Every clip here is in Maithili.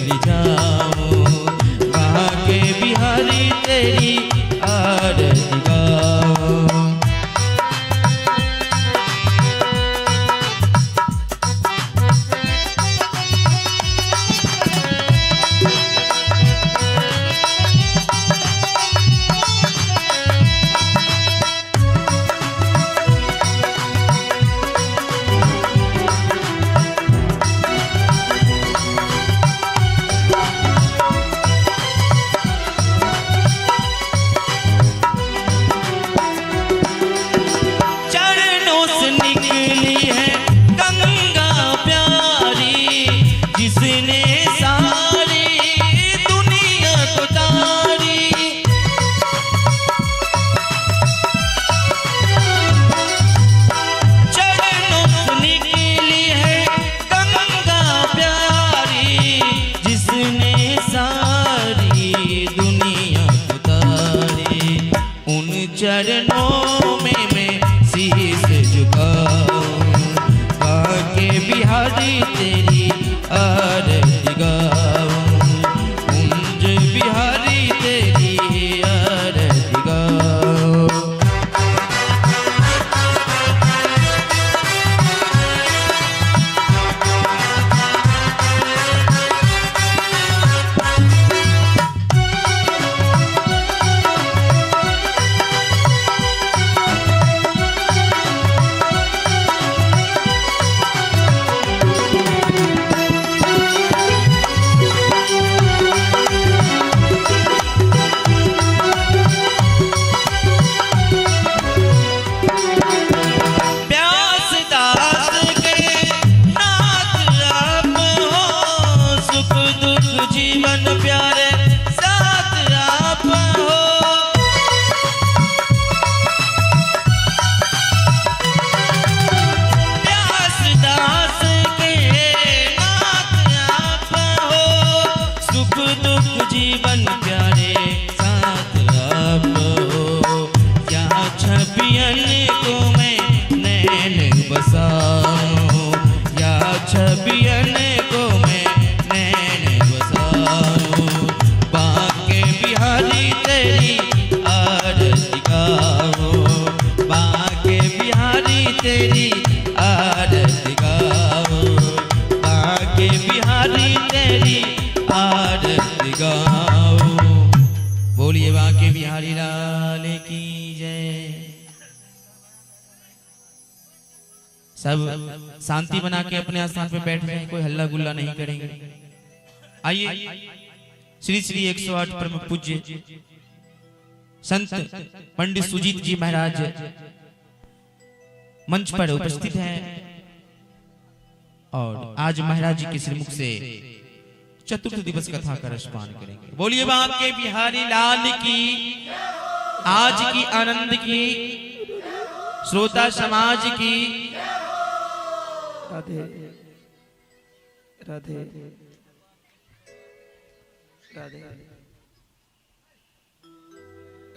रिझाऊं, बांके बिहारी तेरी आरती गाऊं। चरणों से निकली है गंगा प्यारी, जिसने सारी दुनिया को तारी। चरणों से निकली है गंगा प्यारी, जिसने सारी दुनिया को तारी। उन चरणों में मैं शीश झुकाऊं, बांके बिहारी तेरी आरती गाऊं, कुंज बिहारी तेरी आरती गाऊं। प्यास दास के नाथ आप हो, सुख दुख जीवन प्यारे साथ आप हो। प्यास दास के नाथ आप हो, सुख दुख जीवन प्यारे साथ आप हो। क्या छबियन को मैं नैन बसाऊं, या छबियन को मैं नैन बसाऊं, बांके बिहारी तेरी आरती गाऊं, बांके बिहारी तेरी आरती गाऊं, बांके बिहारी तेरी आरती गाऊं। बोलिए बांके बिहारी लाल की जय। सब शांति बना के अपने स्थान पे बैठ जाएं, कोई हल्ला गुल्ला नहीं करेंगे। आइए श्री श्री 108 परम पूज्य संत पंडित सुजीत जी महाराज मंच पर उपस्थित हैं और आज महाराज जी के श्रीमुख से चतुर्थ दिवस कथा का रसपान करेंगे। बोलिए बांके बिहारी लाल की, आज की आनंद की, श्रोता समाज की। राधे राधे राधे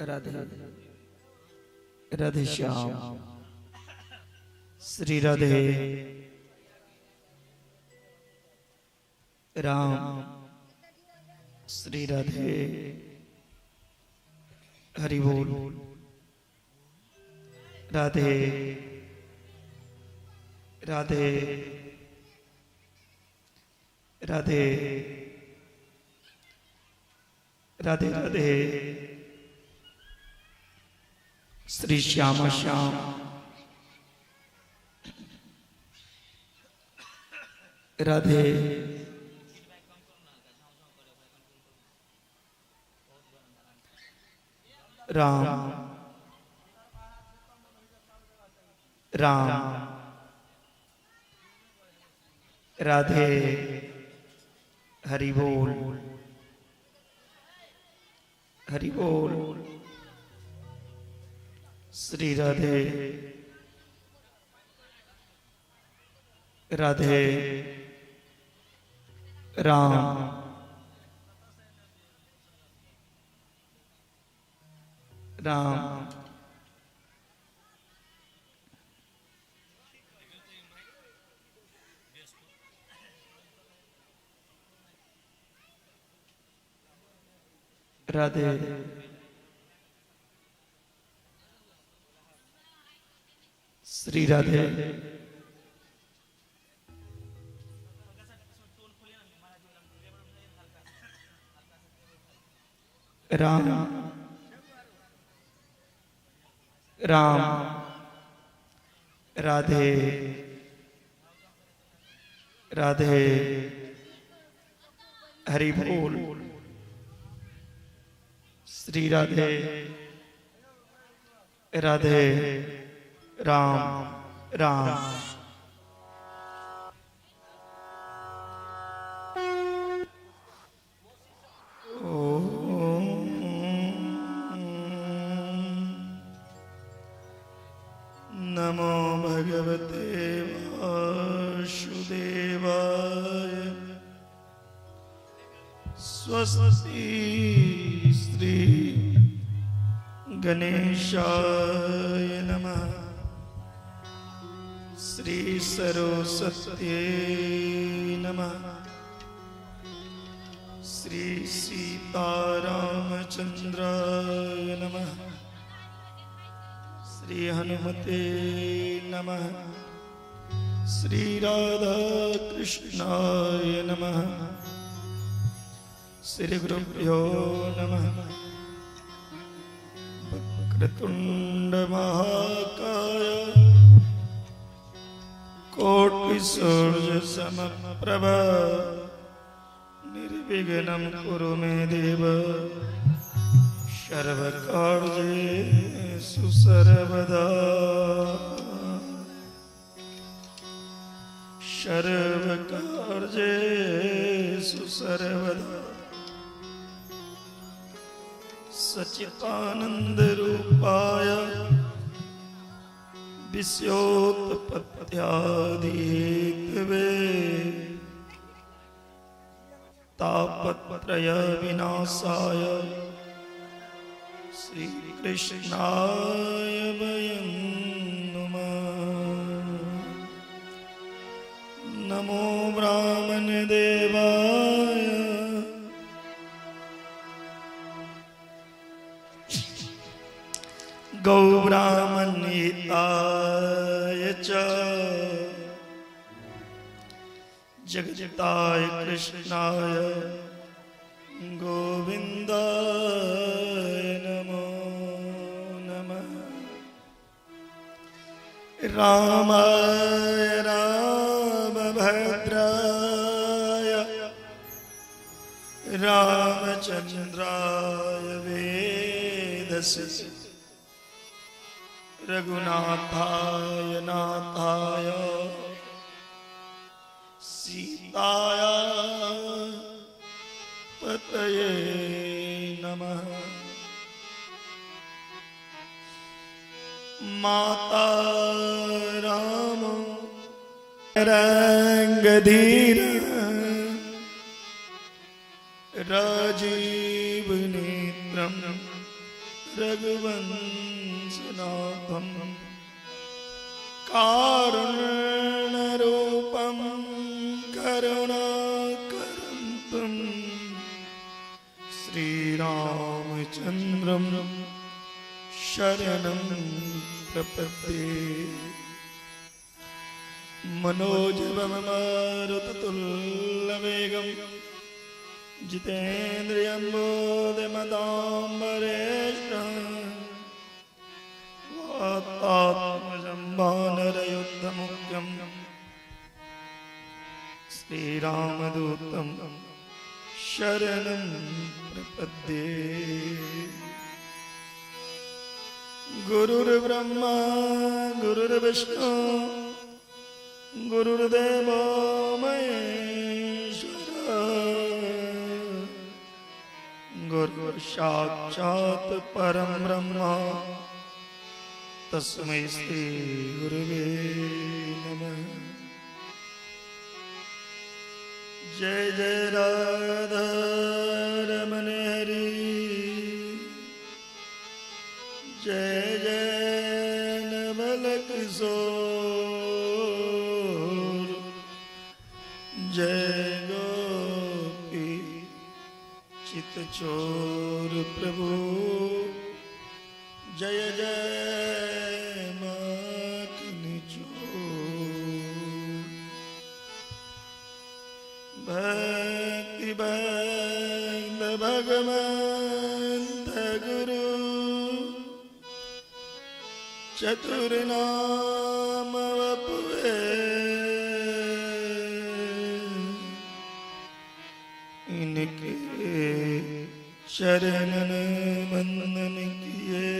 राधे राधे श्याम श्री राधे राम श्री राधे हरि बोल राधे राधे राधे राधे राधे श्री श्यामा श्याम राधे राम राम राधे हरि बोल हरि बोल श्री राधे राधे राम राम राधे। श्री राधे। राम राम राधे राधे। हरि बोल। श्री राधे राधे। राम राम। नमो भगवते वासुदेवाय। स्वस्ति श्री गणेशाय नमः। श्री सरस्वत्यै नमः। श्री सीतारामचंद्राय नमः। श्री हनुमते नमः। श्री राधा कृष्णाय नमः। श्री गुरुभ्यो नमः। वक्रतुंड महाकाय कोटि सूर्य समप्रभ निर्विघ्नं कुरु मे देव सर्वकार्येषु सर्वदा। सर्वकार्येषु सर्वदा। सच्चिदानंद रूपाय विश्वोत्पत्त्यादिहेतवे तापत्रय विनाशाय श्री कृष्णाय वयं नमः। नमो ब्राह्मण देवाय गौब्राह्मणिताय च जगताय कृष्णाय गोविंदाय नमो नमः। रामाय रामभद्राय रामचंद्राय वेदसे रघुनाथाय नाथाय सीताय पतये नमः। माता राम रंगधीर राजीव नेत्रम रघुवंशनाथम कारुण्यरूपं करुणाकरन्तं श्रीरामचन्द्रं शरणं प्रपद्ये। मनोजवं मारुततुल्यवेगं जितेन्द्रियं बोधिमदाम्बरेष्ठं वातात्मजं वानरयुद्धमुख्यं श्रीरामदूतं शरणं प्रपद्ये। गुरुर्ब्रह्मा गुरुर्विष्णु गुरुर्देवो महेश्वर गुरुर्साक्षात् परं ब्रह्म तस्मै श्री गुरुवे नमः। जय जय राधा रमन हरि जय जय नवल किशोर जय गोपी चित चोर प्रभु जय जय माखन चोर। भक्ति भक्त भगवंत गुरु चतुर नाम वपुवे इनके चरणन वंदन किए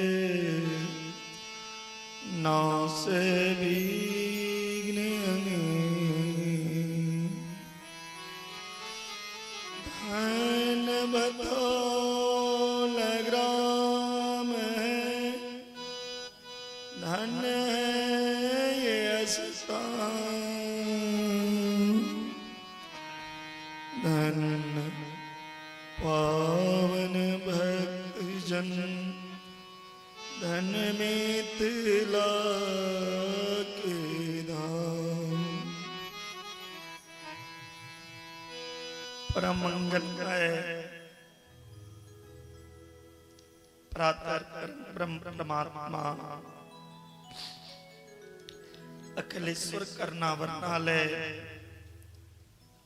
नासे विघ्न। धन बतौल ग्राम है धन है ये स्थान धन पावन भक्त जन धन मिथिला के धाम। परम मंगलमय प्रातः ब्रह्म परमात्मा अखिलेश्वर करनावरनालय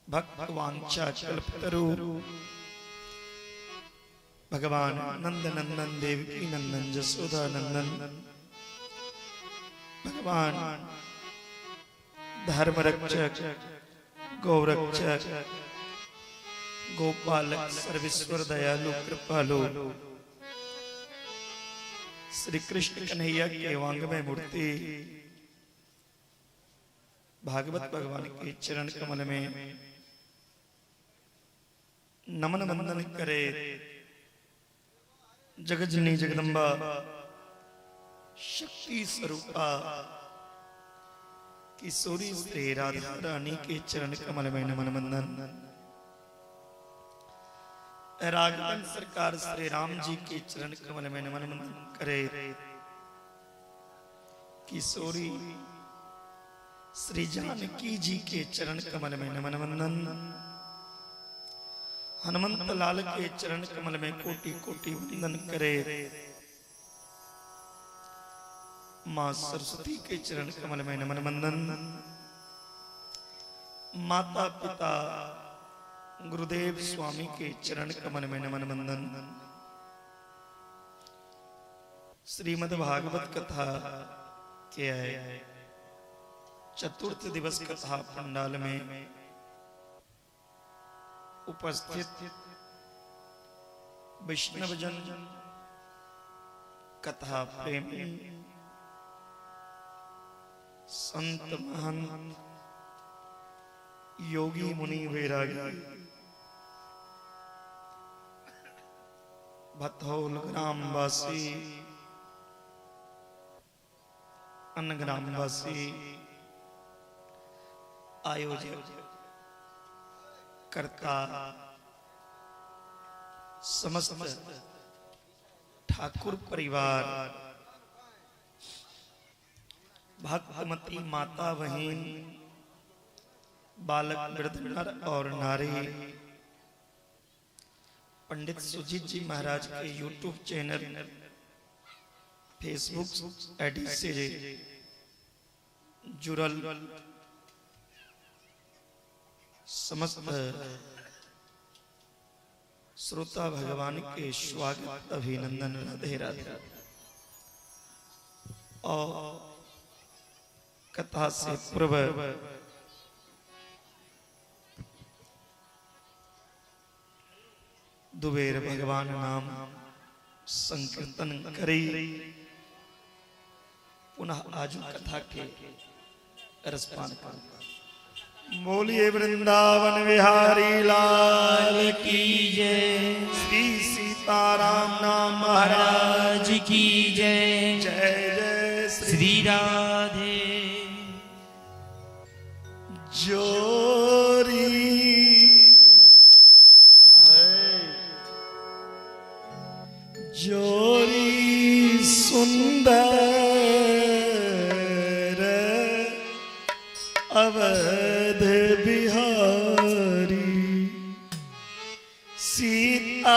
भक्त वांछा कल्पतरु भगवान नंद नंदन देवकी नंदन जसोदा नंदन भगवान धर्म रक्षक गौरक्षक गोपालक सर्वेश्वर दयालु कृपालु श्री कृष्ण कन्हैया के वांगमय मूर्ति भागवत भगवान के चरण कमल में नमन वंदन करे जगजनी जगदम्बा शक्ति स्वरूपा किशोरी श्री राधा रानी के चरण कमल में नमन वंदन। राघवन सरकार श्री राम जी के चरण कमल में नमन वंदन करे किशोरी श्री जानकी जी के चरण कमल में नमन वंदन। हनुमंत लाल के चरण कमल में कोटि कोटि वंदन करे मां सरस्वती के चरण कमल में नमन वंदन। माता पिता गुरुदेव स्वामी के चरण कमल में नमन वंदन। श्रीमद् भागवत कथा के आए चतुर्थ दिवस कथा पंडाल में उपस्थित वैष्णव जन कथा प्रेमी संत महंत योगी मुनि वैरागी भथौल ग्रामवासी अन्य ग्रामवासी आयोजक कर्ता समस्त ठाकुर परिवार भक्तमती माता बहिन बालक वृद्ध नर और नारी पंडित सुजीत जी महाराज के YouTube channel Facebook ID से जुड़ल समस्त श्रोता भगवान के स्वागत अभिनंदन राधे राधे। और कथा से पूर्व दुबेर भगवान नाम संकीर्तन करी पुनः आज कथा के रसपान कर। बोलिए वृंदावन बिहारी लाल की जय, श्री सीताराम नाम महाराज की जय, जय जय श्री राधे। जोरी जोरी सुंदर अवध बिहारी सीता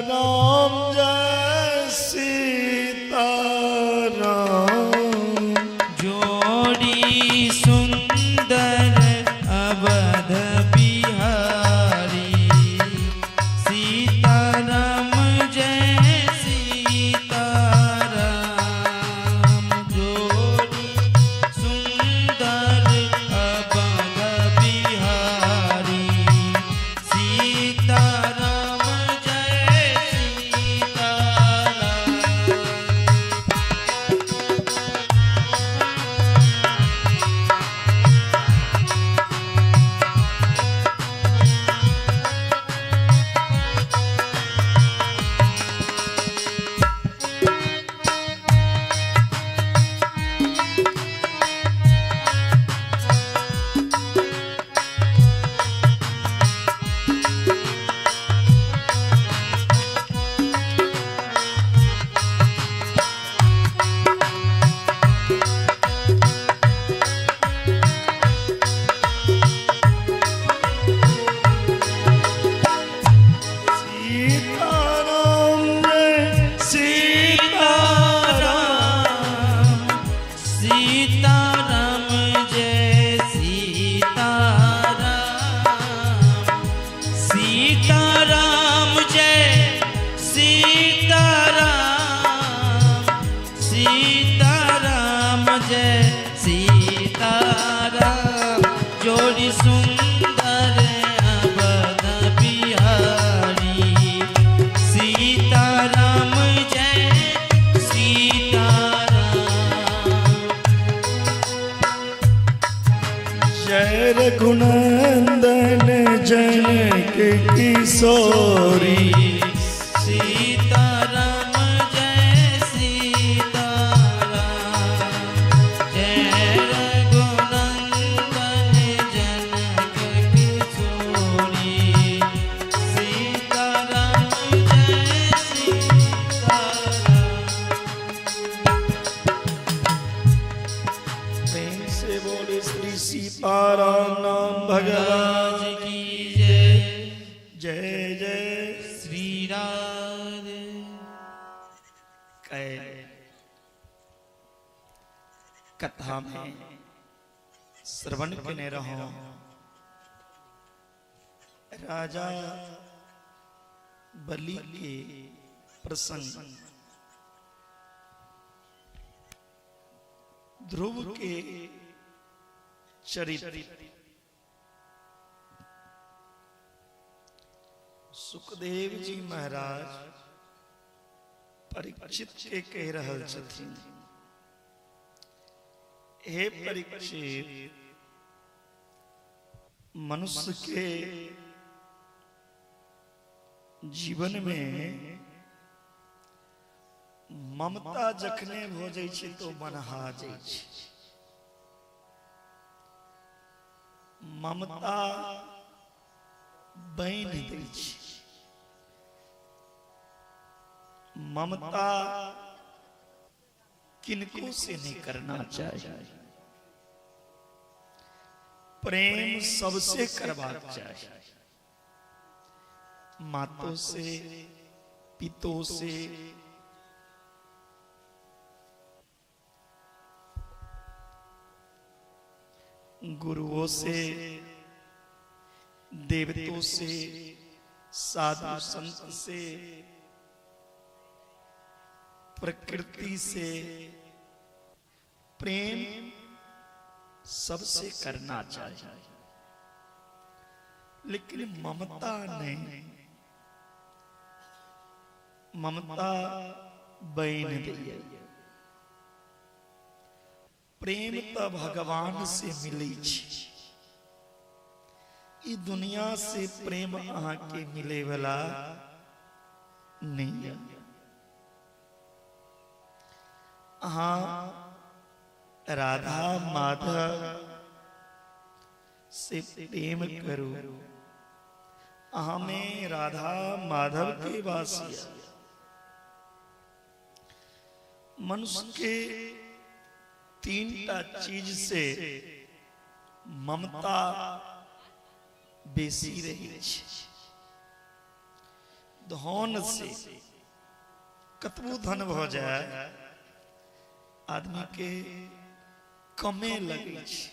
राम जय सीता राम। जोड़ी सुंदर अवध बिहारी सीता राम जय सीता राम। जोड़ी सुंदर अवध बिहारी सीता राम जय सीता राम। सीता राम जय सीता राम सीता राम जय सीता राम। सीता राम जय सीता राम। सीता राम जय सीता राम। जोड़ी सुंदर अवध बिहारी सीता राम जय सीता राम। जय रघुनंदन जनक किशोरी सीता राम जय सीता राम। जय रघुनंदन जनक किशोरी सीता राम जय सीता राम। प्रेम से बोले श्री सीता राम नाम भगवान महाराज की जय। जय जय श्री राधे। कै कथा में श्रवण केने रहो राजा बलि के प्रसंग ध्रुव के चरित्र सुखदेव जी महाराज परीक्षित के कह रहल छथिन, हे परीक्षित, मनुष्य के जीवन में ममता जखने हो जाइ छै तो बनहा जाइ छै। ममता बान्हि दै छै। ममता किनको से नहीं करना चाहिए। प्रेम सबसे करबाक चाहिए, मातों से, पितों से, गुरुओं से, देवतों से, साधु संत से, प्रकृति से प्रेम सबसे करना चाहिए, लेकिन ममता नहीं। ममता बैन दैया। प्रेम तो भगवान से मिलै छै। ई दुनिया से प्रेम अहाँ के मिले वाला नहीं है। अहाँ राधा माधव से प्रेम करू, अहाँ में राधा माधव के वासी। मनुष्य के तीन टा चीज से ममता बेसी रही छै। धन से कतबो धन भऽ जाय आदमी के कमे लगै छै,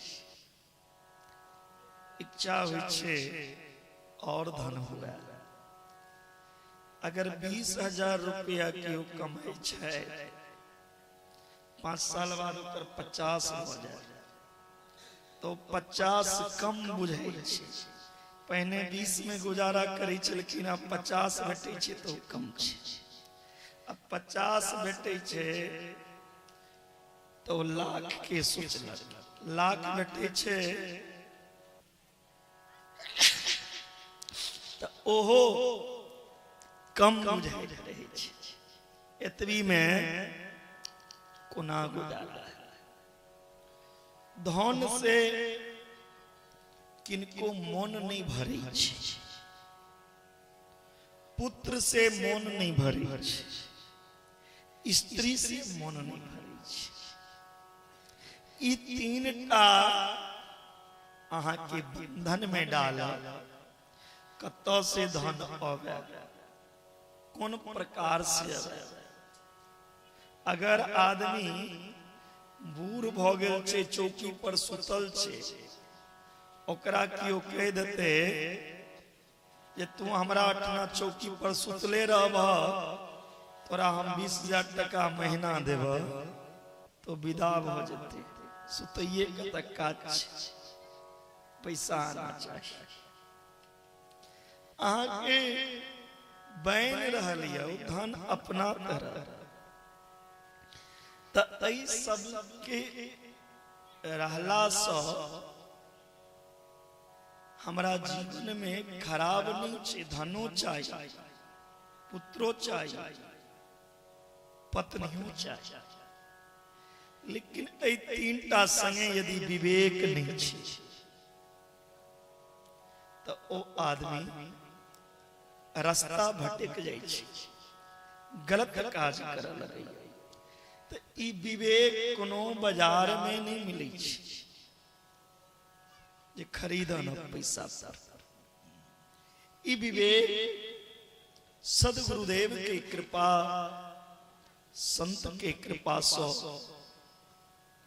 इच्छा होइ छै और धन हुए। अगर 20,000 रुपया केओ कमाइ छै, 5 साल बाद ओकर 50 भऽ जाय तो 50 कम बुझै छै। पहिने 20 में गुजारा करै छलखिन, आब 50 भेटै छै तो कम छै। अब 50 भेटै छै तो लाख के सोचलक, लाख भेटै छै तऽ ओहो कम बुझाइत रहै छै। एतबी में कोना गुजारा। धन से किनको मन नहीं भरै छै, पुत्र से मन नहीं भरै छै, स्त्री से मन नहीं भरै छै। ई तीनटा अहाँ के बंधन में डाल, कतऽ से धन आवे, कोन प्रकार से आवे। अगर आदमी बूढ़ भऽ गेल छै, चौकी पर सुतल छै, ओकरा केओ कहि देते जे तू हमरा अठना चौकी पर सुतले रहबह, तोरा हम 20,000 टका महीना देबह, तो विदा भऽ जेतै। सुतैये के तऽ काज छै, पैसा आना चाही। अहाँके बनि रहल यऽ धन अपना तरह, तऽ एहि सबके रहलासँ हमरा जीवन में खराब नहीं छै। धनो चाही, पुत्रो चाही, पत्नियों चाही, लेकिन एहि तीनटा संगे यदि विवेक नहीं छै तऽ ओ आदमी रास्ता भटक जाइ छै, गलत काज करऽ लगैया। तऽ ई विवेक कोनो बाजार में नहीं मिलै छै जे खरीद न पैसा पर। ई विवेक सदगुरुदेव के कृपा, संत के कृपा से,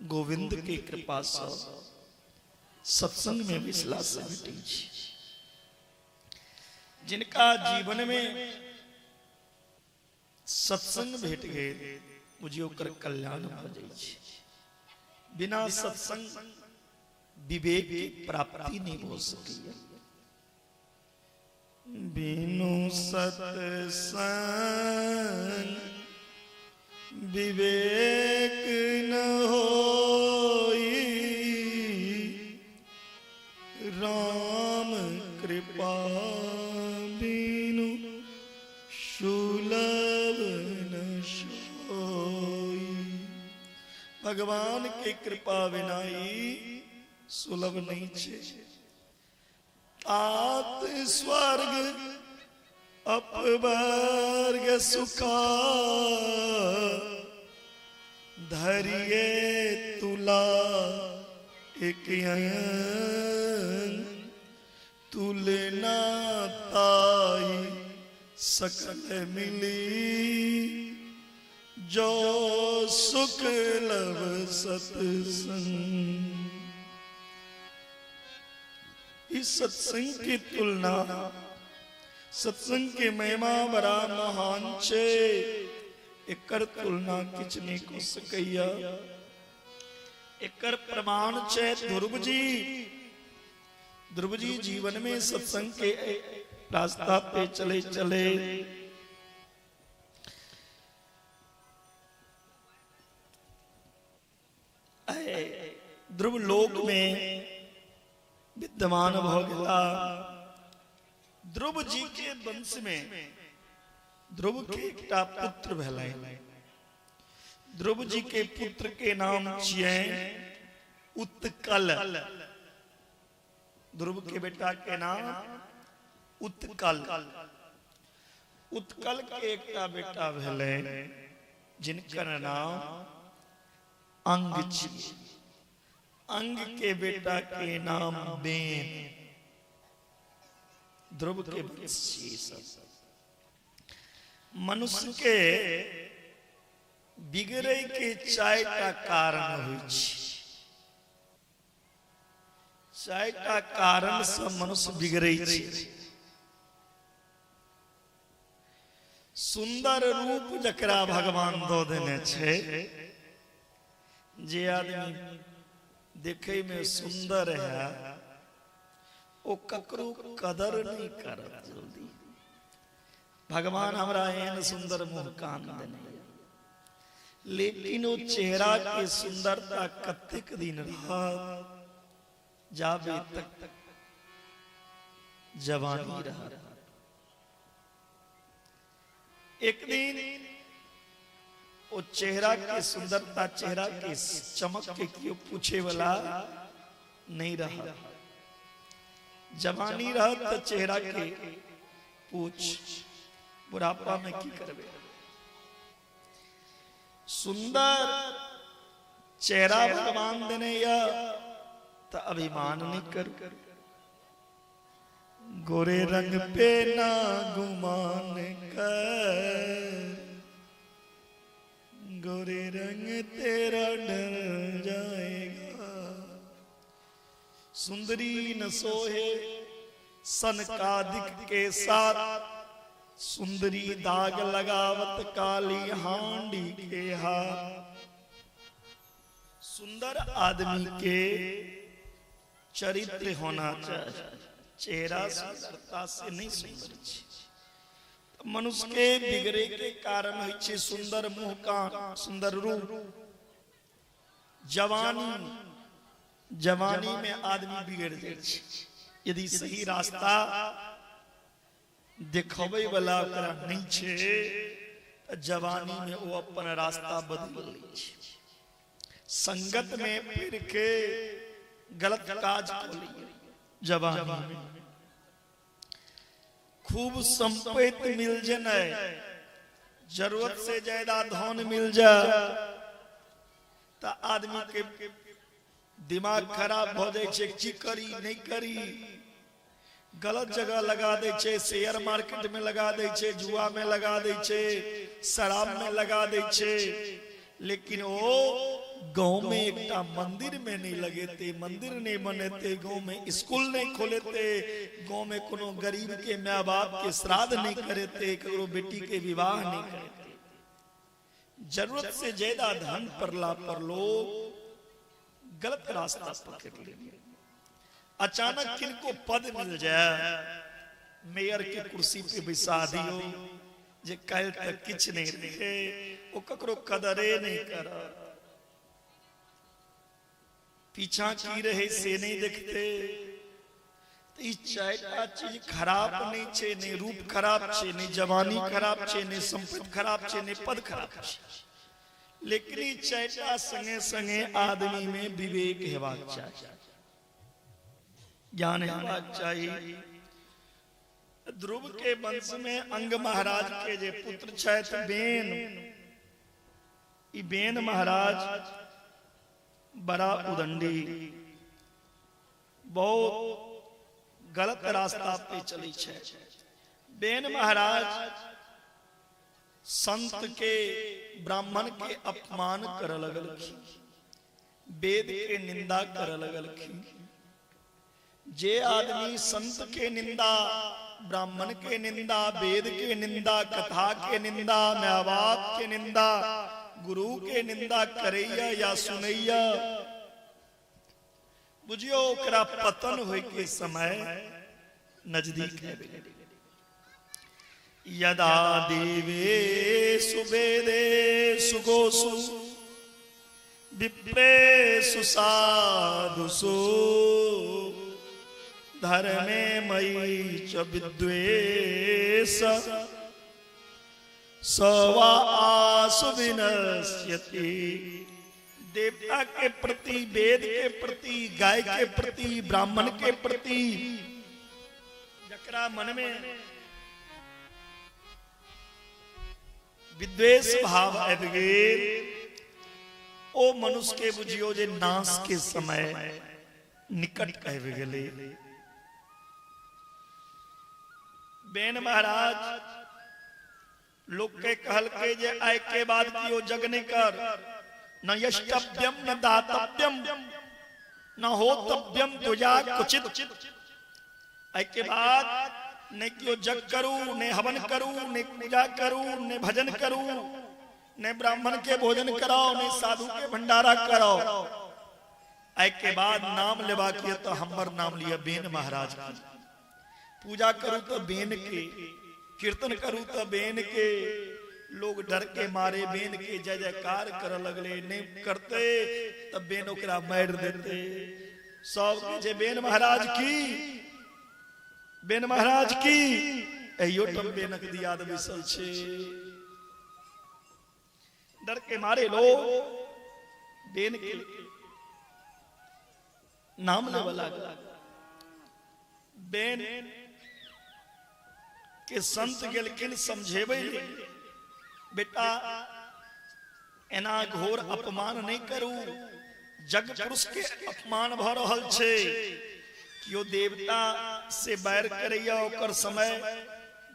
गोविंद के कृपा से सत्संग में विश्वास से भेटै छै। जिनका जीवन में सत्संग भेट गेल, बुझियौ ओकर कल्याण भऽ जाइ छै। बिना सत्संग विवेक की प्राप्ति नहीं हो सकैया। बिनु सत्संग विवेक न होई, राम कृपा बिनु सुलभ न सोई। भगवान के कृपा बिना सुलभ नहीं छे। तात स्वर्ग अपवर्ग सुखा, धरिए तुला एक तुलना ताई सकल मिली, जो सुख लव सत्संग। इस सत्संग की तुलना, सत्संग के महिमा बड़ा महान छे, एकर तुलना किछ नहीं को सकैया। एकर प्रमाण छे ध्रुव जी। ध्रुव जी जीवन में सत्संग के रास्ता पे चले चले ध्रुव लोक में विद्यमान भ गेला। ध्रुव जी के वंश में ध्रुव के एकटा पुत्र भेलै। ध्रुव जी के पुत्र के नाम छियै उत्कल। ध्रुव के बेटा के नाम उत्कल। उत्कल के एकटा बेटा भेलै जिनकर नाम अंग छियै। अंग के बेटा के नाम बेन। ध्रुव के वंश छियै सब। मनुष्य के बिगड़े के चारिटा कारण होइ छै। चारिटा कारण से मनुष्य बिगड़े छै। सुंदर रूप जकरा भगवान दऽ देने छै, जे आदमी देखे में सुंदर है ओ ककरो कदर नहीं करत जल्दी। भगवान हमरा एहन सुंदर मुँह कान देने, लेकिन ओ चेहरा के सुंदरता कतेक दिन रहत? जाबे तक जवानी रहत। एक दिन ओ चेहरा के सुंदरता, चेहरा के चमक के क्यों पूछे वाला नहीं रहा। जवानी रहत तो चेहरा के पूछ, बुढ़ापा में की करबे? सुंदर चेहरा भगवान देने या तो अभिमान नहीं कर। गोरे रंग पे ना गुमान कर, गोरे रंग तेरा ढल जाएगा। सुंदरी न सोहे सनकादिक के साथ, सुंदरी दाग लगावत काली हांडी के हाथ। सुंदर आदमी के चरित्र होना चाहिए, चेहरा सुंदरता से नहीं सुंदर छे। मनुष्य के बिगड़े के कारण होइ छे सुंदर मुंह कान, सुंदर रूप, जवानी। जवानी में आदमी बिगड़ जाए छे यदि सही रास्ता देखबै वाला ओकरा नहीं छे त जवानी में वो अपन रास्ता बदल लै छे। संगत में फिर के गलत काज क लै जवानी में। खूब संपत्ति मिल जाए, जरूरत से ज्यादा धन मिल जाए त आदमी के दिमाग खराब भ जाए छे, की करी नहीं करी, गलत जगह लगा दे छे, शेयर मार्केट में लगा दे छे, जुआ में लगा दे छे, शराब में लगा दे छे। लेकिन वो गांव में एकटा मंदिर में नहीं लगेते, मंदिर नहीं बनेते, गांव में स्कूल नहीं खोलेते, गांव में कोनो गरीब के माँ बाप के श्राद्ध नहीं करेते, ककरो बेटी के विवाह नहीं करेते। जरूरत से ज्यादा धन पड़ला पर लोग गलत रास्ता पकड़ लेंगे। अचानक किनको पद मिल जाए, मेयर के कुर्सी पे बैसा दियो, जे कल तक किछ नहीं रहे, वो ककरो कदरे नहीं कर, पीछा की रहे से नहीं देखते। तो ई चारिटा चीज खराब नहीं छे, नहीं रूप खराब छे, नहीं जवानी खराब छे, नहीं संपत्ति खराब छे, नहीं पद खराब छे। लेकिन ई चारिटा संगे संगे आदमी में विवेक हेबाक चाही, ज्ञान हेबाक चाही। ध्रुव के वंश में अंग महाराज के जे पुत्र छथि बेन, ई बेन महाराज बड़ा उदंडी, बहुत गलत रास्ता पे चली छे। बेन महाराज संत के, ब्राह्मण के अपमान कर लगलखिन, वेद के निंदा कर लगलखिन। जे आदमी संत के निंदा, ब्राह्मण के निंदा, वेद के निंदा, कथा के निंदा, माँ बाप के निंदा, गुरु के निंदा करैया या सुनैया, बुझियो ओकरा पतन होय के समय नजदीक है। यदा देवेषु वेदेषु गोषु विप्रेषु साधुषु धर्मे मयि च विद्वेष स वा आसु विनश्यति। देवता के प्रति, वेद के प्रति, गाय के प्रति, ब्राह्मण के प्रति जकरा मन में विद्वेष भाव आबि गेल, ओ मनुष्य के बुझियो जे नाश के समय निकट आबि गेलै। बेन महाराज लोग के कहलके जे आय के बाद कियो जग नहीं कर, न यष्टव्यम न दातव्यम न होतव्यम तुजा कुचित। आय के बाद ने कियो जग करू, ने हवन करू, ने पूजा करू, ने भजन करू, ने ब्राह्मण के भोजन कराओ, ने साधु के भंडारा कराओ। आय के बाद नाम लेवा के तो हमर नाम लिया बेन महाराज की। पूजा करू तो बेन के, कीर्तन करू तो बेन के। लोग डर के मारे बेन के जय जयकार कर लगले, नहीं करते तब बेन ओकरा मार देते। सब के जे बेन महाराज की, बेन महाराज की, एहियो टम बेनक दियाद बैसल छे। डर के मारे लोग बेन के नाम लेवऽ लागल। बेन के संत गेलखिन समझेबै ले, बेटा एना घोर अपमान नहीं करू, जग पुरुष के अपमान भ रहल छे। कियो देवता से बैर करैया ओकर समय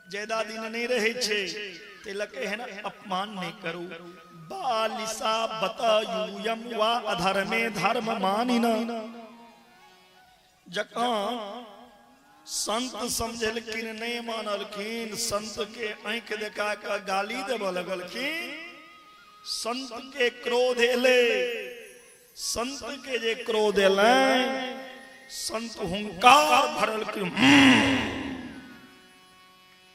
ज्यादा दिन नहीं रहे छे, ते लके एहन अपमान नहीं करू। बालिसा बतायूयम वा अधर्मे धर्म मानिन। जकां संत समझलखिन नहीं मानलखिन, संत के आंख देखा के गाली देबऽ लगलखिन। संत के क्रोध एलै, संत के जे क्रोध एलै, संत हुंकार भरलखिन।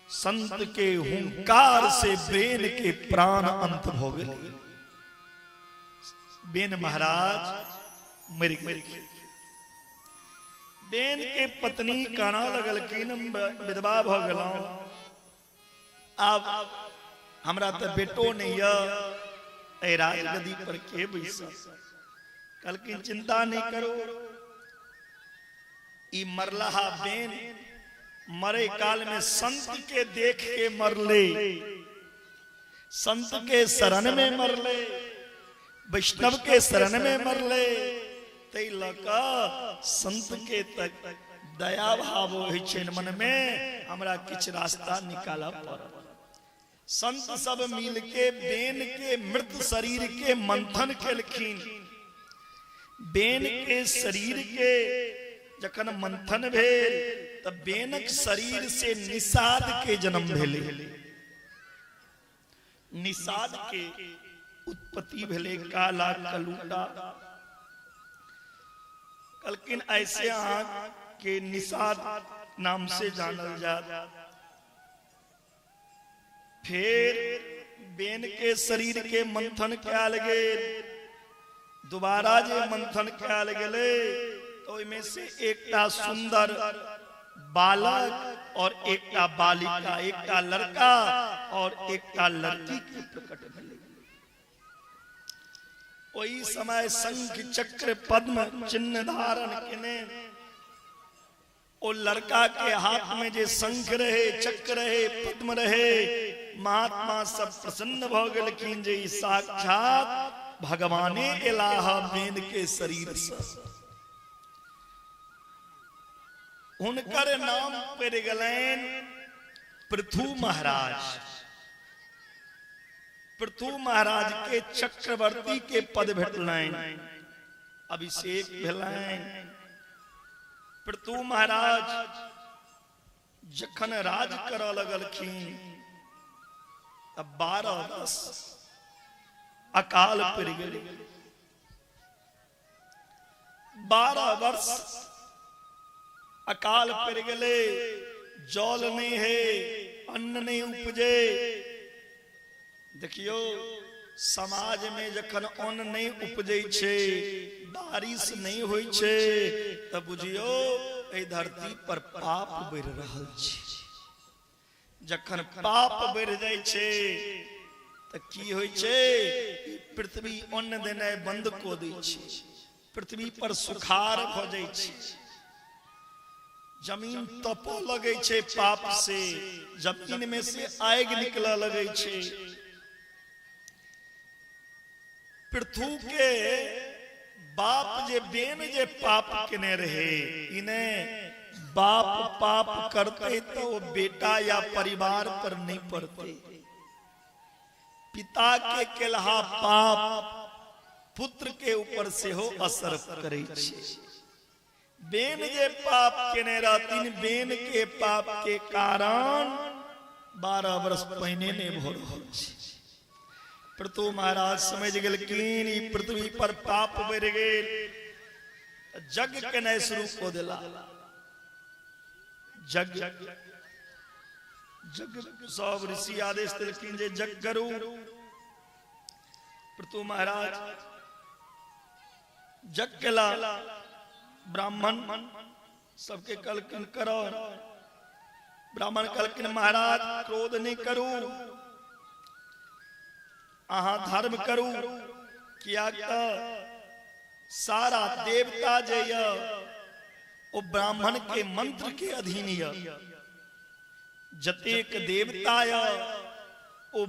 संत के हुंकार से बेन के प्राण अंत भ गेलै। बेन महाराज मरि गेल। बेन के पत्नी काना लगलखिन, विधवा भ गेलहुं, आब हमरा तऽ बेटो नहीं य, एहि राजगद्दी पर के बैसत। कहलखिन चिंता नहीं करो, ई मरलहा बेन मरे काल में संत के देख के मरले, संत के शरण में मरले, वैष्णव के शरण में मरले, तै लऽ कऽ संत के तक दया भाव होइ छै मन में, हमरा किछु रास्ता निकालऽ पड़त। संत सब मिल के बेन के मृत शरीर के मंथन केलखिन। बेन के शरीर के जखन मंथन भेल तऽ बेनक शरीर से निषाद के जन्म भेलै। निषाद के उत्पत्ति भेलै काला कलूटा। कहलखिन ऐसे अहाँ के निषाद नाम से जानल जात। फिर बेन के शरीर के मंथन कयल गेल। दोबारा जे मंथन कयल गेलै तो ओहिमे से एकटा सुंदर बालक और एकटा बालिका, एकटा लड़का और एकटा लड़की के प्रकट भेलै। ओहि समय शंख चक्र पद्म चिन्ह धारण केने ओ लड़का के हाथ में जे शंख रहे, चक्र रहे, पद्म रहे, महात्मा सब प्रसन्न भ गेलखिन जे ई साक्षात भगवाने एलाह बेन के शरीर से। हुनकर नाम पड़ि गेलनि पृथु महाराज। पृथु महाराज के चक्रवर्ती के पद भेटलनि, अभिषेक भेलनि। पृथु महाराज जखन राज करऽ लगलखिन तब 12 वर्ष अकाल पड़ि गेलै। 12 वर्ष अकाल पड़ि गेलै, जल नहीं है, अन्न नहीं उपजे। देखियो समाज में जखन अन्न नहीं उपजै छै, बारिश नहीं होइ छै, तब बुझियो एहि धरती पर पाप बढ़ि रहल छै। जखन पाप बढ़ि जाइ छै तऽ की होइ छै, पृथ्वी अन्न देनाइ बंद कऽ दै छै, पृथ्वी पर सुखाड़ भऽ जाइ छै, जमीन तपऽ लगै छै पाप से, जमीन में से आगि निकलऽ लगै छै। पृथु के बाप जे बेन जे पाप केने रहे, इने बाप पाप करते तो वो बेटा या परिवार पर नहीं पड़ते। पिता के केलहा पाप पुत्र के ऊपर सेहो असर करै छै। बेन जे पाप केने रहथिन, बेन के पाप के कारण 12 वर्ष पहिने नहि भऽ रहल छै। पृथु महाराज समझ गेलखिन ई पृथ्वी पर पाप बढ़ि गेल, यज्ञ केनाइ शुरू कऽ देला। यज्ञ यज्ञ सब ऋषि आदेश देलखिन जे यज्ञ करू। पृथु महाराज यज्ञ केला, ब्राह्मण सबके कहलखिन करो। ब्राह्मण कहलखिन महाराज क्रोध नहीं करू, अहाँ धर्म करू, किया तऽ सारा देवता जे य ओ ब्राह्मण के मंत्र के अधीन य। जतेक देवता य ओ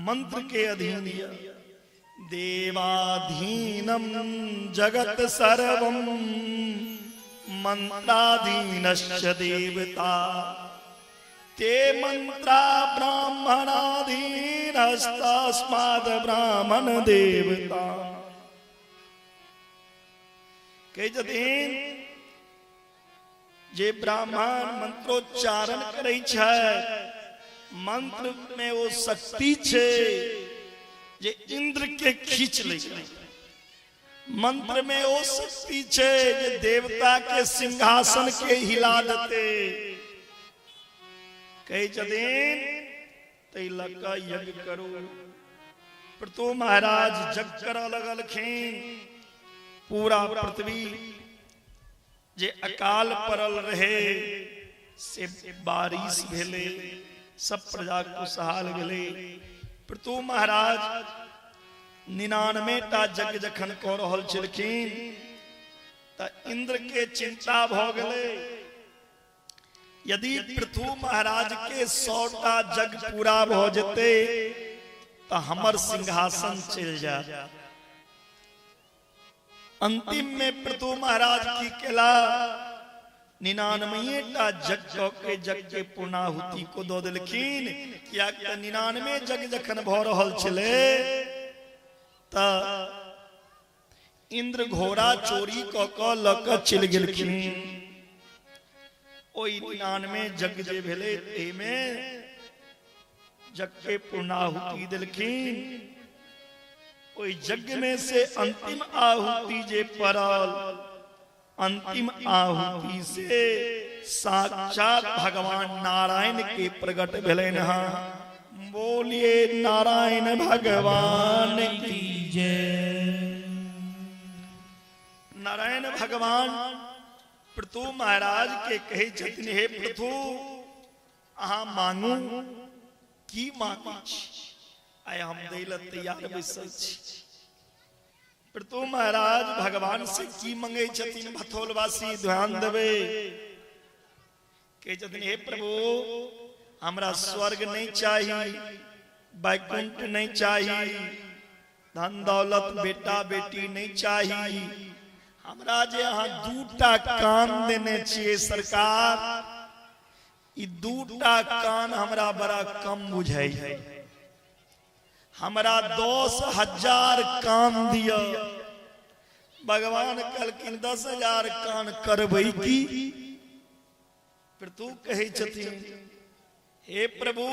मंत्र के अधीन य। देवाधीनम जगत सर्वम मंत्राधीनश्च देवता, ते मंत्रा ब्राह्मणाधीनस्तस्माद् ब्राह्मण देवता। कहै छथिन जे ब्राह्मण मंत्रोच्चारण करै छै, मंत्र में ओ शक्ति छै जे इंद्र के खींच लै छै। मंत्र में ओ शक्ति छै जे देवता के सिंहासन के हिला देते। कहै छथिन तै लऽ कऽ यज्ञ करू। पृथु महाराज यज्ञ करऽ लगलखिन। पूरा पृथ्वी जे अकाल पड़ल रहे से बारिश भेलै, सब प्रजा खुशहाल भेलै। पृथु महाराज 99 टा यज्ञ जखन कऽ रहल छलखिन तऽ इंद्र के चिंता भऽ गेलै, यदि पृथु महाराज के 100 टा यज्ञ पूरा भऽ जेतै तऽ हमर सिंहासन चलि जायत। अंतिम में पृथु महाराज की केला, 99 टा यज्ञ के यज्ञ के पूर्णाहुति को दऽ देलखिन। कियाक तऽ 99 यज्ञ जखन भऽ रहल छलै तऽ इंद्र घोड़ा चोरी कऽ कऽ लऽ कऽ चलि गेलखिन। ओहि 99 यज्ञ जे भेलै ताहिमे यज्ञ के पूर्णाहुति देलखिन। ओहि यज्ञ में से अंतिम आहुति जे पड़ल, अंतिम आहुति से साक्षात भगवान नारायण के प्रकट भेलनि हँ। बोलिए नारायण भगवान की जय। नारायण भगवान पृथु महाराज के कहै छथिन, हे पृथु अहाँ मांगू, की मांगै छी, आइ हम दै लए तैयार बैसल छी। पृथु महाराज भगवान से की मंगै छथिन, भथौलवासी ध्यान देबै। कहै छथिन हे प्रभु हमरा स्वर्ग नहीं चाही, वैकुंठ नहीं चाही, धन दौलत बेटा बेटी नहीं चाही, हमरा जे अहाँ 2टा कान देने छियै सरकार, ई 2टा कान हमरा बड़ा कम बुझाइए, हमरा 10,000 कान दिअ। भगवान कहलखिन 10,000 कान करबै की? पृथु कहै छथिन हे प्रभु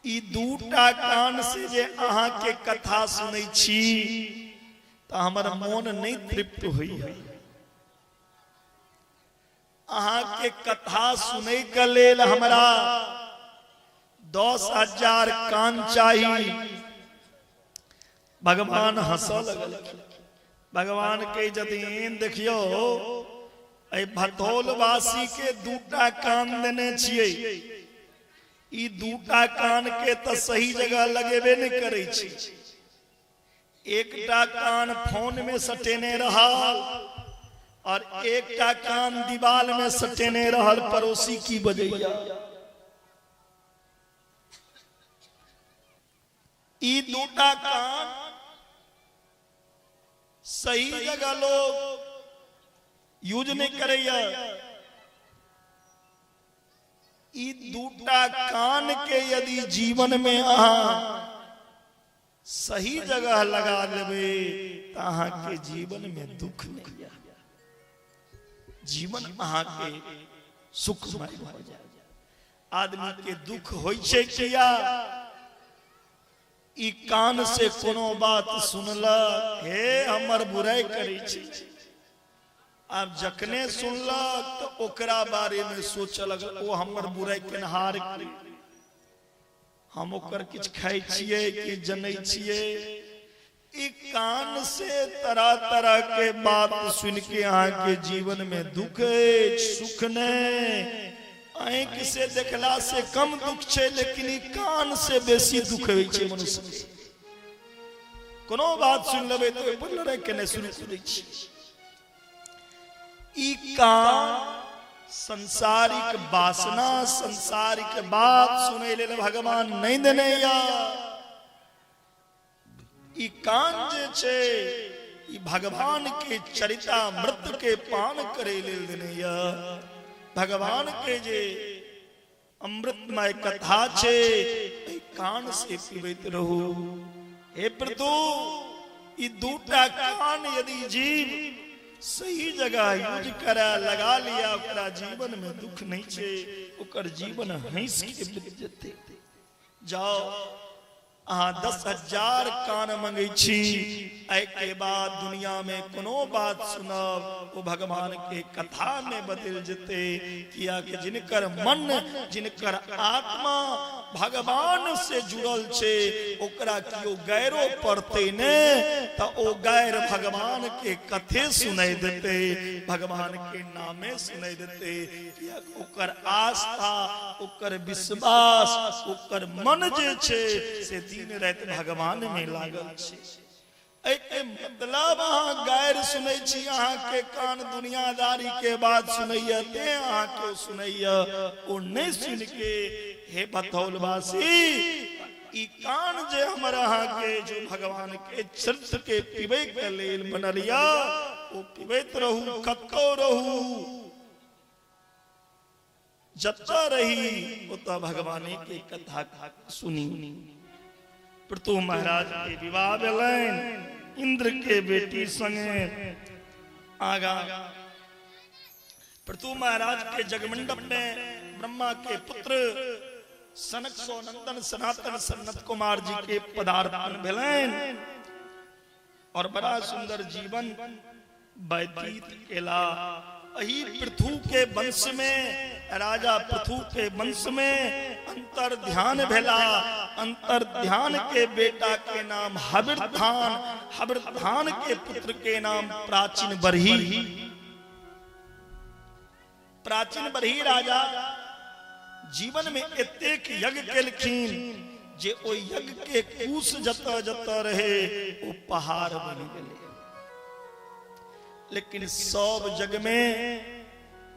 ई 2टा कान से जे अहाँ के कथा सुनै छी तऽ हमर मोन नहीं तृप्त होइए। अहाँ के कथा सुनै के लेल हमरा 10,000 कान चाही। भगवान हंसऽ लगलखिन। भगवान कहै छथिन देखियौ एहि भथौलवासी के 2टा कान देने छियै, ई 2टा कान के तऽ सही जगह लगेबे नहि करै छै। एकटा कान फोन में सटेने रहल और एकटा कान दीवाल में सटेने रहल, पड़ोसी की बजैया। ई 2टा कान सही जगह लोग यूज नहीं करैया। ई 2टा कान के यदि जीवन में अहाँ सही जगह लगा लेबै त अहाँ के जीवन में दुख नहीं आयत, जीवन अहाँ के सुखमय भ जायत। आदमी के दुख होइ छै किया? ई कान से कोनो बात सुनलक, हे हमर बुराई करै छै, आब जखने सुनलक तो ओकरा बारे में सोचऽ लगल, ओ हमर बुराई केनहार, हम ओकर किछु खाइ छियै कि जनै छियै। ई कान से तरह तरह के बात सुन के अहाँ के जीवन में दुख अछि, सुख नहीं। आँखि से देखला से कम दुख छै, लेकिन ई कान से बेसी दुख होइ छै मनुष्य के। कोनो बात सुन लेबै तऽ ओहि पर लड़ाइ केनाइ शुरू कऽ दै छै। ई कान संसारिक वासना, संसारिक बात सुनै लेल भगवान नहीं देने या। ई कान जे छै ई भगवान के चरितामृत के पान करे लेल देने या। भगवान के जे अमृतमय कथा छै एहि कान से पीबैत रहू। हे पृथु, ई दूटा कान यदि जीव सही जगह यूज करे लगा लिया, ओकरा जीवन में दुख नहीं छै, ओकर जीवन हंस के बीत जेतै। जाओ अहाँ 10,000 कान मंगै छी, एहि के बाद दुनिया में कोनो बात सुनब ओ भगवान के कथा में बदल जेतै। किया कि जिनकर मन, जिनकर आत्मा भगवान से जुड़ल छै, ओकरा कियो गैरो पड़तै ने त ओ गैर भगवान के कथे सुनाइ देतै, भगवान के नामे सुनाइ देतै। किया ओकर आस्था, ओकर विश्वास, ओकर मन जे छै से दिन राति भगवान में लागल छै। एहिके मतलब अहाँ गैर सुनै छी, अहाँ के कान दुनियादारी के बात सुनैया, ते अहाँ के सुनैया, ओ नहीं सुन के हे बथौलवासी, ई कान जे हमर अहाँ के जो भगवान के चरित्र के पीबै के लेल बनल या, ओ पीबैत रहू, कतौ रहू, जतऽ रही ओतऽ भगवाने के कथा सुनी। पृथु महाराज के विवाह भेलनि इंद्र के बेटी संगे। आगा पृथु महाराज के जगमंडप में ब्रह्मा के पुत्र सनक सनंदन सनातन सनत कुमार जी के पदार्पण भेलनि और बड़ा सुंदर जीवन व्यतीत केला। अही पृथु के वंश में, राजा पृथु के वंश में अंतर ध्यान भेला। अंतर ध्यान के बेटा के नाम हविर्धान, हविर्धान के पुत्र के नाम प्राचीन बरही। प्राचीन बरही राजा जीवन में एतेक यज्ञ केलखिन जे ओ यज्ञ के कुश जतऽ जतऽ रहे ओ पहाड़ बनि गेलै। लेकिन सब जग में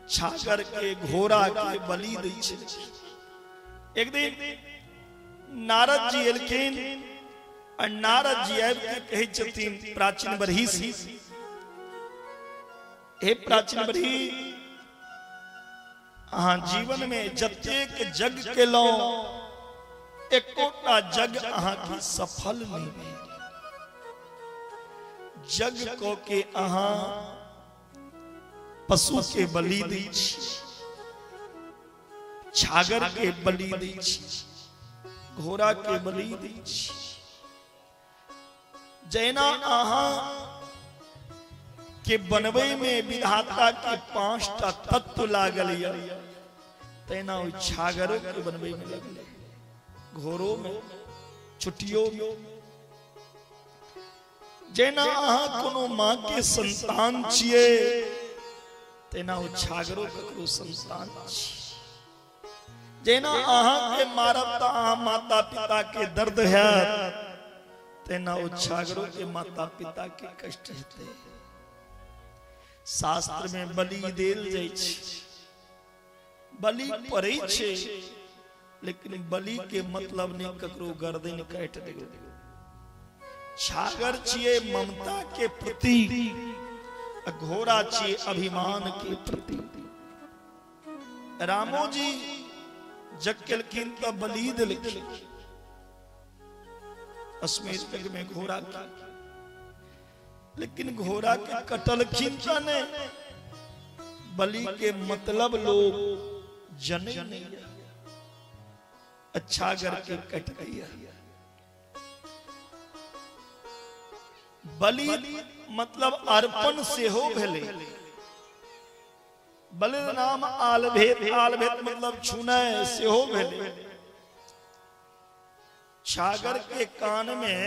छागर के, घोड़ा के बलि दै छै। एक दिन नारद जी एलखिन आ नारद जी आबि के कहै छथिन प्राचीन बरही से, हे प्राचीन बरही, अहाँ जीवन में जतेक जग केलहुं एकोटा जग अहाँ के सफल नहीं भेल। जग को के अहाँ पशु के बलि दै छी, छागर के बलि दै छी, घोड़ा के बलि दै छी। जैना अहाँ के बनबै में विधाता के 5टा तत्व लागल या, तैना ओहि छागरो के बनबै में लगलै, घोड़ो में, चुटियो में। जेना अहाँ कोनो माँ के संतान छियै, तेना ओ छागरो ककरो संतान छियै। जेना अहाँ के मारब त अहाँ माता पिता के दर्द हैत, तेना ओ छागरो के माता पिता के कष्ट हेतै। शास्त्र में बलि देल जाइ छै, बलि पड़ै छै, लेकिन बलि के मतलब नहीं ककरो गर्दन काटि दियौ। छागर छियै ममता के प्रतीक, घोड़ा छियै अभिमान के प्रतीक। रामो जी जग केलखिन त बलि देलखिन, अश्वमेध यज्ञ में घोड़ा के। लेकिन घोड़ा के कटलखिन त नहीं, बलि के मतलब लोग जने नहीं, अच्छा करके कट गया। बलि मतलब अर्पण से हो भेले। बलि नाम आलभेद, आलभेद मतलब छूनाय से हो भेले। छागर के कान में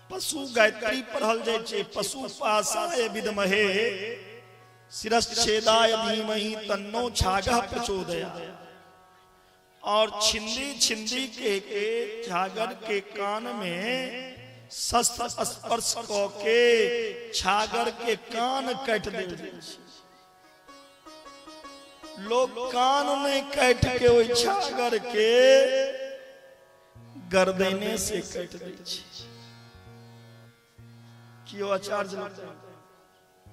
पशु गायत्री पढ़ल जाय छै, पशु पासाय विद्महे शिरश्छेदाय धीमहि तन्नो छागः प्रचोदयात्। और छिंदी छिंदी के छागर के कान में शस्त्र स्पर्श क के छागर के कान काटि देल जाइ छै। लोग कान नहीं काटि के ओहि छागर के गर्दने से काटि दै छै। कियो आचार्य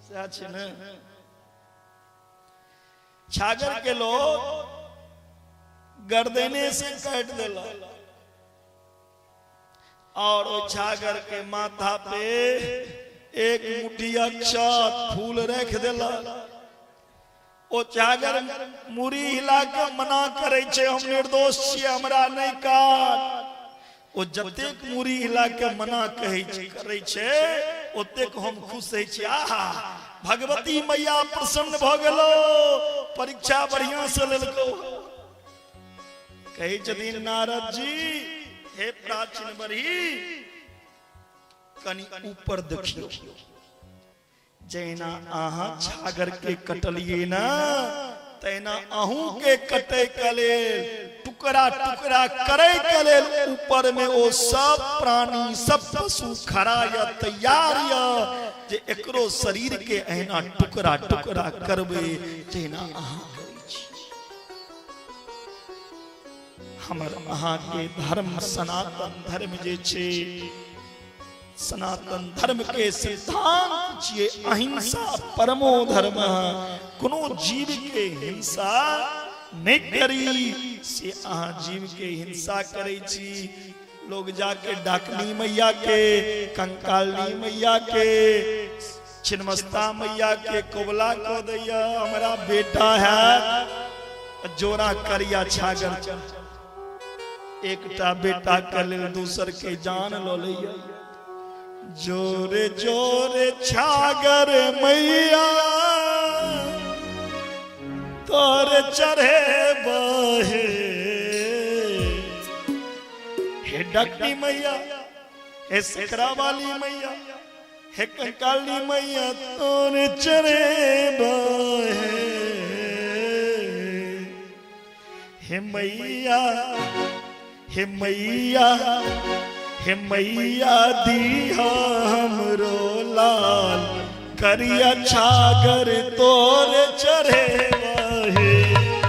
सएह छै ने, छागर के लोग गर्दने से काटि देलक और ओ छागर के माथा पे एक मुट्ठी अक्षत फूल रख देलक। ओ छागर मुड़ी हिला के मना करे छै, हम निर्दोष छियै, हमरा नहीं काट। ओ जतेक मुड़ी हिला के मना कहै छै करै छै ओतेक हम खुश होइ छी। आहा, भगवती मैया प्रसन्न भ गेलो, परीक्षा बढ़िया से लेलको। कहै छथिन नारद जी, हे प्राचीन बरही, कनि ऊपर देखियो, जैना अहाँ छागर के कटलिए ना तैना अहूँ के कटे के लेल, टुकड़ा टुकड़ा करे के लेल ऊपर में ओ सब प्राणी सब पशु खड़ा या तैयार या जे एकरो शरीर के एना टुकड़ा टुकड़ा करबे जैना अहाँ करै छी। हमर अहाँ के धर्म सनातन धर्म जे छै, सनातन धर्म के सिद्धांत छियै अहिंसा परमो धर्म। कोनो जीव के हिंसा नहीं करी, से अहाँ जीव के हिंसा करै छी। लोग जाके डाकनी मैया के, कंकालनी मैया के, छिन्नमस्ता मैया के कोबला कऽ दैया, हमरा बेटा है जोड़ा करिया छागर, एकटा बेटा के लेल दोसर के जान लऽ लैया। जोरे जोरे छागर मैया तोर चढ़े बहे, हे डकनी मैया, हे सकरा वाली मैया, हे कंकाली मैया तोर चढ़े बहे, हे मैया, हे मैया, हे मैया दीहा हमरो लाल करिया छागर तोर चढ़े बहे,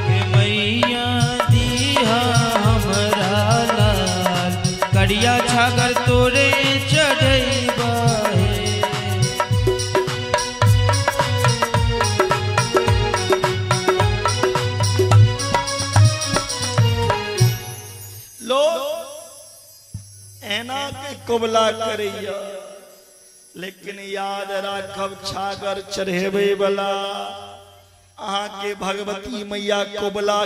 हे मैया दीहा हमरा लाल करिया छागर तोरे चढ़े बहे। लोग एना के कबला करैया, लेकिन याद राखब छागर चढ़ेबे वाला अहाँ के भगवती मैया कोबला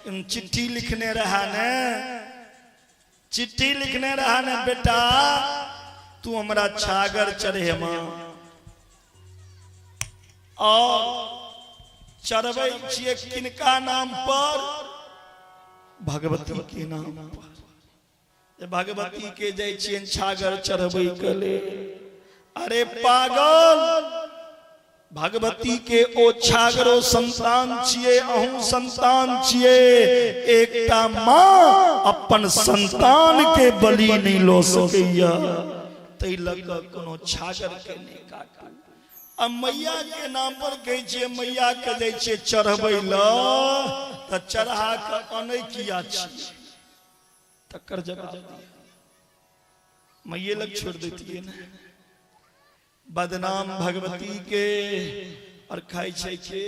चिट्ठी लिखने रहा ने, चिट्ठी लिखने रहा ने, बेटा तू हमरा छागर चढ़ेमा और चढ़बै छियै किनका नाम पर? भगवती के नाम पर। भगवती के जाइ छियनि छागर चढ़बै के लेल। अरे पागल, भगवती के ओ छागरो संतान छियै, अहूँ संतान छियै। एकटा माँ अपन संतान के बलि नहीं लऽ सकैया, तै लऽ कऽ कोनो छागर के नहि काटू। आ मैया के नाम पर कहै छियै, मैया के जाइ छियै चढ़बै लऽ, तऽ चढ़ा कऽ अनै किया छियै? तकर जवाब दिया, मैये लग छोड़ देतियै ने। बदनाम भगवती के और खाई छै के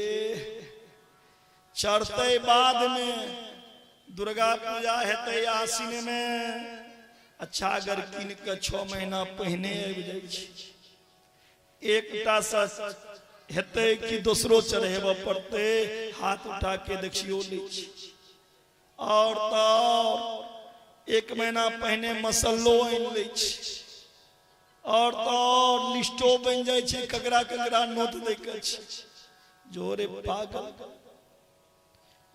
चढ़ते बाद में दुर्गा पूजा हेतै आश्विन में, अच्छा अगर कीन के 6 महीना पहिने आबि जाइ छै, एकटा से हेतै कि दोसरो चढ़ेबऽ पड़तै, हाथ उठा के देखियो लै छै। और तऽ 1 महीना पहिने मसल्लो आनि लै छै, और तऽ और लिस्टो बनि जाइ छै ककरा ककरा नोत दै के छै। जोरे पागल,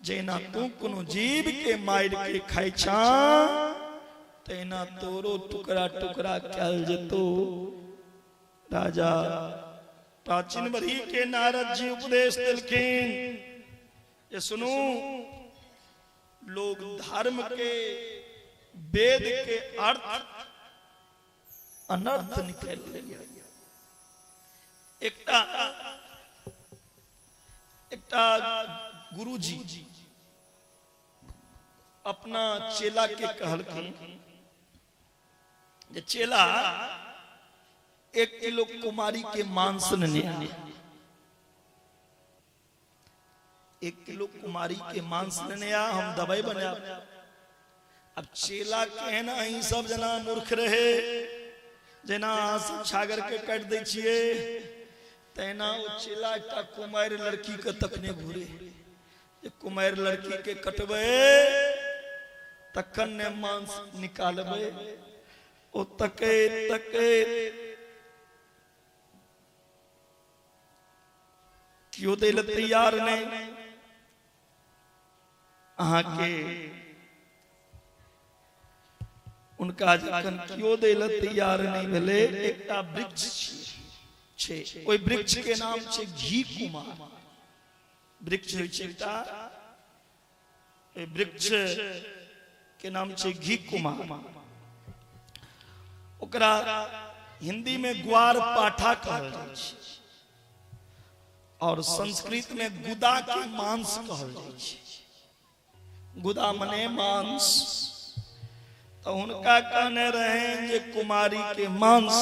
जेना तू कोनो जीव के मारि के खाइ छा तहिना तोरो टुकड़ा टुकड़ा कयल जेतो। राजा प्राचीन बरही के नारद जी उपदेश देलखिन जे सुनू, लोग धर्म के वेद के अर्थ अनर्थ निकालि लेलियै। एकटा एकटा गुरुजी अपना चेला के कहलखिन जे चेला 1 किलो कुमारी के मांस ने, 1 किलो कुमारी के मांस लेने आ, हम दवाई बनाब। अब चेला केहन अहीं सब जना मूर्ख रहे, जेना अहाँ सब छागर के काटि दै छियै तहिना ओ चेला एकटा कुमारि लड़की के तकने घुरे, जे कुमारि लड़की के कटबै तखन ने मांस निकालबै। ओ तकैत तकैत केओ दै लए तैयार नहि। अहाँके उनका जखन केओ दै लए तैयार नहि भेलै, एकटा वृक्ष छै, ओहि वृक्ष के नाम छै घी कुमार। वृक्ष होइ छै एकटा, ओहि वृक्ष के नाम छै घी कुमार। ओकरा हिंदी में ग्वार पाठा कहल जाइ छै और संस्कृत में गुदा के मांस कहल जाइ छै। गुदा मने मांस। तो हुनका कहने रहे जे कुमारी के मांस,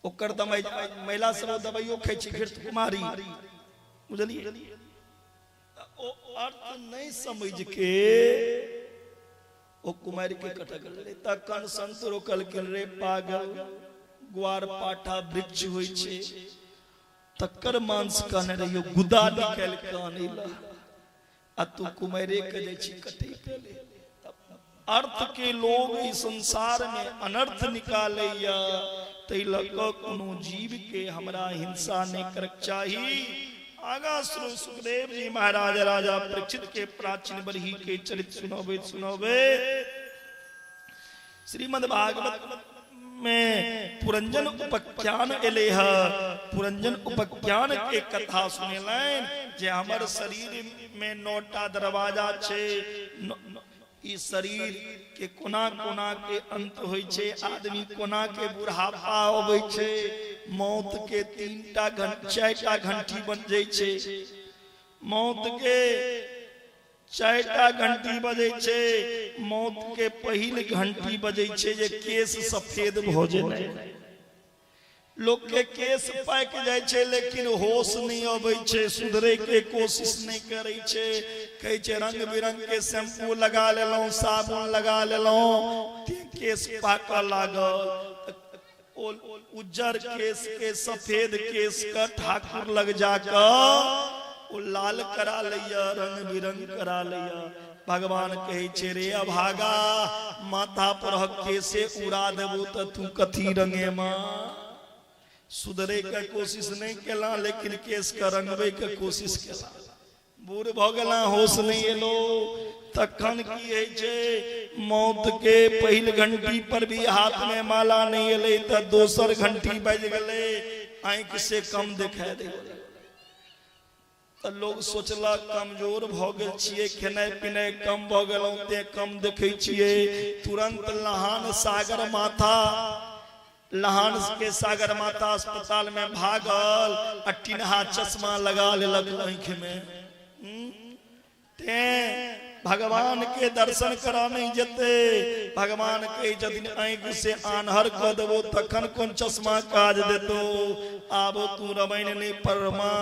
ओकर दवाई महिला सब दवाइयो खाइ छै, घृत कुमारी, बुझलियै? ओ अर्थ नहीं समझ के ओ कुमारी के कटक गेलै। तखन संत रोकलखिन, रे पागल, ग्वार पाठा वृक्ष होइ छै तकर मांस कहने रहियो, गुदा निकालि के आनै ला, आ तू कुमारे के जाइ छी कटै के लेल। अर्थ के लोग इस संसार में अनर्थ निकालैया, तै लऽ कऽ कोनो जीव के हमरा हिंसा नहीं करक चाही। आगा सुखदेव जी महाराज राजा परीक्षित के प्राचीन बरही के चरित्र सुनबैत सुनबैत श्रीमद् भागवत में पुरंजन उपाख्यान एले ह। पुरंजन उपाख्यान के कथा सुनेलनि जे हमर शरीर में 9टा दरवाजा छै, ई शरीर के कोना कोना के अंत होइ छै, आदमी कोना के बुढ़ापा अबै छै, मौत के 3टा 4टा घंटी बन जाइ छै, मौत के 4टा घंटी बजै छै, मौत के पहिल घंटी बजै छै जे केस सफेद भऽ जेनाइ। लोक के केस पाकि जाइ छै लेकिन होश नहीं अबै छै, सुधरे के कोशिश नहीं करै छै, कहै छै रंग बिरंग के शैम्पू लगा लेलहुँ, साबुन लगा लेलहुँ, केस पाकऽ लागल। ओ उज्जर केस के सफेद केस के ठाकुर लग जाकऽ ओ लाल करा लैया, रंग बिरंग करा लैया। भगवान कहै छै रे अभागा, माथा पर केसे उड़ा देबो तऽ तू कथी रंगेमा। सुधरे के कोशिश नहीं केला लेकिन केस के रंगबे के कोशिश केला, बूढ़ भऽ गेला, होश नहीं एलो। तखन की होइ छै, मौत के पहिल घंटी पर भी हाथ में माला नहीं एलै तऽ दोसर घंटी बाजि गेलै, आँखि से कम देखाय दै। तऽ लोग सोचलक कमजोर भऽ गेल छियै, खेनाइ पिनाइ कम भऽ गेलहुँ तें कम देखै छियै। तुरंत लहान सागर माथा, लहान के सागर माता अस्पताल में भागल आ टिनहा चश्मा लगा लेलक आँखि में। तें भगवान के दर्शन करा नहीं जेते, भगवान के जदिन आँखि से आन्हर कऽ देबो तखन कोन चश्मा काज देतो। आबो तू रामायण नहीं पढ़मा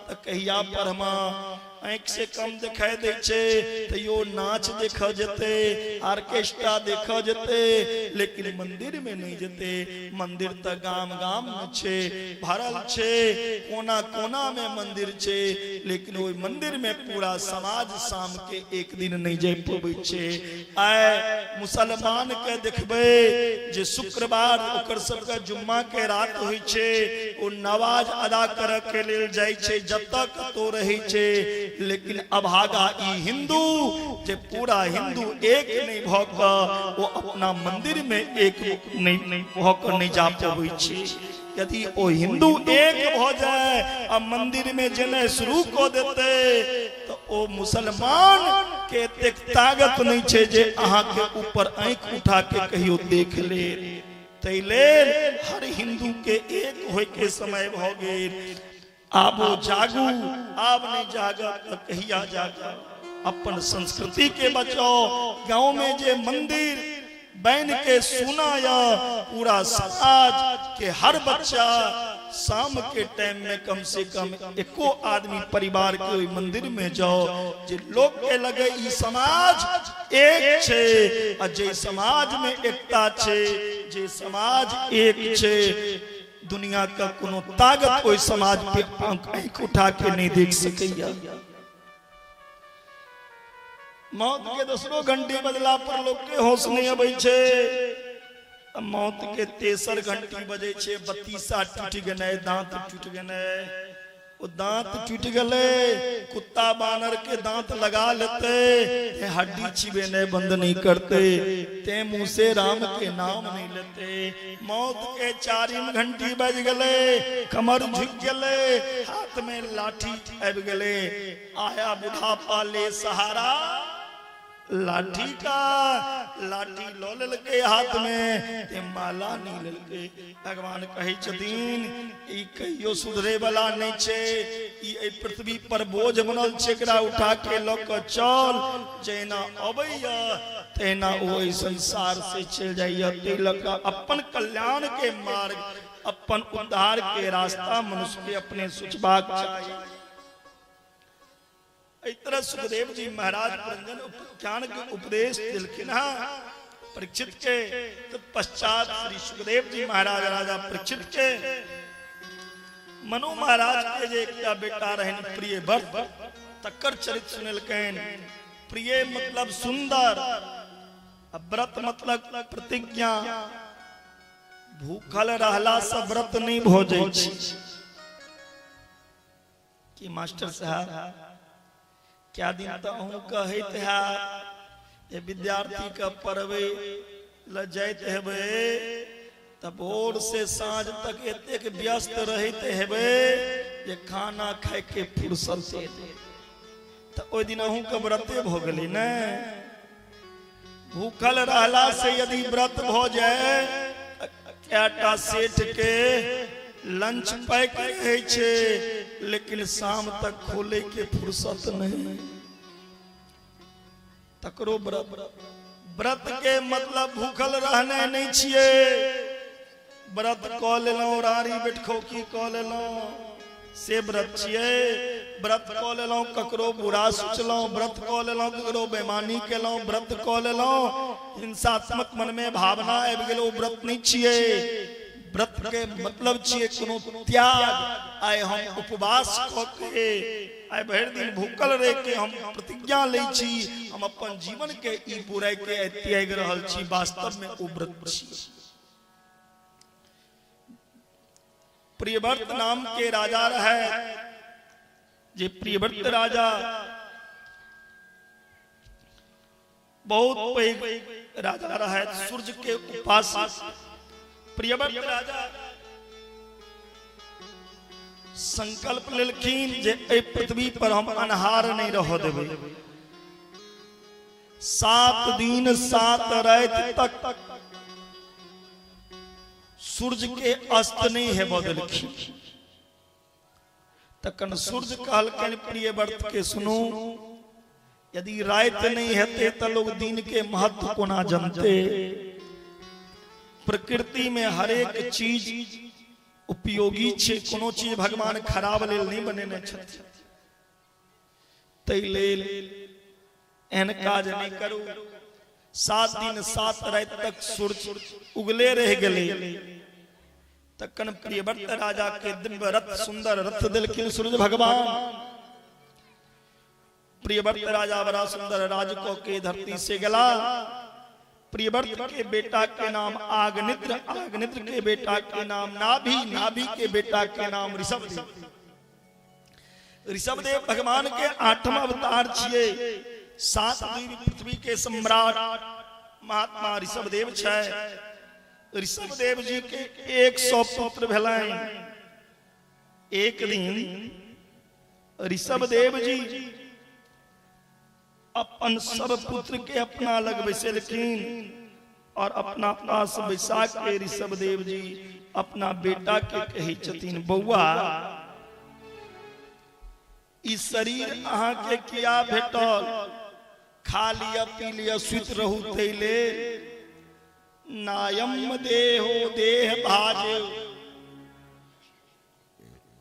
तऽ कहिया पढ़मा। आँखि से कम दिखाई दै छै तैयो नाच देख जेतै, ऑर्केस्ट्रा देखऽ जेतै, लेकिन मंदिर में नहीं जेतै। मंदिर तऽ गाम गाम में छै, भरल छै, कोना कोना में मंदिर छै, लेकिन ओहि मंदिर में पूरा समाज शाम के एक दिन नहीं जाय पबै छै। आइ मुसलमान के देखबै जे शुक्रवार ओकर सबके जुम्मा के रात होइ छै, ओ नमाज अदा करऽ के लेल जाइ छै, जतऽ कतौ रहै छै। लेकिन अभागा ई हिंदू जे पूरा हिंदू एक नहीं भऽ कऽ ओ अपना मंदिर में एक नहीं भऽ कऽ नहीं जा पबै छै। यदि ओ हिंदू एक भऽ जाए आ मंदिर में जेनाइ शुरू कऽ देतै तऽ ओ मुसलमान के एतेक ताकत नहीं छै जे अहाँ के ऊपर आँखि उठा के कहियो देख ले। ताहि लेल हर हिंदू के एक होय के समय भऽ गेल। आब ओ जागू, आब नहीं जागब तऽ कहिया जागब। अपन संस्कृति के बचाओ। गाँव में जे मंदिर बन के सुना या पूरा समाज के हर बच्चा शाम के टाइम में कम से कम एको आदमी परिवार के ओहि मंदिर में जाओ, जे लोग के लगे ई समाज एक छै, आ जे समाज में एकता छै, जे समाज एक छै, दुनिया का कोनो ताकत ओहि समाज पे आँख उठा के नहीं देख सकैया। मौत के दोसरो घंटी बजला पर लोग के होश नहीं अबै छै। मौत के तेसर घंटी बजै छै, बत्तीसा टूटि गेलै, दांत टूटि गेलै, ओ दांत टूटि गेलै, कुत्ता बानर के दांत लगा लेतै, ते हड्डी चिबेनाइ बंद नहीं करते, ते मुंह से राम के नाम नहीं लेते। मौत के चारिम घंटी बज गेलै, कमर झुकि गेलै, हाथ में लाठी आबि गेलै, आया बुढ़ापा ले सहारा लाठी का, लाठी लऽ लेलकै हाथ में, ते माला नहीं लेलकै। भगवान कहै छथिन ई कहियो सुधरे वाला नहीं छै, ई एहि पृथ्वी पर बोझ बनल छै, एकरा उठा के लऽ कऽ चल, जहिना अबैया तहिना ओ एहि संसार से चलि जाइया। ताहि लऽ कऽ अपन कल्याण के मार्ग, अपन उद्धार के रास्ता मनुष्य के अपने सोचबाक चाही। एहि तरह सुखदेव जी महाराज प्रंजन उपाख्यान के उपदेश दिलखिन हँ परीक्षित के। तत्पश्चात श्री सुखदेव जी महाराज राजा परीक्षित के मनु महाराज के जे एकटा बेटा रहनि प्रियव्रत, तकर चरित्र सुनेलकनि। प्रिय मतलब सुंदर, व्रत मतलब प्रतिज्ञा। भूखल रहला से व्रत नहीं भऽ जाइ छै। कि मास्टर साहब क्या दिन तऽ अहूँ कहैत हैत जे विद्यार्थी के पढ़बै ल जाइत हेबै तऽ भोर से साँझ तक एतेक व्यस्त रहैत हेबै जे खाना खाय के फुर्सत नहि। तऽ ओहि दिन अहूँ के व्रते भऽ गेलै ने। भूखल रहला से यदि व्रत भऽ जाय, कएटा सेठ के लंच पैक रहै छै, लेकिन शाम तक खोले के फुर्सत नहीं, तकरो व्रत। व्रत के मतलब भूखल रहने नहीं छियै। व्रत कऽ लेलहुँ, राड़ी बैठखौकी कऽ लेलहुँ, से व्रत छियै। व्रत कऽ लेलहुँ, ककरो बुरा सोचलहुँ, व्रत कऽ लेलहुँ, ककरो बेमानी केलहुँ, व्रत कऽ लेलहुँ, हिंसात्मक मन में भावना आबि गेल, ओ व्रत नहीं छियै। व्रत के मतलब छियै कोनो त्याग। आइ हम उपवास कऽ के, आइ भरि दिन भूखल रहि के हम प्रतिज्ञा लै छी, हम अपन जीवन के ई बुराई के त्यागि रहल छी, वास्तव में ओ व्रत छी। प्रियव्रत नाम के राजा रहे, जे प्रियव्रत राजा बहुत पैघ राजा रहे, सूर्य के उपासक। प्रियव्रत राजा संकल्प लेलखिन जे एहि पृथ्वी पर हम अन्हार नहीं रह देबै। 7 दिन 7 राति तक सूर्य के अस्त नहीं हेबऽ देलखिन। तखन सूर्य कहलखिन प्रियव्रत के सुनू, यदि राति नहीं हेतै तऽ लोग दिन के महत्व कोना जनते। प्रकृति में हरेक चीज उपयोगी छै, कोनो चीज भगवान खराब लेल नहीं बनेने छथिन। ताहि लेल एहन काज नहीं करू। 7 दिन 7 राति तक सूर्य उगले रह गेलै। तखन प्रियव्रत राजा के दिव्य रथ, सुंदर रथ देलखिन सूर्य भगवान। प्रियव्रत राजा बड़ा सुंदर राज को के धरती से गला। प्रियव्रत के बेटा के नाम आग्निद्र, आग्निद्र के बेटा के नाम नाभि, नाभि के बेटा के नाम ऋषभदेव। ऋषभदेव भगवान के 8वां अवतार छिए। 7 द्वीप पृथ्वी के सम्राट महात्मा ऋषभदेव छै। ऋषभदेव जी के 100 पुत्र भेलनि। एक दिन ऋषभदेव जी अपन सब पुत्र के अपना लग बैसेलखिन और अपना पास बैसा के ऋषभदेव जी अपना बेटा के कहै छथिन, बौआ ई शरीर अहाँ के किया भेटल? खा लिया पी लिया सुति रहू तैले नायम देहो देह भाजे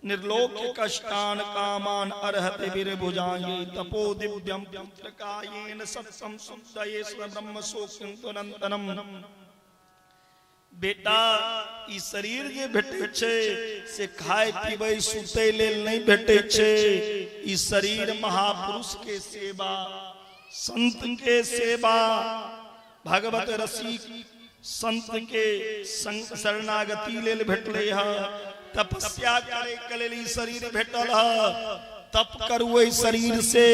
निर्लोक कष्टान कामान अर्हते वीरभुजाये तपो दिव्यम पुत्र कायेन सत्सम शुद्धये ब्रह्म शोकिन्तनम। बेटा ई शरीर जे भेटै छै से खाय पीबै सुतै लेल नहीं भेटै छै। ई शरीर महापुरुष के सेवा, संत के सेवा, भगवत रसिक संत के शरणागति लेल भेटलै है। तपस्या करे के लेल ई शरीर भेटल है। तप करू एहि शरीर से,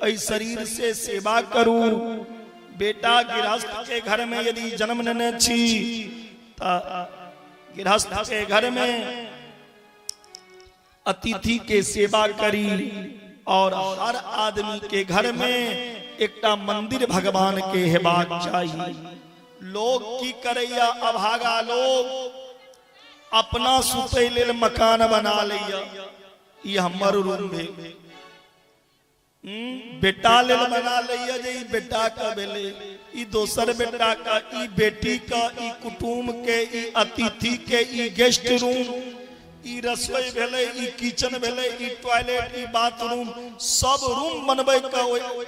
एहि शरीर से सेवा करू। बेटा गृहस्थ के घर में यदि जन्म लेने छी त गृहस्थ के घर में अतिथि के सेवा करी और हर आदमी के घर में एकटा मंदिर भगवान के हेबाक चाही। लोग की करैया अभागा लोग अपना सुतै लेल मकान बना लैया, ई हमर रूम भेल। बेटा लेल बना लैया जे ई बेटा का भेलै, ई दोसर बेटा का, ई बेटी का, ई कुटुम्ब के, ई अतिथि के, ई गेस्ट रूम, ई रसोई भेलै, ई किचन भेलै, ई टॉयलेट, ई बाथरूम, सब रूम बनबै का ओहि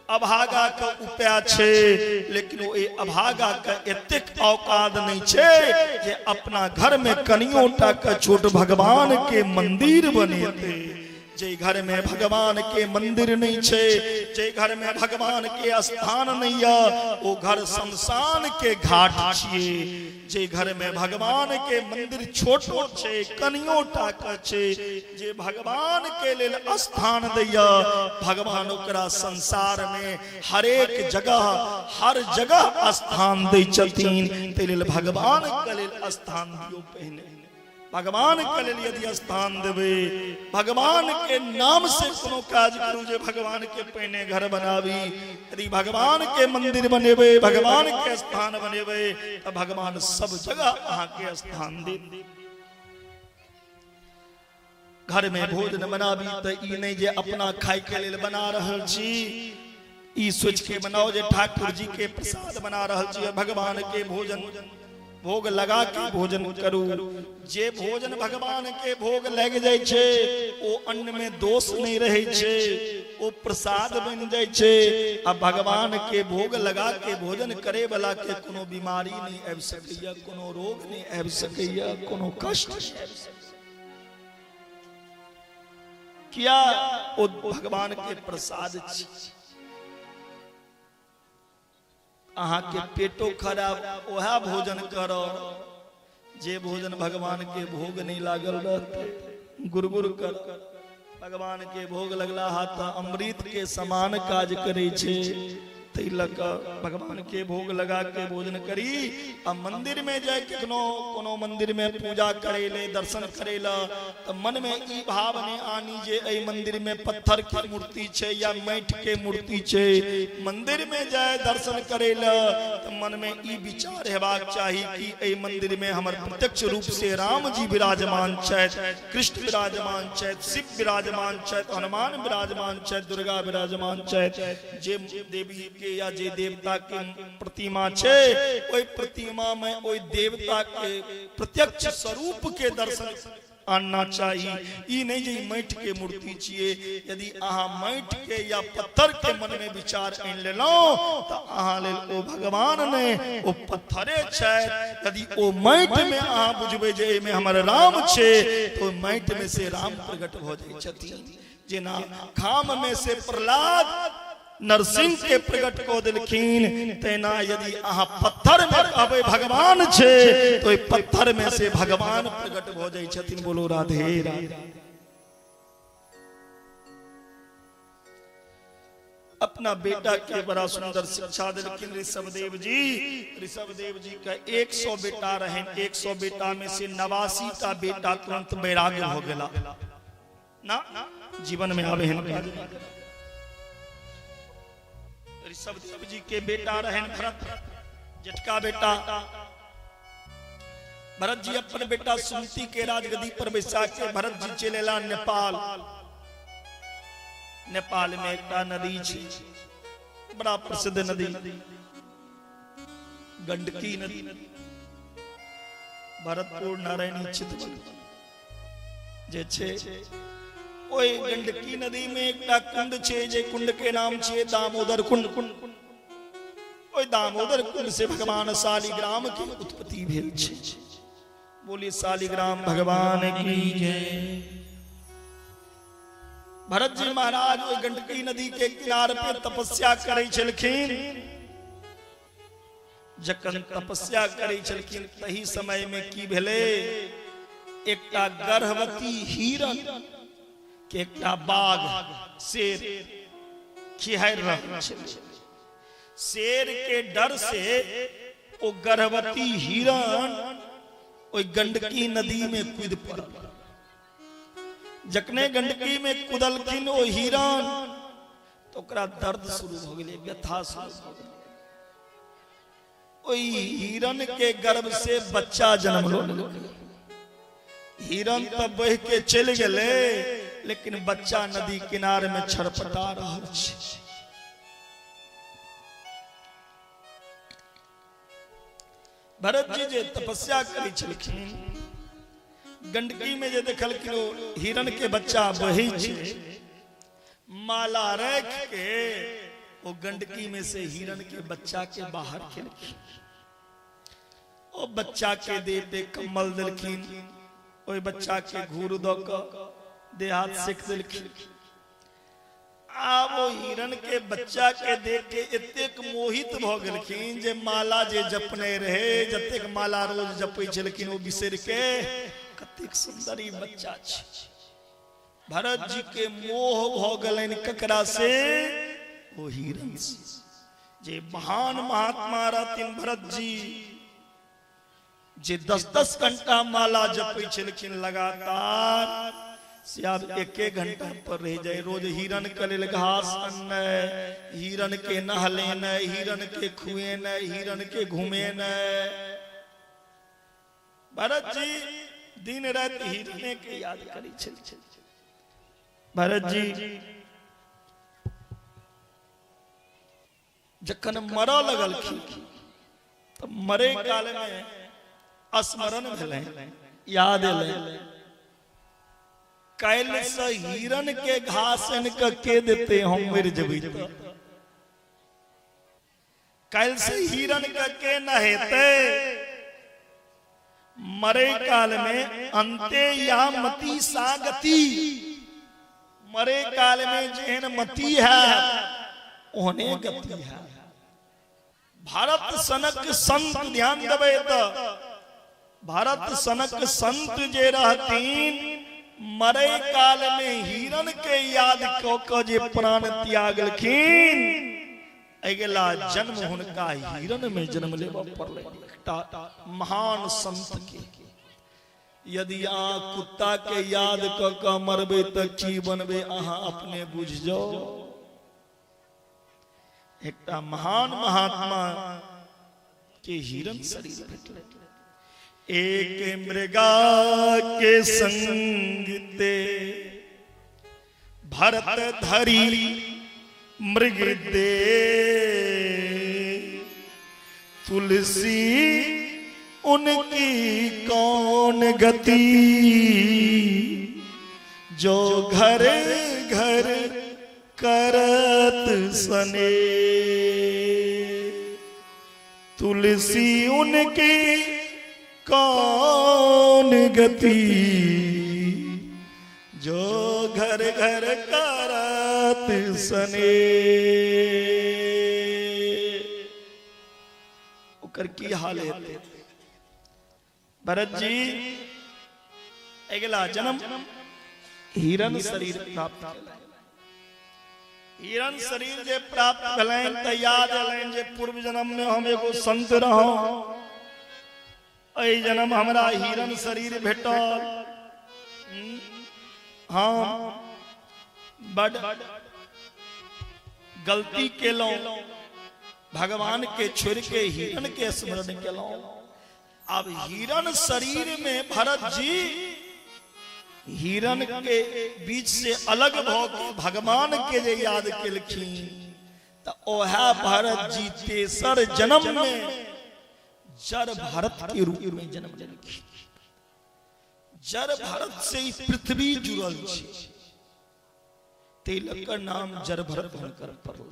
अभागा के उपाय छै। लेकिन ओहि अभागा के एतेक औकात नहीं छै जे अपना घर में कनियो टा के छोट भगवान के मंदिर बनेतै। जे घर में भगवान के मंदिर नहीं छै, जे घर में भगवान के स्थान नहीं है, वो घर शमशान के घाट छिए। जे घर में भगवान के मंदिर छोटो छै, कनियो टा के छै, जे भगवान के लेल स्थान दैया, भगवान ओकरा संसार में हरेक जगह हर जगह स्थान दै छथिन। तै लेल भगवान के लेल स्थान दियौ। पहिने भगवान के लेल यदि स्थान देबै, भगवान के नाम से कोनो काज करू, जे भगवान के पहिने घर बनाबी, यदि भगवान के मंदिर बनेबै, भगवान के स्थान बनेबै, तऽ भगवान सब जगह अहाँ के स्थान दे। घर में भोजन बनाबी तऽ ई नहीं जे अपना खाय के लेल बना रहल छी, ई सोच के बनाओ जे ठाकुर जी के प्रसाद बना रहल छी, भगवान के भोजन भोग लगा के भोजन करू। जे भोजन भगवान के भोग लग जाय छै ओ अन्न में दोष नहीं रहे छै, ओ प्रसाद बन जाय छै। आ भगवान के भोग लगा के भोजन करे वाला के कोनो बीमारी नहीं आबि सकैया, कोनो रोग नहीं आबि सकैया, कोनो कष्ट नहीं आबि सकैया। किया? ओ भगवान के प्रसाद छी। अहाँ के पेटो खराब वह भोजन करो जे भोजन भगवान के भोग नहीं लागल रहते, गुरगुर कर। भगवान के भोग लगला हा त अमृत के समान काज करे छे। तै लऽ कऽ भगवान के भोग लगा के भोजन करी। आ मंदिर में जाय के कोनो कोनो मंदिर में पूजा करे ले, दर्शन करे ला, त मन में ई भाव नहीं आनी जे एहि मंदिर में पत्थर के मूर्ति छै या माटि के मूर्ति छै। मंदिर में जाय दर्शन करे ला त मन में ई विचार हेबाक चाही कि एहि मंदिर में हमर प्रत्यक्ष रूप से राम जी विराजमान छथि, कृष्ण विराजमान छथि, शिव विराजमान छथि, हनुमान विराजमान छथि, दुर्गा विराजमान छथि। जे देवी के या जे देवता के प्रतिमा छै ओहि प्रतिमा में ओहि देवता के प्रत्यक्ष स्वरूप के दर्शन आनना चाही। ई नहीं जे माटि के मूर्ति छियै, यदि अहाँ माटि के या पत्थर के मन में विचार आनि लेलहुँ तऽ अहाँ लेल ओ भगवान नहि, ओ पत्थरे छै। यदि ओ माटि में अहाँ बुझबै जे एहिमे हमर राम छै, तो माटि में से राम प्रकट भऽ जाइ छथिन। जेना खाम में से प्रहलाद नरसिंह के प्रकट कऽ देलखिन, तेना यदि अहाँ पत्थर में कहबै भगवान छै, तो ओहि पत्थर में से भगवान प्रकट भऽ जाइ छथिन। बोलो राधे राधे। अपना बेटा के बड़ा सुंदर शिक्षा देलखिन ऋषभदेव जी। ऋषभदेव जी का 100 बेटा रहे, 100 बेटा में से 89 टा बेटा तुरंत वैराग्य हो गेला ना जीवन में आवे हैं। ऋषभदेव जी के बेटा रहे भरत, जेठका बेटा। भरत जी अपन बेटा सुमति के राजगद्दी पर बैसा के भरत जी चले एला नेपाल। नेपाल में एकटा नदी छै, बड़ा प्रसिद्ध नदी, गंडकी नदी, भरतपुर नारायणी चितवन जे छै। ओहि गंडकी नदी में एकटा कुंड छै, जे कुंड के नाम छै दामोदर कुंड। ओहि दामोदर कुंड से भगवान शालिग्राम के उत्पत्ति भेल छै। बोलिए शालिग्राम भगवान की जय। भरत जी महाराज ओहि गंडकी नदी के किनार पे तपस्या करै छलखिन। जखन तपस्या करै छलखिन तही समय में की भेलै, एकटा गर्भवती हिरण के एकटा बाघ शेर खिहारि रहल छलै। शेर के डर से ओ गर्भवती हिरण ओहि गंडकी नदी में कूद पड़ल। जखने गंडकी में कूदलखिन ओ हिरण, तो ओकरा दर्द शुरू भ गेलै, व्यथा शुरू भ गेलै। ओहि हिरण के गर्भ से बच्चा जन्म लेलकै। हिरण तऽ बहि के चलि गेलै, लेकिन बच्चा नदी किनार में छरपटा रहल छै। भरत जी जे तपस्या करै छलखिन, गंडकी में जे देखलखिन ओ हिरण के बच्चा बहै छै, माला रख के ओ गंडकी में से हिरण के बच्चा के बाहर केलखिन। ओ बच्चा के देह पे कम्बल देलखिन, ओहि बच्चा के घूर दऽ कऽ देह हाथ सेक देलखिन। आब ओ हिरण के बच्चा के देख के एतेक मोहित भऽ गेलखिन जे माला जे जपने रहे, जतेक माला रोज जपै छलखिन ओ बिसरि के कतेक सुंदर ई बच्चा छै। भरत जी के मोह भऽ गेलनि ककरा से? ओ हिरण से। जे महान महात्मा रहथिन भरत जी, जे 10-10 घंटा माला जपै छलखिन लगातार, से आब 1 घंटा पर रह जाए। रोज हिरण के लेल घास अननाइ, हिरण के नहलेनाइ, हिरण के खुएनाइ, हिरण के घुमेनाइ। भरत जी दिन राति हिरणे के याद करै छलखिन। भरत जी जखन मरऽ लगलखिन तऽ मरे काल में स्मरण भेलै, याद एलै, काल्हि से हिरण के घास आनि कऽ के देतै, हम मरि जेबै तऽ। काल्हि से हिरण के नहेतै। मरे काल में अंते या मति सा गति, मरे काल में जेहन मति है ओहने गति है। भारत सनक संत ध्यान देबै तऽ, भारत सनक संत जे रहथिन, मरे काल में हिरण के याद कऽ कऽ जे प्राण त्यागलखिन, अगिला जन्म हुनका हिरण में जन्म लेबऽ पड़लै, एकटा महान संत के। यदि अहाँ कुत्ता के याद कऽ कऽ मरबै तऽ की बनबै अहाँ अपने बुझि जाउ। एकटा महान महात्मा के हिरण शरीर भेटलै। एक मृगा के संग ते भरत धरी मृग दे, तुलसी उनकी कौन गति, जो घर घर करत सने। तुलसी उनकी कौन गति, जो घर घर करत सने। ओकर की हाल हेतै। भरत जी अगिला जन्म हिरण शरीर प्राप्त केलनि। हिरण शरीर जे प्राप्त भेलनि त याद एलनि जे पूर्व जन्म में हम एगो संत रहौं, एहि जन्म हमरा हिरण शरीर भेटल। हम बड गलती केलहुं, भगवान के छोड़ के हिरण के स्मरण केलहुं। अब हिरण शरीर में भरत जी हिरण के बीच से अलग भ के भगवान के जे याद केलखिन त ओहा भरत जी तेसर जन्म में जड़ भरत के रूप में जन्म लेलखिन। जड़ भरत से ही पृथ्वी जुड़ल छै, तिलकर नाम जड़ भरत हुनकर पड़ल।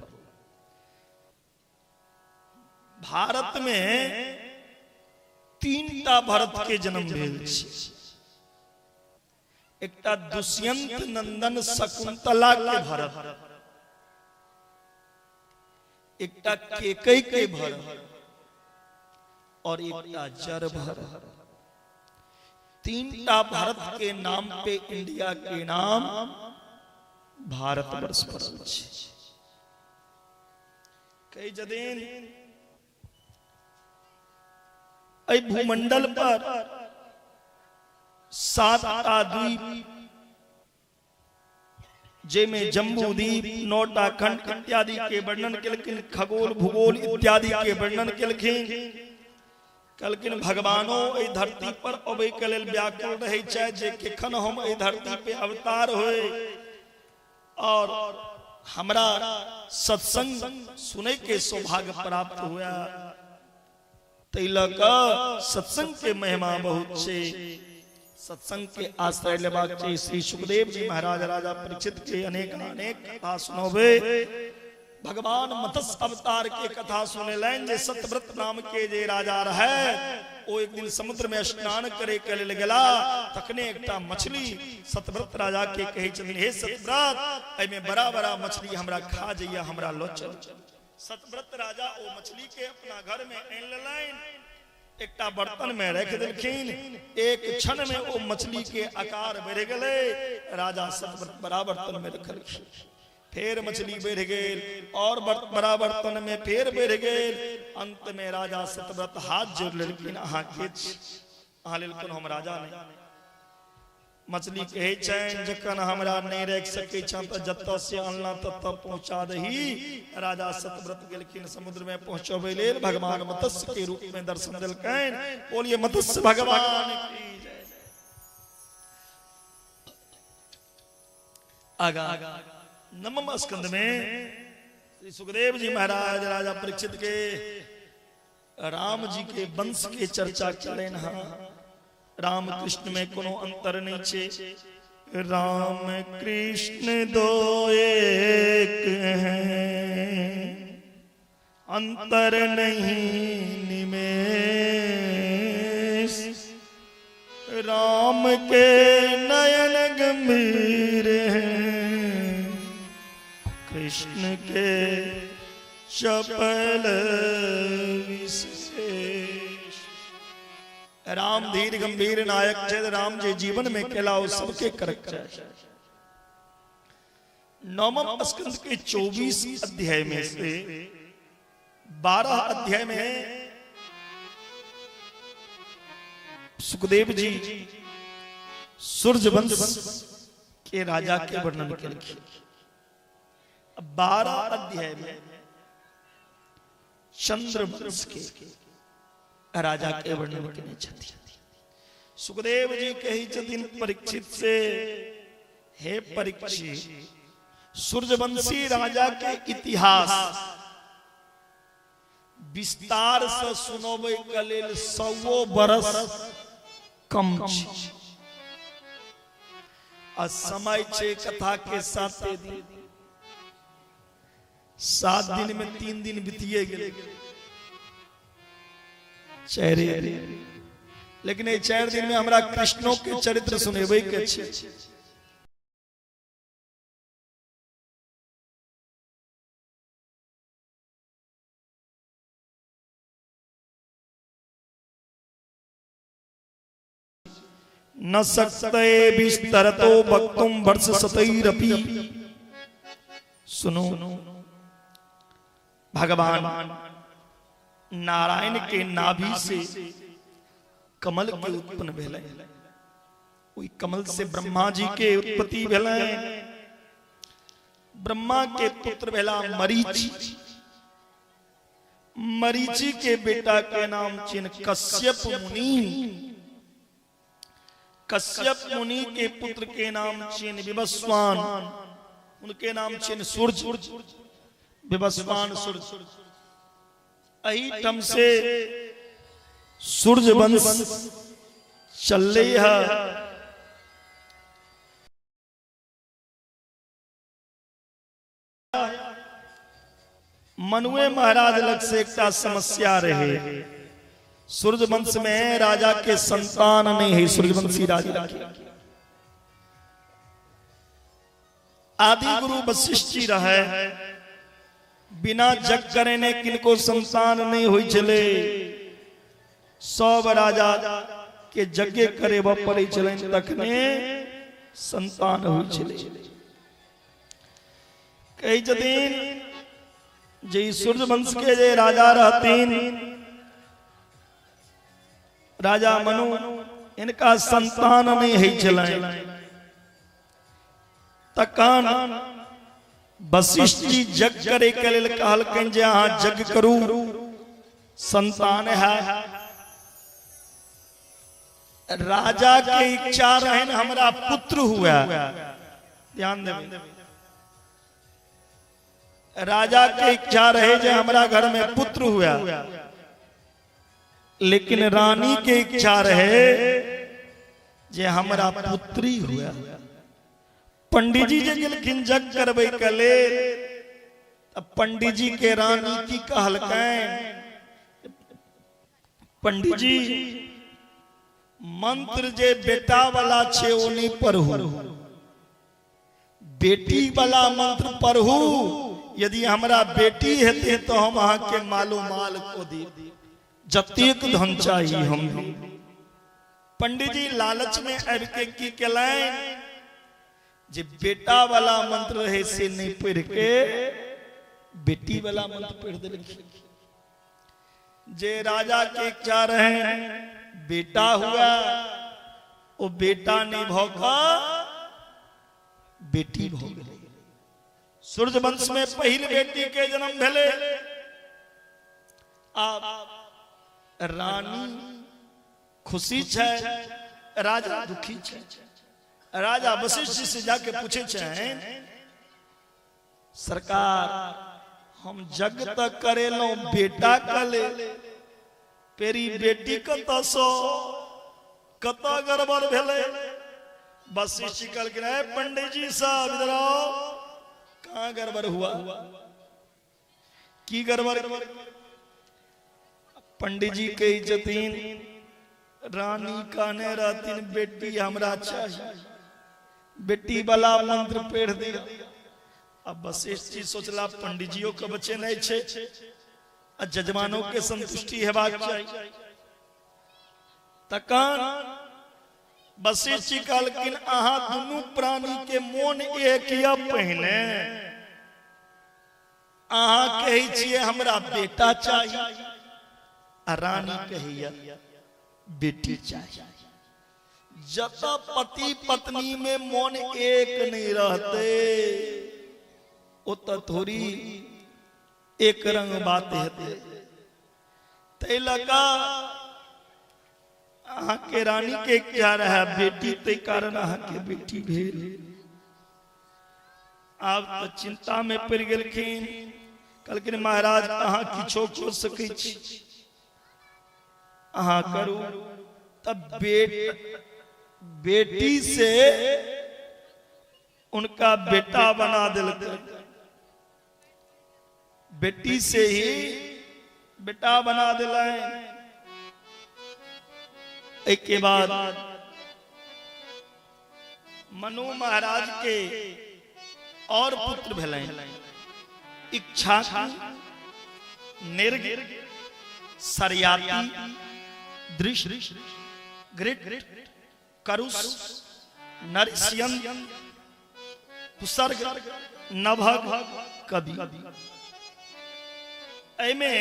भारत में 3टा भरत के जन्म भेल छै। एकटा दुष्यंत नंदन शकुंतला के भरत, एकटा केकई के भरत और एकटा जड़ भरत। 3टा भरत के नाम पे इंडिया के नाम भारतवर्ष पड़ल छै। कई जदिन एहि भूमंडल पर 7टा द्वीप, जेमे जम्बूद्वीप, 9टा खंड इत्यादि के वर्णन केलखिन, खगोल भूगोल इत्यादि के वर्णन केलखिन। कहलखिन भगवानो एहि धरती पर अबै के लेल व्याकुल रहै छै जे केखन हम एहि धरती पे अवतार होए और हमरा सत्संग सुनै के सौभाग्य प्राप्त हुआ। तै लऽ कऽ सत्संग के महिमा बहुत छै, सत्संग के आश्रय लेबाक चाही। श्री सुखदेव जी महाराज राजा परीक्षित के अनेक अनेक कथा सुनबे। भगवान मत्स्य अवतार के कथा सुनेलनि जे सत्यव्रत नाम के जे राजा रहे ओ एक दिन समुद्र में स्नान करे के लेल गेला। तखने एकटा मछली सत्यव्रत राजा के कहै छथिन, हे सत्यव्रत, एहिमे बड़ा बड़ा मछली हमरा खा जइया, हमरा लऽ चल। सत्यव्रत राजा ओ मछली के अपना घर में आनि लेलनि, एकटा बर्तन में रख देलखिन। एक क्षण में ओ मछली के आकार बढ़ि गेलै। राजा सत्यव्रत बड़ा बर्तन में रखलखिन, फेर मछली बढ़ि गेल और बड़ा बर्तन में फेर बढ़ि गेल। अंत में राजा सत्यव्रत हाथ जोड़ लेलखिन, अहाँ के छी? अहाँ लेल कोनो हम राजा नहीं। मछली कहै छनि जखन हमरा नहीं राखि सकै छह तऽ जतऽ से अनला ततऽ पहुंचा दही। राजा सत्यव्रत गेलखिन समुद्र में पहुंचबै लेल, भगवान मत्स्य के रूप में दर्शन देलकनि। बोलिए मत्स्य भगवान की जय। आगा नवम स्कंद में श्री सुखदेव जी महाराज राजा परीक्षित के राम जी के वंश के चर्चा करें। हाँ, राम कृष्ण में कोनो अंतर नहीं छे। राम कृष्ण दो एक हैं, अंतर नहीं निमेष। राम के नयन गंभीर हैं, कृष्ण के चपल विशेष। राम धीर गंभीर नायक छे, राम जे जीवन में केला ओ सबके करक चाही। नवम स्कंद के 24 अध्याय में से 12 अध्याय में सुखदेव जी सूर्यवंश के राजा के वर्णन केलखिन। 12 अध्याय में चंद्रवंश के राजा के वर्णन केने छथिन। सुखदेव जी कहै छथिन परीक्षित से, हे परीक्षित, सूर्यवंशी राजा के इतिहास विस्तार से सुनबै के लेल 100 बरस कम छै। आ समय छै कथा के 7 दिन, 7 दिन में 3 दिन बीतिए गेल, 4 दिन। लेकिन ये 4 दिन में हमरा कृष्णों के चरित्र सुनेबै के छै। न सकते विस्तरतो वक्तुम वर्ष सतैरपि। सुनो, भगवान नारायण के नाभि से कमल के उत्पन्न भेलै, ओहि कमल से ब्रह्मा जी के उत्पत्ति भेलै। ब्रह्मा के पुत्र भेला मरीचि, मरीचि के बेटा के नाम चिन्ह कश्यप मुनि, कश्यप मुनि के पुत्र के नाम चिन्ह विवस्वान, उनके नाम चिन्ह सूर्य, विवस्वान सूर्य। एही ठाम से सूर्य वंश चलले है। मनुए महाराज लग से एकटा समस्या रहे, सूर्यवंश में राजा के संतान नहीं है, सूर्यवंशी राजा के। आदि गुरु वशिष्ठ जी रहे, बिना जग करे ने किनको संतान नहीं हुई चले, सब राजा के यज्ञ करे पड़े चले तखने संतान हुई चले। कही छथिन जे सूर्यवंश के जे राजा रहतीन राजा मनु, इनका संतान नहीं है छलनि। तखन वशिष्ठ जी यज्ञ करे के लेल कहलखिन जे अहाँ यज्ञ करू, संतान है। राजा के इच्छा रहन हमरा पुत्र हुआ, ध्यान देबै, राजा के इच्छा रहे जे हमरा घर में पुत्र हुआ, लेकिन रानी के इच्छा रहे जे हमरा पुत्री हुआ। पंडित जी जे गेलखिन यज्ञ करबै के लेल, तब पंडित जी के रानी की कहलकनि, पंडित जी मंत्र जे बेटा वाला छे ओ नहीं पढ़ू, बेटी वाला मंत्र पढ़ू, यदि हमरा बेटी हेते तो हम अहाँ के मालो माल को दी, जतेक धन चाहिए हम। पंडित जी लालच में आबि के की केलनि जे बेटा वाला मंत्र रहे से नहीं पढ़ के बेटी वाला मंत्र पढ़ देलखिन। जे राजा के इच्छा रहे बेटा हुआ, वो बेटा नहीं भऽ कऽ बेटी भऽ गेलै। सूर्यवंश में पहिल बेटी के जन्म भेलै। आब रानी खुशी छै, राजा दुखी छै। राजा वशिष्ठ जी से जाके पूछे छै, सरकार हम यज्ञ तक करेलहुं बेटा के लेल, पेरी बेटी कतऽ सो, कतऽ गड़बड़ भेलै? वशिष्ठ जी कहलखिन, ए पंडित जी साहब इधर आओ, कहाँ गड़बड़ हुआ, की गड़बड़? पंडित जी कहै छथिन, रानी कहने रहथिन बेटी हमरा चाहिए, बेटी वाला मंत्र पढ़ दिया। अब वशिष्ठ जी सोचला पंडित जियो के बचे नहीं छे, आ जजमानों के संतुष्टि हेबाक चाही। तखन वशिष्ठ जी कहलखिन, अहाँ दुनू प्राणी के मोन एक या पहिने, अहाँ कहै छियै हमरा बेटा चाहिए, आ रानी कहैया बेटी चाहिए। जत पति पत्नी में मोन एक नहीं रहते ओत थोड़ी एक रंग बात हेतै। तै लऽ अहाँ के रानी के इच्छा रहे बेटी, तै कारण अहाँ के बेटी भेल। आब तो चिंता में पड़ गेलखिन, कहलखिन महाराज अहाँ किछो कऽ सकै छी, अहाँ करू। तब बेटी से उनका बेटा बना दिलकै, बेटी से ही बेटा बना दिलनि। एहिके बाद मनु महाराज के और पुत्र भेलनि, इच्छा, निर्ग, सरयाति, दृश, घृत, करुष, नरसियन, पुसर्ग, नभग, कवि। एहिमे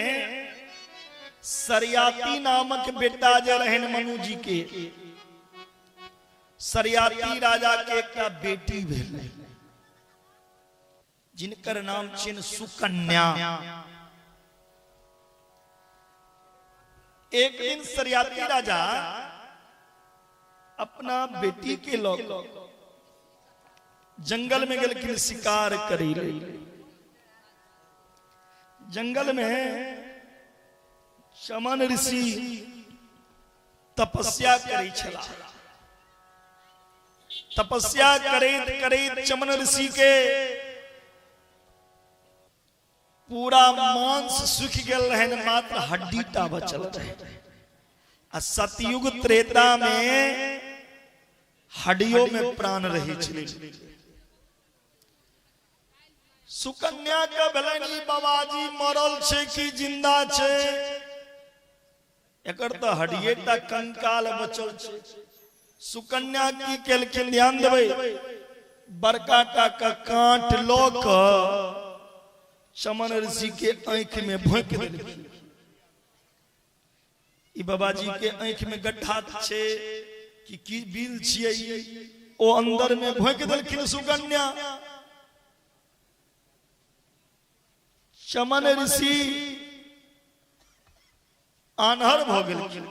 सरयाति नामक बेटा जे रहनि मनु जी के, सरयाति राजा के एकटा बेटी भेलै जिनकर नाम छिन सुकन्या। एक दिन सरयाति राजा अपना बेटी के लऽ जंगल में गेलखिन शिकार करै लेल। जंगल में चमन ऋषि तपस्या करै छलाह। तपस्या करैत करैत चमन ऋषि के पूरा मांस सूखि गेल रहनि, मात्र हड्डी टा बचल रहे। आ सतयुग त्रेता में हड्डियों में प्राण रहै छलै। सुकन्या के भेलनि बाबाजी मरल छै कि जिंदा छै, एकर तऽ हड्डिये टा कंकाल बचल छै। सुकन्या की केलखिन, ध्यान देबै, बड़का टा के कांट लऽ कऽ चमन ऋषि के आँखि में भोंकि देलखिन। ई बाबाजी के आँखि में गड्ढा छै कि की बिल छियै, ओ अंदर में भोंकि देलखिन सुकन्या। चमन ऋषि आन्हर भऽ गेलखिन।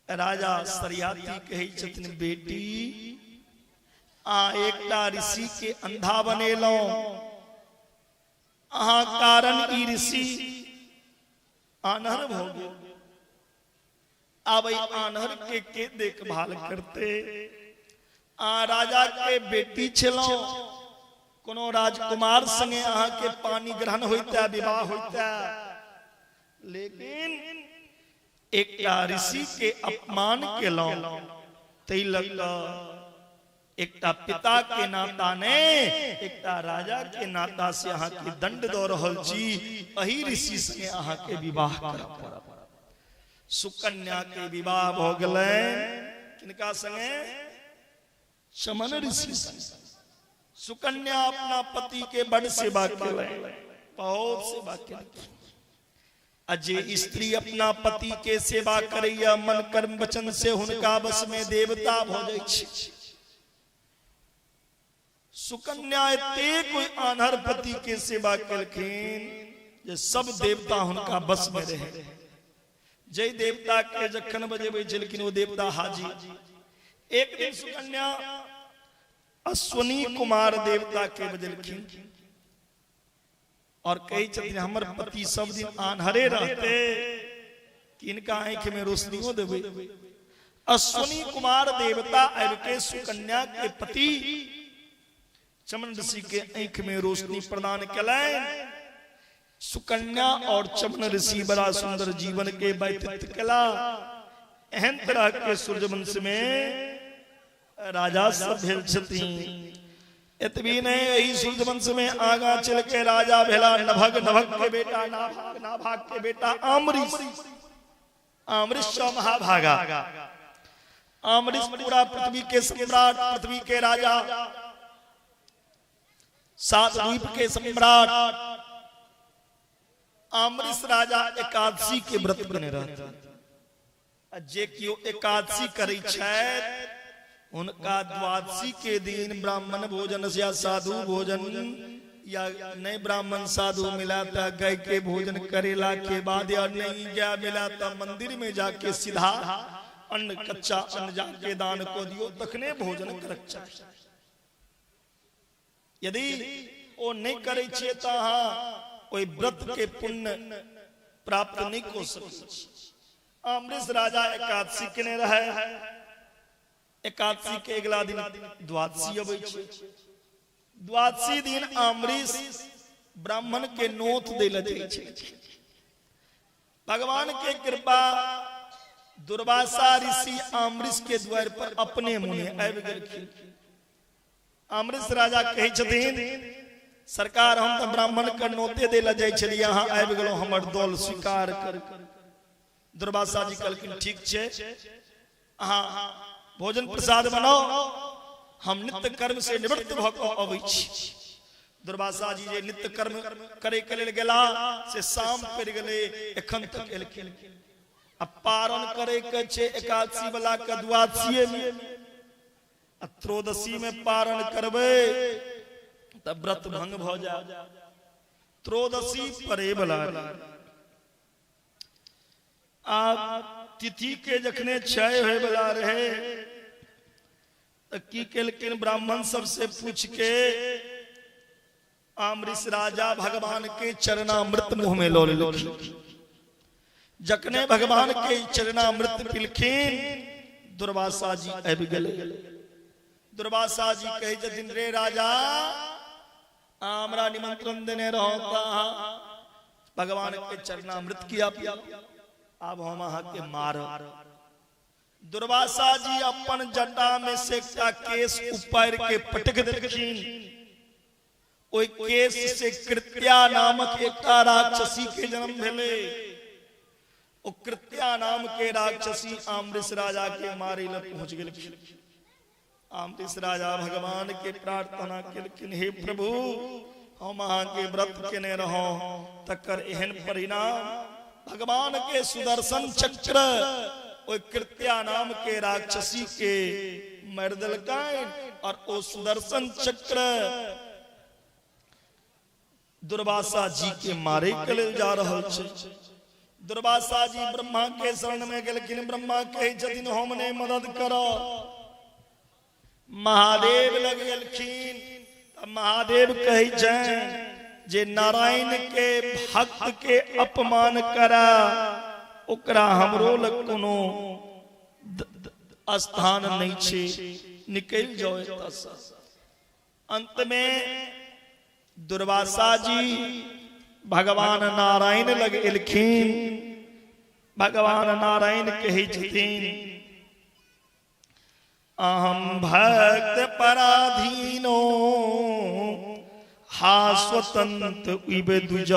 राजा सरयाति कहै छथिन, बेटी आ एकटा ऋषि के अंधा बनेलहुं, अहाँ कारण ई ऋषि आन्हर भऽ गेल। आब एहि आन्हर के देखभाल करते? आ राजा के बेटी छलहुं, कोनो राजकुमार संगे अहाँ के पानी ग्रहण होइता, विवाह होइता, लेकिन एकटा ऋषि के अपमान केलहुं, तै लऽ कऽ एकटा पिता के नाता ने एकटा राजा के नाता से अहाँ के दंड दऽ रहल छी, एहि ऋषि संगे अहाँ के विवाह करऽ पड़त। सुकन्या के विवाह भऽ गेलै किनका संगे? चमन ऋषि संगे। सुकन्या अपना पति के बड़ सेवा केलनि, बहुत सेवा केलखिन। आ जे स्त्री अपना पति के सेवा करैया मन कर्म वचन से, हुनका वश में देवता भऽ जाइ छै। सुकन्या एतेक ओहि आन्हर पति के सेवा केलखिन जे सब देवता हुनका वश में रहे। जै देवता के जखन बजेबै छलखिन ओ देवता हाजिर। एक दिन सुकन्या अश्वनी कुमार देवता के बजेलखिन और कहै छथिन, हमर पति सब दिन आन्हरे रहते कि इनका आँखि में रोशनियो देबै। अश्वनी कुमार देवता आबि के सुकन्या के पति चमन ऋषि के आँखि में रोशनी प्रदान केलनि। सुकन्या और चमन ऋषि बड़ा सुंदर जीवन के व्यतीत केला। एहन तरह के सूर्यवंश में राजा सब भेल छथिन। एतबी नहीं, एही सूर्यवंश में आगा चल के राजा भेला नभग, नभग के बेटा नाभाग, नाभाग के बेटा आमरीश, आमरीश महाभागा। आमरीश पूरा पृथ्वी के सम्राट, पृथ्वी के राजा, सात द्वीप के सम्राट। आमरीश राजा एकादशी के व्रत बने रहते। जे कियो एकादशी करै छथि उनका द्वादशी के दिन ब्राह्मण भोजन या साधु भोजन, या नहीं ब्राह्मण साधु मिला तो गाय के भोजन करेला के बाद, या नहीं गाय मिला तो मंदिर में जाके सीधा अन्न, कच्चा अन्न जाके दान को दियो, तखने भोजन करक चाही। यदि ओ नहीं करै छियै त अहाँ ओहि व्रत के पुण्य प्राप्त नहीं कऽ सकै छी। अम्बरीश राजा एकादशी केने रहे। एकादशी के अगला दिन द्वादशी अबै छै। द्वादशी दिन अम्बरीश ब्राह्मण के नोत दै लए जाइ छै। भगवान के कृपा दुर्वासा ऋषि अम्बरीश के द्वार पर अपने मुने आबि गेलखिन। अम्बरीश राजा कहै छथिन, सरकार हम तऽ ब्राह्मण के नोते दै लए जाइ छलियै, अहाँ आबि गेलहुँ, हमर दल स्वीकार कर। दुर्वासा जी कहलखिन ठीक छै, अहाँ भोजन प्रसाद बनाओ, हम नित्य कर्म से निवृत्त भऽ कऽ अबै छी। दुर्वासा जी जे नित्य कर्म करे के लेल गेला से शाम पड़ि गेलै, एखन तक एलखिन। आ पारण करे के छै एकादशी वाला के द्वादशीये में, आ त्रयोदशी में पारण करबै तऽ व्रत भंग भऽ जायत। त्रयोदशी पड़े वाला आ तिथि के जखने क्षय होय वाला रहे तऽ की केलखिन, ब्राह्मण सबसे पूछ के अम्बरीश राजा भगवान के चरणामृत मुंह में लऽ लेलखिन। जखने भगवान के चरणामृत पिलखिन दुर्वासा जी आबि गेलै। दुर्वासा जी कहै छथिन, रे राजा हमरा निमंत्रण देने रहो तऽ अहाँ भगवान के चरणामृत किया पिया, आब हम अहाँ के मारब। दुर्वासा जी अपन जटा में से एकटा केस उपारि के पटक देलखिन। ओहि केस से कृत्या नामक एकटा राक्षसी के जन्म भेलै। ओ कृत्या नाम के राक्षसी अम्बरीश राजा के मारे लए पहुंच गेलखिन। अम्बरीश राजा भगवान के प्रार्थना केलखिन, हे प्रभु हम अहाँ के व्रत केने रहौ तकर एहन परिणाम। भगवान के सुदर्शन चक्र ओहि कृत्या नाम के राक्षसी के मारि देलकनि और ओ सुदर्शन चक्र दुर्वासा जी के मारे के लेल जा रहल छै। दुर्वासा जी ब्रह्मा के शरण में गेलखिन। ब्रह्मा कहै छथिन हम नहि मदद करब। महादेव लग गेलखिन। महादेव कहै छनि जे नारायण के भक्त के अपमान करा ओकरा हमरो लग कोनो स्थान नहीं छै, निकलि जाओ एतऽसँ। अंत में दुर्वासा जी भगवान नारायण लग एलखिन। भगवान नारायण कहै छथिन, अहम भक्त पराधीनो हा स्वतंत्र इब दुज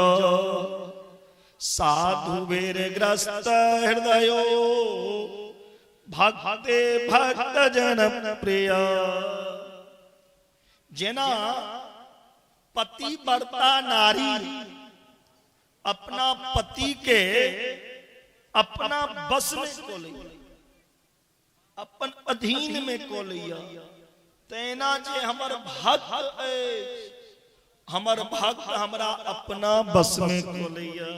साधु बेर ग्रस्त हृदयो भक्ते भक्त जन प्रिय। जेना पति बरता नारी अपना पति के अपना बस में को लैया, अपन अधीन में को लैया, तेना जे हमर भक्त अछि, हमर भक्त हमरा अपना बस में को लैया।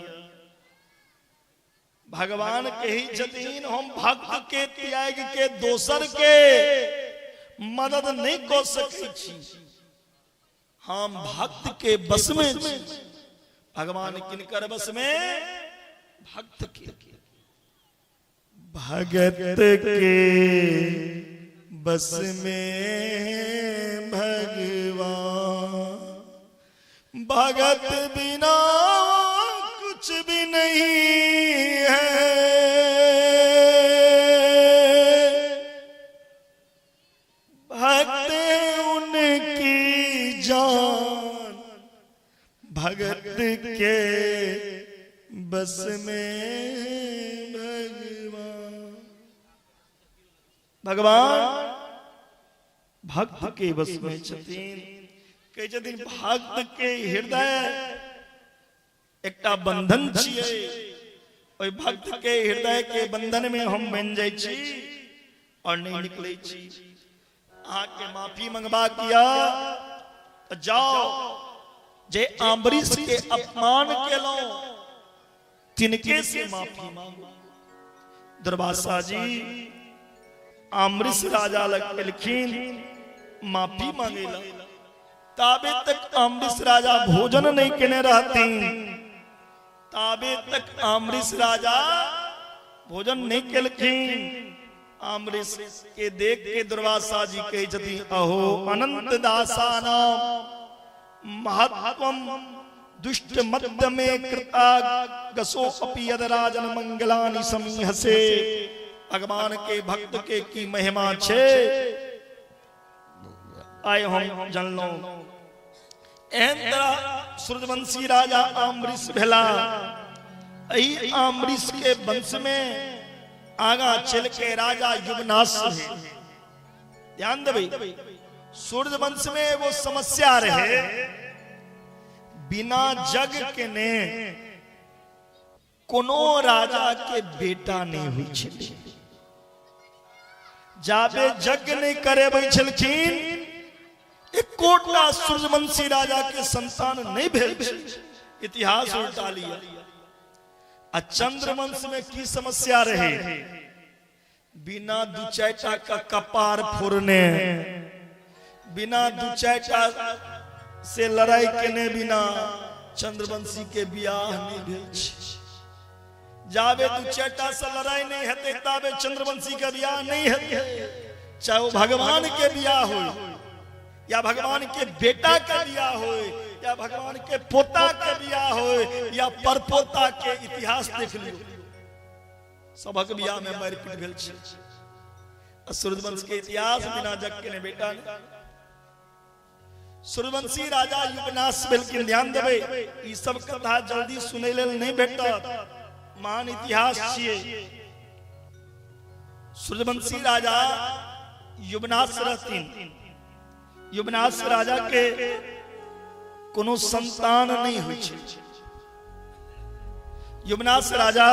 भगवान कही छथिन हम भक्त के त्याग के दोसर के मदद नहीं कऽ सकै छी, हम भक्त के बस में छी। भगवान किनकर बस में? भक्त के। भगत के बस में भगवान, भगत बिना कुछ भी नहीं है। भक्त उनकी जान, भगत के बस में भगवान। भगवान भक्त के बस में छथिन। कहै छथिन भक्त के हृदय एकटा बंधन छियै, ओहि भक्त के हृदय के बंधन में हम बनि जाइ छी और नहीं निकलै छी। अहाँके माफी मंगबाक यऽ तऽ जाओ, जे अम्बरीश के अपमान केलहुँ तिनके से माफी मांगू। दुर्वासा जी अम्बरीश राजा लग एलखिन माफी मांगे ला। ताबे तक अम्बरीश राजा भोजन नहीं केने रहथिन, ताबे तक अम्बरीश राजा भोजन नहीं केलखिन। अम्बरीश के देख के दुर्वासा जी कहै छथिन, अहो अनंत दासानाम महत्वम दुष्ट मध्य में कृता गसो अपि यद राजन मंगलानि समीहसे। भगवान के भक्त के की महिमा छे आए हम जानलो। एहन तरह सूर्यवंशी राजा अम्बरीश भेला। एही अम्बरीश के वंश में आगा चल के राजा युवनाश है। ध्यान देबै, सूर्यवंश में वो समस्या रहे, बिना जग के ने कोनो राजा के बेटा नहीं हुई छलै। जाबे जग नहीं करेबै छलखिन, एकोटा सूर्यवंशी राजा के संतान नहीं भेल। इतिहास उल्टा लिया। आ चंद्रवंश में की समस्या रहे, बिना दू चारिटा का कपार फोड़ने, बिना दू चारिटा से लड़ाई केने बिना चंद्रवंशी के बियाह नहीं भेल। जाबे दू चारिटा से लड़ाई नहीं हेतै ताबे चंद्रवंशी के बियाह नहीं हेतै। चाहे वो भगवान के बियाह हो या भगवान के बेटा के बियाह हो या भगवान के पोता के बियाह हो या परपोता के, इतिहास देख लियो, सबक बियाह में मारपीट भेल छै। सूर्यवंश के इतिहास बिना जग के ने बेटा ने। सूर्यवंशी राजा युवनाश भेलखिन। ध्यान देबै, ई सब कथा जल्दी सुनै लेल नहीं भेटत, महान इतिहास छियै। सूर्यवंशी राजा युवनाश रहथिन। युवनाश राजा के कोनो संतान नहीं हुई छै। युवनाश राजा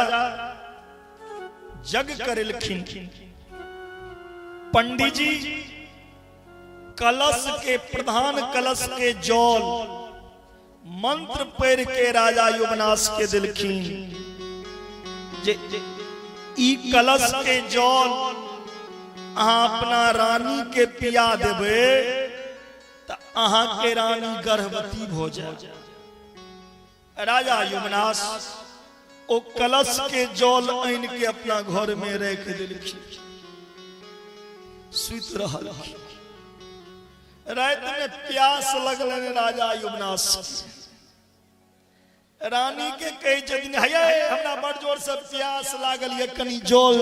जग करेलखिन। पंडित जी कलश के प्रधान कलश के जल मंत्र पढ़ के राजा युवनाश के दिलखिन जे ई कलश के जल अहाँ अपना रानी के पिया देबै त अहाँ के रानी गर्भवती भ जाए। राजा युवनाश ओ कलश के जल आनि के अपना घर में रख देलखिन। सुति रहल। रात में प्यास लगल राजा युवनाश। रानी के कहै छथिन, हे हमरा बड़ जोर से प्यास लागल ये, कनी जल।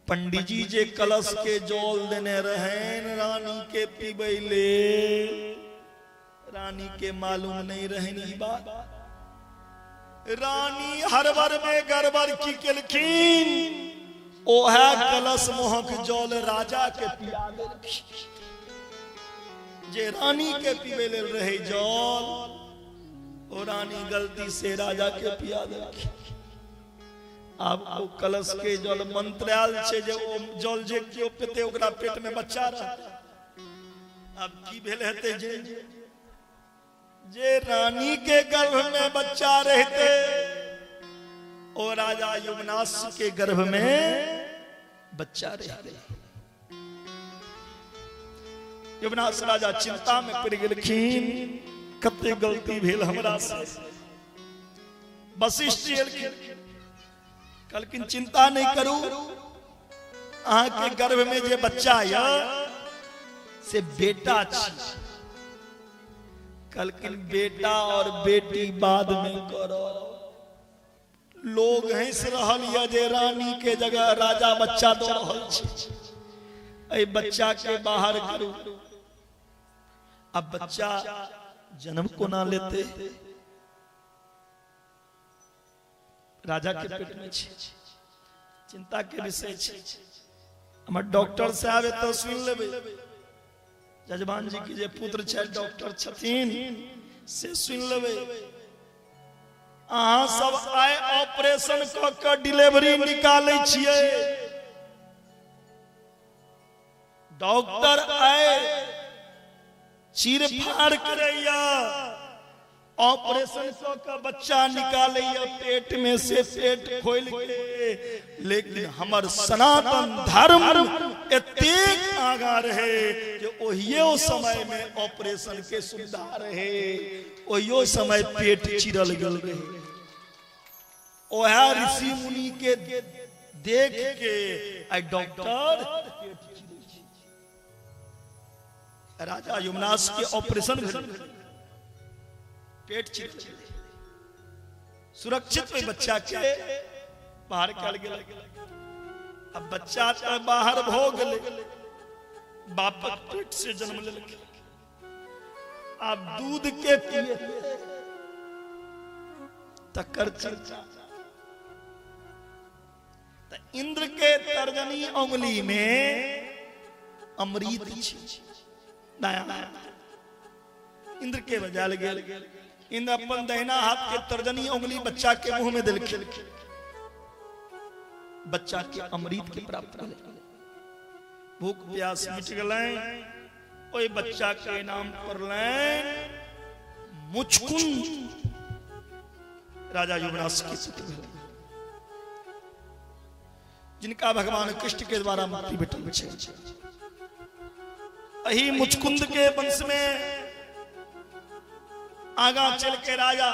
पंडित जी जे कलश के जल देने रहन रानी के पीबै ले, रानी के मालूम नहीं रहन ई बात। रानी हड़बड़ में गड़बड़ की केलखिन, ओहे कलश मोहक जल राजा के पिया देलखिन। जे रानी के पीबै लेल रहे जल, ओ रानी गलती से राजा के पिया देलखिन। आब ओ कलश के जल मंत्रायल छै जे ओ जल जे केओ पीते ओकरा पेट में बच्चा रहतै। अब की भेल हेतै जे रानी के गर्भ में बच्चा रहते, ओ राजा युवनाश के गर्भ में बच्चा रहते। युवनाश राजा चिंता में पड़ गेलखिन, कते गलती भेल हमरा से। वशिष्ठ जी एलखिन, कहलखिन चिंता नहीं करू, अहाँ के गर्भ में जे बच्चा य से बेटा छी। कहलखिन बेटा और बेटी बाद में करो। लोग हंस रहल ये जे रानी के जगह राजा बच्चा दऽ रहल छै, एहि बच्चा के बाहर करू। अब बच्चा जन्म कोना लेते, राजा के पेट में छै। चिंता के विषय छै। हमर डॉक्टर साहब एतऽ सुनि लेबै, जजमान जी के जे पुत्र छै डॉक्टर छथिन से सुनि लेबै। अहाँ सब आइ ऑपरेशन कऽ के डिलीवरी निकालै छियै, डॉक्टर आइ चीर फाड़ करैया, ऑपरेशन कऽ के बच्चा निकालैया पेट में से, पेट खोल के। लेकिन हमर सनातन धर्म एतेक आगा रहे जे ओहियो समय में ऑपरेशन के सुविधा रहे, ओहियो समय पेट चिरल गेल रहे। ओहा ऋषि मुनि के देख के आई डॉक्टर राजा युवनाश के ऑपरेशन भेल, पेट चिरल, सुरक्षित में बच्चा के बाहर कल गेल। अब बच्चा तो बाहर भो गेलै, बापक पेट से जन्म लेलकै, अब दूध के पिए तकर चर्चा। इंद्र के तर्जनी उंगली में अमृत छै, दाया इंद्र के बजाल गेल। इंद्र अपन दहिना हाथ के तर्जनी उंगली बच्चा के मुंह में देलखिन, बच्चा के अमृत के प्राप्त भेलै, भूख प्यास मिट गेलै। ओहि बच्चा के नाम पड़लनि मुचकुंद, राजा युवराज के पुत्र भेलै, जिनका भगवान कृष्ण के द्वारा मुक्ति भेटल छै। एही मुचकुंद के वंश में आगा चल के राजा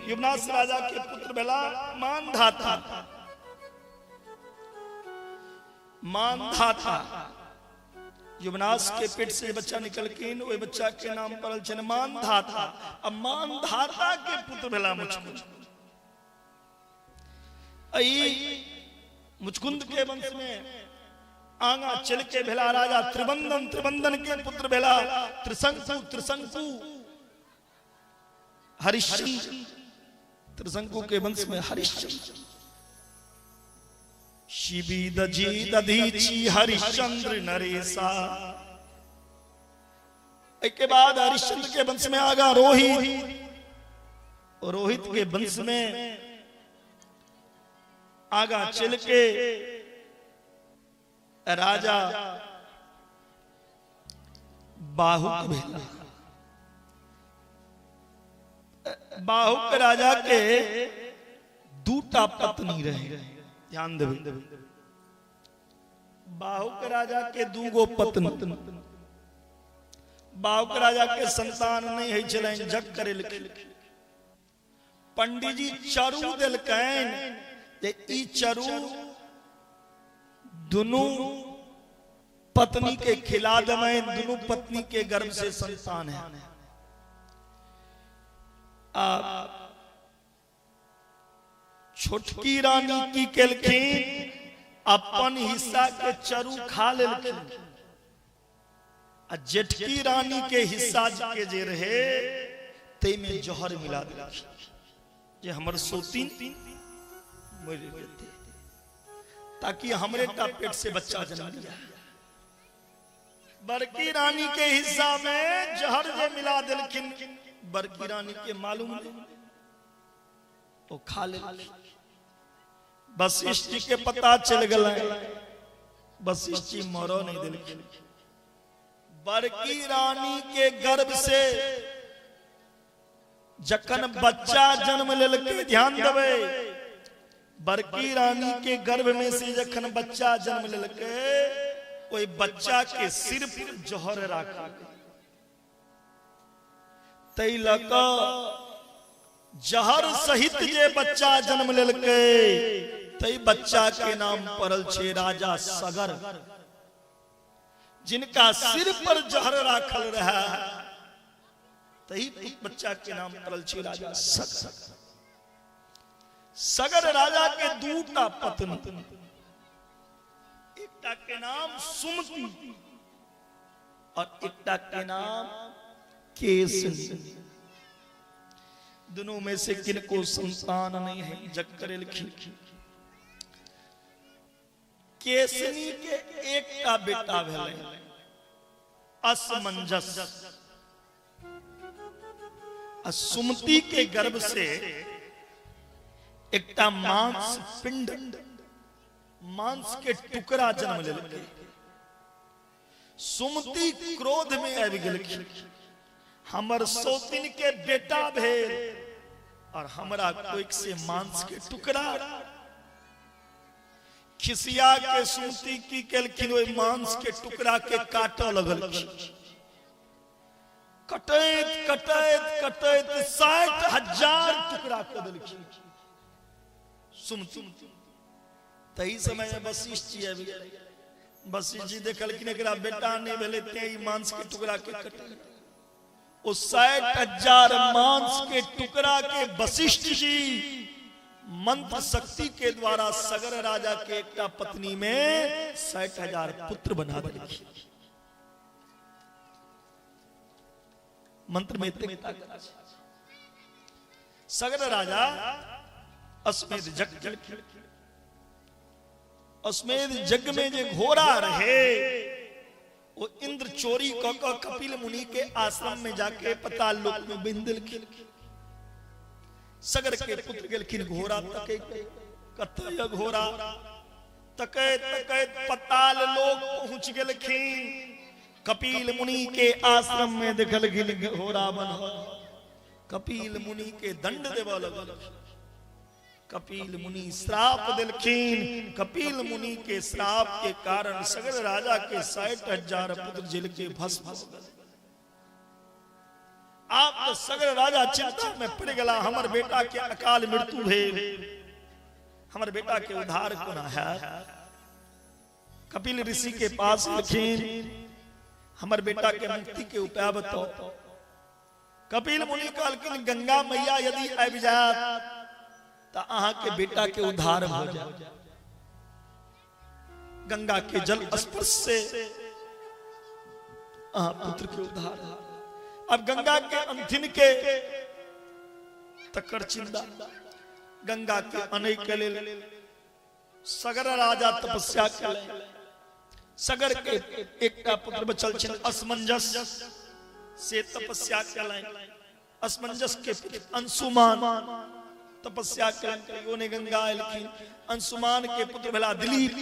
युवनाश राजा के पुत्र भेला मानधाता। मानधाता युवनाश के पेट से बच्चा निकलखिन, ओहि बच्चा के नाम पड़ल छनि मानधाता। अब मानधाता के पुत्र भेला मुचकुंद। एही मुचकुंद के वंश में आगा चल के भेला राजा त्रिबंदन। त्रिबंदन के पुत्र भेला त्रिशंकु। त्रिशंकु हरिश्चंद्र, त्रिशंकु के वंश में हरिश्चंद्र। शिवी दजी दधीची हरिश्चंद्र नरेशा। के बाद हरिश्चंद्र के वंश में आगा रोहित। रोहित के वंश में आगा चल के राजा बाहुक भेला। बाहुक राजा के दूटा पत्नी रहे, ध्यान देबै। बाहुक राजा के दूगो पत्नी। बाहुक राजा के संतान नहीं होइ छलनि, जग करेलखिन। पंडीजी चरू देलकनि जे ई चरू दुनू पत्नी के खिला देबै, दुनू पत्नी के गर्भ से संतान है। आ छोटकी रानी की केलखिन, अपन हिस्सा के चरू खा लेलखिन, आ जेठकी रानी के हिस्सा के जे रहे तै में जहर मिला देलखिन जे हमर सोतीन मरि जेतै, ताकि हमरे टा पेट से बच्चा जन्म लिया। बड़की रानी के हिस्सा में जहर जे मिला देलखिन, बड़की रानी के मालूम नहीं, वो खा ले। वशिष्ठ जी के पता चल गए, वशिष्ठ जी मरो नहीं देलखिन। बड़की रानी के गर्भ से जखन बच्चा जन्म लेलकै, ध्यान देबै, बड़की रानी के गर्भ में से जखन बच्चा जन्म लेलकै, ओहि बच्चा के सिर पर जहर राखल, तै लऽ कऽ जहर सहित जे बच्चा जन्म लेलकै, तै बच्चा के नाम पड़ल छै राजा सगर, जिनका सिर पर जहर राखल रहे, तही बच्चा के नाम पड़ल छै राजा सगर। सगर राजा के दूटा पत्नी, एकटा के नाम सुमति और एकटा के नाम केसनी। दोनों में से किनको संतान नहीं है, जग करेलखिन। केसनी के एकटा बेटा भेलै असमंजस, आ सुमति के गर्भ से एकटा मांस पिंड, मांस के टुकड़ा जन्म लेलकै। सुमति क्रोध में आबि गेलखिन, हमर सौतिन के बेटा भेल और हमरा कोई से मांस के टुकड़ा। खिसिया के सुमति की केलखिन, ओहि मांस के टुकड़ा के काटऽ लगलखिन। कटैत कटैत कटैत 60,000 टुकड़ा कऽ देलखिन सुमति। तही समय में वशिष्ठ जी आबि गेल। वशिष्ठ जी देखलखिन एकरा बेटा नहीं भेलै, तें ई मांस के टुकड़ा के कटै। ओ 60,000 मांस के टुकड़ा के वशिष्ठ जी मंत्र शक्ति के द्वारा सगर राजा के एकटा पत्नी में 60,000 पुत्र बना देलखिन। मंत्र में एतेक ताकत छै। सगर राजा अश्वमेध यज्ञ केलखिन। अश्वमेध यज्ञ में जे घोड़ा रहे वो इंद्र चोरी क क कपिल मुनि के आश्रम में जाके पताल लोक में बांधि देलखिन। सगर के पुत्र गेलखिन घोड़ा तकै, कतऽ यऽ घोड़ा? तकैत तकैत पताल लोक पहुंच गेलखिन। कपिल मुनि के आश्रम में देखलखिन घोड़ा बनल। कपिल मुनि के दंड देबऽ लगल। कपिल मुनि श्राप देलखिन। कपिल मुनि के श्राप के कारण सगर राजा के 60,000 पुत्र जल के भस्म हो गए। आप तो सगर राजा चिंता में पड़ गला, हमर बेटा के अकाल मृत्यु भेल, हमर बेटा के उद्धार कोना हैत? कपिल ऋषि के पास गेलखिन, हमर बेटा के मुक्ति के उपाय बताओ। कपिल मुनि कहलखिन गंगा मैया यदि आबि जायत तो अहाँ के बेटा के उद्धार हो जाए। गंगा के जल स्पर्श से अहाँ पुत्र के उद्धार। अब गंगा के अंतिम के तकर चिंता, गंगा के अनै के लेल सगर राजा तपस्या केलनि। सगर के एकटा पुत्र बचल छनि असमंजस, से तपस्या केलनि। असमंजस के पुत्र अंशुमान तपस्या केलनि, तैयो नहि गंगा एलखिन। अंशुमान के पुत्र भेला दिलीप,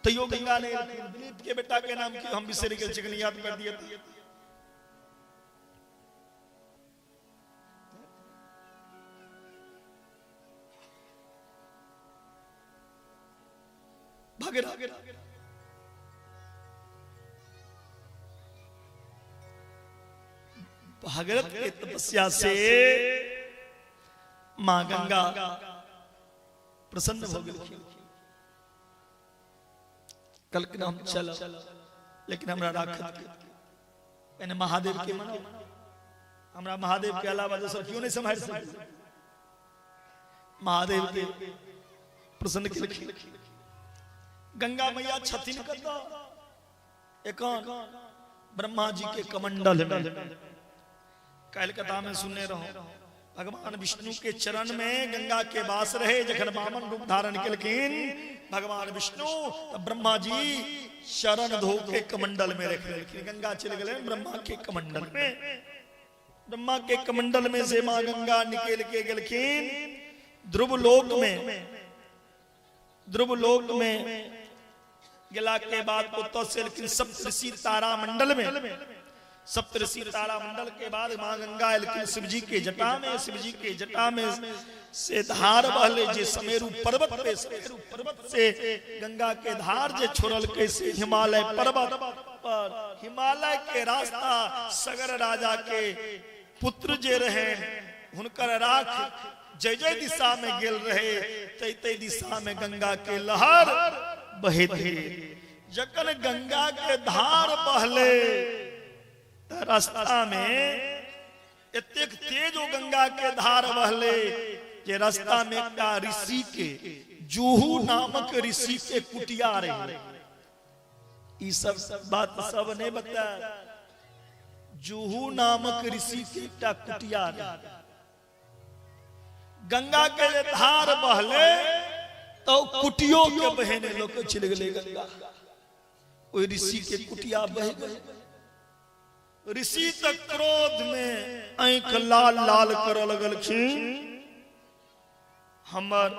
तैयो गंगा नहि एलखिन। दिलीप के बेटा के नाम की हम बिसरि गेल छी, कनि याद कर दिअ। भगीरथ। भगीरथ के तपस्या से मां गंगा प्रसन्न हो गेलखिन। कहलखिन हम चलब, लेकिन हमरा राखत के पहिने महादेव के मनाउ। हमरा महादेव के अलावा दोसर केओ नहीं सम्हारि सकैत। महादेव के प्रसन्न केलखिन। गंगा मैया छथिन कतऽ? एखन ब्रह्मा जी के कमंडल में। काल्हि कथा में सुनने रहो, भगवान विष्णु के चरण में गंगा के वास रहे। जखन वामन रूप धारण केलखिन भगवान विष्णु, तब ब्रह्मा जी चरण धो के कमंडल में रख लेलखिन। गंगा चलि गेलै ब्रह्मा के कमंडल में। ब्रह्मा के कमंडल में से मां गंगा निकल के गेलखिन ध्रुव लोक में। ध्रुव लोक में गेला के बाद ओतऽ से एलखिन सप्तऋषि तारा मंडल में। सप्तऋषि तारा मंडल के बाद मां गंगा एलखिन शिवजी के जटा में। शिवजी के जटा में से धार बहले जे समेरु पर्वत पे, समेरु पर्वत से गंगा के धार जे छोड़ल के से हिमालय पर्वत पर। हिमालय के रास्ता सगर राजा के पुत्र जे रहे हुनकर राख जय जय दिशा में गेल रहे, तै तै दिशा में गंगा के लहर बहैत गेल। जखन गंगा के धार बहले त रास्ता में एतेक तेज ओ गंगा के धार बहले जे रास्ता में एकटा ऋषि के, जूहू नामक ऋषि के कुटिया रहे। ई सब बात सब नहीं बताया। जूहू नामक ऋषि के एकटा कुटिया रहे। गंगा के जे धार बहले तो कुटियो के बहने लोग चलि गेलै गंगा। ओहि ऋषि के कुटिया बह गेलै। ऋषि तक क्रोध में आंख लाल लाल करऽ लगलखिन। हमर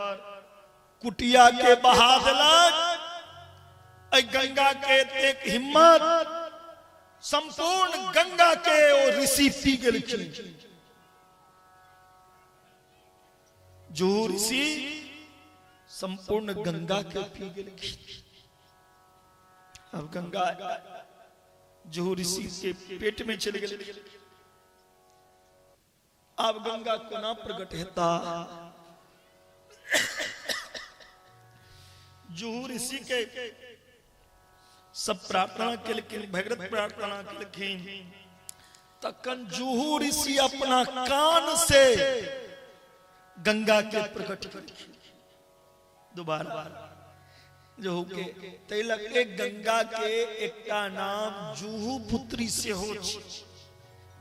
कुटिया के बहा देलक एहि गंगा के एतेक हिम्मत, संपूर्ण गंगा के ओ ऋषि पी गेलखिन। जो ऋषि संपूर्ण गंगा के पी गेलखिन। अब गंगा जुहू ऋषि के पेट में चल गेल। अब गंगा कोना प्रकट हेता? जुहू ऋषि के सब प्रार्थना केलखिन, भगीरथ प्रार्थना केलखिन, तखन जुहू ऋषि अपना कान से गंगा के प्रकट केलखिन दोबारा। जुहू के तैलक के गंगा के एकटा नाम जुहू पुत्री से हो,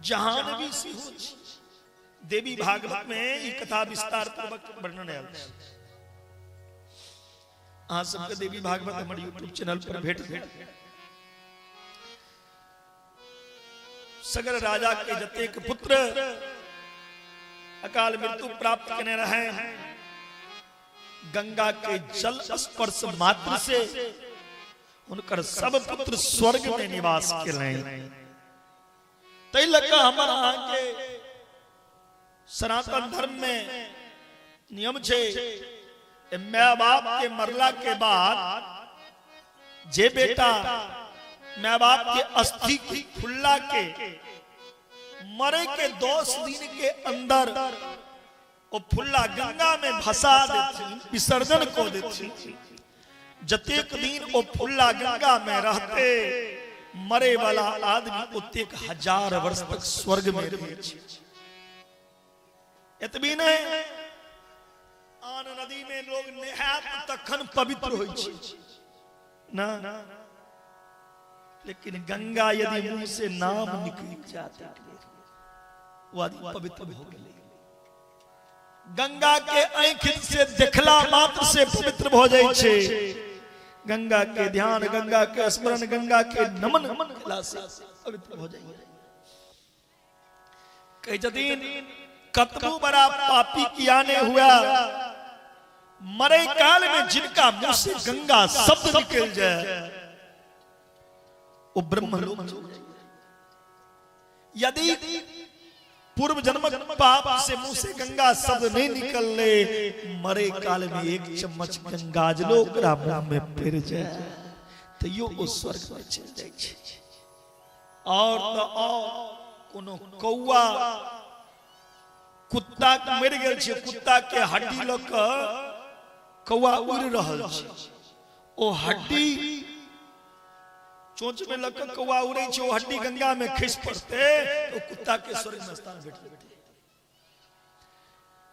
जहानवी से हो। देवी भागवत में ई कथा विस्तार पूर्वक वर्णन आयल। अहाँ सबके देवी भागवत हमर यूट्यूब चैनल पर भेट। सगर राजा के जतेक पुत्र अकाल मृत्यु प्राप्त करने रहे, गंगा के जल स्पर्श मात्र से उनकर सब पुत्र स्वर्ग में निवास केलनि। तै लऽ कऽ हमर अहाँके सनातन धर्म में नियम छै, my बाप के मरला के बाद जे बेटा my बाप के अस्थि खुल्ला के मरे के 10 दिन के अंदर वो फुल्ला गंगा में भसा देथिन, विसर्जन को देथिन, जतेक दिन वो फुल्ला गंगा में रहते मरे वाला आदमी ओतेक 1000 वर्ष तक स्वर्ग में रहे। एतबी नहीं, आन नदी में लोग नहायत तखन पवित्र होइ छै ना, लेकिन गंगा यदि मुंह से नाम निकल जाता वो आदमी पवित्र हो गेलै। गंगा के आँखि से देखला मात्र से पवित्र हो जाइ छै। गंगा के ध्यान, गंगा के स्मरण, गंगा के नमन केला से पवित्र हो जाइ। कहै छथिन कतबो बड़ा पापी किया ने हुआ, मरे काल में जिनका मुंह से गंगा शब्द निकल जाए वो ब्रह्मलोक चल जाए। यदि पूर्व जन्म पाप से मुंह से गंगा शब्द नहीं निकल ले, मरे काल में एक चम्मच गंगा जलो ओकरा मुंह में फिर जाए तो यो ओ स्वर्ग में चल जाए। और तो और कोनो कौआ कुत्ता मरि गेल छै, कुत्ता के हड्डी लऽ कऽ कौआ उड़ि रहल छै, ओ हड्डी चोंच में लऽ कऽ कौआ उड़ै छै, ओ हड्डी गंगा में खसि पड़तै तो कुत्ता के स्वर्ग में स्थान भेट जेतै।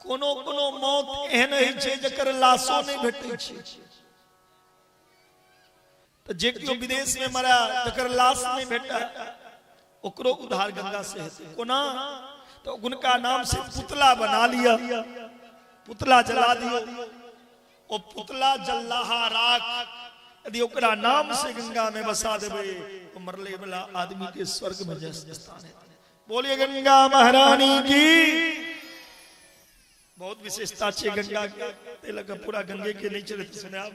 कोनो कोनो मौत एहन होइ छै जकर लाशो नहि भेटै छै, तऽ जे केओ विदेश में मरा तकर लाश नहि भेटै ओकरो उद्धार गंगा से हेतै। कोना? तो उनका नाम से पुतला बना लिया, पुतला जला दियो, ओ पुतला जल्लाहा राख यदि ओकरा नाम से गंगा में बसा देबै तो मरले वाला आदमी के स्वर्ग में स्थान है। बोलिए गंगा महारानी की। बहुत विशेषता छै गंगा के, तै पूरा गंगे के नहीं चरित्र सुनाब।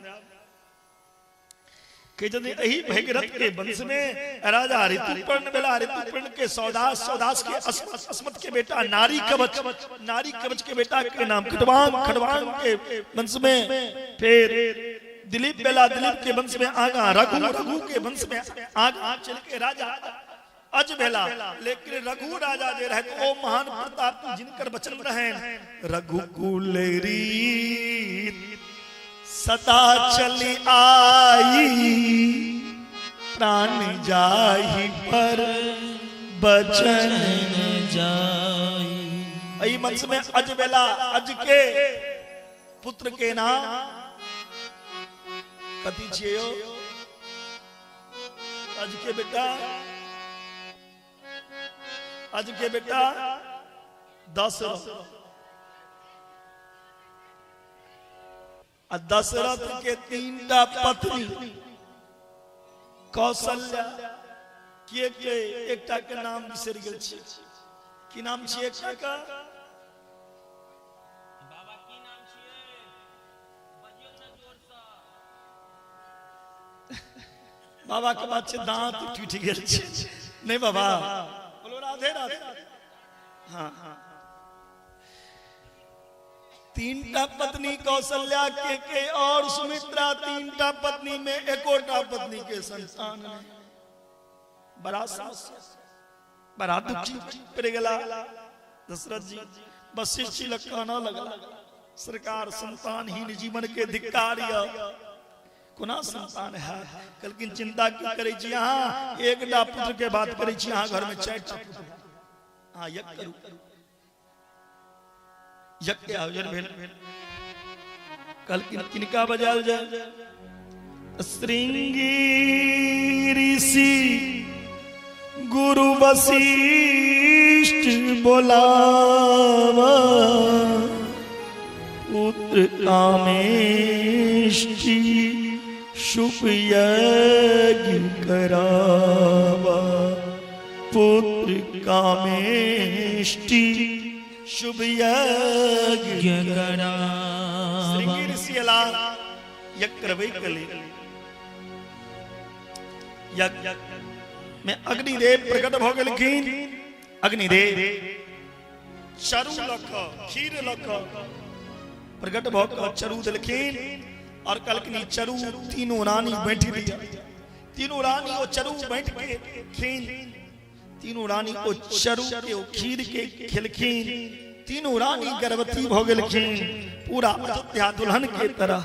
एही भगीरथ के वंश में राजा ऋतुपर्ण भेला, ऋतुपर्ण के सौदास, सौदास के अस्मत के बेटा नारी कवच, नारी कवच के बेटा के नाम खडवांग, खडवांग के वंश में फिर दिलीप बेला, दिलीप के वंश में आगा रघु, रघु के वंश में आगा चल के राजा अज भेला। लेकिन रघु राजा जे रहे ओ महान प्रताप जिनकर वचन रहन रघुकुल रीत सदा चली आई, प्राण जाहि पर बचन जाई। एहि वंश में अज बेला, अज के पुत्र के नाम कथी छियै यौ? अज के बेटा, अज के बेटा दशरथ। आ दशरथ के 3टा पत्नी कौशल्या, के के एकटा के नाम बिसरि गेल छी, की नाम छी एकटा का? बाबा की नाम छियै? बजियौ ना जोर से। बाबा के बात छै दांत टूटि गेल छै। नहीं बाबा, बोलो राधे राधे। हाँ हाँ, तीनटा पत्नी कौशल्या के और सुमित्रा, तीनटा पत्नी में एकोटा पत्नी के संतान नहीं। बड़ा समस्या, बड़ा दुखी पड़ गला दशरथ जी। वशिष्ठ जी लग कहना लगला, सरकार संतानहीन जीवन के धिक्कार कोना संतान है। कहलखिन चिंता की करै छी अहाँ, एकटा पुत्र के बात करै छी, अहाँ घर में 4टा पुत्र, अहाँ यज्ञ करू। यज्ञ के आयोजन भेल। कहलखिन किनका बजायल जाय? श्रृंगी ऋषि गुरु वशिष्ठ बोलावा, पुत्र कामेष्टि शुभ यज्ञ करावा, पुत्र कामेष्टि शुभ यज्ञ करावा। श्रृंगी ऋषि अला यज्ञ करबै के लेल यज्ञ में अग्निदेव प्रकट भ गेलखिन। अग्निदेव चरु लक खीर लक प्रकट भ के चरु देलखिन और कहलखिन चरु तीनों रानी बैठ दिया। तीनों रानी ओ चरु बैठ के खीन, तीनों रानी ओ चरु के ओ खीर के खेलखिन। तीनों रानी गर्भवती भ गेलखिन, पूरा अयोध्या दुल्हन के तरह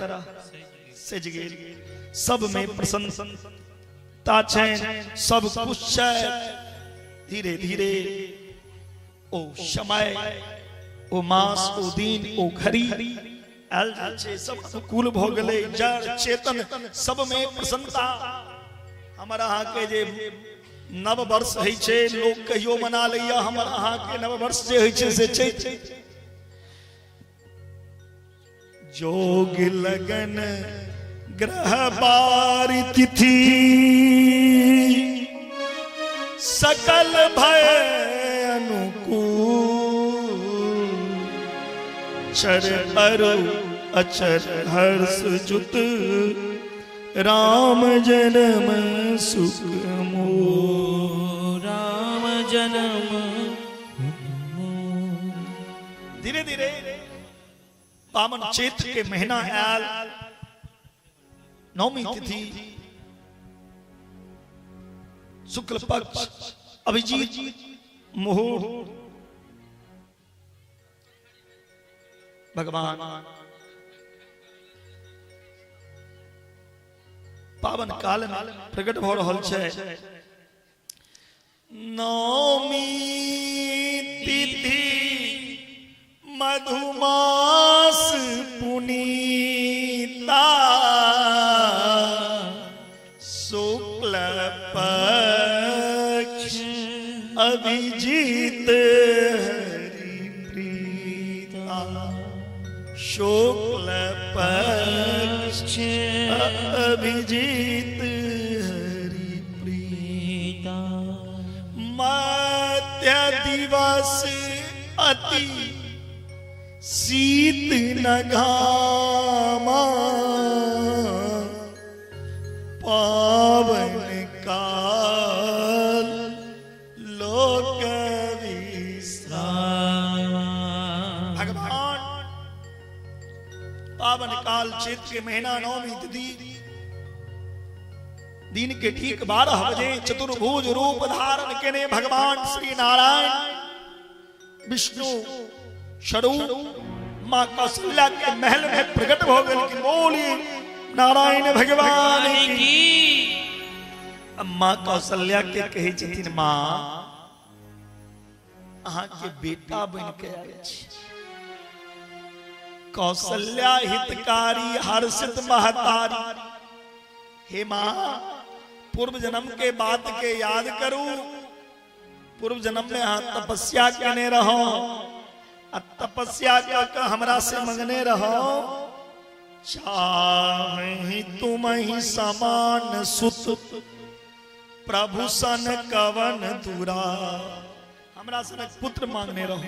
सज गेल। सब में प्रसन्नता छै, सब कुछ छै। धीरे धीरे ओ समय, ओ मास, ओ दिन, ओ घड़ी आयल जाइ छै, सब अनुकूल भ गेलै। जड़ चेतन सब में प्रसन्नता। हमर अहाँ के जे नव वर्ष होइ छै, लोक कहियो मना लैया, हमर अहाँ के नव वर्ष जे होइ छै से चैत। जोग लगन ग्रह बार तिथि सकल भय अनुकूल, चर अरु अचर हर्ष जुत, राम जन्म सुख मोर, राम जन्म। धीरे धीरे पावन चैत्र के महीना आयल, नवमी तिथि, शुक्ल पक्ष, अभिजीत मुहूर्त, भगवान पावन काल में प्रकट भ रहल छै। नवमी तिथि मधुमास पुनीता, शुक्ल पक्ष अभिजीत हरि प्रीता, शुक्ल पक्ष अभिजीत हरि प्रीता। मध्य दिवस अति शीत नघामा, पावन काल लोक विश्रामा। भगवान पावन काल चैत्र के महीना नवमी तिथि दिन के ठीक 12 बजे चतुर्भुज रूप धारण केने भगवान श्री नारायण विष्णु स्वरूप मां कौशल्या के महल में प्रकट हो गए। बोलिए नारायण भगवान की। मां कौशल्या के कहै छथिन, मां अहाँ के बेटा बन के आयल छी। कौशल्या हितकारी हर्षित महतारी, हे मां पूर्व जन्म के बात के याद करू, पूर्व जन्म में अहाँ तपस्या केने रहो, तपस्या कर हमरा से मंगने रहो, चाहे तुम ही समान सुत प्रभु सन कवन दूरा। हमरा सनक पुत्र मांगने रहो,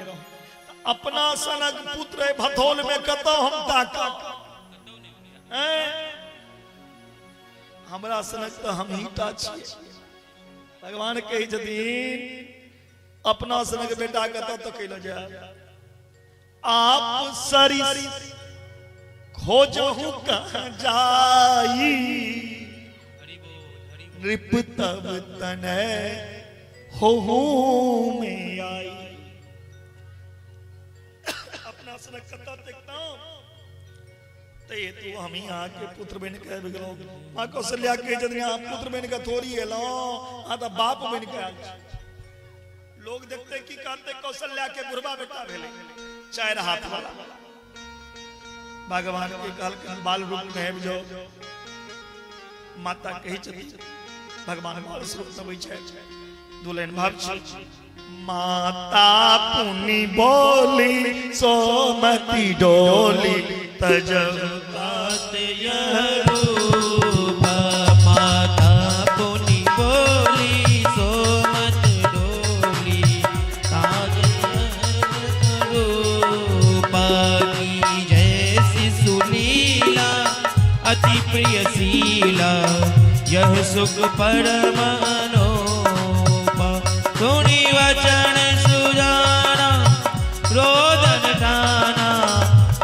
अपना सनक पुत्र भथौल में कतौ हम ताका, हमरा सनक तो हम ही टा छियै। भगवान कहै छथिन अपना सनक बेटा कतौ तकैलो जाय, आप सरिस खोजहु कहाँ जाई, नृप तब तनय होहू में आई। अपना सनक कतऽ देखतहुँ ते तू हम ही अहाँके पुत्र बनि के आबि गेलहुँ। माँ कौशल्या कहै छथिन अहाँ पुत्र बनि के थोड़ी एलहुँ, अहाँ तऽ बाप बनि के आयल छी। लोग देखते की कहते कौशल्या के बुढ़वा बेटा भेलै 4 हाथ वाला। भगवान के कहलखिन बाल रूप में आबि जाओ। माता कहै छथिन भगवान बाल स्वरूप में अबै छथि। दुल्हन भाव छी माता पुनि बोली सोमति डोली तजब बात यह रूप। माता पुनि बोली सोमत डोली ताज रूप की जैसी सुलीला अति प्रिय शीला यह सुख परम अनोपा। सुनि वचन सुजाना रोदन ठाना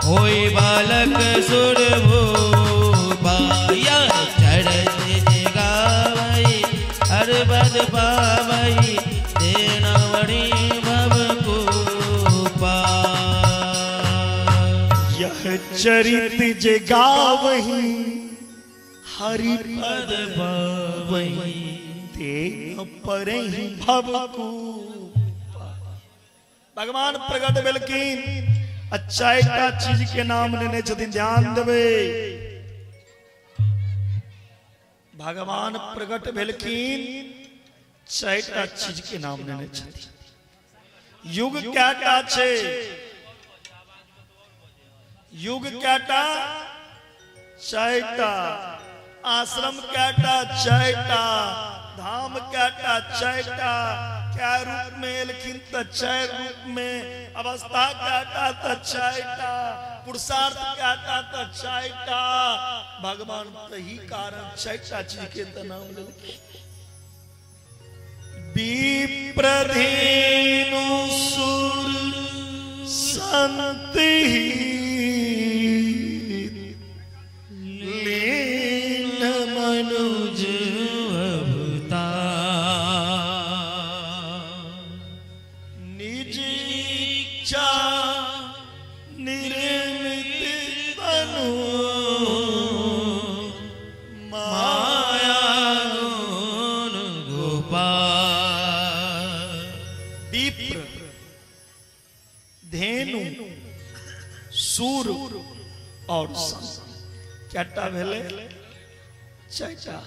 होई बालक सुर भूपा। यह चरत गावई हर बद पावई देनवड़ी भव कूपा। यह चरित जे गावही हरि पद पावई ते परही भव कूपा। भगवान प्रकट भेलखिन आ 4टा चीज के नाम लेने छथिन, ध्यान देबै। भगवान प्रकट भेलखिन 4टा चीज के नाम लेने छथिन। युग कएटा छै? युग कएटा? 4टा। आश्रम कएटा? 4टा। धाम कएटा? 4टा। क्या रूप में एलखिन त 4 रूप में। अवस्था कएटा त 4टा। पुरुषार्थ कएटा त 4टा। भगवान तही कारण 4टा चीज के त नाम लेलखिन। विप्रधेनु सुर संत लीन मनुज अवतार। निज इच्छा निर्मित तनु माया गुण गोपाल। विप्र धेनु सूर और संत कएटा भेलै? 4टा।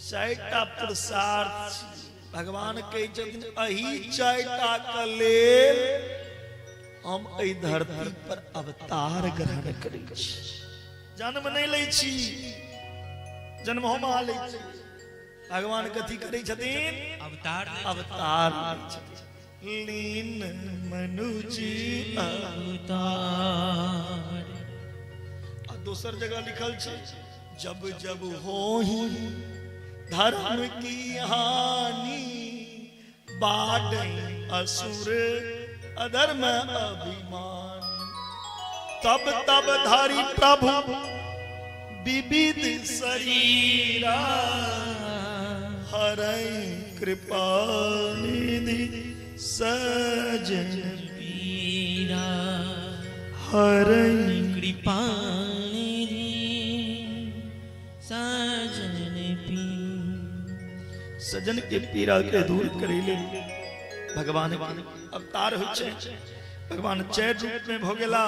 4टा पुरुषार्थ छी। भगवान कहै छथिन एहि 4टा के लेल हम एहि धरती पर अवतार ग्रहण करै छी। जन्म नहि लै छी, जन्म हम अहाँ लै छी। भगवान कथी करै छथिन? अवतार अवतार लै छथिन। लीन मनुज अवतार। आ दोसर जगह लिखल छै जब जब होही धर्म की हानि बाढ़ असुर अधर्म अभिमान तब तब धारी प्रभु विविध शरीरा हरै कृपा निधि सजन पीरा। हरै कृपा निधि सजन पीरा। सजन के पीड़ा के दूर करे ले भगवान अवतार होइ छै। भगवान 4 रूप में भऽ गेला।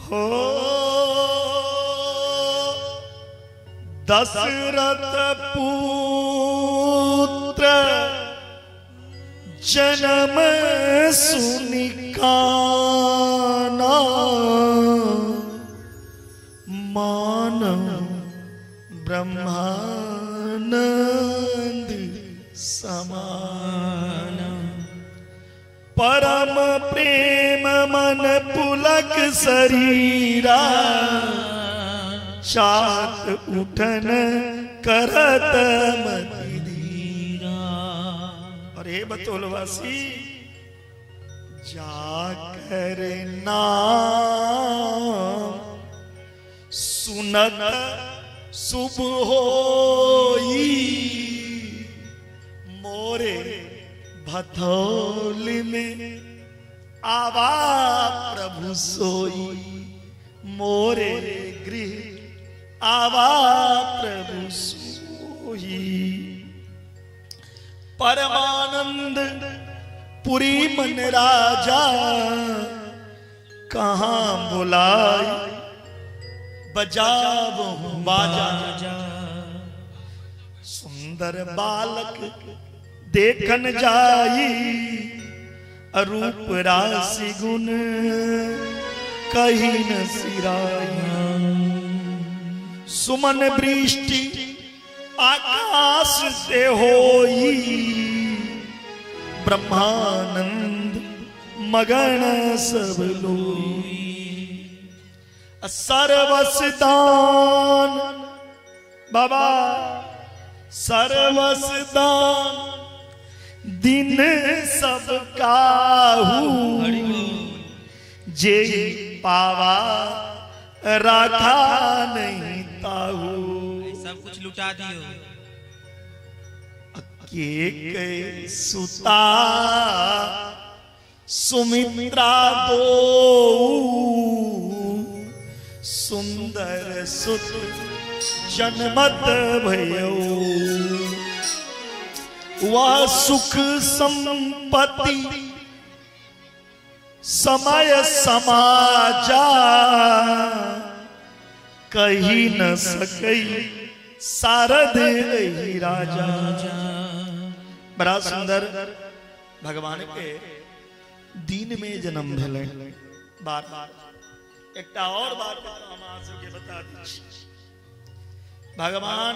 हो दशरथ पुत्र जन्म सुनि काना मानव ब्रह्मानंद समान परम प्रेम मन पुलक शरीरा चात उठन करत मति धीरा। और हे बतौलवासी, जाकर नाम सुनत शुभ होई, मोरे भथौल में आवा प्रभु सोई, मोरे गृह आवा प्रभु सोई। परमानंद पुरी मन राजा, कहाँ बुलाई बजाबहु बाजा। सुंदर बालक देखन जाई, रूप राशि गुण कही न सिराई। सुमन वृष्टि आकाश से होई, ब्रह्मानंद मगन सब लोई। सर्वस दान बाबा, सर्वस दान दिन सब काहू, जे पावा राखा नहीं ताहू। सब कुछ लुटा दियो। के सुता सुमित्रा दो, सुंदर सुत जनमत भयो। वह सुख संपत्ति समय समाजा, कही न सकई सारद रही राजा। बड़ा सुंदर भगवान के दिन में जन्म भेलै। बार बार एकटा और बात हम अहाँ सबके बता दै छी। भगवान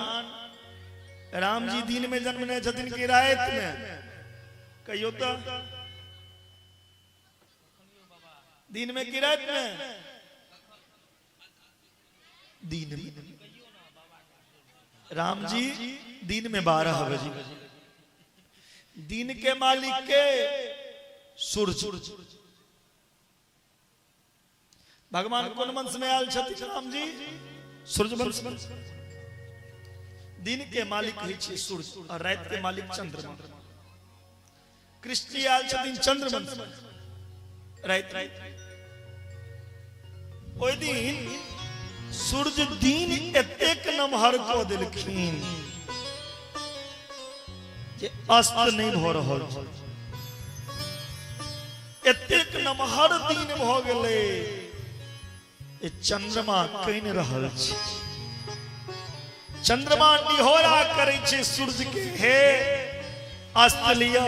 राम जी दिन में जन्म ने छथिन कि राति में? कहियो तो, दिन में कि राति में? दिन में। राम जी दिन में 12 बजे। दिन के मालिक के सूरज। भगवान कोन वंश में आयल छथिन राम जी? सूर्य वंश। दिन के मालिक होइ छै सूर्य और राति के मालिक चंद्रमा। कृष्ण जी आयल छथिन चंद्र वंश में, राति। ओहि दिन सूर्य दिन एतेक नमहर कऽ देलखिन जे अस्त नहि भऽ रहल छै। एतेक नमहर दिन भऽ गेलै, चंद्रमा कनि रहल छै। चंद्रमा निहोरा करै छै सूर्य के, हे अस्त लिअ,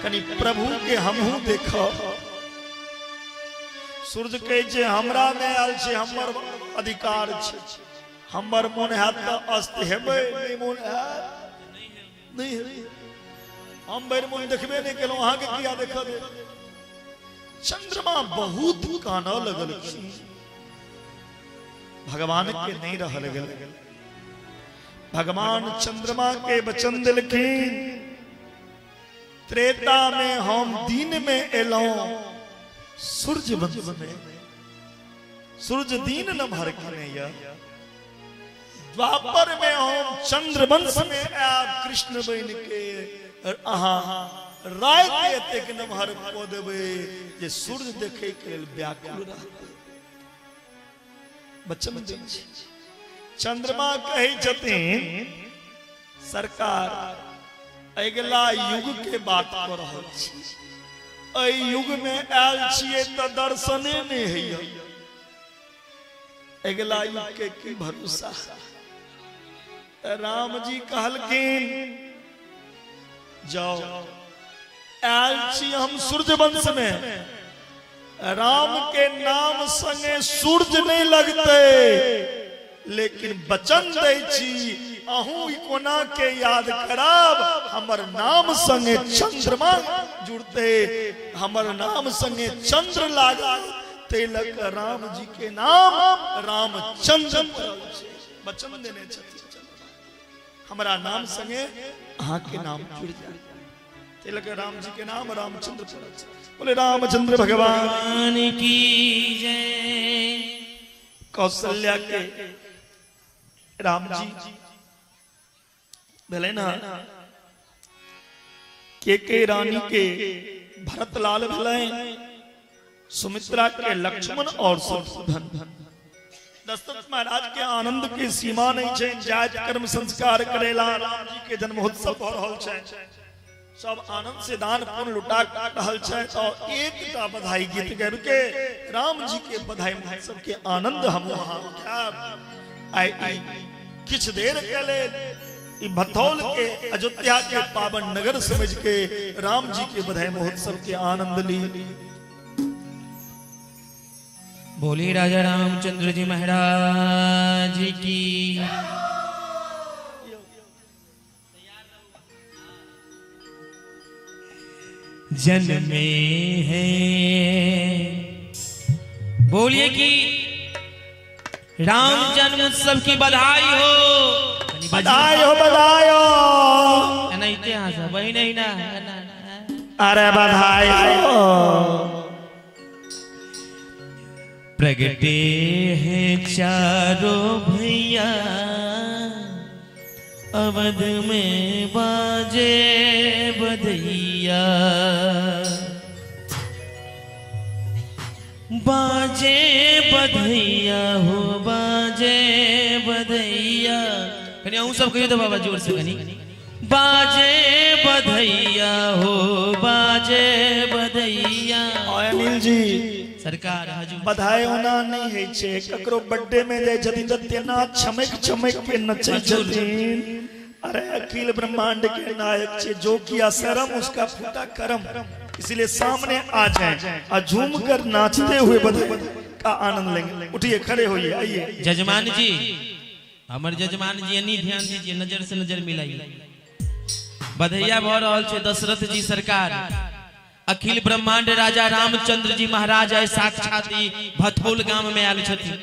कनि प्रभु के हमहूँ देखब। सूर्य कहै छै हमरा मे आयल छै, हमर अधिकार छै, हमर मोन हैत तऽ अस्त हेबै, नहि मोन हैत नहि हेबै। हम भरि मोन देखबे नहि केलहुँ, अहाँके किया देखऽ देब? चंद्रमा बहुत कानऽ लगलखिन, भगवान के नहीं रहल गेल। भगवान चंद्रमा के वचन देलखिन, त्रेता में हम दिन में एलहुं, सूर्य वंश में। सूर्य दिन नमहर केने यऽ। द्वापर में हम चंद्र वंश में आयब कृष्ण बनि के, अहाँ राति एतेक नमहर कऽ देबै जे सूर्य देखै के लेल व्याकुल रहतै। वचन दै छै। चंद्रमा कहै छथिन, सरकार अगिला युग के बात कऽ रहल छी, एहि युग में आयल छियै तऽ दर्शने नहि होइए, अगिला युग के की भरोसा? राम जी कहलखिन, जाओ, आयल छी हम सूर्य वंश में, राम के नाम संगे सूर्य नहीं लगते, लेकिन वचन दै छी अहूँ कोना के याद करब, हमर नाम संगे चंद्रमा जुड़ते, हमर नाम संगे चंद्र लागत, तै लऽ कऽ राम जी के नाम रामचंद्र वचन देने छथिन। हमरा नाम संगे अहाँ के नाम जुड़ जाए। तिलक राम जी के नाम रामचंद्र बोले रामचंद्र भगवान की जय। कौशल्या के राम जी भेलै ना, के रानी के भरतलाल भेलै, सुमित्रा के लक्ष्मण और शत्रुघ्न। दशरथ महाराज के आनंद के सीमा नहीं छै, जात कर्म संस्कार करेला राम जी के जन्मोत्सव भ रहल छै, सब आनंद से दान पुण्य लुटा रहल छै। तो एकटा बधाई गीत गाबि के राम जी के बधाई महोत्सव के आनंद हम वहां उठायब। आई किछ देर के लेल भथौल के अयोध्या के पावन नगर समझ के राम जी के बधाई महोत्सव के आनंद ली। बोली राजा रामचंद्र जी महाराज की। जन्मे है बोलिए कि राम जन्म उत्सव की बधाई हो, बधाई हो, बधाई हो। नहीं वही नहीं ना, अरे बधाई हो। प्रगटे हैं चारों भैया, अवध में बाजे बधैया, बाजे बधैया हो बाजे बधैया। कनी अहूँ सब कहियो तो बाबा जोर से कनी, बाजे बधैया हो बाजे बधैया। अनिल जी सरकार हजूर बधाई होना नहीं है छे, ककरो बर्थडे में जाय छथिन त तेना छमक छमक के नचै छथिन। अरे अखिल ब्रह्मांड के नायक छे, जो किया शर्म उसका फूटा करम, इसलिए सामने आ जाए और झूम कर नाचते हुए बधाई का आनंद लेंगे। उठिए खड़े होइए, आइए। जजमान जी, हमर जजमान जी एनी ध्यान दीजिए, नजर से नजर मिलाइए। बधैया भ रहल छे दशरथ जी सरकार, अखिल ब्रह्मांड राजा रामचंद्र जी महाराज आइ साक्षात भथौल गाम में आयल छथिन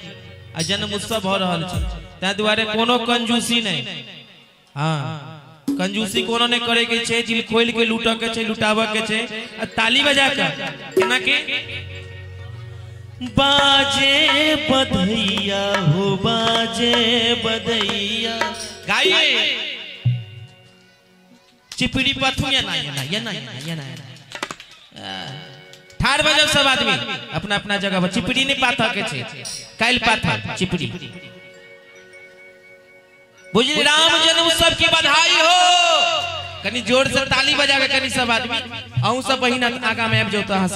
आ जन्म उत्सव भ रहल छै, ताहि दुआरे कोनो कंजूसी नहीं। हाँ, कंजूसी कोनो नहीं करे के छै, दिल खोल के लूटऽ के छै, लुटाबऽ के छै आ ताली बजा के केना के बाजे बधैया हो बाजे बधैया। गाइए चिपड़ी पथु या ना या ना या ना या ना। ठार बजाओ सब आदमी अपना अपना जगह पर। चिपड़ी नहीं पाथा के छे, काइल पाथा चिपड़ी। बुझली राम जन्म उत्सव की बधाई हो। कनी जोर से ताली बजा के कनी सब आदमी, अहूँ सब बहिन आगा में आबि जाओ तो अहाँ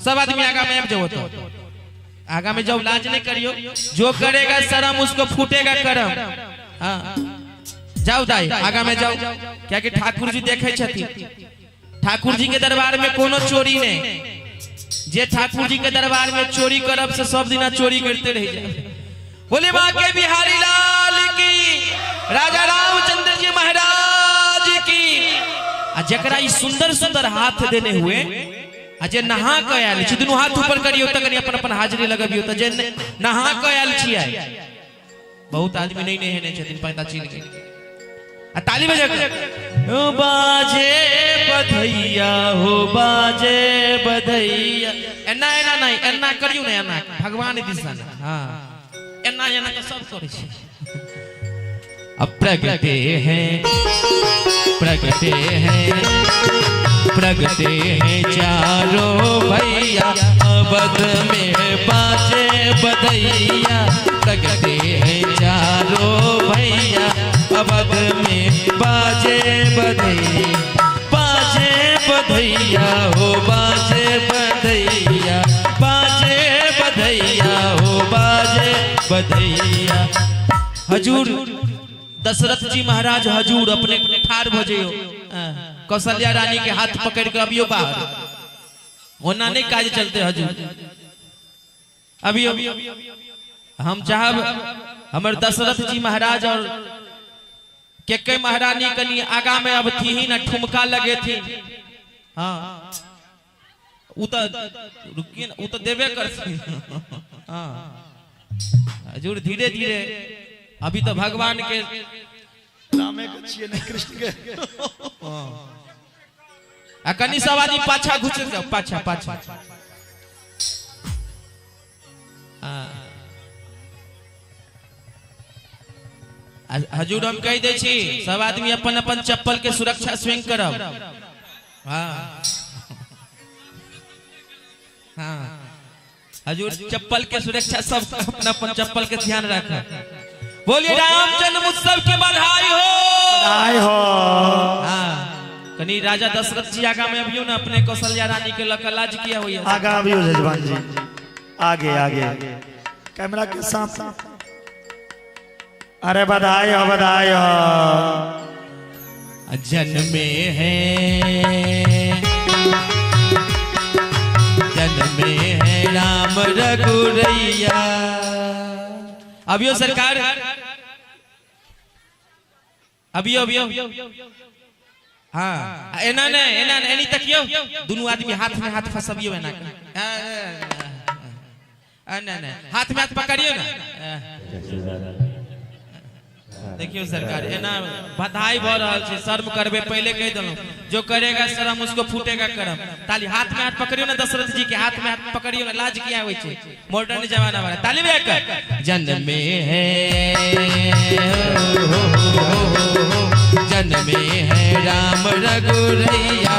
सब आदमी आगा में आबि जाओ तो आगा में जाओ, लाज नहीं करियो। जो करेगा शर्म उसको फूटेगा करम। हाँ जाओ दाई आगा में जाओ, क्या कि ठाकुर जी देखे छथिन। ठाकुर जी के दरबार में कोनो चोरी नहीं, जे ठाकुर जी के दरबार में चोरी करब से सब दिना चोरी करते रह जाए। बोले बाके बिहारी लाल की, राजा रामचंद्र जी महाराज की। आ जकरा ई सुंदर सुंदर हाथ देने हुए आ जे नहा के आयल छी, दुनू हाथ ऊपर करियो त कनी अपन अपन हाजिरी लगबियो त जे नहा के आयल छी। बहुत आदमी नहीं नहेने छथिन, पता चलि गेल। आ ताली बजा के बाजे बधैया हो बाजे बधैया। एना एना नहीं, एना करियो ने, एना भगवान दिसन। हाँ एना एना तो सब करै छै। अब प्रगटे हैं, प्रगटे हैं, प्रगटे हैं चारों भैया, अवध में बाजे बधैया। प्रगटे हैं चारों भैया, अवध में बाजे बधैया, बाजे बधैया हो बाजे बधैया, बाजे बधैया हो बाजे बधैया। हजूर दशरथ जी महाराज हजूर अपने ठार भ जइयो, कौशल्या रानी के हाथ पकड़ के अबियो बाहर, ओना नहीं काज चलते हजूर। अबियो हम चाहब हमर दशरथ जी महाराज और के महारानी कनी आगा में अब थी ही ना ठुमका लगे थी। हाँ उ तो रुकिए ना, उ तो देवे करती। हाँ हजूर धीरे धीरे, अभी तो भगवान के रामे के छियै ने कृष्ण के। आ कनी सब आदमी पाछा घुसि जाओ, पाछा पाछा। हजूर हम कहि दै छी सब आदमी अपन अपन चप्पल के सुरक्षा स्वयं करब। हाँ हाँ हजूर चप्पल के सुरक्षा सब अपना अपन चप्पल के ध्यान रखब। बोलिए राम जन्म उत्सव के बधाई हो, बधाई हो। हाँ कनी राजा दशरथ जी आगा में अबियो ना, अपने कौशल्या रानी के लक लाज किया होइए। आगा अबियो जजमान जी, आगे आगे कैमरा के साथ। अरे बधाई हो, बधाई हो। जन्मे है, जन्मे है राम रघुरैया। अभियो सरकार, अभियो अभियो। हाँ एना ने एना ने एनी तकियो, दोनों आदमी हाथ में हाथ फसबियो एना के। ना ना हाथ में हाथ पकड़ियो ना। देखियो सरकार एना बधाई भ रहल छै, शर्म करबे पहले कह देलहुं, जो करेगा शर्म उसको फूटेगा करम। ताली हाथ में हाथ पकड़ियो ना, दशरथ जी के हाथ में हाथ पकड़ियो ना, लाज किया होई छै, मॉडर्न जमाना वाला। ताली बजा कर जन्मे है हो हो हो, जन्मे है राम रघुरैया,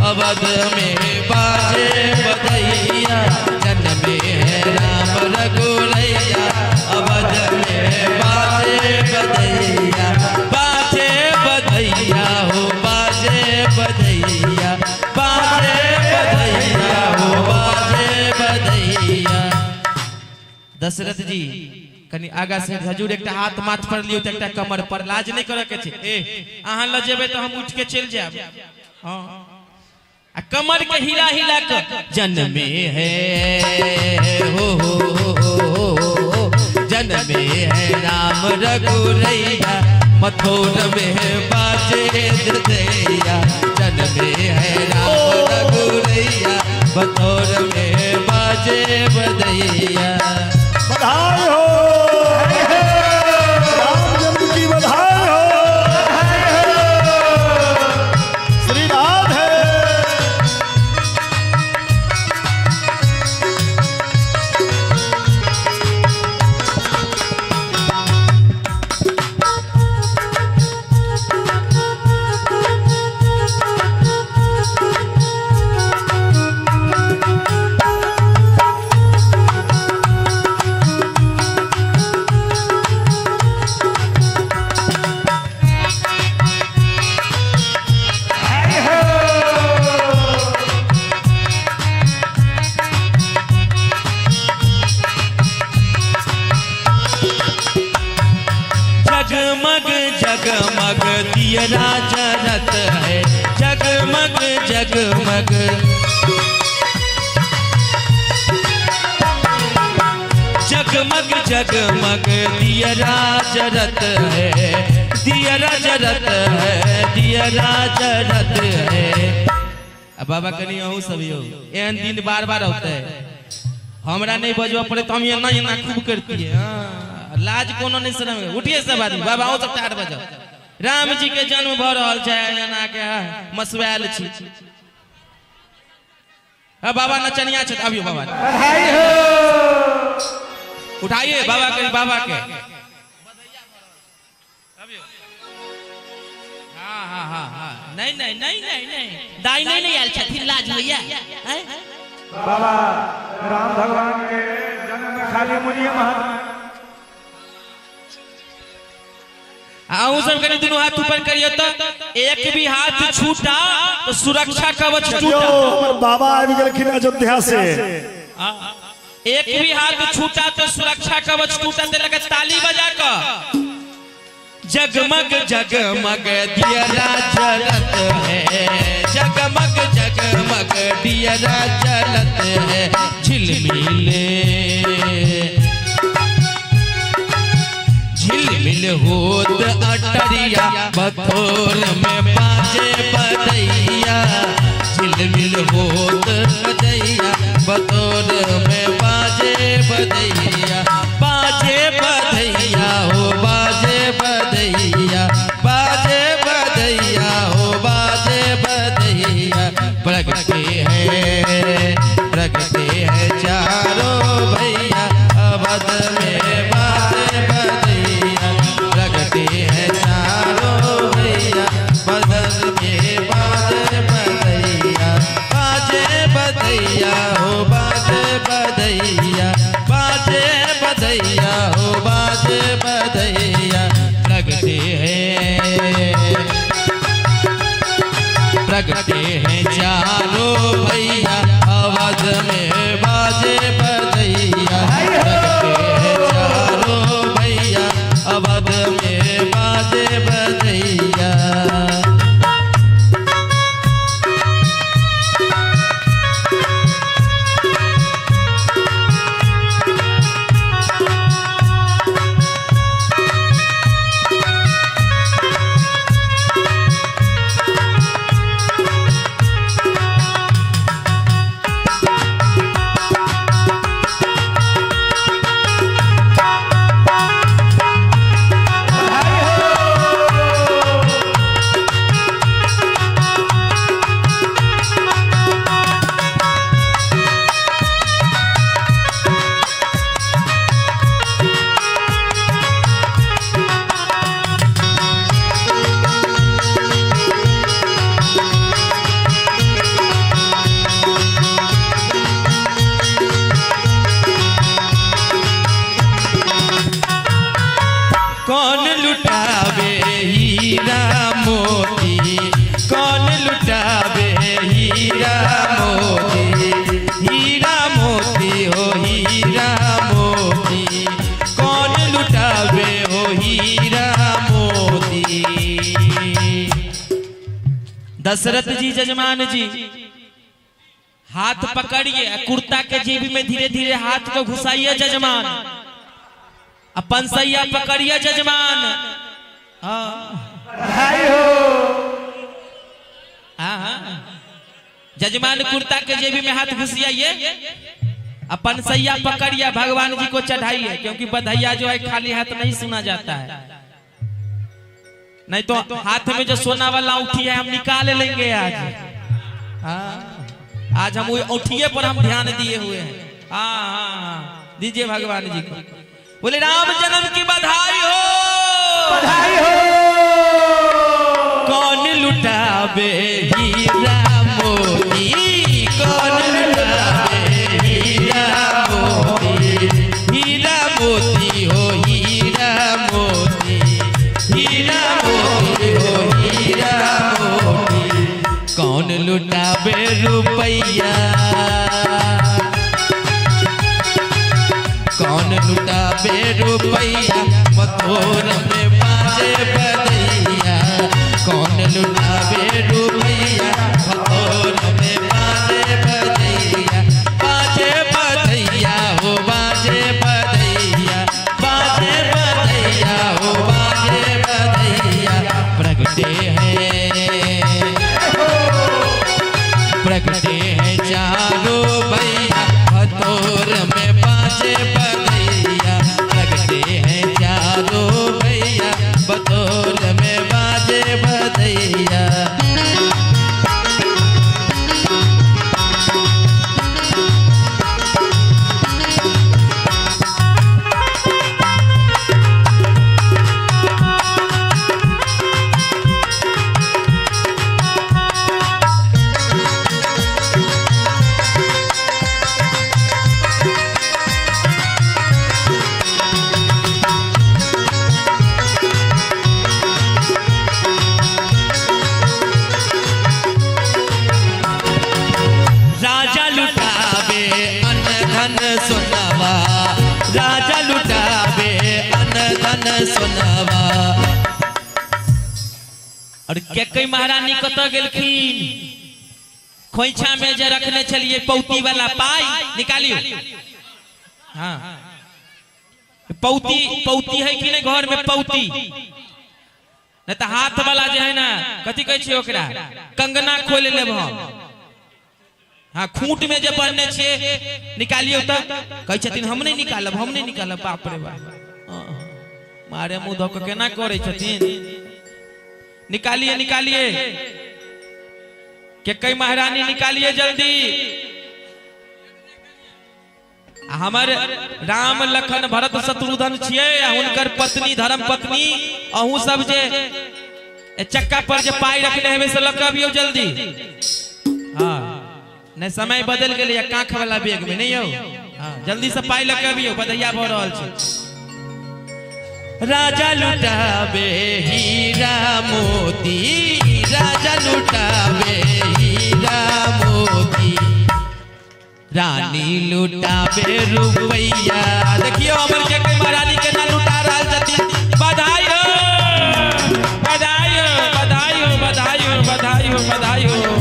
अवध में बाजे बधैया। जन्मे है राम रघुरैया, अवध में बाजे बधैया, बाजे बधैया हो बाजे बधैया, बाजे बधैया हो बाजे बधैया। दशरथ जी कनी आगा से हजूर एकटा हाथ माथ पर लियो त एकटा कमर पर, लाज नहीं करे के छै। ए अहाँ ल जेबै त हम उठ के चलि जायब। हां आ कमर के हिला हिला के जन्मे है हो हो हो, जन्मे है राम रघुरैया, मथुर में बाजे दैया। जन्मे है राम रघुरैया, मथुर में बाजे बदैया। बधाई हो, राम जन्म की बधाई हो, श्री राधे। जगमग जगमग दियरा जरत है, जगमग जगमग जगमग जगमग दियरा जरत है, दियरा जरत है, दियरा जरत है। अब बाबा कनी अहूँ सब यो एहन दिन बार बार होता है, हमरा नहीं बजबऽ पड़े तो हम एना एना खूब करती है। लाज कोनो नहीं शर्म। उठिए सब आदमी बाबा, आओ सब 4 बजे राम जी के जन्म भ रहल छै, एना के मसुआयल छी। बाबा नचनिया छै, अबियो बाबा उठाइए बाबा के, बाबा के। हाँ हाँ हाँ हाँ नहीं नहीं नहीं नहीं नहीं दाई नहीं नहीं आयल छथिन, लाज होइया। बाबा राम भगवान के जन्म में खाली मुनिये महात्मा। अहूँ सब कनी दोनों हाथ ऊपर करियो तो एक भी हाथ छूटा तो सुरक्षा कवच टूटा। हमर बाबा आबि गेलखिन अयोध्या से। एक भी हाथ छूटा तो सुरक्षा कवच टूटा। ते लगे ताली बजा कर जगमग जगमग दियरा जलत है, जगमग जगमग दियरा जलत है, झिलमिले झिलमिल होत अटरिया, बथोर में बाजे बदैया। झिलमिल होत बदैया, बथोर में बाजे बदैया, बाजे बदैया हो बाजे बदैया, बाजे बदैया हो बाजे बदैया। बधैया, बाजे बधैया हो बाजे बधैया। प्रगटे हैं, प्रगटे हैं चारों भैया, अवध में बाजे बधैया। प्रगटे हैं चारों भैया, अवध में बाजे बधैया। कौन लुटावे हीरा मोती, कौन लुटावे हीरा मोती, हीरा मोती हो हीरा मोती, कौन लुटावे हो हीरा मोती। दशरथ जी जजमान जी हाथ पकड़िए, कुर्ता के जेबी में धीरे धीरे हाथ को घुसाइए जजमान, अपन सैया पकड़िए जजमान। हाँ, जजमान कुर्ता के जेबी में हाथ घुसियाइए, अपन सैया पकड़िए, भगवान जी को चढ़ाइए, क्योंकि बधैया जो है खाली हाथ नहीं सुना जाता है। नहीं तो हाथ में जो सोना वाला औंठी है हम निकाल लेंगे आज। हाँ, आज हम औंठिए पर हम ध्यान दिए हुए हैं। हाँ हाँ, दीजिए भगवान जी को। बोले राम जन्म की बधाई हो, बधाई हो। कौन लुटावे हीरा मोती, कौन लुटावे हीरा मोती, हीरा मोती हो हीरा मोती, हीरा मोती हो हीरा मोती। कौन लुटावे रुपैया, कौन लुटावे रुपैया, मथुर में बाजे बधैया। कौन लुटावे रुपैया, मथुर में बाजे बधैया, बाजे बधैया हो बाजे बधैया, बाजे बधैया हो बाजे बधैया। प्रगटे हैं, प्रगटे हैं चारों भैया, मथुर में बाजे बधैया। प्रगटे हैं चारों भैया, बतौर में बाजे बधैया। राजा लुटावे अन्न धन सोनावा, राजा लुटावे अन्न धन सोनावा। और कैकेयी महारानी कतऽ गेलखिन? खोइछा में जे रखने छलिए पौती वाला पाई निकालियो। हाँ, पौती पौती है कि नहीं घर में पौती? नहीं तो हाथ वाला जे है ना, कथी कहै छियै ओकरा, कंगना खोलि लेब हम। हाँ, खूंट में जे बन्ने छियै निकालियो त कहै छथिन हम नहीं निकालब, हम नहीं निकालब। बाप रे बाप, मारे मुँह धऽ कऽ केना करै छथिन। निकालिए निकालिए कैकेयी महारानी, निकालिए जल्दी। हमर राम लखन भरत शत्रुघ्न छियै, हुनकर पत्नी धर्म पत्नी, अहूँ सब जे चक्का पर जे पाई रखने हेबै से लऽ कऽ अबियौ जल्दी। हाँ, नहीं समय बदल गेलै, कांख वाला बैग में नहीं यौ। हाँ, जल्दी से पाई लऽ के अबियौ, बधैया भऽ रहल छै। राजा लुटाबे हीरा मोती, राजा लुटाबे हीरा मोती, रानी लुटाबे रुपैया। देखियो हमर के महारानी केना लुटा रहल छथिन। बधाई हो, बधाई हो, बधाई हो, बधाई हो, बधाई हो, बधाई हो।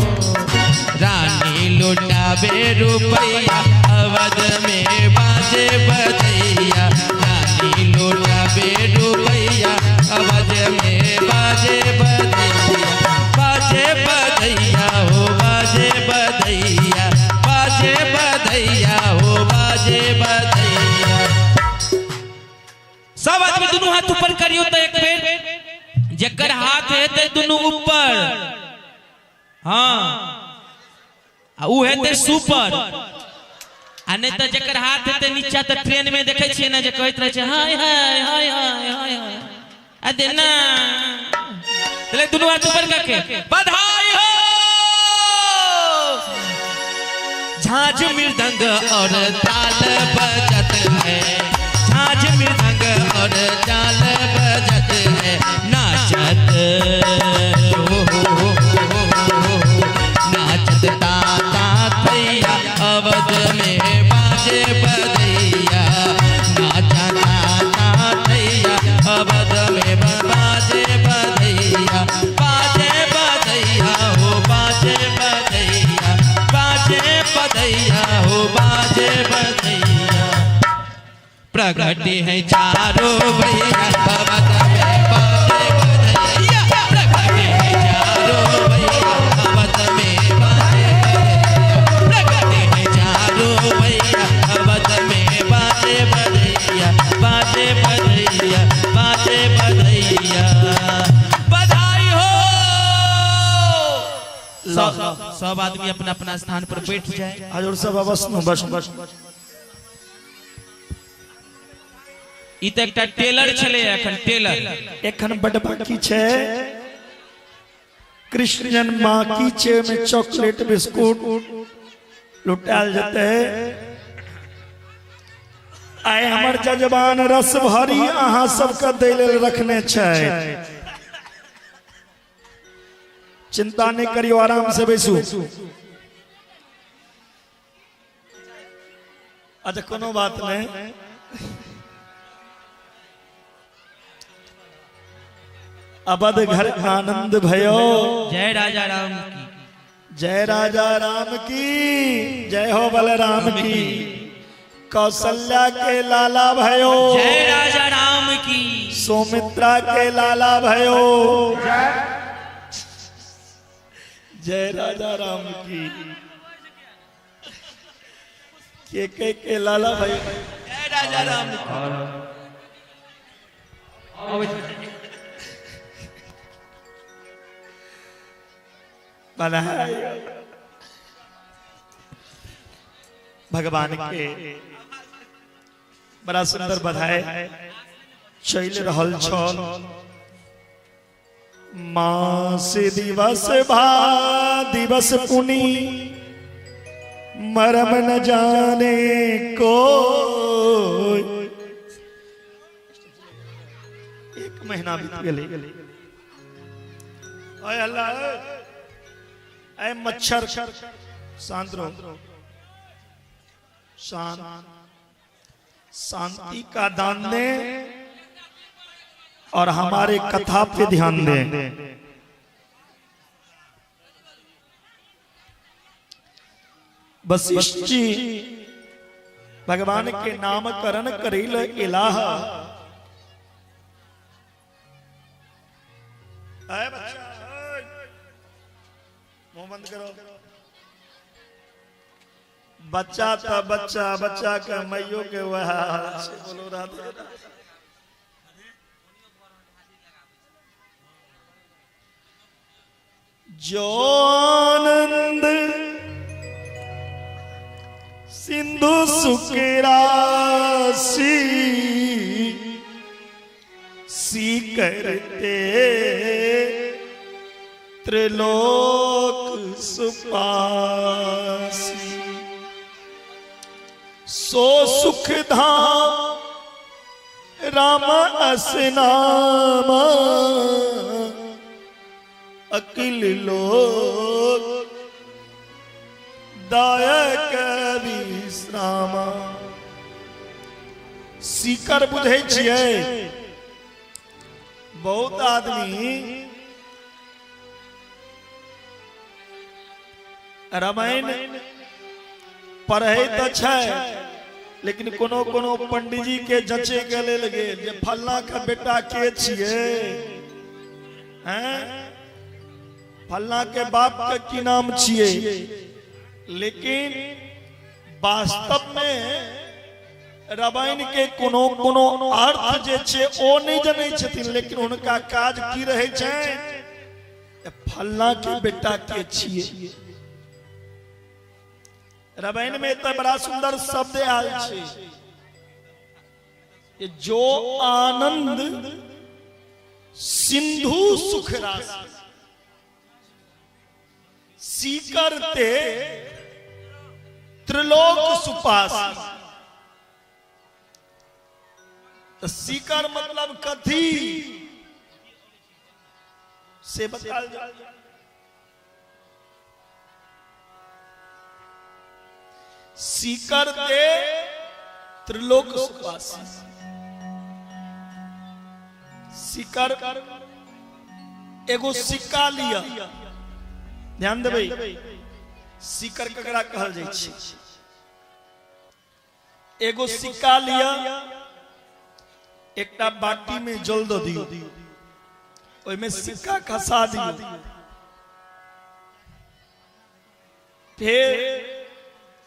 रानी लुटाबे रुपैया, अवध में बाजे बधैया। रानी लुटाबे रुपैया, अवध में बाजे बधैया। बाजे बधैया हो, बाजे बधैया, बाजे बधैया हो, बाजे बधैया। सब आदमी दुनू हाथ ऊपर करियो तो एक बेर, जकर हाथ हेतै दुनू ऊपर, हाँ, आ उ हेतै सुपर। आ नहीं तो जकर हाथ हेतै नीचा तो ट्रेन में देखै छियै ने जे कहैत रहै छै हाय हाय हाय हाय हाय हाय, आ देना तले दुनू हाथ ऊपर करके बधाई हो। झांझ मृदंग और ताल बजत है, झांझ मृदंग और ताल बजत है, नाचत हो हो हो हो, नाचत ताता थैया, अवध में बाजे बधैया। नाचा ताता थैया, अवध में बाजे बधैया। बाजे बधैया हो, बाजे बधैया, बाजे बधैया हो, बाजे बधैया। प्रगट है चारों भैया, अवध में बाजे बधैया। प्रगट है चारों भैया, अवध में बाजे बधैया। प्रगट है चारों भैया, अवध में बाजे बधैया, बाजे बधैया, बाजे बधैया। बधाई हो। सब आदमी अपना अपना स्थान पर बैठ जाए। हजूर सब अवश्य बस बस। ई तऽ एकटा टेलर छलै एखन, टेलर एखन बड बाकी छै। कृष्ण जन्म बाकी छै में चॉकलेट बिस्कुट लुटायल जेतै। आइ हमर जजमान रस भरी अहाँ सबके दै लेल रखने छै, चिंता नहीं करियो, आराम से बैसू। अच्छा कोनो बात नहीं। अवध घर आनंद भयो, जय राजा राम की, जय राजा राम की, जय हो बलराम की। कौशल्या के लाला भयो, जय राजा राम की। सौमित्रा के लाला भयो, जय राजा राम की। के लाला भयो, जय राजा राम की। भगवान के बड़ा सुंदर बधाई चल रहल छल। मास दिवस भा दिवस पुनि, मरम न जाने को। एक महीना बीत गेलै। ओए अल्लाह, ऐ मच्छर शांत रहो, शांत, शांति का दान दें और हमारे कथा पे ध्यान दें। वशिष्ठ जी भगवान के नामकरण करिल इलाह। ऐ बच्चा, मुंह बंद करो। बच्चा तो बच्चा, बच्चा के मैयो के वह हाल छै। बोलो राधे राधे। जो आनंद सिंधु सुखरासी सी करते त्रिलोक सुपासी। सो सुख धाम राम अस नाम अकिल लोक दायक विश्राम। सीकर बुझै छियै? बहुत आदमी रामायण पढ़ै तऽ छै, लेकिन कोनो कोनो पंडीजी के जचे के लेल गेल जे फलना के बेटा के छियै, हैं फलना के बाप के की नाम छियै। लेकिन वास्तव में रामायण के कोनो कोनो अर्थ जे छै ओ नहीं जनै छथिन, लेकिन हुनका काज की रहै छै, फलना के बेटा के छियै। रामायण में तो बड़ा सुंदर शब्द आयल छै, जो आनंद सिंधु सुख राशि सीकरते त्रिलोक सुपास। तो सीकर मतलब कथी से बताल जाए। सीकर ते त्रिलोक सुपासी। सीकर एगो सिक्का लिया, ध्यान देबै, सीकर ककरा कहल जाइ छै। एगो सिक्का लिया, एकटा बाटी में जल दऽ दियौ, ओहिमे सिक्का खसा दियौ, फिर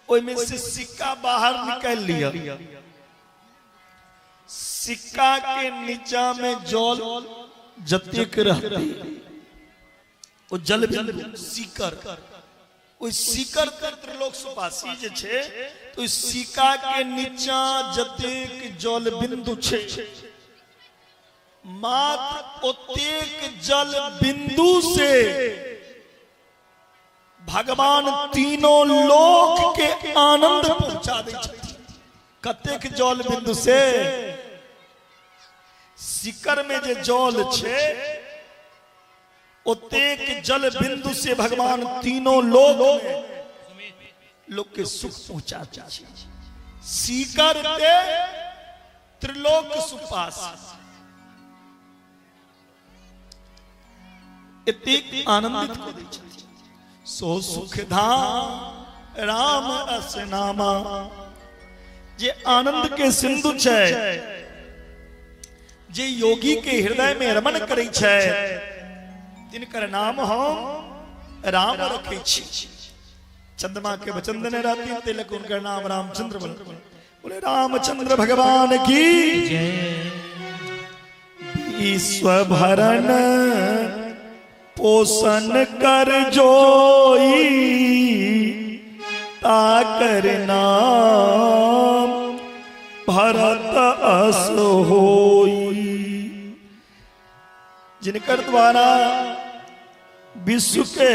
ओहिमे से सिक्का बाहर निकालि लिया। सिक्का के नीचा में जल जतेक रहते ओ जल बिंदु सीकर, ओहि सीकर त्रिलोक सुपासी जे छै, तो सिक्का के नीचा जतेक जल बिंदु छै मात्र ओतेक जल बिंदु से भगवान तीनों लोक के आनंद पहुंचा दै छथिन। कतेक जल बिंदु से? सिकर में जे जल छै ओतेक जल बिंदु से भगवान तीनों लोक में लोक के सुख पहुंचा दै छै। सीकर ते त्रिलोक सुपास। एतेक आनंदित कऽ दै छथिन। सो सुख धाम राम अस नामा, जे आनंद के सिंधु छै, जे योगी के हृदय में रमन करै छै, तिनकर नाम हम राम रखै छी। चंद्रमा के वचन देने रहती तिलक उनकर नाम रामचंद्र बन। बोले रामचंद्र भगवान की जय। विश्व भरण पोषण कर जोई ताकर नाम भरत अस होई। जिनकर द्वारा विश्व के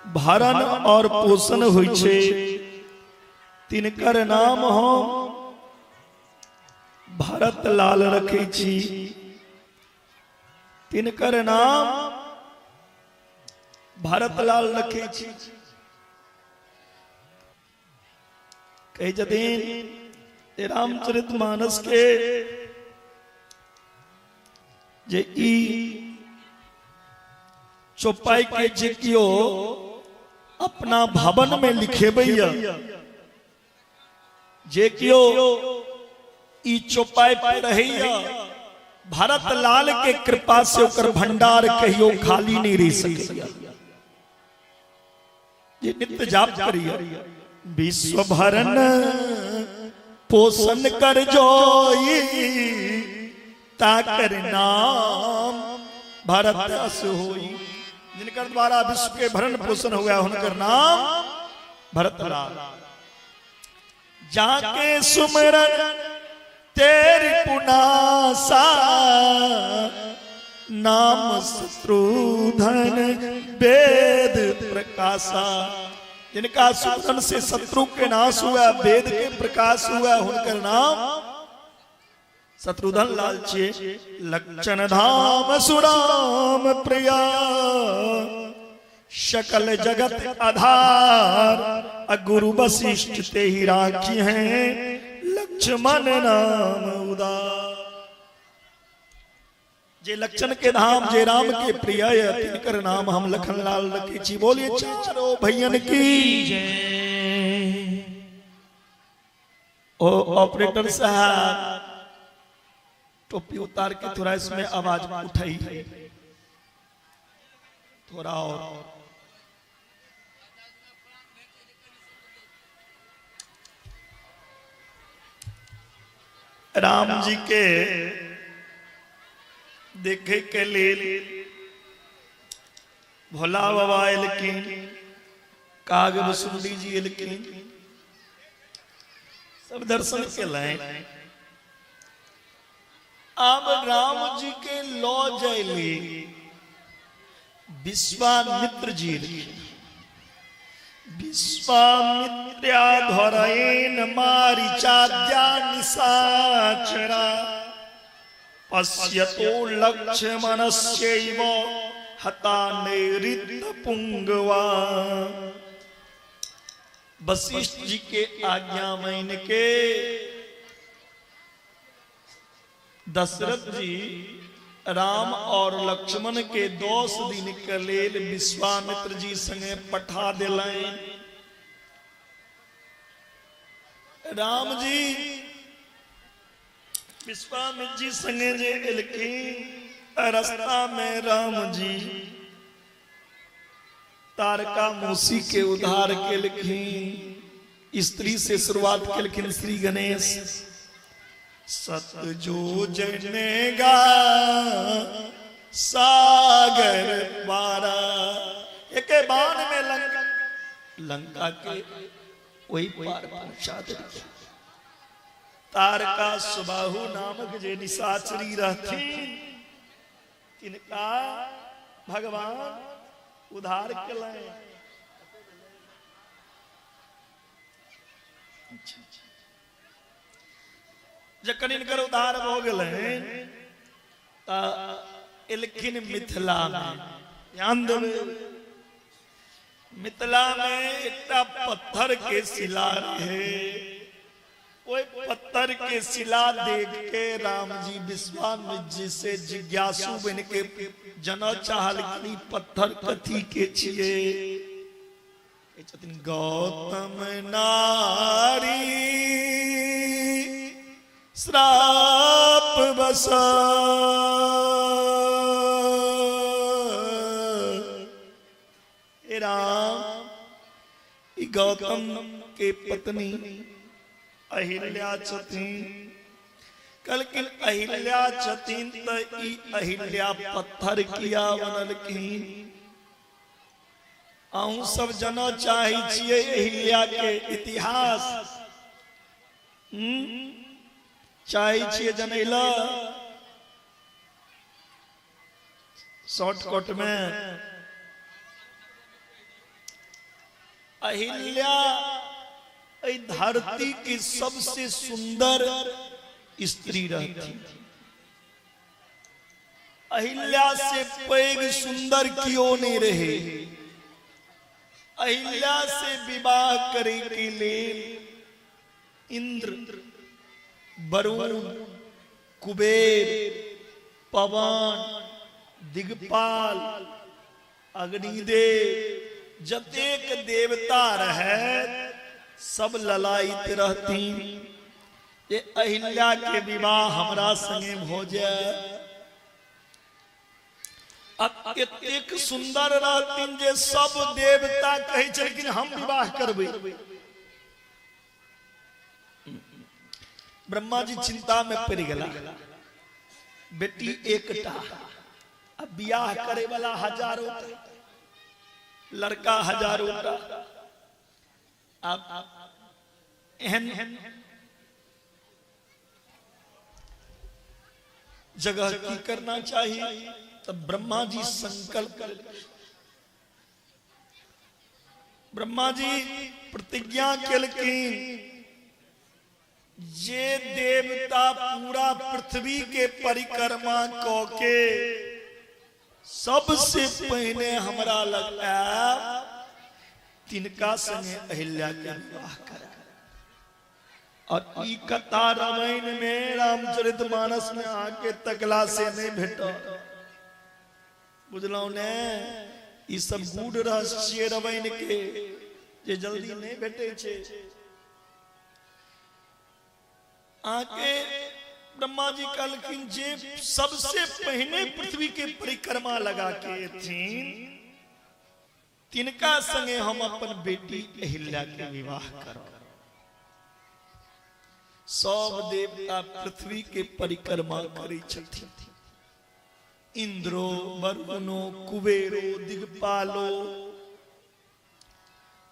भरण और पोषण होइ छै, तिनकर नाम हम भरत लाल रखै छी। तिनकर नाम भरत लाल रखै छी। कहै छथिन रामचरित मानस के जे ई चौपाई के जे कियो अपना भवन में लिखेबैया, जे कियो ई चौपाई पढ़ैया, भरत लाल के कृपा से ओकर भंडार कहियो खाली नहीं रह सकैया। जे नित्य जाप करिया। विश्व भरण पोषण कर जोई ताकर नाम भरत अस होई। जिनकर द्वारा विश्व के भरण पोषण हो गया उनकर नाम भरत लाल। जाके सुमरन तेरी पुनासा, नाम शत्रुधन वेद प्रकाशा। जिनका सुमरन से शत्रु के नाश हुआ, वेद के प्रकाश हुआ, हुनकर नाम शत्रुधन लाल छे। लक्षण धाम सुराम प्रिया, शकल जगत आधार, अगुरु वशिष्ठ ते ही राखी हैं, लक्ष्मण नाम उदार। जे लक्षण के धाम जे राम के प्रिय, तिनकर नाम हम लखन लाल रखे छी। बोलिए चारों भैयन की जय। ओ ऑपरेटर साहब टोपी उतार के थोड़ा इसमें आवाज उठाई थोड़ा और। राम जी के देखे के लेल भोला बाबा एलखिन, काग वसुंडी जी एलखिन, सब दर्शन केलनि। अब राम जी के लऽ जायले विश्वामित्र जी एलखिन। विश्वामित्र्या धरैन मारीचाद्या निशाचरा, पश्यतो लक्ष्मणस्यैव हता नैऋत पुंगवा। वशिष्ठ जी के आज्ञा मान के दशरथ जी राम और लक्ष्मण के 10 दिन के लेल विश्वामित्र जी संगे पठा दिलनि। राम जी विश्वामित्र जी संगे जे एलखिन, रास्ता में राम जी तारका मौसी के उद्धार केलखिन, स्त्री से शुरुआत केलखिन श्री गणेश। सत जो जनेगा सागर पारा, एक बाण में लंका लंका के वही पार पहुंचा देलखिन। तारका सुबाहु नामक जे निशाचरी रहथिन तिनका भगवान उधार केलनि। जखन इनकर उद्धार भ गेलनि त एलखिन मिथिला में। ध्यान देबै, मिथिला में एकटा पत्थर के शिला रहे, ओहि पत्थर के शिला देख के राम जी विश्वामित्र जी से जिज्ञासु बन के जना चाहलखिन पत्थर कथी के छियै। छथिन गौतम नारी श्राप बसा, हे राम ई गौतम के पत्नी अहिल्या छथिन। कहलखिन अहिल्या छथिन त ई अहिल्या पत्थर किया बनलखिन। अहूँ सब जना चाहै छियै अहिल्या के इतिहास, चाहै छियै जनैला शॉर्टकट में। अहिल्या धरती की सबसे सुंदर स्त्री रहती। अहिल्या से पैघ सुंदर क्यों नहीं रहे। अहिल्या से विवाह करे के लिए इंद्र, वरुण, कुबेर, पवन, दिगपाल, अग्निदेव जतेक देवता रहे सब ललायित रहती ये अहिल्या के विवाह हमरा संगे भ जाए। एतेक सुंदर रहथिन जे सब देवता कहै छलखिन हम विवाह करबै। ब्रह्मा जी चिंता में पड़ गेला, बेटी एकटा आ बियाह करे वाला हजारों, लड़का हजारों। अब एहन जगह की करना चाहिए। तब ब्रह्मा जी संकल्प ब्रह्मा जी प्रतिज्ञा केलखिन जे देवता पूरा पृथ्वी के परिक्रमा क के सबसे पहिने हमरा लग आयब तिनका संगे अहिल्या के विवाह करब। और ई कथा रामायण में रामचरित मानस में आके तकला से नहीं भेटल। बुझलहुँ ने, ई सब गूढ़ रहस्य रामायण के जे जल्दी नहीं भेटे छे। आके ब्रह्मा जी कहलखिन जे सबसे पहिने पृथ्वी के परिक्रमा लगा के एथिन तिनका संगे हम अपन बेटी अहिल्या के विवाह करब। सब देवता पृथ्वी के परिक्रमा करै छथिन। इंद्रो वरुणो कुबेरो दिगपालो।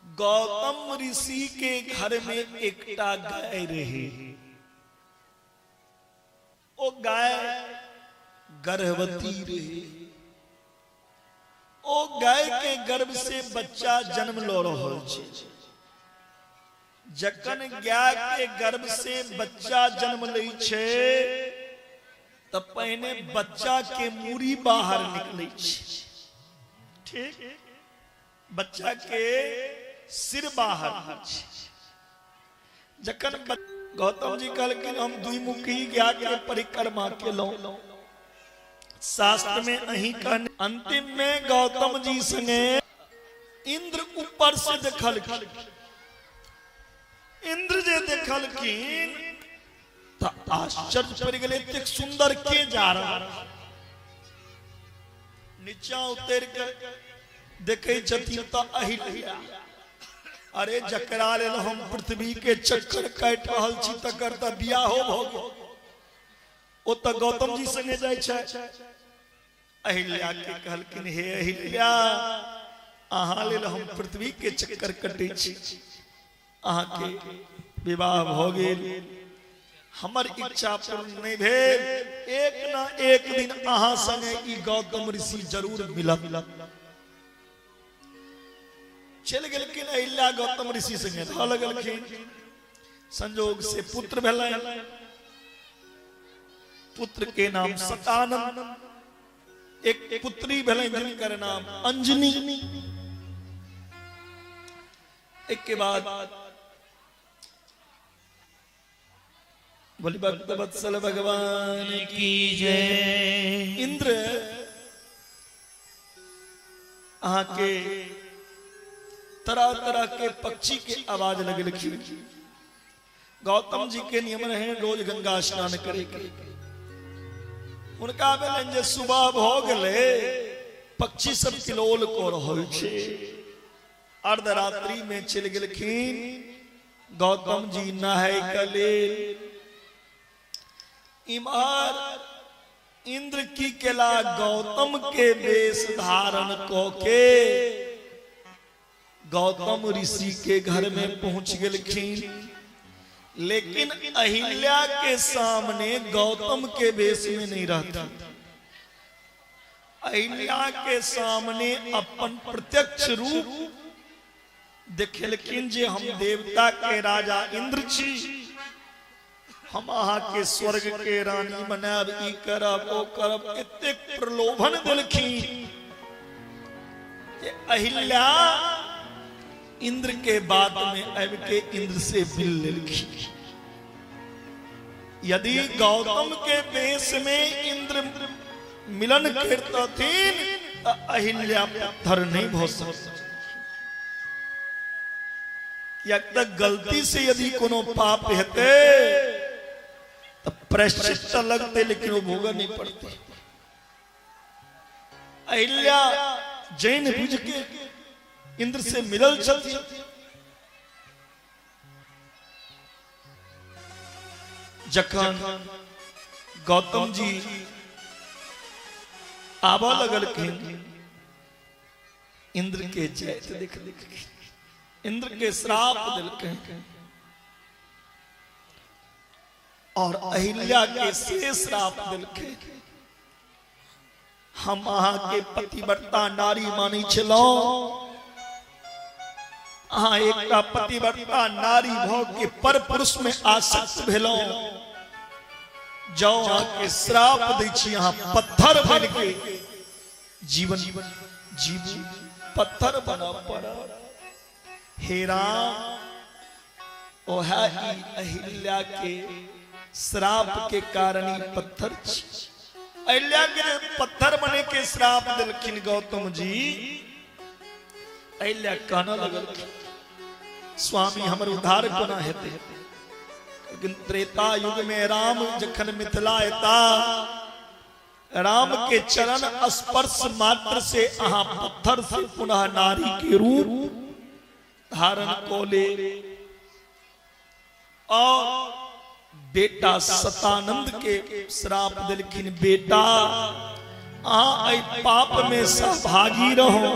गौतम ऋषि के घर में एकटा गाय रहे, ओ गाय गर्भवती रहे। ओ गाय के गर्भ से बच्चा जन्म ल रहल छै। जखन गाय के गर्भ से बच्चा जन्म लै छै त पहिने बच्चा के मूड़ी बाहर निकलै छै, ठीक, बच्चा के सिर बाहर छै। जखन गौतम जी कहलखिन हम द्विमुखी गाय के परिक्रमा केलहुं, शास्त्र में अही कहने। अंतिम में गौतम जी संगे इंद्र ऊपर से देखलखिन। इंद्र जे देखलखिन त आश्चर्य पड़ गेलै, एतेक सुंदर के जा रहल। नीचा उतर के देखै छथिन त अहिल्या। अरे जकरा लेल हम पृथ्वी के चक्कर काटि रहल छी तकर त बियाहो भ गेल। ओ त गौतम जी संगे जाइ छै। अहिल्या के कहलखिन हे अहिल्या, अहाँ लेल हम पृथ्वी के चक्कर कटै छी, अहाँ के विवाह भ गेल, हमर इच्छा पूर्ण नहीं भेल, एक न एक दिन अहाँ संगे ई गौतम ऋषि जरूर मिलत। चलि गेलखिन अहिल्या गौतम ऋषि संगे रह लगलखिन। संजोग से पुत्र भेलनि, पुत्र के नाम सतानंद। एक पुत्री भेलनि जिनकर नाम अंजनी। एक के बाद बोली भक्त वत्सल भगवान की जय। इंद्र अहाँ के तरह तरह के पक्षी के आवाज लगलखिन। गौतम जी के नियम रहे रोज गंगा स्नान करे के। उनका भेलनि जे सुबह भ गेलै, पक्षी सब किलोल क रहल छै। अर्धरात्रि में चलि गेलखिन गौतम जी नहाय के लेल। इम्हर इंद्र की केला गौतम के वेश धारण क के गौतम ऋषि के घर में पहुंच गेलखिन। लेकिन अहिल्या के सामने गौतम के वेश में नहीं रहता। अहिल्या के सामने अपन प्रत्यक्ष रूप देखेलखिन जे हम देवता के राजा इंद्र छी, हम अहाँ के स्वर्ग के रानी बनाब, ई करब ओ करब। एतेक प्रलोभन देलखिन जे अहिल्या इंद्र के बात में आबि के इंद्र से मिल लेलखिन। यदि गौतम के वेश में इंद्र मिलन करतथिन त अहिल्या पत्थर नहीं भ सकत। तक गलती से यदि कोनो पाप हेतै त प्रायश्चित त लगते, लेकिन वो भोग नहीं पड़ते। अहिल्या जैन बुझ के इंद्र से मिलल छथिन। जखन गौतम जी आबऽ लगलखिन, इंद्र के जैत देखलखिन, इंद्र के श्राप देलखिन और अहिल्या के से श्राप देलखिन। हम अहाँ के पतिव्रता नारी मानै छलहुँ, अहाँ एकटा पतिव्रता नारी भ के पर पुरुष में आसक्त भेलहुँ। जाओ अहाँके श्राप दै छी, अहाँ पत्थर बन के जीवन जीवू, पत्थर बनऽ पड़त। हे राम, ओहे अहिल्या के श्राप के कारण ही पत्थर छी। अहिल्या के पत्थर बने के श्राप दिलखिन गौतम जी। अहिल्या कहने लगल, स्वामी हमर उद्धार कोना हेतै? लेकिन त्रेता युग में राम जखन मिथिला एता, राम के चरण स्पर्श मात्र से अहाँ पत्थर से पुनः नारी के रूप धारण को ले। और बेटा सतानंद के श्राप दिलखिन, बेटा अहाँ पाप में सहभागी रहो।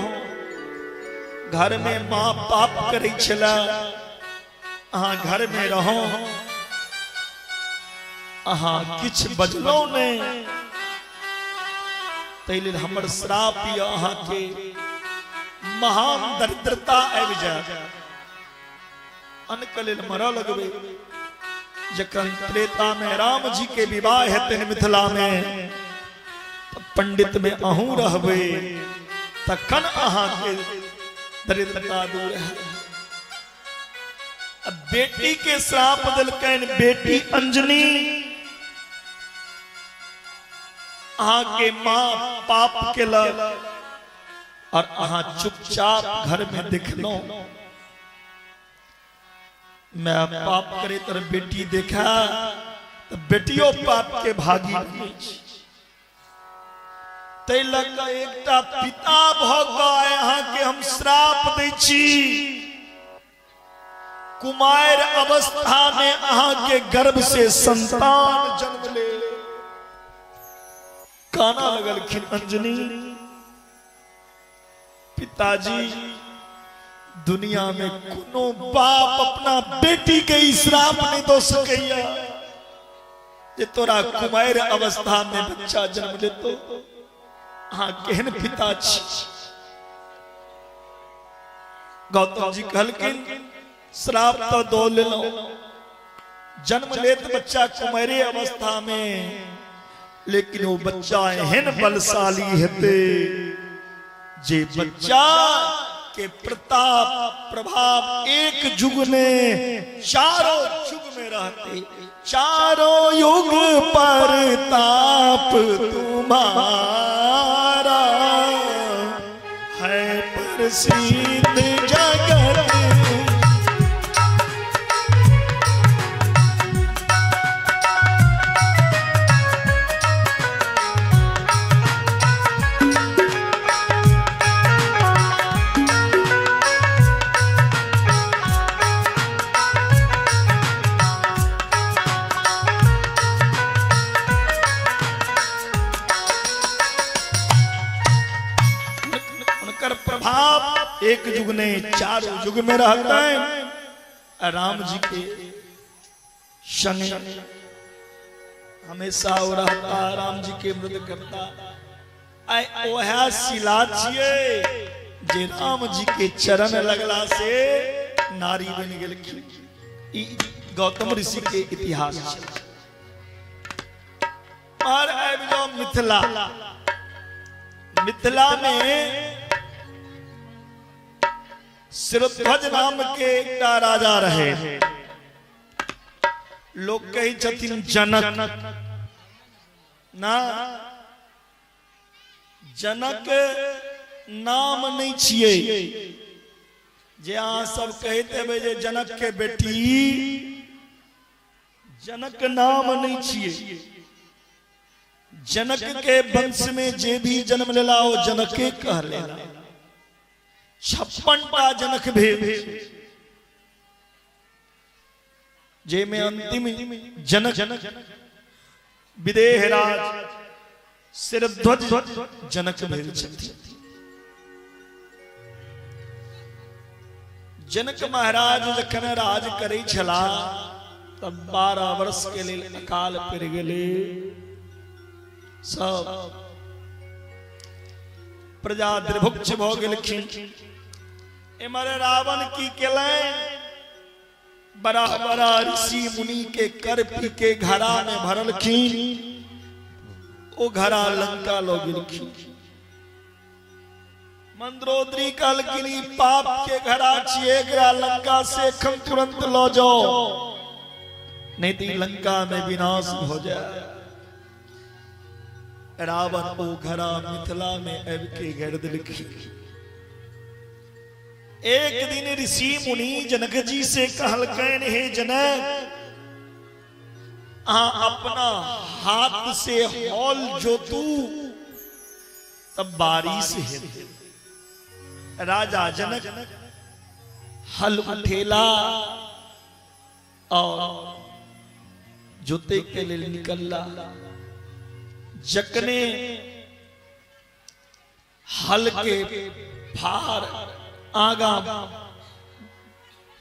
घर में माँ पाप करै छला, अहाँ घर में रहो, अहाँ किछ बजलौ नहीं, तै लेल हमर श्राप यऽ अहाँ के महान दरिद्रता आबि जायत, अन्न के लेल मरऽ लगबै। जखन त्रेता में राम जी के विवाह हेतनि मिथिला में, पंडित में अहूँ रहबै, तखन अहाँ के दरिद्रता दूर है। बेटी के श्राप दिलकनि बेटी अंजनी, अहाँ के माँ पाप केलक और अहाँ चुपचाप घर में देखलहुँ। मैं पाप करे तर बेटी देखा तो बेटियों पाप के भागी। तै लऽ कऽ एकटा पिता भऽ कऽ अहाँ के हम श्राप दै छी, कुमार अवस्था में अहाँ के गर्भ से संतान जन्म ले। काना लगलखिन अंजनी, पिताजी दुनिया में कोनो बाप अपना बेटी के श्राप नहीं दो सकैया जे तोरा कुमार अवस्था में बच्चा जन्म लेतो। अहाँ केहन पिता छी? गौतम जी कहलखिन श्राप तो दो लेलहुँ, जन्म लेत बच्चा कुमारे अवस्था में, लेकिन वो बच्चा एहन बलशाली हेतै जे बच्चा के प्रताप प्रभाव एक युग में चारों युग में रहते। चारों युग परताप तुम्हारा है प्रसिद्ध जगत। एक युग ने चारों युग में रहता है। राम जी के संग हमेशा वो रहता, राम जी के मृद करता। आय ओहा शिला छियै जे राम जी के चरण लगला से नारी बन गेलखिन। ई गौतम ऋषि के इतिहास छै। और आबि जाओ मिथिला। मिथिला में शिरोध्वज नाम के एकटा राजा रहे। लोग कहै छथिन जनक ना, जनक नाम नहीं छियै। जे अहाँ सब कहैत हेबै जे जनक के बेटी, जनक नाम नहीं छियै। जनक के वंश में जे भी जन्म लेला ओ जनके कह लेला। 56 टा जनक भेल, जे में अंतिम जनक विदेहराज शिरध्वज जनक भेल छथिन। जनक महाराज जखन राज करै छला तब 12 वर्ष के लेल अकाल पड़ि गेलै। सब प्रजा दुर्भिक्ष भऽ गेलखिन। एमर रावण की केलनि, बड़ा बड़ा ऋषि मुनि के कर पी के घड़ा में भरलखिन, ओ घड़ा लंका लो गेलखिन। मंदरोदरी कहलखिन ई पाप के घड़ा छियै, एकरा लंका से एखन तुरंत लो जाओ, नहीं तो लंका में विनाश हो जाए। रावण ओ घड़ा मिथिला में आबि के गड़ देलखिन। एक दिन ऋषि मुनि जनक जी से कहलकनि, हे जनक, अहाँ अपना हाथ से हॉल जोतू तब बारिश हेतै। राजा जनक हल उठेला और जोते के लिए निकलला। जकने हल के फार आगा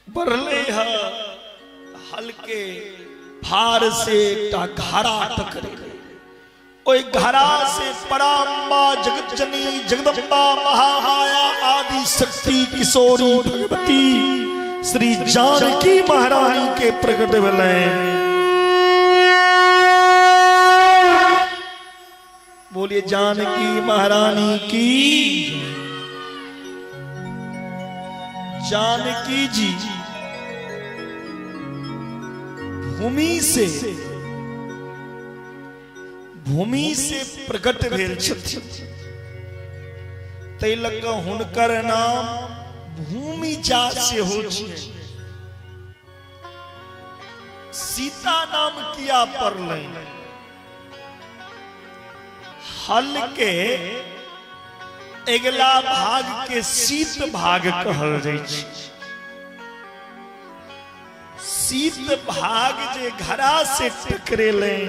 बढ़ले है, हल के फार से एकटा घड़ा टकरे, ओहि घड़ा से पराम्बा जगतजनी जगदम्बा महामाया आदि शक्ति किशोरी भगवती श्री जानकी महारानी के प्रकट भेलै। बोलिए जानकी महारानी की। जानकी जी भूमि से प्रकट भेल छथिन, तै लग हुनकर नाम भूमिजा सेहो छै। सीता नाम किया पड़लै? हल के अगला भाग के शीत भाग कहल जाइ छै। शीत भाग जे घड़ा से टकरेलै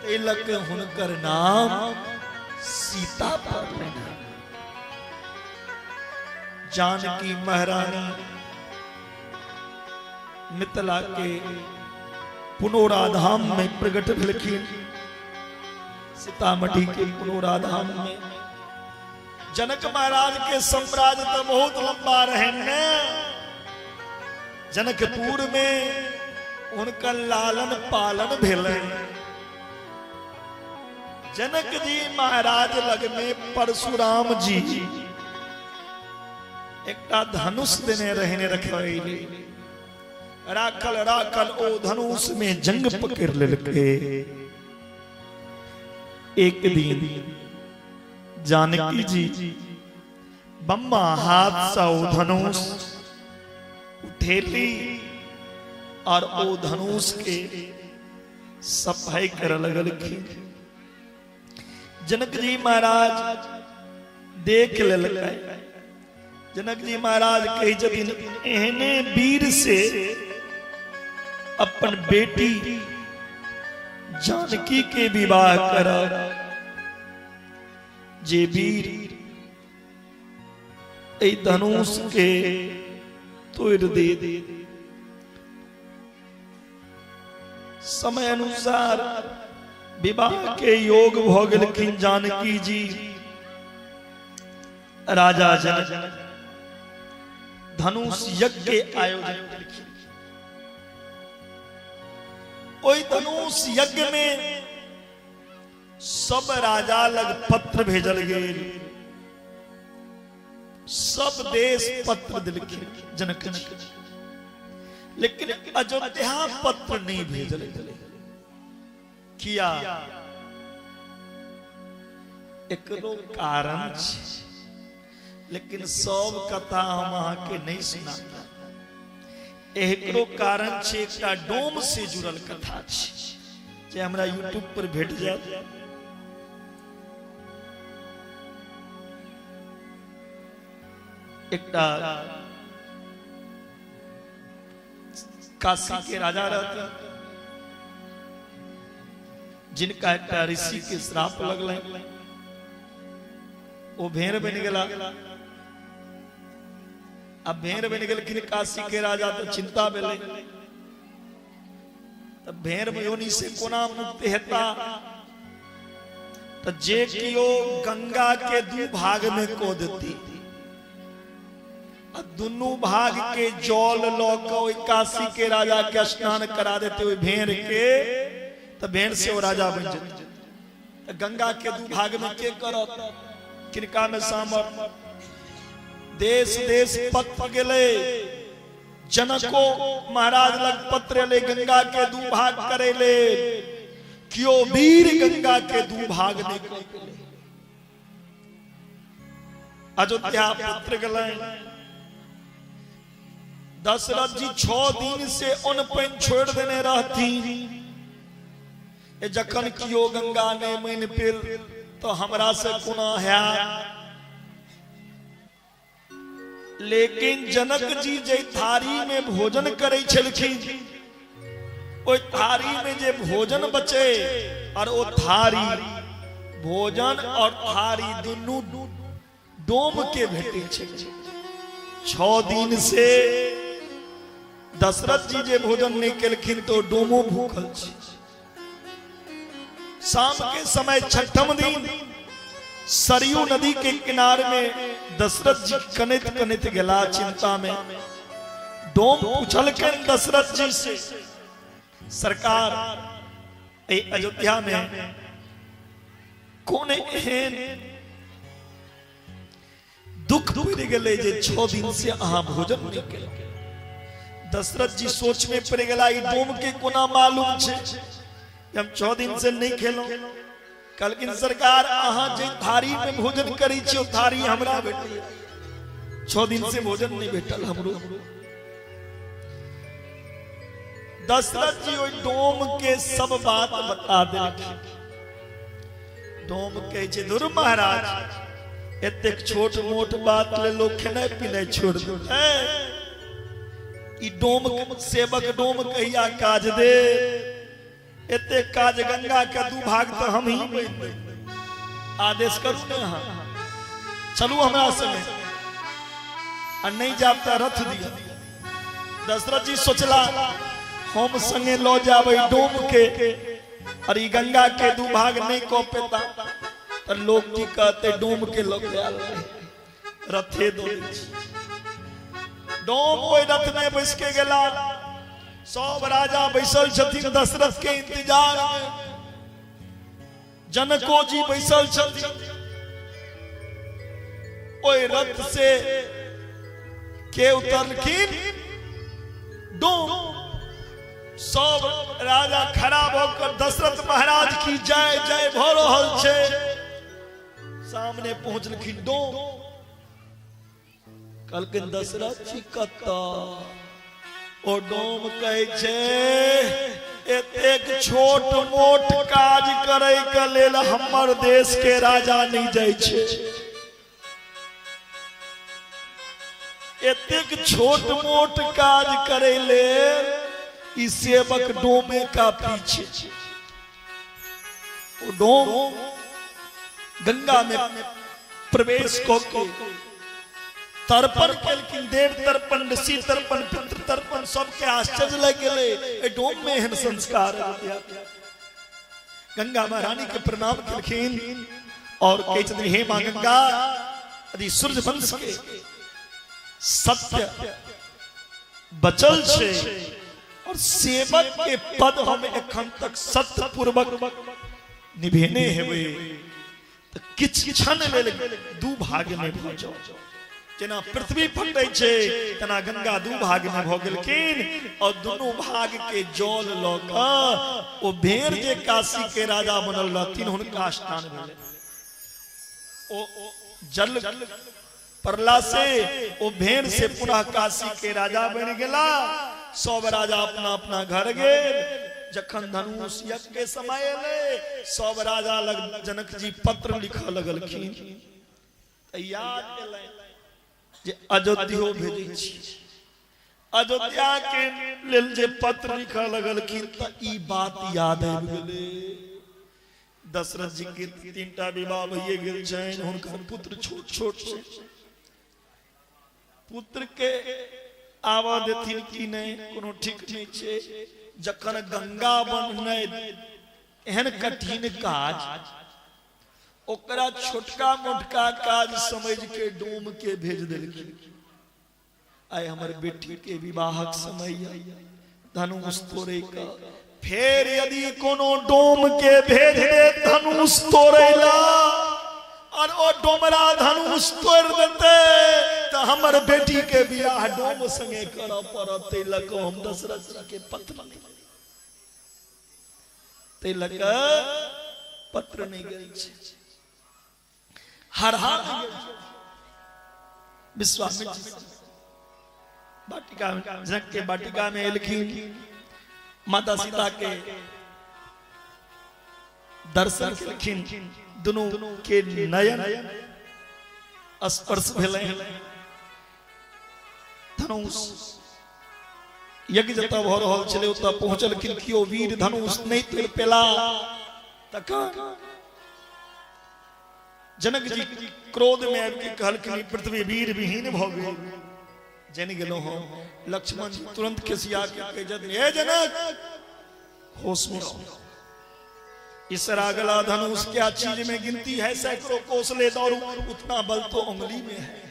तै लग हुनकर नाम सीता पड़लै। जानकी महारानी मिथिला के पुनौराधाम में प्रकट भेलखिन, सीतामढ़ी के पुनौराधाम में। जनक महाराज के साम्राज्य तो बहुत लंबा रहे ने। जनकपुर में उनका लालन पालन भेलै। जनक जी महाराज लग में परशुराम जी एकटा धनुष देने रहने रखले, राखल राखल ओ धनुष में जंग पकड़ लेलकै। एक दिन जानकी जी बम्मा हाथ से ओ धनुष उठेली और ओ धनुष के सफाई कर लगलखिन। जनक जी महाराज देख लेलकै। जनक जी महाराज कहै छथिन एहने वीर से अपन बेटी जानकी के विवाह करब जे वीर एहि धनुष के तोड़ दे। समय अनुसार विवाह के योग भ गेलखिन जानकी जी। राजा जनक धनुष यज्ञ के आयोजन केलखिन। ओहि धनुष यज्ञ में सब राजा लग पत्र भेजल गेल, सब देश पत्र दिलखिन जनक जी, लेकिन अयोध्या पत्र नहीं भेजल गेल। किया? एकरो कारण छै, लेकिन सब कथा हम अहाँ के नहीं सुना। एकरो कारण छै, एकटा डोम से जुड़ल कथा छै जे हमरा यूट्यूब पर भेट जायत। एकटा काशी के राजा रहते जिनका एकटा ऋषि के श्राप लगल, वो भेड़ बन गया। अब भेड़ बन गेलखिन काशी के राजा तो चिंता भेलै, तब भेड़ योनि से कोना मुक्त हेता? तो जे कियो गंगा के दू भाग में को देती, आ दुनू भाग के जल लऽ कऽ ओहि काशी के राजा के स्नान करा देते ओहि भेड़ के, तऽ भेड़ से ओ राजा बनि जेतै। तऽ गंगा के दू भाग में के करत, किनका में सामर। देश देश पत्र गेलै, जनको महाराज लग पत्र एलै गंगा के दू भाग करे ले, कियो वीर गंगा के दू भाग नहीं कऽ पेलै। अयोध्या पत्र गेलै, दशरथ जी 6 दिन से अन्न पानि छोड़ि देने रहथिन। जखन कियो गंगा नहि मानि पेल तो हमरा से कोना हैत। लेकिन जनक जी जे थारी में भोजन करै छलखिन, ओहि थारी में जे भोजन बचे और ओ थारी भोजन और थारी दुनू डोम के भेटै छै। 6 दिन से दशरथ जी जे भोजन नहीं केलखिन तो डोमो भूखल छै। शाम के समय छठम दिन सरयू नदी के किनारे में दशरथ जी कनैत कनैत गेला चिंता में। डोम पूछलखिन दशरथ जी से, सरकार ए अयोध्या में कोन एहन दुख पड़ि गेलै जे 6 दिन से अहाँ भोजन नहीं केलहुँ। दशरथ जी सोच में पड़ि गेला, ई डोम के कोना मालूम छै जे हम 6 दिन से नहीं खेलहुँ। कहलखिन सरकार अहाँ जे थारी में भोजन करै छी ओ थारी हमरा भेटैया, 6 दिन से भोजन नहीं भेटल हमरो। दशरथ जी ओहि डोम के सब बात बता देलखिन। डोम कहै छै, धुर महाराज, एतेक छोट मोट बात ले लोग खेनाइ पिनाइ छोड़ देतै। ई डोम सेवक डोम कहिया काज दे, एतेक काज गंगा के दू भाग तऽ हम ही बनि देब। आदेश करू ने अहाँ, चलू हमरा संगे, आ नहीं जाब तऽ रथ दिअ। दशरथ जी सोचला हम संगे लऽ जाब एहि डोम के, और ई गंगा के दू भाग नहीं कऽ पेता तऽ लोग की कहते, डोम के लऽ के आयल रहे, रथे दऽ दै छी। डोम ओहि रथ में बैस के गेला, सब राजा बैसल छथिन दशरथ के इंतजार में, जनको जी बैसल छथिन। ओहि रथ से के उतरलखिन डोम, सब राजा खड़ा भऽ कऽ दशरथ महाराज की जय जय भऽ रहल छै। सामने पहुँचलखिन डोम, कहलखिन दशरथ जी कतऽ? ओ डोम कहै छै, एतेक छोट मोट काज करै के लेल हमर देश के राजा नहीं जाइ छै। एतेक छोट मोट काज करै लेल ई सेवक डोमे काफी छै। ओ डोम गंगा में प्रवेश कऽ के तर्पण केलखिन, देव तर्पण, ऋषि तर्पण, पितृ तर्पण, सबके आश्चर्य लागि गेलै, एहि डोम में एहन संस्कार। गंगा महारानी के प्रणाम केलखिन और कहै छथिन, हे माँ गंगा, यदि सूर्य वंश के सत्य बचल छै और सेवक के पद हम एखन तक सत्य पूर्वक निभेने हेबै तऽ किछु क्षण लेल दू भाग में भऽ जाओ। जेना पृथ्वी फटै छै तेना गंगा दू भाग में भऽ गेलखिन और दुनू भाग के जल लऽ कऽ ओ भेड़ जे काशी के राजा बनल रहथिन हुनका स्नान भेलै। ओ जल पड़ला से ओ भेड़ से पुनः काशी के राजा बनि गेला। सब राजा अपना अपना घर गेल। जखन धनुष यज्ञ के समय एलै, सब राजा लग जनक जी पत्र लिखऽ लगलखिन। तऽ याद एलै जे अयोध्यो भेजै छी। अयोध्या के लेल जे पत्र लिखऽ लगलखिन तऽ ई बात याद आबि गेलै। दशरथ जी के 3टा विवाह भइए गेल छनि, हुनकर पुत्र छोट छोट छै, पुत्र के आबऽ देथिन कि नहि कोनो ठीक नहि छै। जखन गंगा बननाइ एहन कठिन काज, ओकरा छोटका मोटका काज समझ के डोम के भेज देलखिन। आइ हमर बेटी के विवाहक समय धनुष तोड़े का। फेर यदि कोनो डोम के भेज दे धनुष तोड़े ला और ओ डोमरा धनुष तोड़ देते तो हमर बेटी के बियाह डोम संगे करऽ पड़त। तै लऽ कऽ हम दशरथ जी के पत्र नहि, तै लऽ कऽ पत्र नहि गेल छै, हरहा नहि गेल छै। विश्वामित्र वाटिका जनक के वाटिका में एलखिन, माता सीता के दर्शन केलखिन, दुनू के नयन स्पर्श भेलै। धनुष यज्ञ जतऽ भऽ रहल छलै ओतऽ पहुँचलखिन, केओ वीर धनुष नहि तोड़ि पेला। तखन जनक जी क्रोध में आबि के कहलखिन पृथ्वी वीर विहीन भऽ गेल, जानि गेलहुँ हम। लक्ष्मण जी तुरंत खिसिया के कहै छथिन, हे जनक होश में रहो, इसरा गला धनुष क्या चीज में गिनती है, सैकड़ों कोस ले दौड़ू उतना बल तो उंगली में है।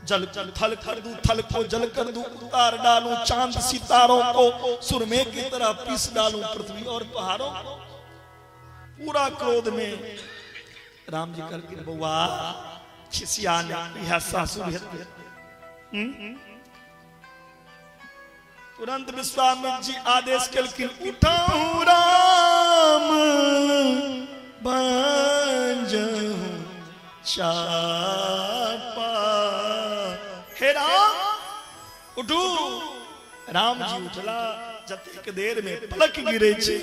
जल थल कर दूं, थल को जल कर दूं, उतार डालूं चांद सितारों को, सुरमे की तरह पीस डालूं पृथ्वी और पहाड़ों को। पूरा क्रोध में राम जी कहलखिन बौआ खिसिया नहि, इएह सासुर हेतै। तुरंत विश्वामित्र जी आदेश केलखिन, उठाऊ राम बांजहु चापा। हे राम उठू। राम जी उठला, जतेक देर में पलक गिरे छै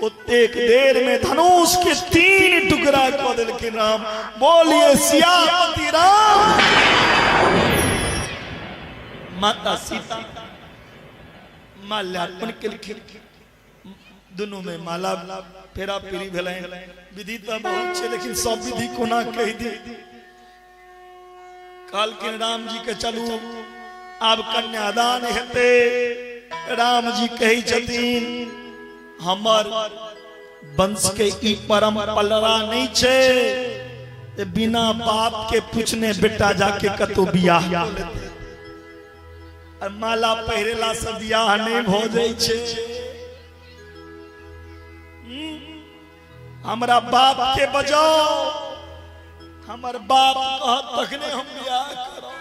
ओतेक देर में धनुष के 3 टुकड़ा कऽ देलखिन राम। बोलिए सियापति राम। माता सीता माल्यार्पण केलखिन, दुनू में माला फेरा फेरी भेलनि। विधि तऽ बहुत छै लेकिन सब विधि कोना कहि दी। कहलखिन राम जी के चलू आब कन्यादान हेतै। राम जी कहै छथिन हमर वंश के ई परम्परा नहीं छै बिना बाप के पूछने बेटा जाके कतौ बियाह और माला पहिरेला से बियाह नहीं भ जाइ छै। हमरा बाप के बजाओ, हमर बाप कहत तखने हम बियाह करब।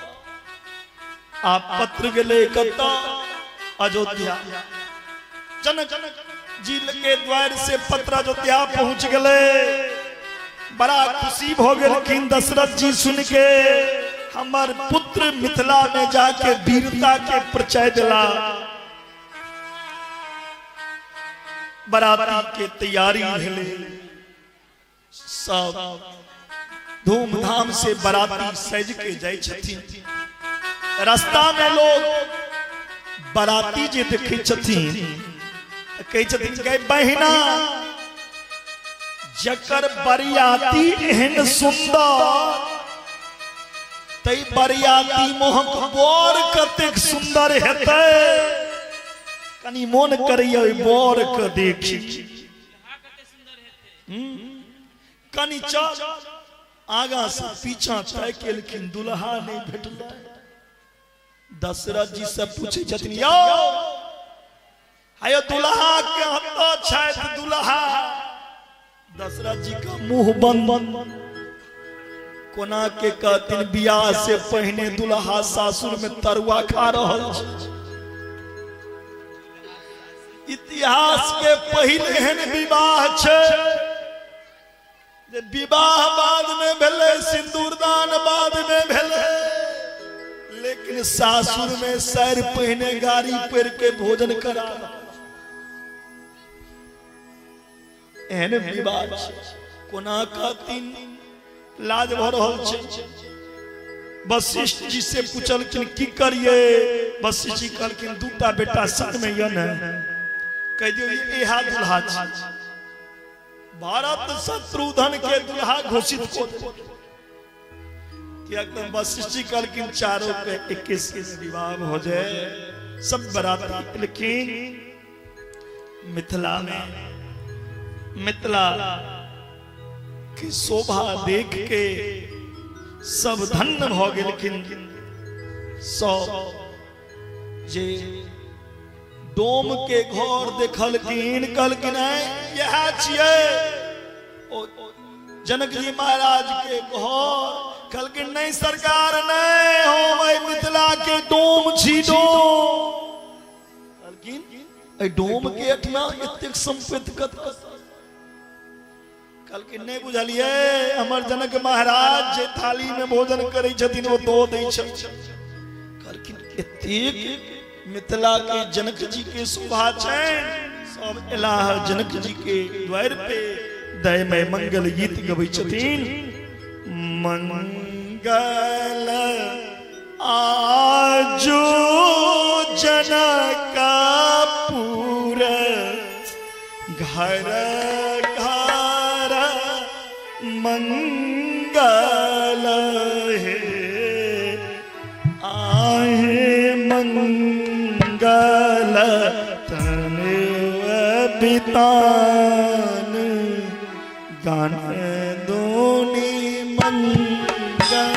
आप पत्र गेलै कतऽ? अयोध्या। जनक जी के द्वार से पत्र अयोध्या पहुंच गए। बड़ा खुशी भ गेलखिन दशरथ जी सुन के, हमर पुत्र मिथिला में जाके वीरता के परिचय दिला। बराती के तैयारी भेलै, सब धूमधाम से बराती सज के जाइ छथिन। रास्ता में लोग बराती जे देखै छथिन कहै छथिन गै बहिना जकर बरियाती एहन सुंदर तै बरियाती मोहक बर कतेक सुंदर हेतै, कनी मोन करैया ओहि बर के देखी। कनी चल आगा से पीछा तय केलखिन, दुल्हा नहीं भेटलै। दशरथ जी से पूछै छथिन यौ हायो दुल्हा के हतो छथि दुल्हा। दशरथ जी का मुंह बंद, कोना के कहथिन बियाह से पहिने दुल्हा सासुर में तरुआ खा रहल छै। इतिहास के पहिल एहन विवाह छै जे विवाह बाद में भेलै, सिंदूरदान बाद में भेलै, लेकिन सासुर में सैर पहिने गाड़ी पर के भोजन करा। एहन विवाह कोना कहथिन, लाज भऽ रहल छै। वशिष्ठ जी से पूछलखिन की करिए। वशिष्ठ जी कहलखिन दूटा बेटा संग में यऽ ने, कहि दियौ इएह दुल्हा छै। भारत शत्रुघ्न के दुल्हा घोषित कऽ देलखिन। वशिष्ठ जी कहलखिन चारों के 21 विवाह हो जाए, सब बराती। लेकिन मिथिला में मिथिला की शोभा देख के सब धन्य भ गेलखिन। सब जे डोम के घर देखलखिन, कहलखिन इएह छियै ओ जनक जी महाराज के घर। कहलखिन नहीं सरकार नहीं, हम एहि मिथिला के डोम छी डोम। कहलखिन एहि डोम के एठना एतेक संपत्ति कत? कहलखिन नहीं बुझलियै, हमर जनक महाराज जे थाली में भोजन करै छथिन ओ दऽ दै छथिन। कहलखिन एतेक मिथिला के जनक जी के शोभा छनि, सब एलाह जनक जी के द्वार पे दयमय मंगल गीत गबै छथिन। मंगल आजो जनकपुर घर घर मंगल हे, आहे मंगल तने बितान गान दोनी मंगल।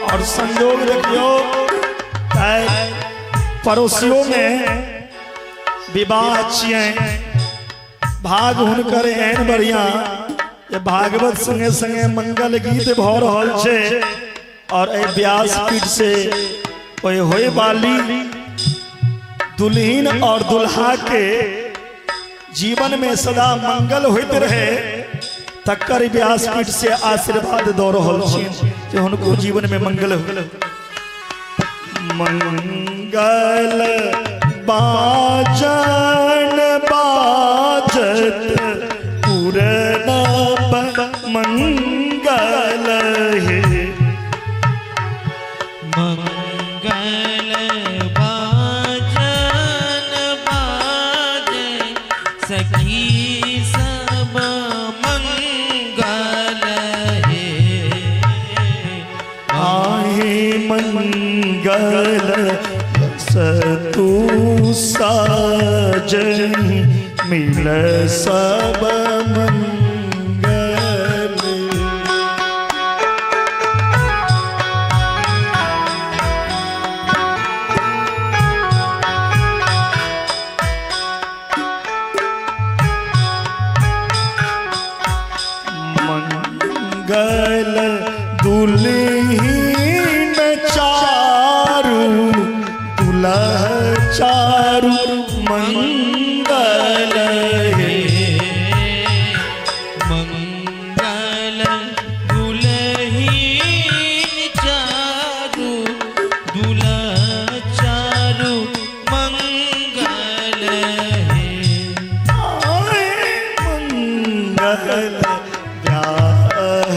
और संयोग देखियो पड़ोसियों में विवाह छियै, भाग हुनकर एहन बढ़िया जे भागवत संगे संगे मंगल गीत भ रहल छै। और एहि व्यासपीठ से ओहि होय वाली दुल्हन और दुल्हा के जीवन में सदा मंगल होइत रहे तकर व्यासपीठ से आशीर्वाद दऽ रहल छी जे हुनको जीवन में मंगल हो। मंगल बाजन बाजत पूरन मंगल हे, मंगल बाजन बाजे सखी सब मंगल हे, आहे मंगल सतु साजन मिल सब मंगल। मंगल दुल्हीन चारू दुल्हा चारू मंगल हे, मंगल दुल्हीन चारू दुल्हा चारू मंगल हे, मंगल ब्याह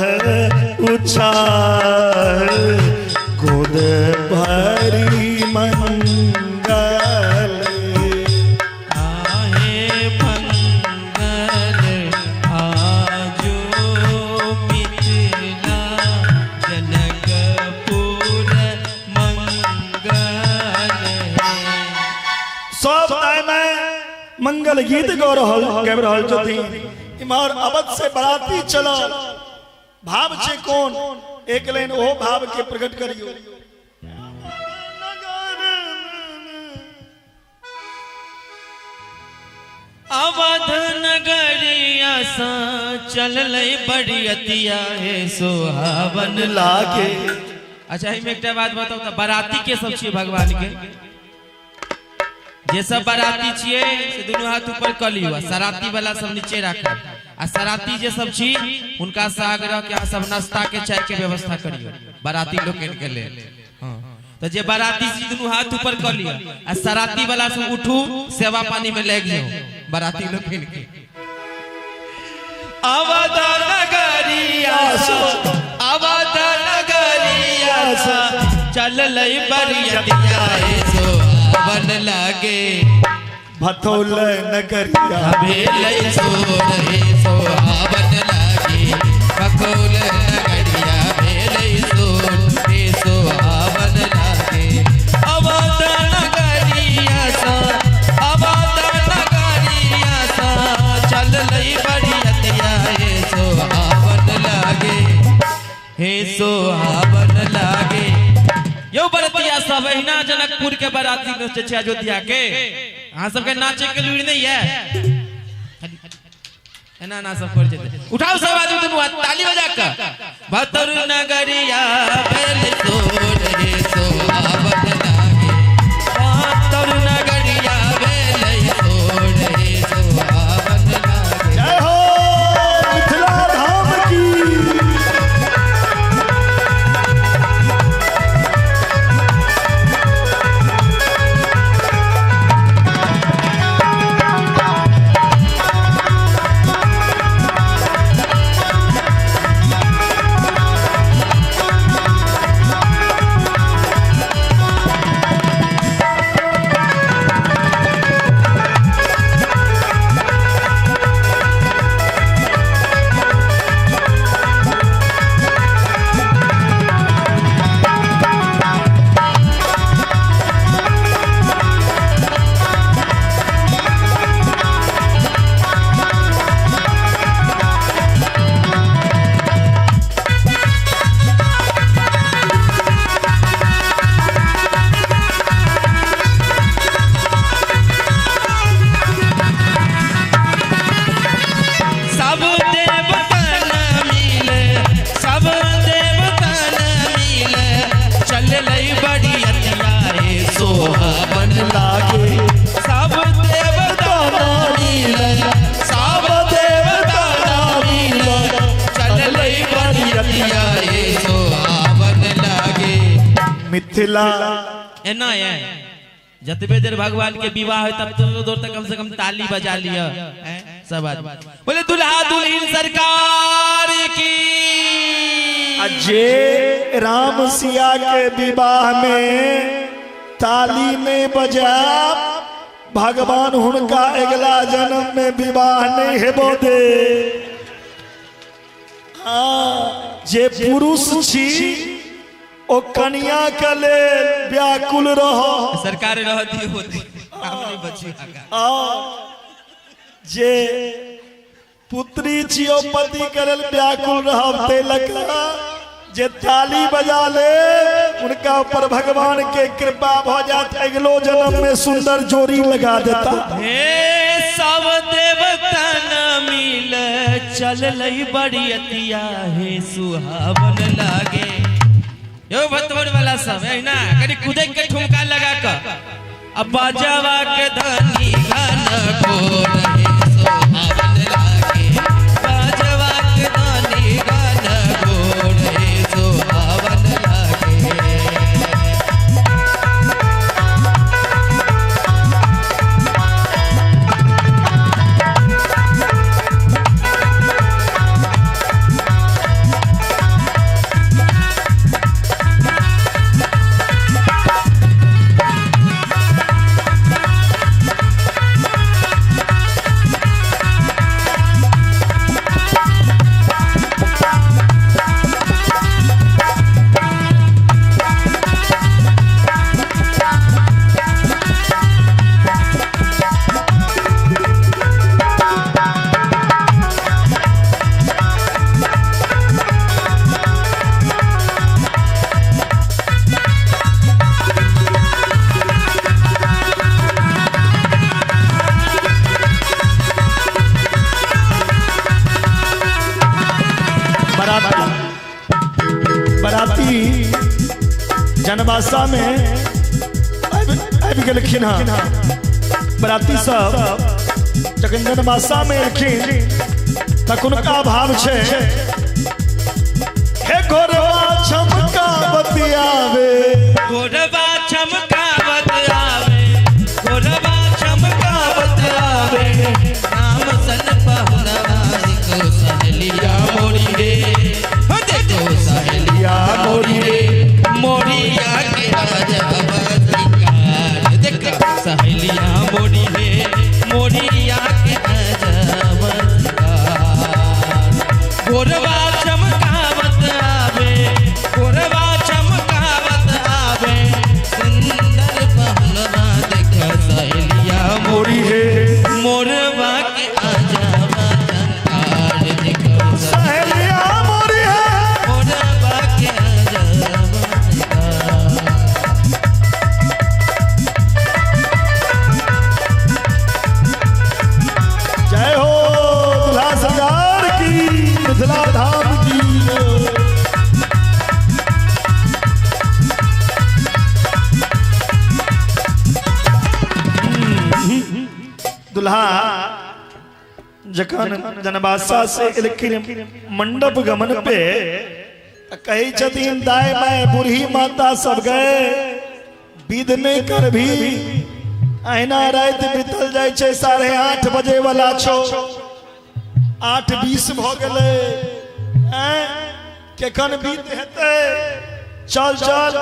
उछाल गोद भरी मंगल। आहे मंगल आजो मिथिला जनकपुर मंगल हे। सब में मंगल गीत गा रहल गाबि रहल छथिन। इम्हर अवध से बराती चलल, भाव छै कोन, एक लाइन ओहो भाव के प्रकट करियो। अवध नगरिया सा चललै बरियतिया हे सोहावन लागे। अच्छा एहिमे एकटा बात बताउ तऽ बराती के सब छियै भगवान के? जे सब बराती छियै से दुनू हाथ ऊपर कऽ लियौ, सराती वाला सब नीचे राखब। आ सराती जे सब छी हुनका से आग्रह के अहाँ सब नाश्ता के चाय के व्यवस्था करियौ बराती लोकनि के लेल। हाँ तो जे बराती छी दुनू हाथ ऊपर कऽ लिअ आ सराती वाला सब उठू सेवा पानी में लागि जाओ बराती लोकनि के। अवध नगरिया अवध नगरिया चललै बरियतिया हे सोहावन लागे। भथौल नगरिया भेलै सोर हे सोहावन लागे बखौल नगरिया भेलै सोर हे सोहावन लागे। अवध नगरिया सा अवध नगरिया सा चललै बरियतिया हे सोहावन लागे हे सोहावन लागे। यो बरतिया सब अहिना जनकपुर के बराती नचै छै अयोध्या के। अहाँ सबके नाचे के लूरि नहीं है, एना ना सब कर जेतै। उठाओ सब आदमी दुनू हाथ ताली बजा के। भतौर नगरिया भेल सोर हे सोहावन लागे भतौर नगरिया भेल सोर हे सोहावन लागे। जय हो मिथिला धाम की। मिथिला एना है जतबे देर भगवान के विवाह है तब तो दूर तक कम से कम ताली बजा लिया सब आदमी। बोले दुल्हा दुल्हन सरकार की। अजय राम सिया के विवाह में ताली नहीं बजा भगवान हुनका अगला जन्म में विवाह नहीं हेबो दे। हाँ जे पुरुष छी ओ कन्या के लेल व्याकुल रहो। सरकार रहती होती हम बची। जे पुत्री छी ओ पति के लेल व्याकुल रहब ते लगा जे ताली बजा ले उनका ऊपर भगवान के कृपा भ जात अगलो जन्म में सुंदर जोड़ी लगा देता। हे सब देवता न मिल चललै बरियतिया हे सुहावन लागे। यो भतवर वाला सब है ना कनी कुदे के ठुमका लगा कर अब बाजावा के धनी घन घोर हे सोहावन लागे बाजावा के धनी घन घोर हे सोहावन लागे। बराती जनवासा में आबि गेलखिन हँ। बराती सब जखन जनवासा में एलखिन तखुनका भाव छै हे घोरवा चमकावत आवे घोरवा चमकावत आवे घोरवा चमकावत आवे नाम सन पहुनवा को सहेलिया मोरी रे हो देखो सहेलिया मोरी रे मोरिया के राजा बसिकार देख सहेलिया मोरी रे राम जी। दुल्हा जखन जनवासा से एलखिन मंडप गमन पे कहै छथिन दाय my बूढ़ी माता सब गए विध नहीं कर भी अहिना राति बीतल जाइ छै 8:30 बजे वाला छौ 8:20 भ गेलै केखन बीत हेतै चल चल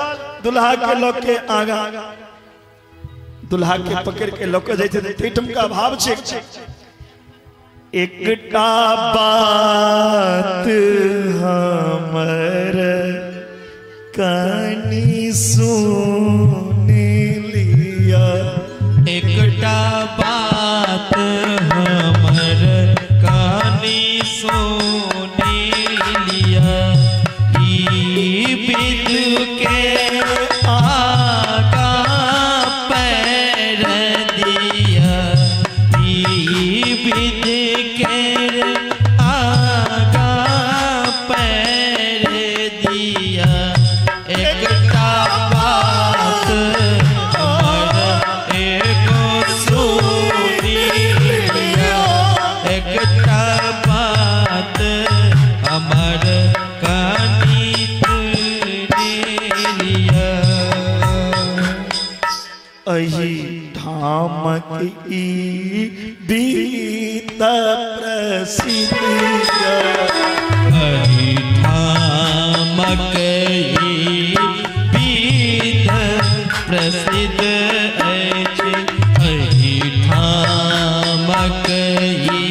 दुल्हा के लऽ के आगा दुल्हा के पकड़ के लऽ के जाइ छै ताहिठामका भाव छै। एकटा बात हमर कनी सुनि लिअ एकटा बात हमर कनी सुनि लिअ ई विध के आगा पैर दिया ई विध के आगा पैर दिया एकटा बात हमर एगो सुनि लिअ एकटा बात हमर कनी सुनि लिअ। एहि ठामक ई बीत प्रसिद्ध एहि ठामक ई बीत प्रसिद्ध अछि एहि ठामक ई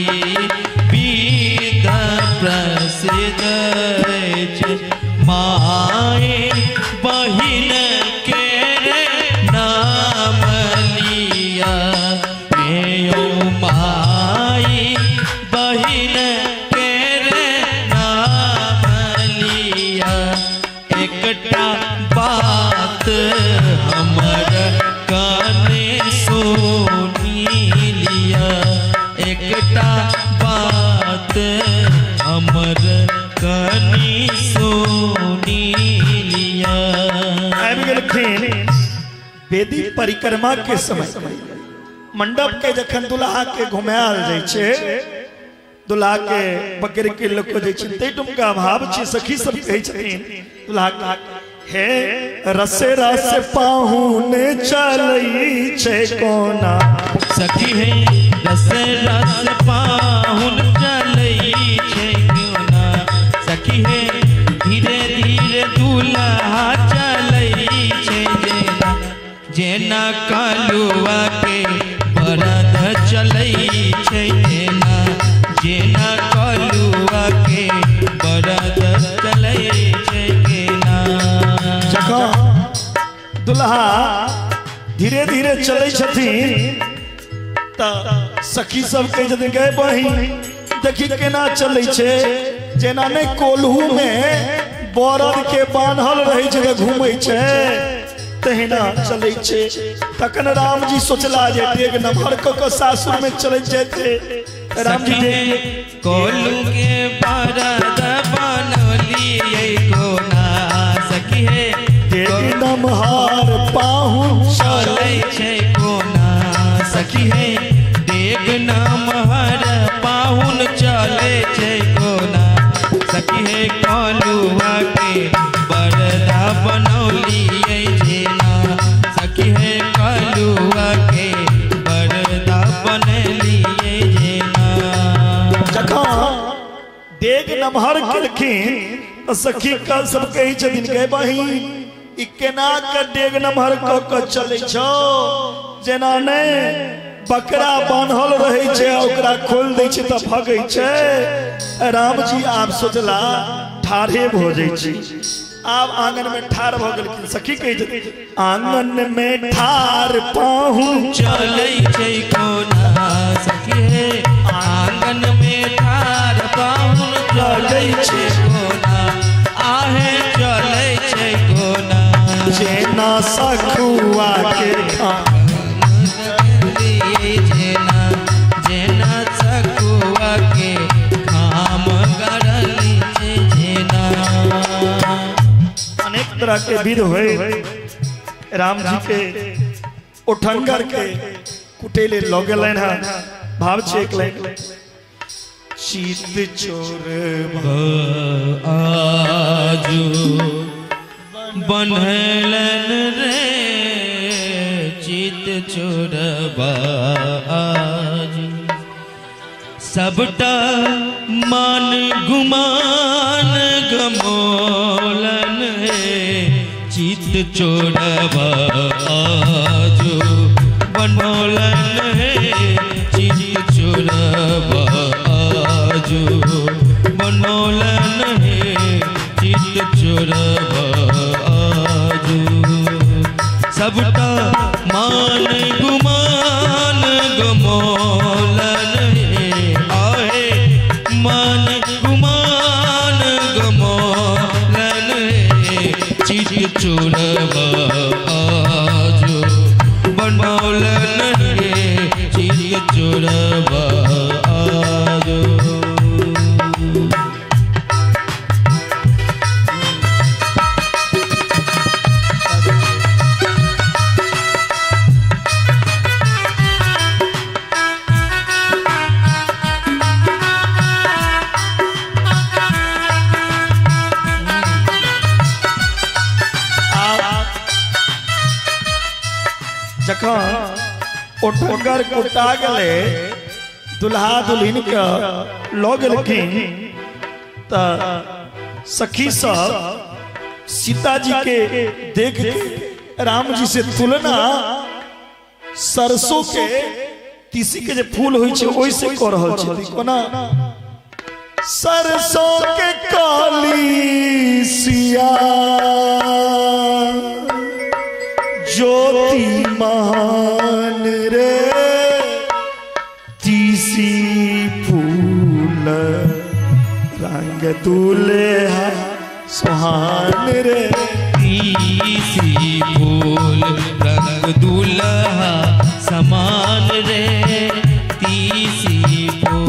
बीत प्रसिद्ध अछि माय बहिन के नाम लिया हे माई बहिन के नाम लिया एकटा बात हमर काने सुनि लिया एकटा बात हमर कनी सुनि लिया। आबि गेलखिन वेदी परिक्रमा के समय मंडप के जखन दुल्हा के घुमायल जाइ छै दुल्हा के पकड़ के लऽ के जाइ छै ताहिठुमका भाव छै सखी सब कहै छथिन दुल्हा के हे रसे रस पाहुन चलै छै कोना सखी हे रस रस पाहुन चलै छै कोना सखी हे धीरे धीरे दुल्हा चलै छै जेना जेना कलुआ के बरद चलै छै जेना जेना कलुआ के बरद चलै छै केना। जखन दुल्हा धीरे धीरे चलै छथिन तऽ सखी सब कहै छथिन गै बहिन देखी केना चलै छै जेना नहि कोल्हू में बरद के बान्हल रहै छै तऽ घूमै छै तहिना चलै छै। तखन रामजी सोचला जे डेग नमहर कऽ कऽ सासुर में चलैत जेतै। रामजी कोल्हू के बरद बनलियै कोना सखी हे डेग नमहर पाहुन चलै छै कोना सखी हे डेग नमहर पाहुन चलै छै कोना सखी हे कलुआ के बरदा बनौलियै जेना सखी हे कलुआ के बरदा बनलियै जेना। जखन डेग नमहर केलखिन तऽ सखी कल सब कहै छथिन गै बहिन ई केना के डेग नमहर कऽ कऽ चलै छौ जेना नहि बकरा बान्हल रहै छै ओकरा खोलि दै छै तऽ भगै छै। रामजी आब सोचला ठाढ़े भऽ जाइ छै आब आंगन में ठाढ़ भऽ गेलखिन। सखी कहै छथिन आंगन में ठाढ़ पाहुन चलै छै कोना सखी हे आंगन में ठाढ़ पाहुन चलै छै कोना आहे चलै छै कोना जेना सखुआ के जेना जेना सखुआ के खाम गड़ली तरह के विध होए राम जी के उठंगर के कुटेले लऽ गेलनि हँ। भाव छै एक लाइन चित चोर आजू बनलन रे चित चोरबा आजू सबटा मान गुमान गमोलन हे चित चोरबा आजू बनोलन हे चित चोरबा आजू बनोलन हे चित चोरबा आजू सबटा मान गुमान गमोलन हे आहे मान गुमान गमोलन हे चित चोरबा आजू बनोलन हे चित चोरबा आजू। जखन ओठंगर कुटा गेलै दुल्हा दुल्हिन के लऽ गेलखिन त सखी सब सीता जी के देख के राम जी से तुलना सरसों के तीसी के जे फूल होइ छै ओहि से कऽ रहल छै। कोना सरसों के काली सिया ज्योति महान रे तीसी फूल रंग दुल्हा सुहान रे तीसी फूल रंग दुल्हा समान रे तीसी फूल।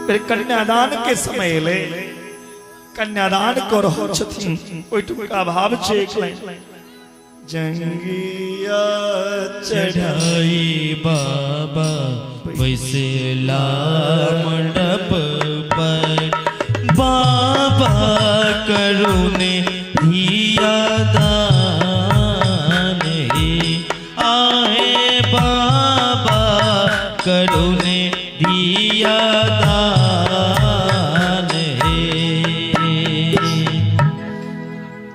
फिर कन्यादान के समय ले कन्यादान कऽ रहल छथिन ओहिठुमका भाव छै एक लाइन जंगिया चढ़ाई बाबा बैसला मंडप पर बाबा करुणे धिया दान हे आहे बाबा करुणे धिया दान हे।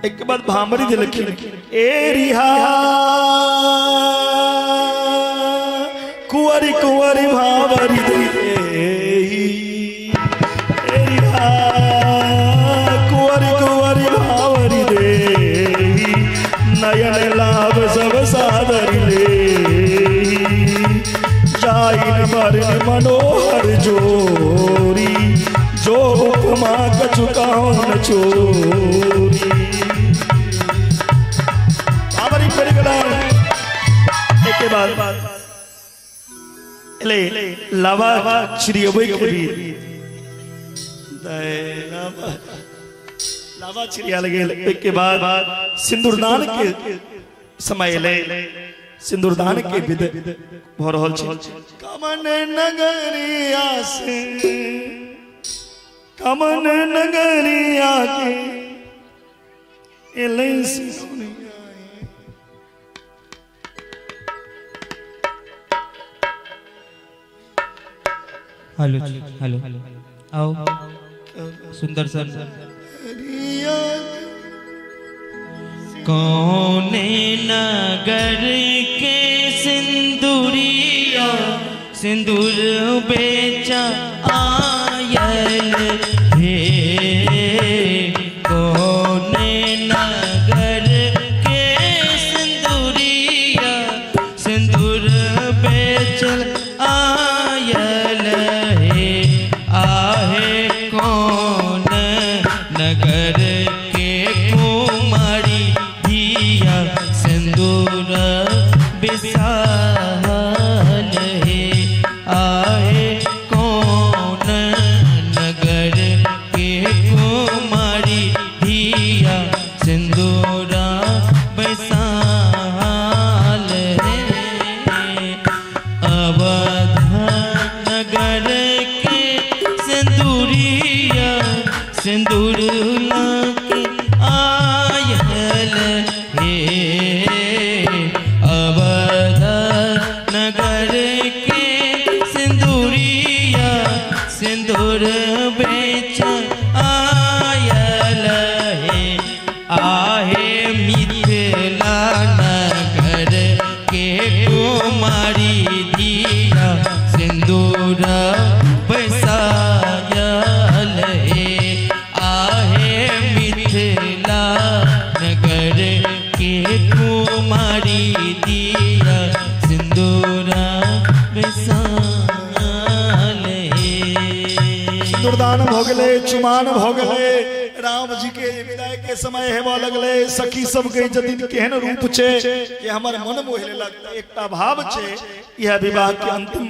एक बाद भामरी देलखिन ए रिहा कुंवरी कुंवरी भावरी देही ए रिहा कुंवरी कुंवरी भावरी देही नयन लाभ सब सादर लेही जाइन मरन मनोहर जोरी जो उपमा कछु कहूँ न चोरी। एक बाद ले लावा छिड़ियबै के भी लावा छिड़ियाल गेल। एक के बाद सिंदूरदान के समय ले सिंदूरदान के विध भऽ रहल छै। कमन नगरिया से कमन नगरिया के एलै सिंदूरिया। हेलो हेलो आओ सुंदर सर कौने नगर के सिंदूरिया सिंदूर बेचा आयल हे कौने नगर के सिंदूरिया सिंदूर बेचल आयल हे आहे कौन नगर सिंदूरिया सिंदूर लाके आयल हे। अवध नगर के सिंदूरिया सिंदूर बेच आयल हे। आहे मिथिला नगर के कुमारी दिया सिंदूर बसायल हे। आहे मिथिला नगर के कुमारी दिया सिंदूर बसायल हे। सिंदूरदान भ गेलै, चुमान भ गेलै, राम जी के विदाई के समय हेबऽ लगलै। सखी सब के जदिन केहन रूप छै कि हमर मन मोहि लेलक। एकटा भाव छै इएह विवाह के अंतिम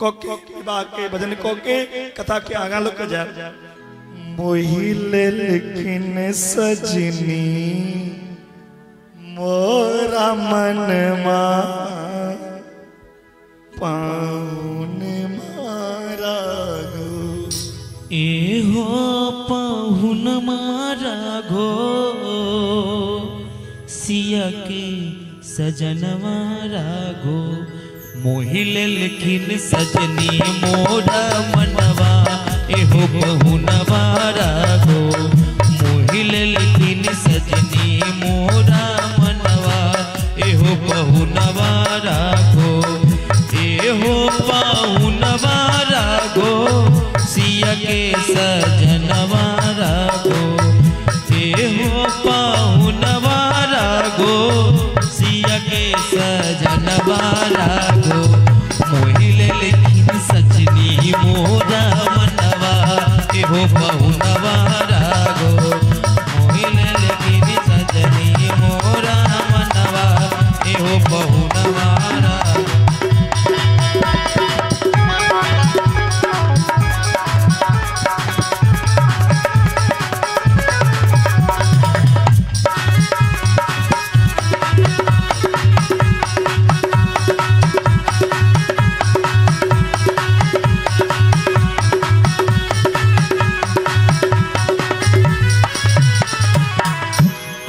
क के विवाह के भजन क के कथा के आगाँ लऽ के जायब। मोहि लेलखिन सजनी मोरा मनमा पाहुन मारा गो। एहो पाहुन मारा गो सिया के सजनवा राघो। मोहि लेलखिन सजनी मोरा मनवा एहो पहुनवा राघो। मोहि लेलखिन सजनी मोरा मनवा एहो पहुनवा राघो। एहो पाहुनवा राघो सिया के सजनवा राघो। एहो पाहुनवा राघो सिया के सजनवा राघो। मोहि लेलखिन सजनी मोरा मनवा एहो पहुनवा राघो। मोहि लेलखिन सजनी मोरा मनवा एहो पहुनवा राघो।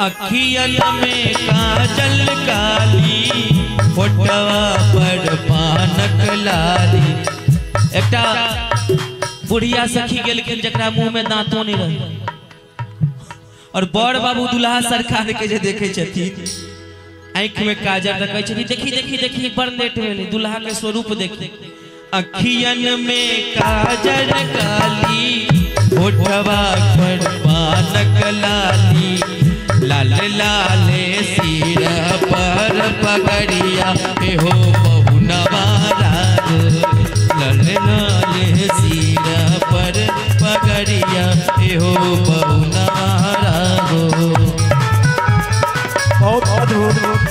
अखियन में काजल काली फोटवा पर पानक लाली। एकटा बुढ़िया सखी गेलखिन जकरा मुंह में दांतो नहीं रहे और बड़ बाबू दुल्हा सरकार के जे देखे छथिन आँखि में काजल रखै छथिन। देखी देखी देखी बड़ लेट भेलै दुल्हा के स्वरूप देखी। अखियन में काजल काली फोटवा पर पानक लाली लाल लाल सिर पर पगड़िया एहो पहुनवा राघो। लाल लाल सिर पर पगड़िया एहो पहुनवा राघो। बहुत अद्भुत।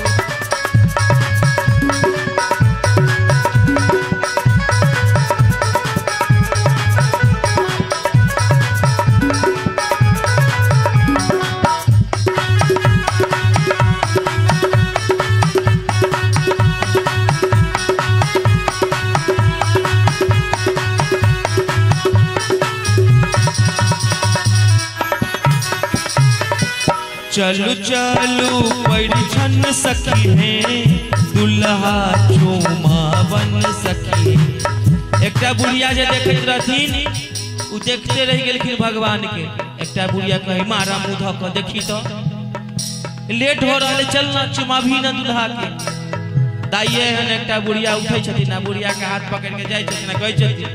चलू चलू परिछन सखी है दुल्हा चुमावन सखी। एकटा बुढ़िया जे देखैत रहथिन उ देखते रहि गेलखिन भगवान के। एकटा बुढ़िया कहे मारा मुँह धऽ कऽ देखी तो लेट हो रहल चल ना चुमाबी ना दुल्हा के। दाइये एहन एकटा बुढ़िया उठै छथिन आ बुढ़िया के हाथ पकड़ के जाइ छथिन आ कहै छथिन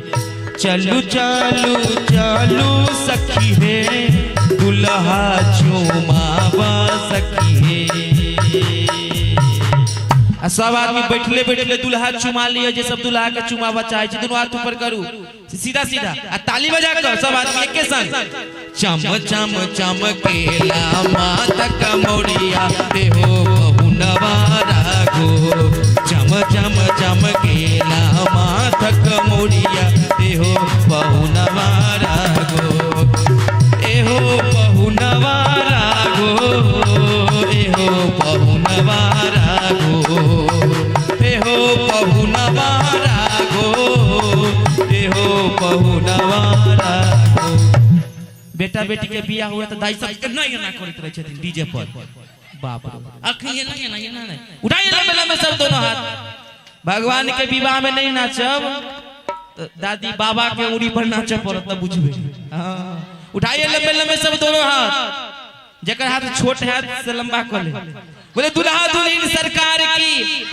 चलू चलू चलू सखी हे दुल्हा चुमावा सखी हे। आ सब आदमी बैठले बैठले दुल्हा चुमा लिया जे सब दुल्हा के चुमावा चाहे छै दुनू हाथ ऊपर करू सीधा सीधा आ ताली बजा कर सब आदमी एके संग। चम चम चमकेला मात कमौड़िया देहो पहुनवा राघो। चम चम चमकेला मात कमौड़िया देहो पहुनवा राघो। एहो पहुनवा राघो एहो पहुनवा राघो एहो पहुनवा राघो एहो पहुनवा राघो। बेटा बेटी के बियाह हुआ तो दाई सब एना एना करैत रहै छथिन डीजे पर। बाप रे, अखन एना एना एना नहीं, उठाइए लंबे लंबे सब दोनों हाथ। भगवान के विवाह में नहीं नाचब तो दादी बाबा के उड़ी पर नाचे पड़त त बुझबे। हां, उठाइए लंबे लंबे सब दोनों हाथ, जकर हाथ छोट है से लंबा कर ले। बोले दुल्हा दुल्हन सरकार की,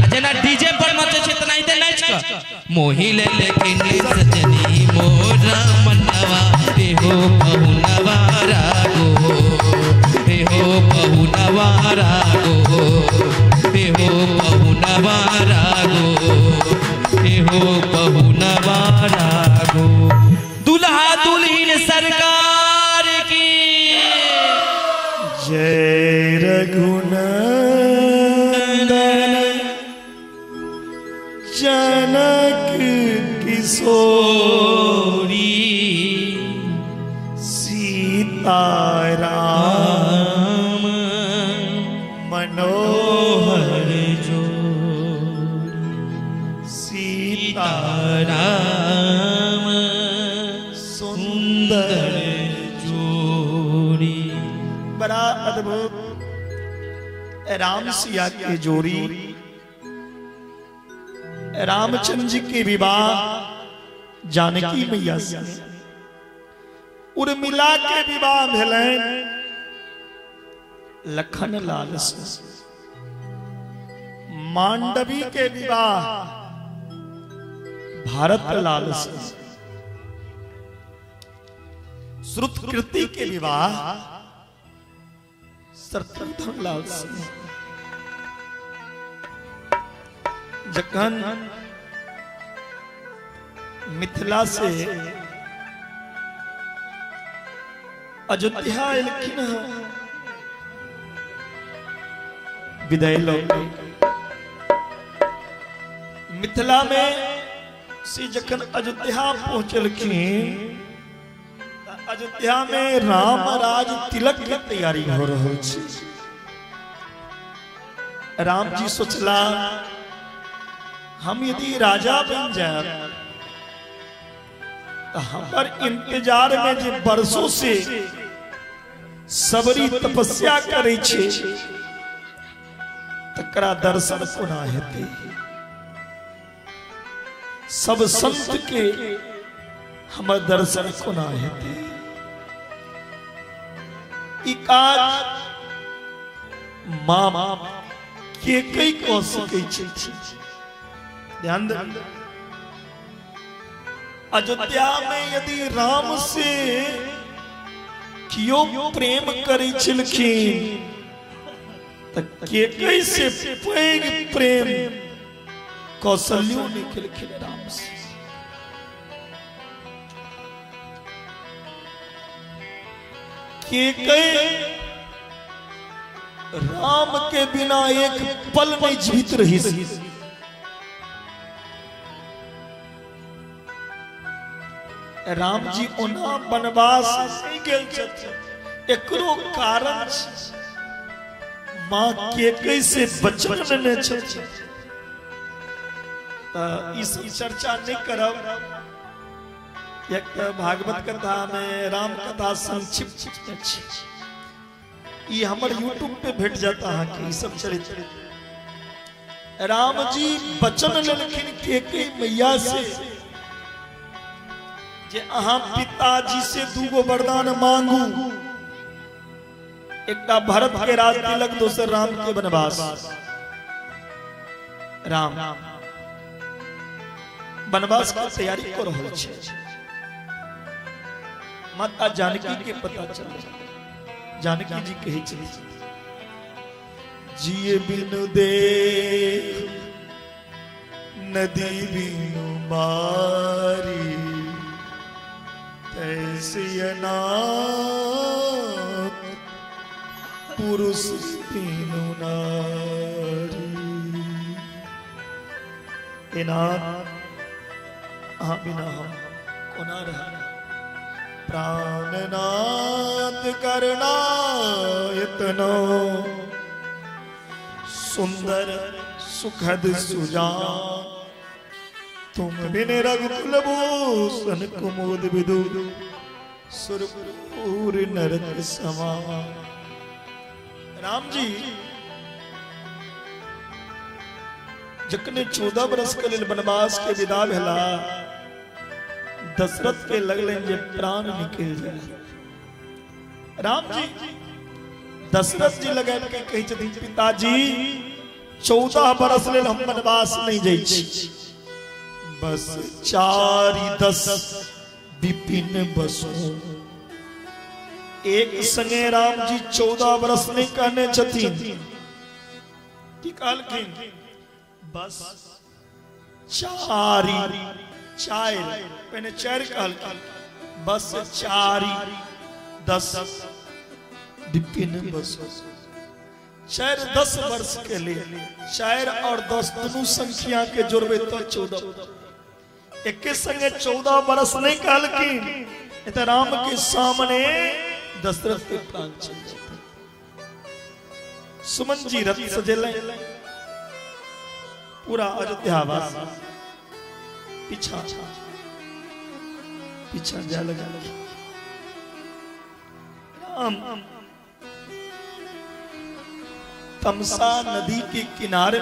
जना डीजे पर नाचे छे तनाइते नाच क मोहि ले लेकिन सजनी मोरा मनवा एहो पहुनवा रागो, एहो पहुनवा रागो, एहो पहुनवा रागो, एहो पहुनवा रागो। दुल्हा दुल्हन सरकार की जय। रघुनंदन जनक किशोरी सीताराम मनोहर जोड़ी, सीताराम सुंदर जोड़ी। बड़ा अद्भुत राम सिया के जोड़ी। रामचंद्र जी के विवाह जानकी मैया से, उर्मिला के विवाह भेलनि लखन लाल से, मांडवी के विवाह भारत लाल से, श्रुतकृति के विवाह शत्रुघ्न लाल से। जखन मिथिला से अयोध्या एलखिन विदाई लो, मिथिला में से जखन अयोध्या पहुंचलखिन, अयोध्या में राम राज तिलक के तैयारी हो रहा है। राम जी सोचला हम यदि राजा बन जाए तो हमार इंतजार में जे बरसों से सबरी तपस्या करे छे तकरा दर्शन कोना हेतै। सब संत के हमर दर्शन कोना हेतै। ई काज मां के कई कह सकै छै। ध्यान दे, अयोध्या में यदि राम से कियो प्रेम करै छलखिन त केकई से पैघ प्रेम कौशल्यो नहीं केलखिन राम से। केकई राम के बिना एक पल नहीं जीवित रही। राम जी ओना वनवास नहीं गेल छथिन, एकरो कारण मां केकई से बचन लेने छथिन। त ई सब चर्चा नहीं करब। एक भागवत कथा में राम कथा संक्षिप्त अछि, ई हमर यूट्यूब पे भेट जाता है कि ई सब चरित्र। राम जी बचन लेलखिन केकई मैया से जे अहाँ पिताजी से दूगो वरदान मांगू, एकटा भरत के राज तिलक, दोसर राम के वनवास। राम वनवास के तैयारी कर रहल छै। माता जानकी के पता चल, जानकी जी कहै छै जिए बिनु देह नदी बिनु बारी, तैसे अनाथ पुरुष बिनु नारी। एनाथ अहाँ बिना हम कोना रह। प्राणनाथ करना इतना सुंदर सुखद सुजान, तुम बिन रघुकुल भूषण कुमोद विदु सुरपुर नरक समान। राम जी जखने 14 बरस के लेल वनवास के विदा भेला, दशरथ के लगलनि जे प्राण निकल जाए। राम जी दशरथ जी लग के कहै छथिन, पिताजी 14 बरस लेल हम वनवास नहीं जाइ छी, बस 4-10 विपिन बसो। एक संगे राम जी 14 बरस नहीं कहने छथिन, की कहलखिन? बस 4 4 पहले 4 कहलखिन, बस 4-10 विपिन बसो। 4-10 वर्ष के लिए 4 और 10 दोनों संख्या के जोड़बे तो 14। एक संगे 14 बरस नहीं कहलखिन, तो राम के सामने दशरथ के प्राण चल जाते। सुमन जी रथ सजेले, पूरा अयोध्यावासी पीछा पीछा जा लगा। राम तमसा नदी के किनारे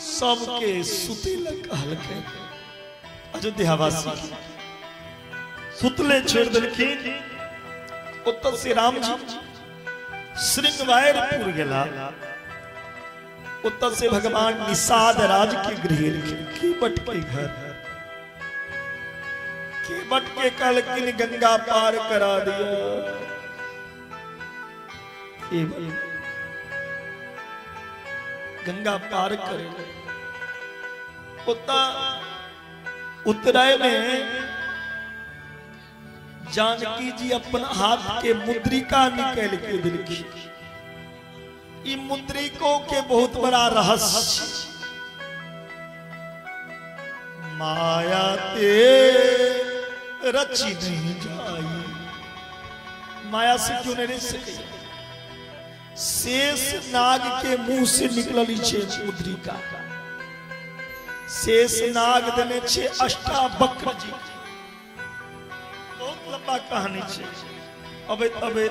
सबके सुते कहलकै, अयोध्यावासी सुतले छोड़ देलखिन। ओतऽ से राम जी श्रृंगवायरपुर गेला, ओतऽ से भगवान निषाद राज के गृह एलखिन, केवट के घर। केवट के कहलखिन गंगा पार करा दिया। गंगा पार करे ओतऽ उतराय में जानकी जी अपन हाथ के मुद्रिका निकाल के दिलखिन। ई मुद्रिको के बहुत बड़ा रहस्य, माया ते रची नहीं जाई, माया से क्यों नहीं रह सके। शेष नाग के मुंह से निकलल छे मुद्रिका, शेष नाग देने छे अष्टावक्र जी। बहुत लंबा कहानी छे, अबे अबे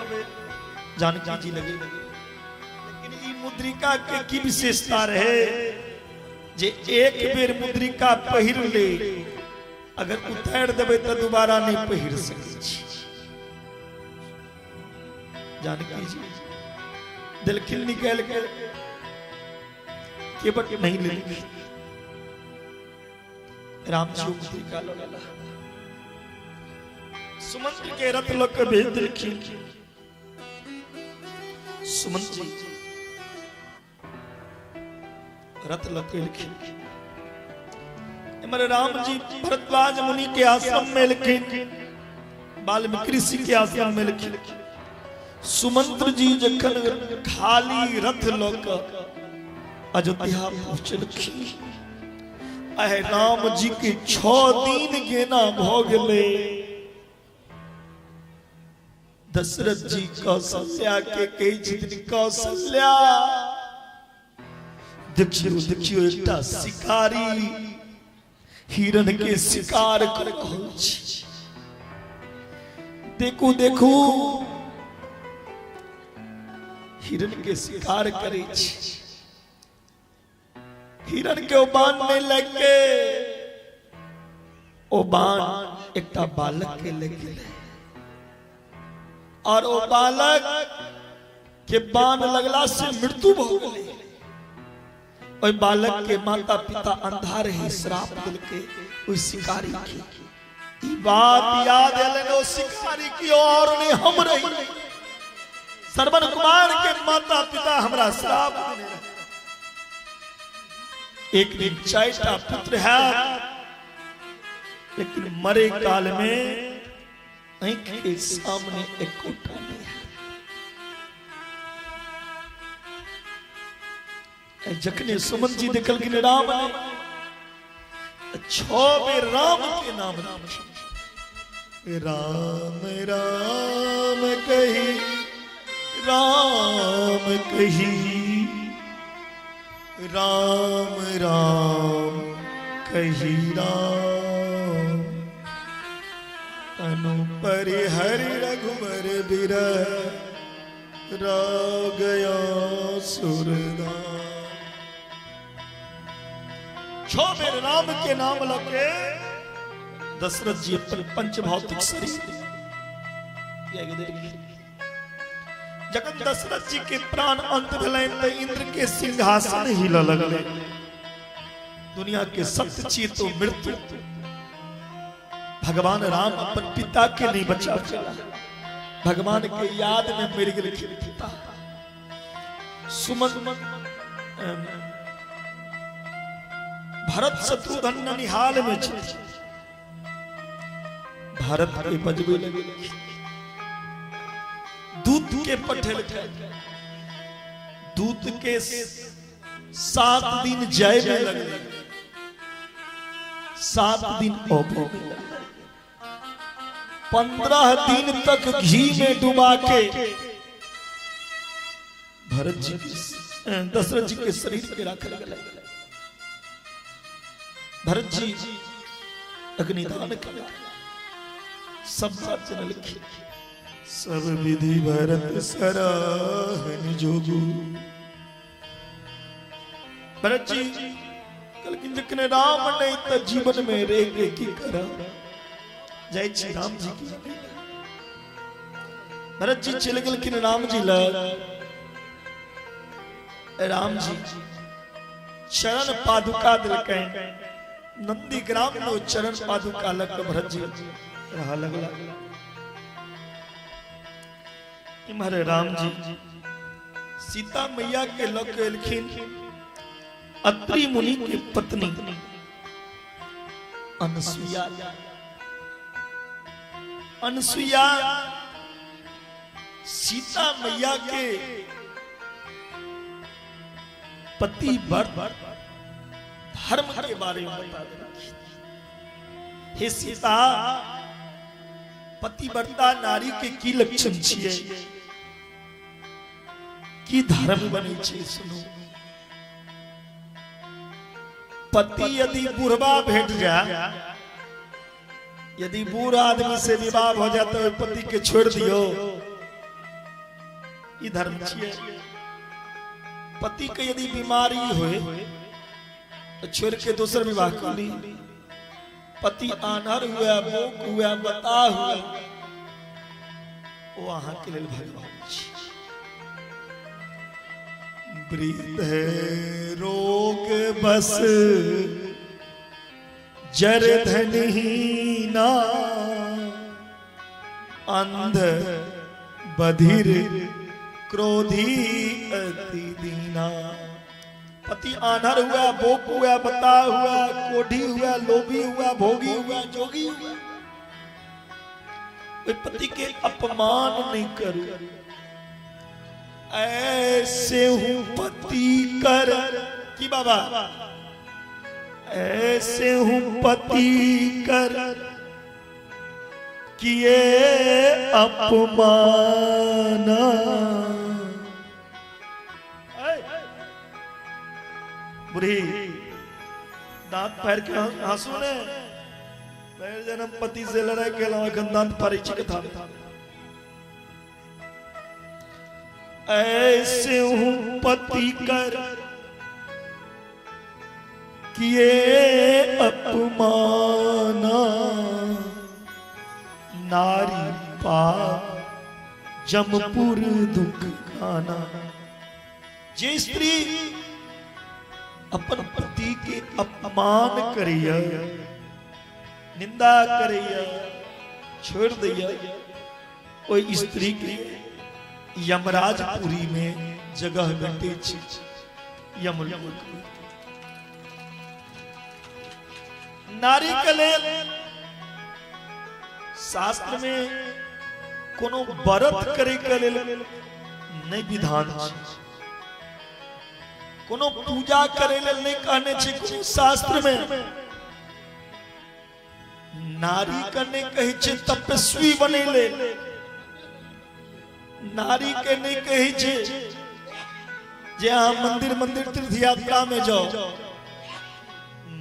जानकी जी लगे। लेकिन ई मुद्रिका के की विशेषता रहे जे एक बेर मुद्रिका पहिर ले, अगर उतार देबै तो दोबारा नहीं पहिर सकै छी। जानकी जी दिलखिन निकाल के केवट नहीं लेलखिन, राम जी मुद्रिका लऽ लेला, सुमंत्र के रथ लऽ के भेज देलखिन। सुमंत्र जी रथ लऽ के एलखिन। इमर राम जी भरद्वाज मुनि के आश्रम में एलखिन, वाल्मीकि ऋषि के आश्रम में एलखिन। सुमंत्र जी जखन खाली रथ लऽ के अयोध्या पहुँचलखिन, अहे राम जी के 6 दिन गेना भऽ गेलै। दशरथ जी कौशल्या के कहै छथिन, कौशल्या देखियो देखियो एकटा शिकारी हिरण के शिकार कर रहल छै, देखू देखू हिरण के शिकार करै छै, हिरण के ओ बाण नहीं लग के, ओ बाण एकटा बालक के लग गेलै और ओ बालक के बाण लगला से मृत्यु भ गेलै। ओहि बालक के माता पिता अंधा रहे, श्राप देलकै ओहि शिकारी के। ई बात याद एलनि ओ शिकारी की और नहीं हम रही, श्रवण कुमार के माता पिता हमरा श्राप देने रहे। एक दिन 4टा पुत्र है, लेकिन मरे काल में आंख के सामने एकोटा नहीं है। जखने सुमन जी देखलखिन राम ने 6 बेर राम के नाम राम राम कही राम कही राम राम कही राम तनु परिहरि रघुवर बिरह गया सुरदाम। छो बेर राम के नाम लके दशरथ जी अपन पंच भौतिक शरीर। जखन दशरथ जी के प्राण अंत भेलनि त इंद्र के सिंहासन हिलऽ लगलै। दुनिया के सत्य छी तो मृत्यु। भगवान राम अपन पिता के नहीं बचा पेला, भगवान के याद में मर गेलखिन पिता। सुमन भरत शत्रुघ्न ननिहाल में छथि, भरत के बजबे लगे, दूत के पठेलकै, दूत के 7 दिन जाय में लगले, 7 दिन अबे में लगले, 15 दिन तक घी में डुबा के भरत जी के दशरथ जी के शरीर पे रखल गेलै। भरत जी अग्निदान कयलक, सब बात जनलखिन। सब विधि भरत सराहन जोगु। भरत जी कहलखिन जखन राम नहीं त जीवन में रह के की करब, जाइ छी राम जी की। भरत जी चलि गेलखिन राम जी लग। राम जी चरण पादुका देलकनि, नंदीग्राम में चरण पादुका लग के भरत जी रह लगला। इम्हर राम जी सीता मैया के लग के एलखिन अत्रि मुनि के पत्नी अनसुईया। अनसुईया सीता मैया के पति व्रत धर्म के बारे में बता देलखिन। हे सीता, पतिव्रता नारी के की लक्षण छियै, की धर्म बनै छै, सुनू। पति यदि बुढ़वा भेट जाए, यदि बूढ़ आदमी से विवाह हो जाए तो पति के छोड़ दियो, ई धर्म छियै। पति के यदि बीमारी होए तो छोड़ के दोसर विवाह कर ली। पति आनहर हुआ, बोक हुआ, बता हुआ, वो अहाँ के लेल भगवान छी। वृद्ध रोग बस जर धनहीना, अंध बधिर क्रोधी अति दीना। पति आन्हर हुआ, बोक हुआ, बता हुआ, कोढ़ी हुआ, लोभी हुआ, भोगी हुआ, जोगी हुआ, पति के अपमान नहीं करू। ऐसे हूं पति कर की बाबा, ऐसे हूं पति कर किए अपमाना। बुढ़ी दांत पैर के हंसू ने पैर जन्म पति से लड़ाई के अखन दांत फाड़ै छी कथा। ऐसे हूं पति कर किए अपमाना, नारी पाप जमपुर दुख खाना। जे स्त्री अपन पति के अपमान करिय, निंदा करिय, छोड़ दिया, ओहि स्त्री के यमराजपुरी में जगह भेटै छै, यमलोक। नारी के लेल शास्त्र में कोनो व्रत करे के लेल नहीं विधान छै, कोनो पूजा करे लेल नहीं कहने छै कोनो शास्त्र में। नारी के नहीं कहै छै तपस्वी बने लेल, नारी के नहीं कहै छै जे अहाँ मंदिर मंदिर तीर्थ यात्रा में जाओ।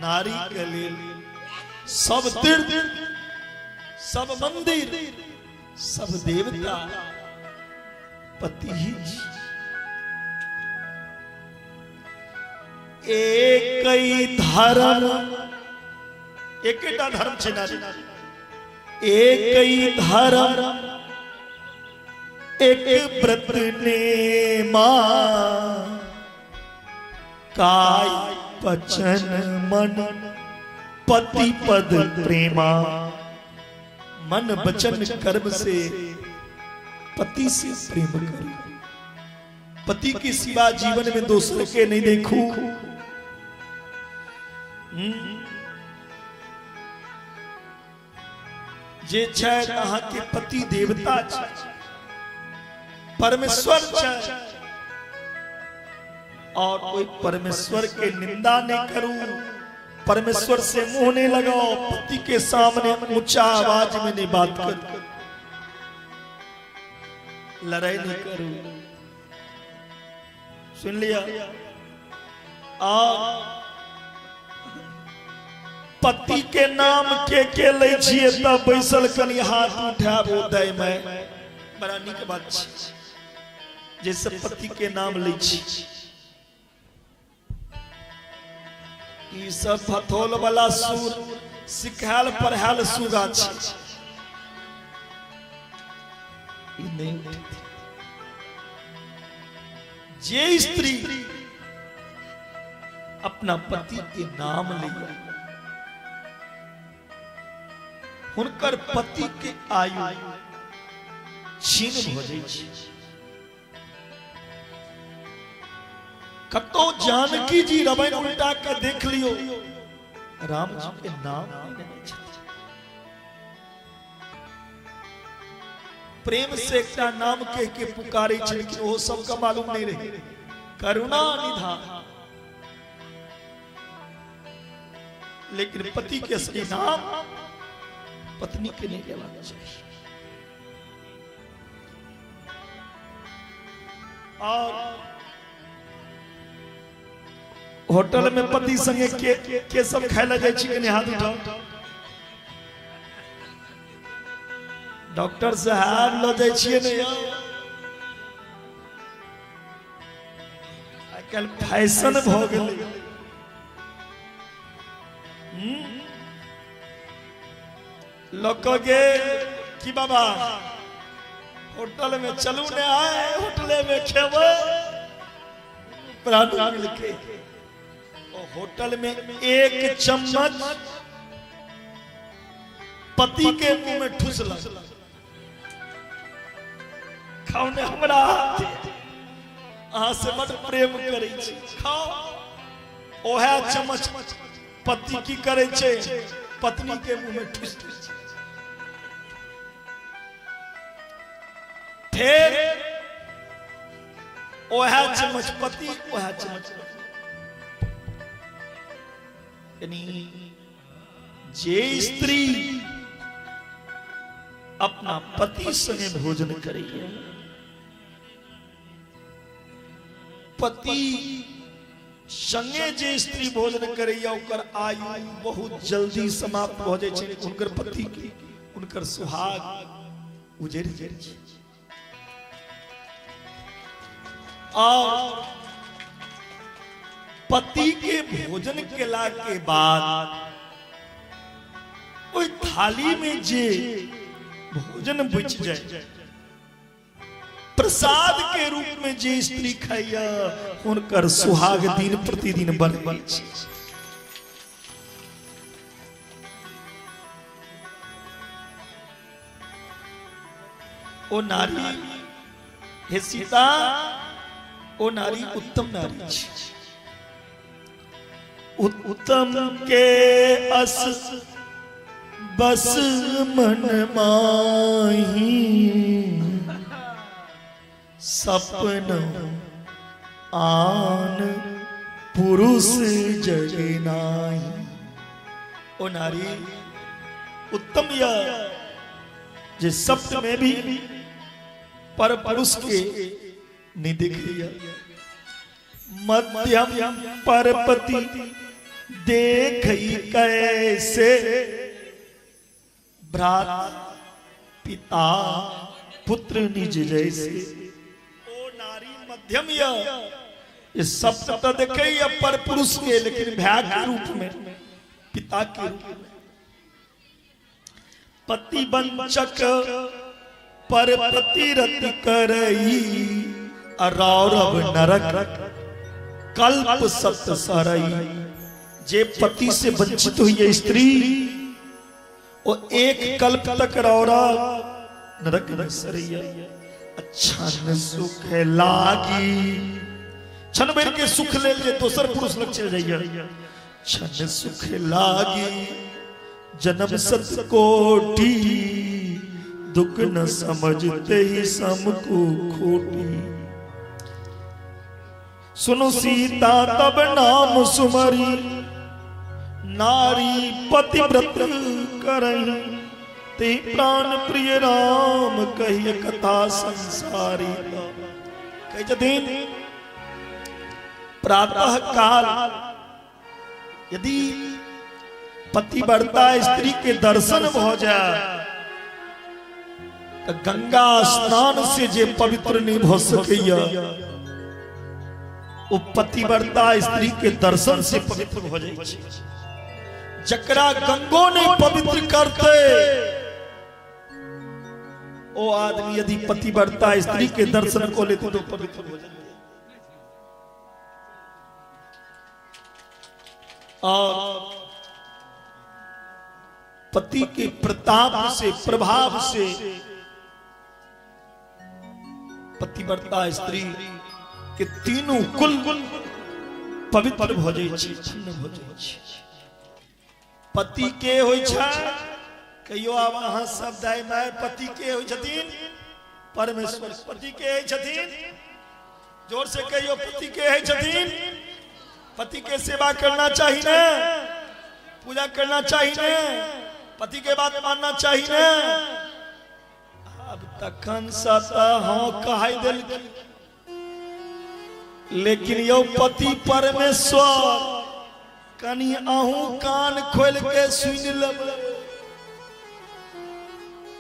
नारी के लेल सब तीर्थ, सब मंदिर, सब देवता पति ही। एक धर्म, एकेटा धर्म छै नारी, एक धर्म एक व्रत नेमा, काय वचन मन पति पद प्रेमा। मन वचन कर्म से पति से प्रेम करो, पति के सिवा जीवन में दूसरे के नहीं देखूं। जे छै अहाँ के पति देवता छै, परमेश्वर छै, और कोई परमेश्वर के निंदा नहीं करूं, परमेश्वर से मुंह नहीं लगाओ, पति के सामने ऊंचा आवाज में नहीं बात करूं, लड़ाई नहीं करूं। सुन लिया? और पति के नाम के लै छियै तब बैसल कनी हाथ उठाब उदय में, बड़ा नीक बात छै जैसे पति के नाम लै छी। ई सब भथोल वाला सुर सिखायल पढ़ायल सुगा छै, ई नहीं उठते। जे स्त्री अपना पति के नाम लिया, हुनकर पति के आयु छीन भ जाइ छै। कतो जानकी जी रामायण उल्टा के देख लियो, राम जी के नाम नहीं लेने छथिन। प्रेम से एकटा नाम कह के पुकारे छलखिन, ओहो सबके मालूम नहीं रहे, करुणा निधान। लेकिन पति के असली नाम पत्नी के नहीं लेना चाहिए। और होटल में पति संगे के सब खाय ला जाइ छी, कनी हाथ उठाओ। डॉक्टर साहब ल जाइ छियै ने, आइ काल्हि फैशन भ गेलै। लोक गेल कि बाबा होटल में चलू ने, आए होटले में खेबै, प्राण मिलके होटल में एक चम्मच पति के मुंह में ठुसलक, खाओ ने हमरा अहाँ से बड़ प्रेम करै छी, खाओ। ओहे चम्मच पति की करै छै, पत्नी के मुंह में ठुस ठुस। फिर ओहे चम्मच पति, ओहे चम्मच। यानी जे स्त्री अपना पति संगे भोजन करेगी, पति संगे जे स्त्री भोजन करैया ओकर आयु बहुत जल्दी समाप्त भ जाइ छै, उनकर पति के उनकर सुहाग उजड़ जाइ छै। और पति के भोजन केला के बाद ओहि थाली में जे भोजन बच जाए, प्रसाद के रूप में जे स्त्री खाइया हुनकर सुहाग दिन प्रतिदिन बढ़ै छै। ओ नारी, हे सीता, ओ नारी उत्तम नारी छै। उत्तम के अस बस मन माही, सपन आन पुरुष जग नाही। ओ नारी उत्तम या जे शब्द में भी पर पुरुष के नहीं दिख रही। मध्यम परपति देख कैसे भ्राता पिता पुत्र निज जैसे। ओ नारी मध्यम ये शब्द तो देखे पर पुरुष के, लेकिन भैया के रूप में, पिता के रूप में। पति वंचक पर पतिरत करई, रौरव नरक कल्प सत सरई। जे पति से वंचित हुई है स्त्री, वो एक कल्प तक रौरव नरक में सरैया। अच्छा सुख लागी, क्षण भर के सुख ले जे दोसर पुरुष लग चल जाइए। क्षण सुख लागी जन्म सत कोटि, दुख न समझते ही समको खोटी। सुनो सीता तब नाम सुमरी, नारी पतिव्रत करही। ते प्राण प्रिय राम कहिय कथा संसारी। कह छथिन प्रातः काल यदि पतिव्रता स्त्री के दर्शन भ जाए तो गंगा स्नान से जे पवित्र नहीं भ सकैया, वो पतिव्रता स्त्री के दर्शन से पवित्र हो जाए। जकरा गंगो नहीं पवित्र करते, ओ आदमी यदि पतिव्रता स्त्री के दर्शन को लेते तो पवित्र हो जाए। और पति के प्रताप से, प्रभाव से पतिव्रता स्त्री के तीनों कुल पवित्र भ जाइ छै, छिन्न भ जाइ छै। पति के होइ छै, कहियो आब अहाँ सब दाइ माय, पति के होइ छथिन परमेश्वर। पति के होइ छथिन, जोर से कहियो, पति के होइ छथिन। पति के सेवा करना चाहिए ने, पूजा करना चाहिए ने, पति के बात मानना चाहिए ने। अब तखन से हाँ कहाई देलखिन, लेकिन यो पति परमेश्वर कनी अहूँ कान खोल के सुन लेबै।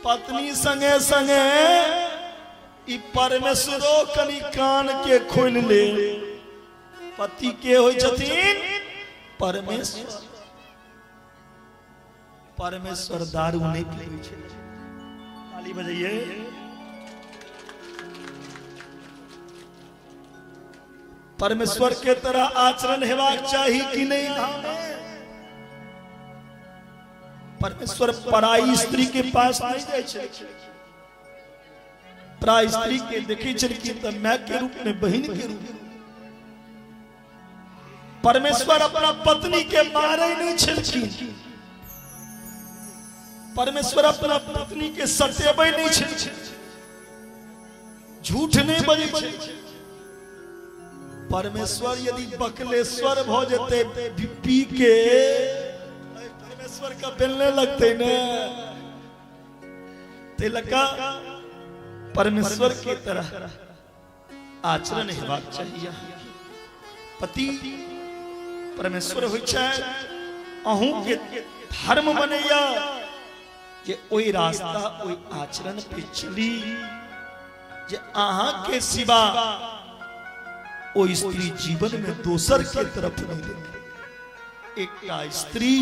पत्नी संगे संगे ई परमेश्वरो कनी कान के खोल ले। पति के होइ छथिन परमेश्वर। परमेश्वर दारू नहीं पीबै छै। ताली बजाइए। परमेश्वर के तरह आचरण हेबाक चाही कि नहीं? परमेश्वर पराई स्त्री के पास नहीं जाइ छै। पराई स्त्री के देखै छलखिन तऽ माय के रूप में, बहिन के रूप में। परमेश्वर अपना पत्नी के मारे नहीं छलखिन। परमेश्वर अपना पत्नी के सतेबै नहीं छलखिन, झूठ नहीं बजै छलखिन। परमेश्वर यदि बकलेश्वर भ जेते पी के, परमेश्वर का बेलने लगते ने। ते लगा परमेश्वर के तरह आचरण हेबाक चाहिए। पति परमेश्वर होइ छै, अहूँ के धर्म बनैया जे ओहि रास्ता ओहि आचरण पे चली जे अहाँ के सिवा ओ स्त्री जीवन में दोसर के तरफ नहीं देखे। एकटा स्त्री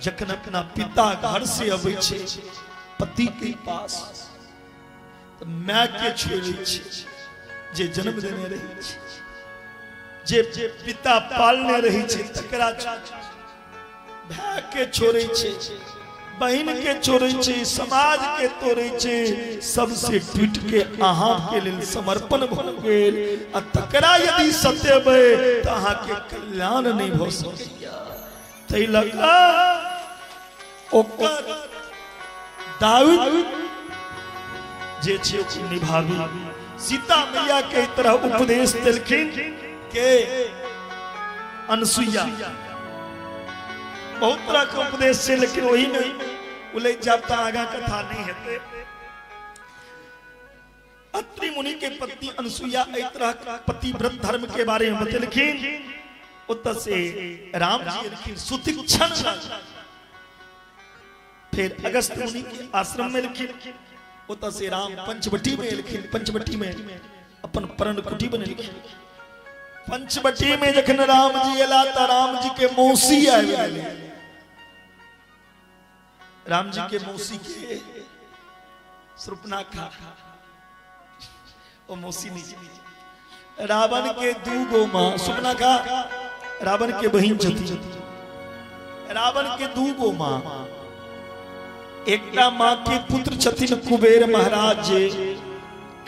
जखन अपना पिता घर से अबै छै पति के पास, तो my के छोड़ै छै जे जन्म देने रहै छै, जे पिता पालने रहै छै तकरा भाय के छोड़ै छै, बहन के छोड़ै छै, समाज के तोड़ै छै, सबसे टूट के अहाँ के लेल समर्पण भ गेल। आ तकरा यदि सतेबै तऽ अहाँ के कल्याण नहीं भ सकैया। तै लगा ओकर दाऊद जे छै निभावी। सीता मैया के तरह उपदेश देलखिन के अनसुईया। बहुत तरह के उपदेश छै, लेकिन वही में उलझ जाब त आगा कथा नहीं हेतै। अत्रि मुनि के पत्नी अनसुईया एहि तरह पतिव्रत धर्म के बारे में बतेलखिन। ओतऽ से राम जी एलखिन सुतीक्षण लग, फिर अगस्त मुनि के आश्रम में एलखिन। ओतऽ से राम पंचवटी में एलखिन, पंचवटी में अपन परण कुटी बनेलखिन। पंचवटी में जखन राम जी एला त राम जी के मौसी आबि गेलै। राम जी के मौसी के शूर्पणखा, ओ मौसी नहीं, रावण के दू गो मां, शूर्पणखा रावण के बहिन छथिन। रावण के दू गो मां, एकटा मां के पुत्र छथिन कुबेर महाराज जे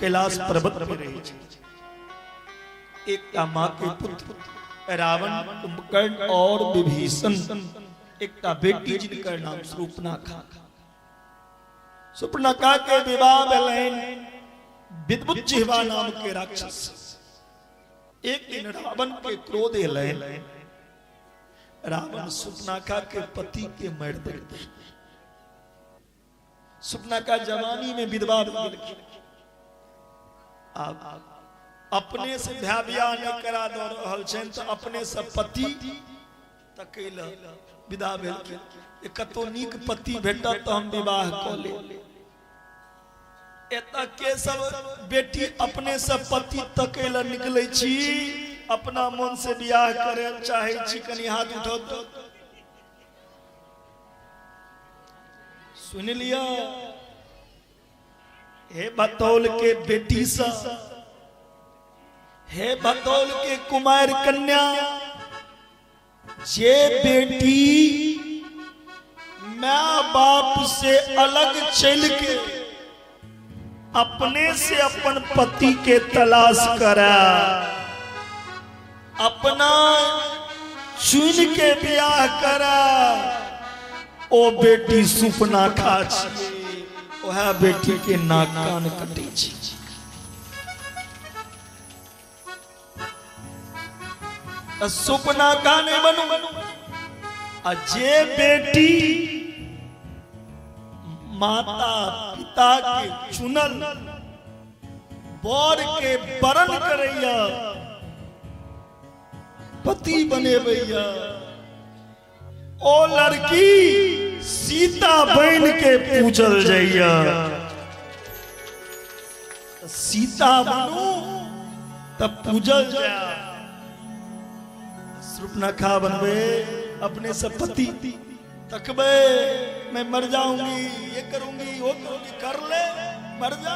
कैलाश पर्वत पर रहै छथिन। एकटा मां के पुत्र रावण, कुंभकर्ण और विभीषण। एकटा बेटी जिनकर नाम शूर्पणखा। शूर्पणखा के विवाह भेलनि विद्युत जिह्वा नाम के राक्षस। एक दिन रावण के क्रोध एलनि, रावण शूर्पणखा के पति के मारि देलखिन। शूर्पणखा जवानी में विधवा भऽ गेलखिन। आब अपने से भाय बियाह नहि करा दऽ रहल छनि तऽ अपने से पति तकै लए विदा भेलखिन। कतौ नीक पति भेटत तऽ हम विवाह कऽ लेब। एतऽ के सब बेटी अपने से पति तकै लए निकलै छी, अपना मन से बियाह करे चाहे छी, कनि हाथ उठाउ तऽ सुनि लिअ। हे बतौल के बेटी सा, हे बतौल के कुमार कन्या, जे बेटी माँ बाप से अलग चल के अपने से अपन पति के तलाश करा, अपना चुन के ब्याह करा, ओ बेटी शूर्पणखा छी, वह बेटी के नाक कान कटै छै। शूर्पणखा नहि बनू। आ जे बेटी माता पिता के चुनल बर के वरण करैया, पति बनेबैया, ओ लड़की सीता बन के पूजल जाइया। सीता बनू तब पूजल जाय। शूर्पणखा बनबे, अपने सब पति तकबे, मैं मर जाऊंगी, ये करूंगी, वो करूंगी, कर ले, मर जा।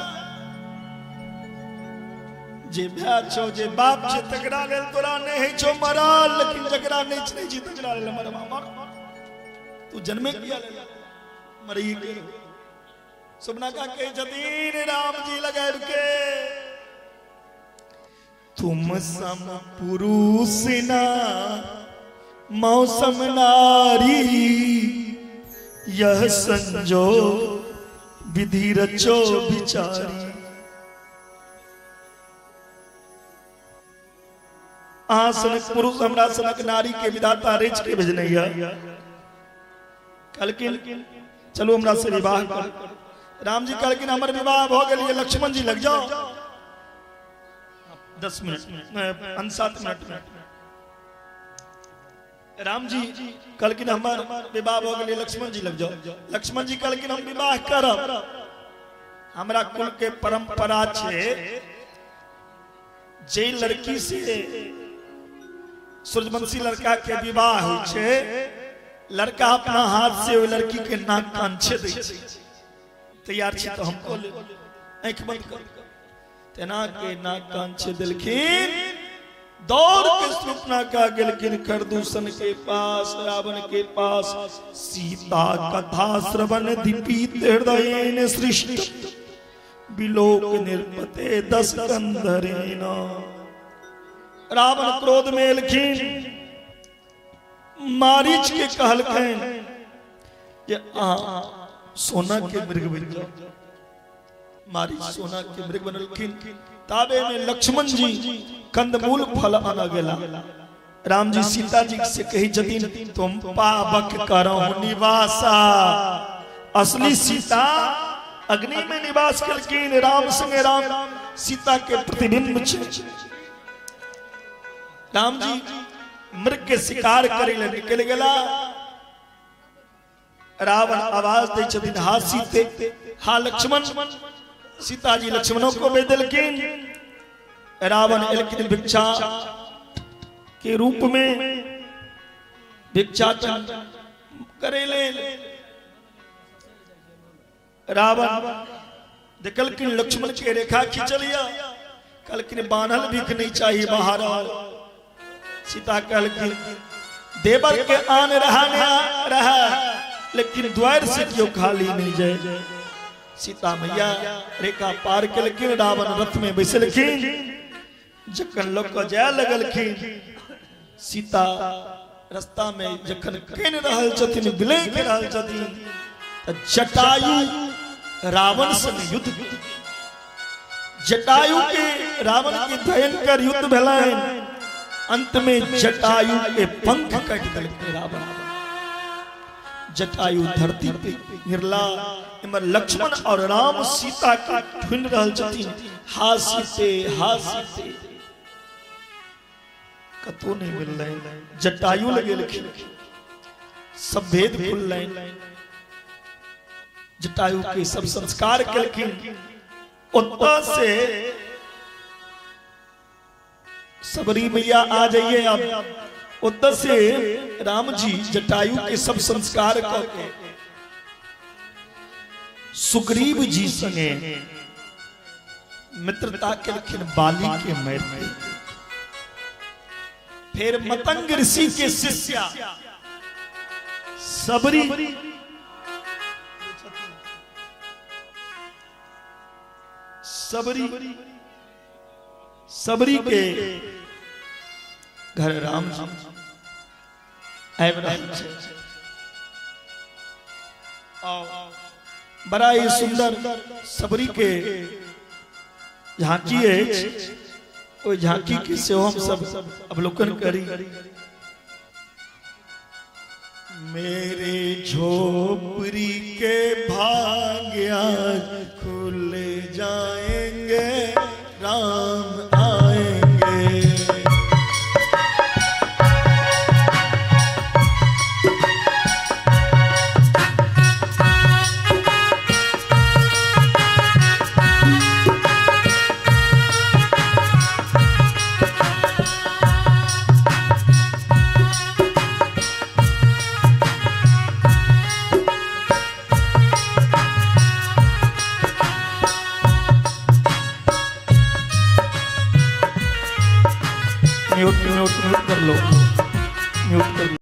जे भाई छो, जे बाप छे, तकरा लेल तोरा नहीं है छो मराल, लेकिन जकरा नहीं छे जी तकरा लेल मरवा मर। तू जन्मे किया ले मरी के। शूर्पणखा कहे छथिन राम जी लगाब के, तुम सम पुरुष ना मौसम नारी, यह संजो विधि रचो बिचारी। अहाँ सनक पुरुष हमरा सनक नारी के विधाता रच के भेजने कहलखिन चलू हमरा से विवाह कर। राम जी कहलखिन हमर विवाह भऽ गेल, लक्ष्मण जी लग जाओ। 10 मिनट 7 मिनट में राम जी कहलखिन हमर विवाह भऽ गेलै, लक्ष्मण जी लग जाओ। लक्ष्मण जी कहलखिन हम विवाह करब, हमरा कुल के परंपरा छै जे लड़की से सूर्यवंशी लड़का के विवाह होइ छै, लड़का अपना हाथ से ओहि लड़की के नाक कान छेदै छै। तैयार छी तऽ हम कऽ लेब, आँखि बंद कर। तेना के नाक कान छेदलखिन, दौड़ के शूर्पणखा गेलखिन खरदूषण के पास, रावण के पास। सीता कथा श्रवण दीपित हृदयेन सृष्ट बिलोक निरपते दस कंधरेन। रावण क्रोध में एलखिन, मारीच के कहलखिन जे अहाँ सोना के मृग बनि जाओ। मारीच सोना के मृग बनलखिन। ताबे में लक्ष्मण जी कंदमूल फल आना गेला। राम जी सीता जी से कही छथिन तुम पावक करहु निवासा। असली सीता अग्नि में निवास केलखिन, राम संगे राम सीता के प्रतिबिंब छै। राम जी मृग के शिकार करे ले निकल गेला। रावण आवाज दै छथिन, हा सीते, हा लक्ष्मण। सीताजी लक्ष्मणों को भेज देलखिन। रावण एलखिन भिक्षा के रूप में, भिक्षाटन करे ले। रावण देखलखिन लक्ष्मण के रेखा खींचलिया, कहलखिन बान्हल भीख नहीं चाहिए, बाहर आओ। सीता कहलखिन देवर के आन रहा न रहा, लेकिन द्वार से क्यों खाली नहीं जाए। सीता मैया रेखा पार केलखिन, रावण रथ में बैसलखिन। जखन लोग जाय लगलखिन, सीता रास्ता में जखन कनि रहल छथिन, बिलैक रहल छथिन, त जटायु रावण संग युद्ध, जटायु के रावण के भयंकर युद्ध भेलनि। अंत में जटायु के पंख काटि देलकै रावण। जटायु धरती पे गिरला। इमर लक्ष्मण और राम सीता के ढूंढ रहल छथिन, हा सीते, हा सीते, कतौ नहीं मिललै। जटायु लग गेलखिन, सब भेद खुललनि। जटायु के सब संस्कार केलखिन। ओतऽ से सबरी मैया आ जाइए अब। ओतऽ से राम जी जटायु के सब संस्कार कऽ के सुग्रीव जी संगे मित्रता केलखिन, बाली के मारते। फिर मतंग ऋषि के शिष्या सबरी सबरी सबरी के घर राम जी आबि रहल छै। बड़ा ही सुंदर सबरी के झांकी अछि, ओहि झांकी के सेहो हम सब अवलोकन करी। मेरे झोपड़ी के भाग्य आज खुल जाएंगे, राम आएंगे। म्यूट म्यूट म्यूट कर लो, म्यूट कर लो।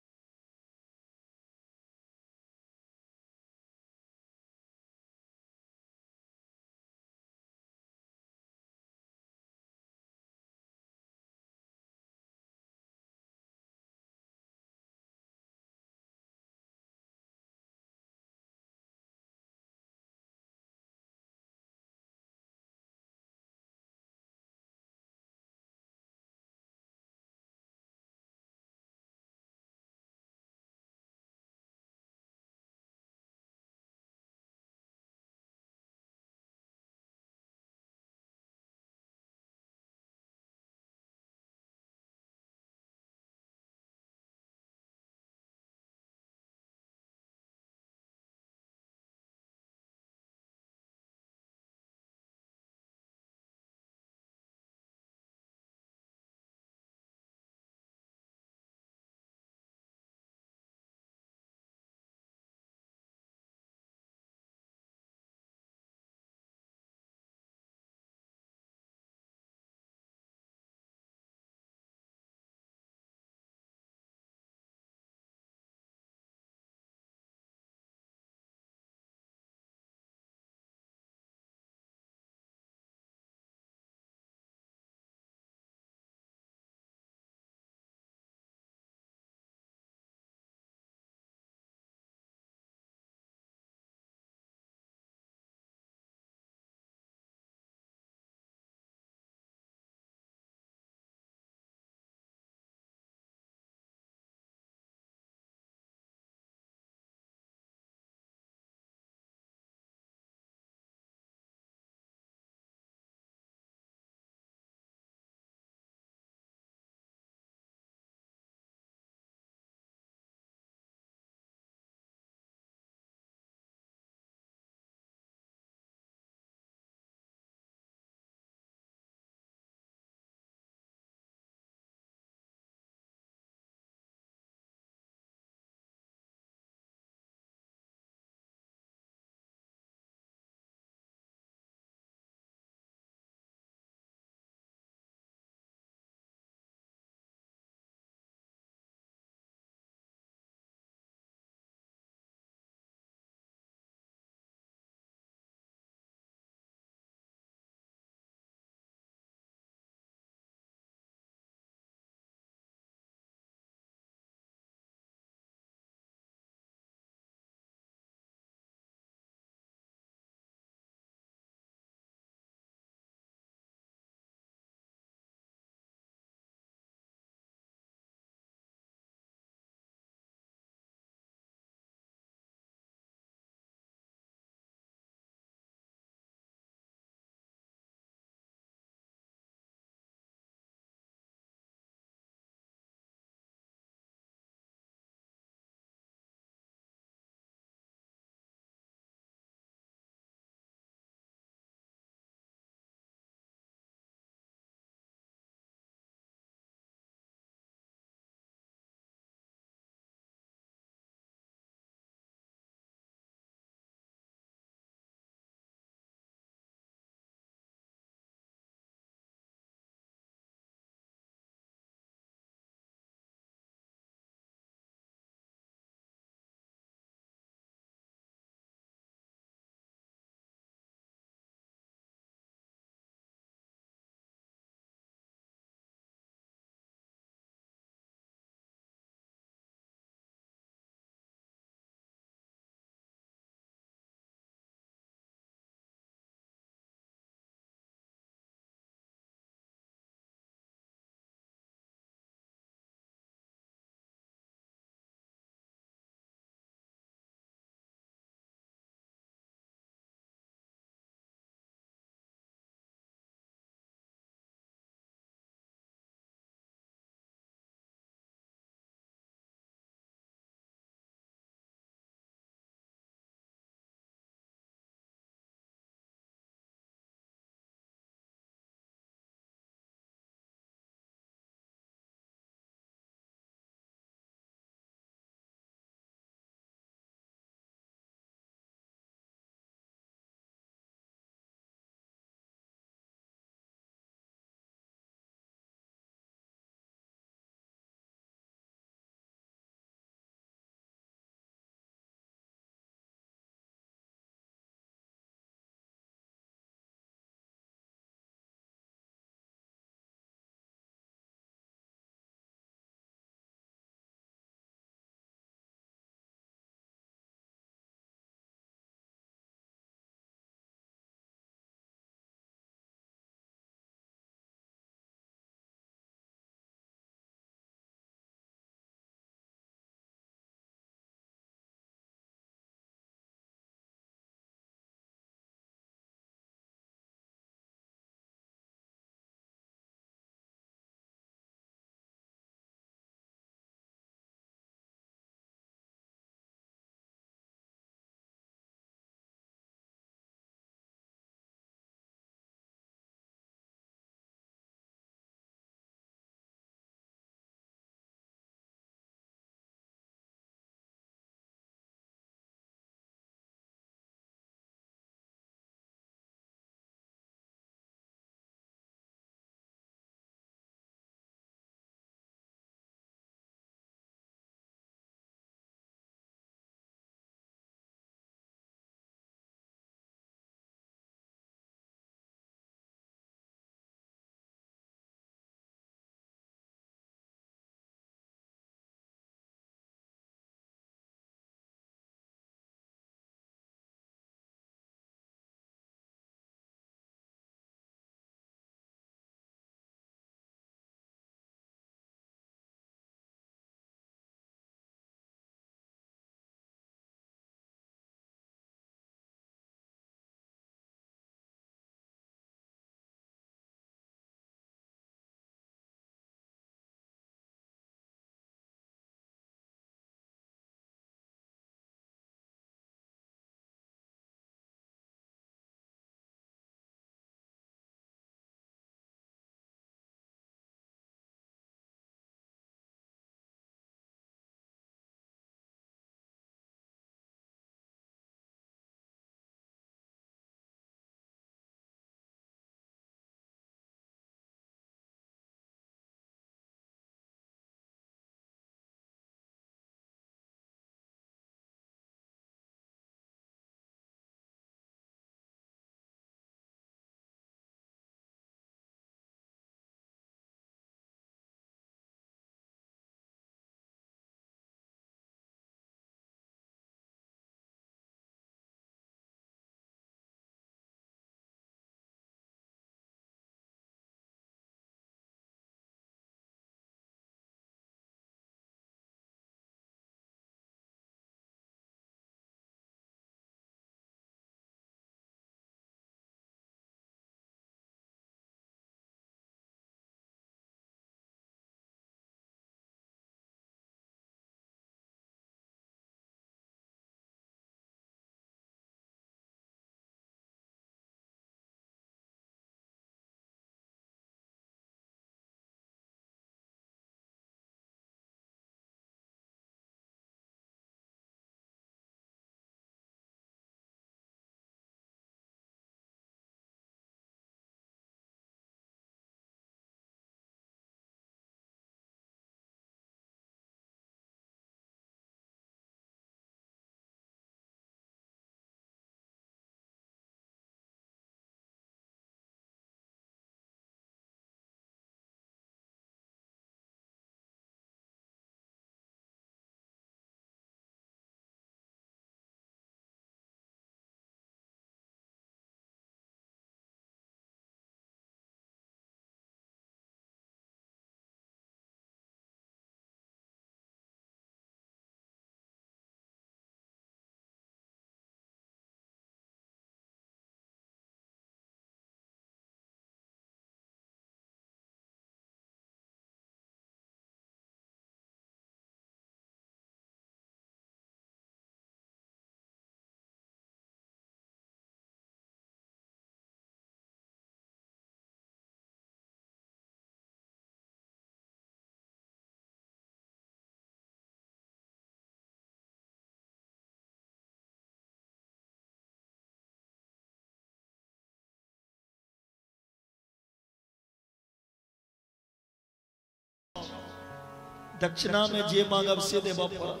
दक्षिणा में जे मांगब से देबऽ पड़त।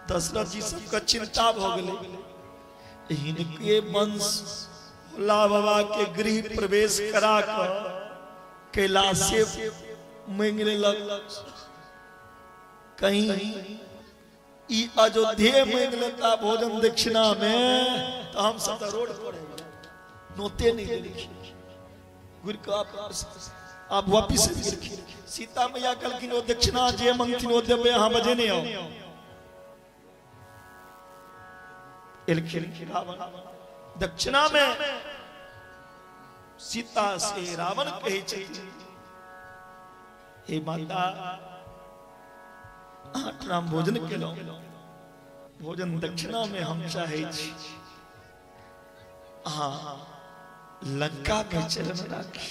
दशरथ जी सबके चिंता भऽ गेलै, हिनके वंश भोला बाबा के गृह प्रवेश करा कऽ कैलाशे मांगि लेलक, कहीं ई अयोध्ये मांगि लेता भोजन दक्षिणा में तो हम सब रोड पर नोते नहीं देलखिन। घुरि कऽ आब वापिस गेलखिन। सीता मैया कहलखिन ओ दक्षिणा जे मंगथिन ओ देबै, अहाँ बजे नहि आउ। एलखिन रावण दक्षिणा में सीता से रावण कहै छथिन, हे माता अहाँ ठाम भोजन केलहुँ, भोजन दक्षिणा में हम चाहै छी अहाँ लंका में चरण राखी।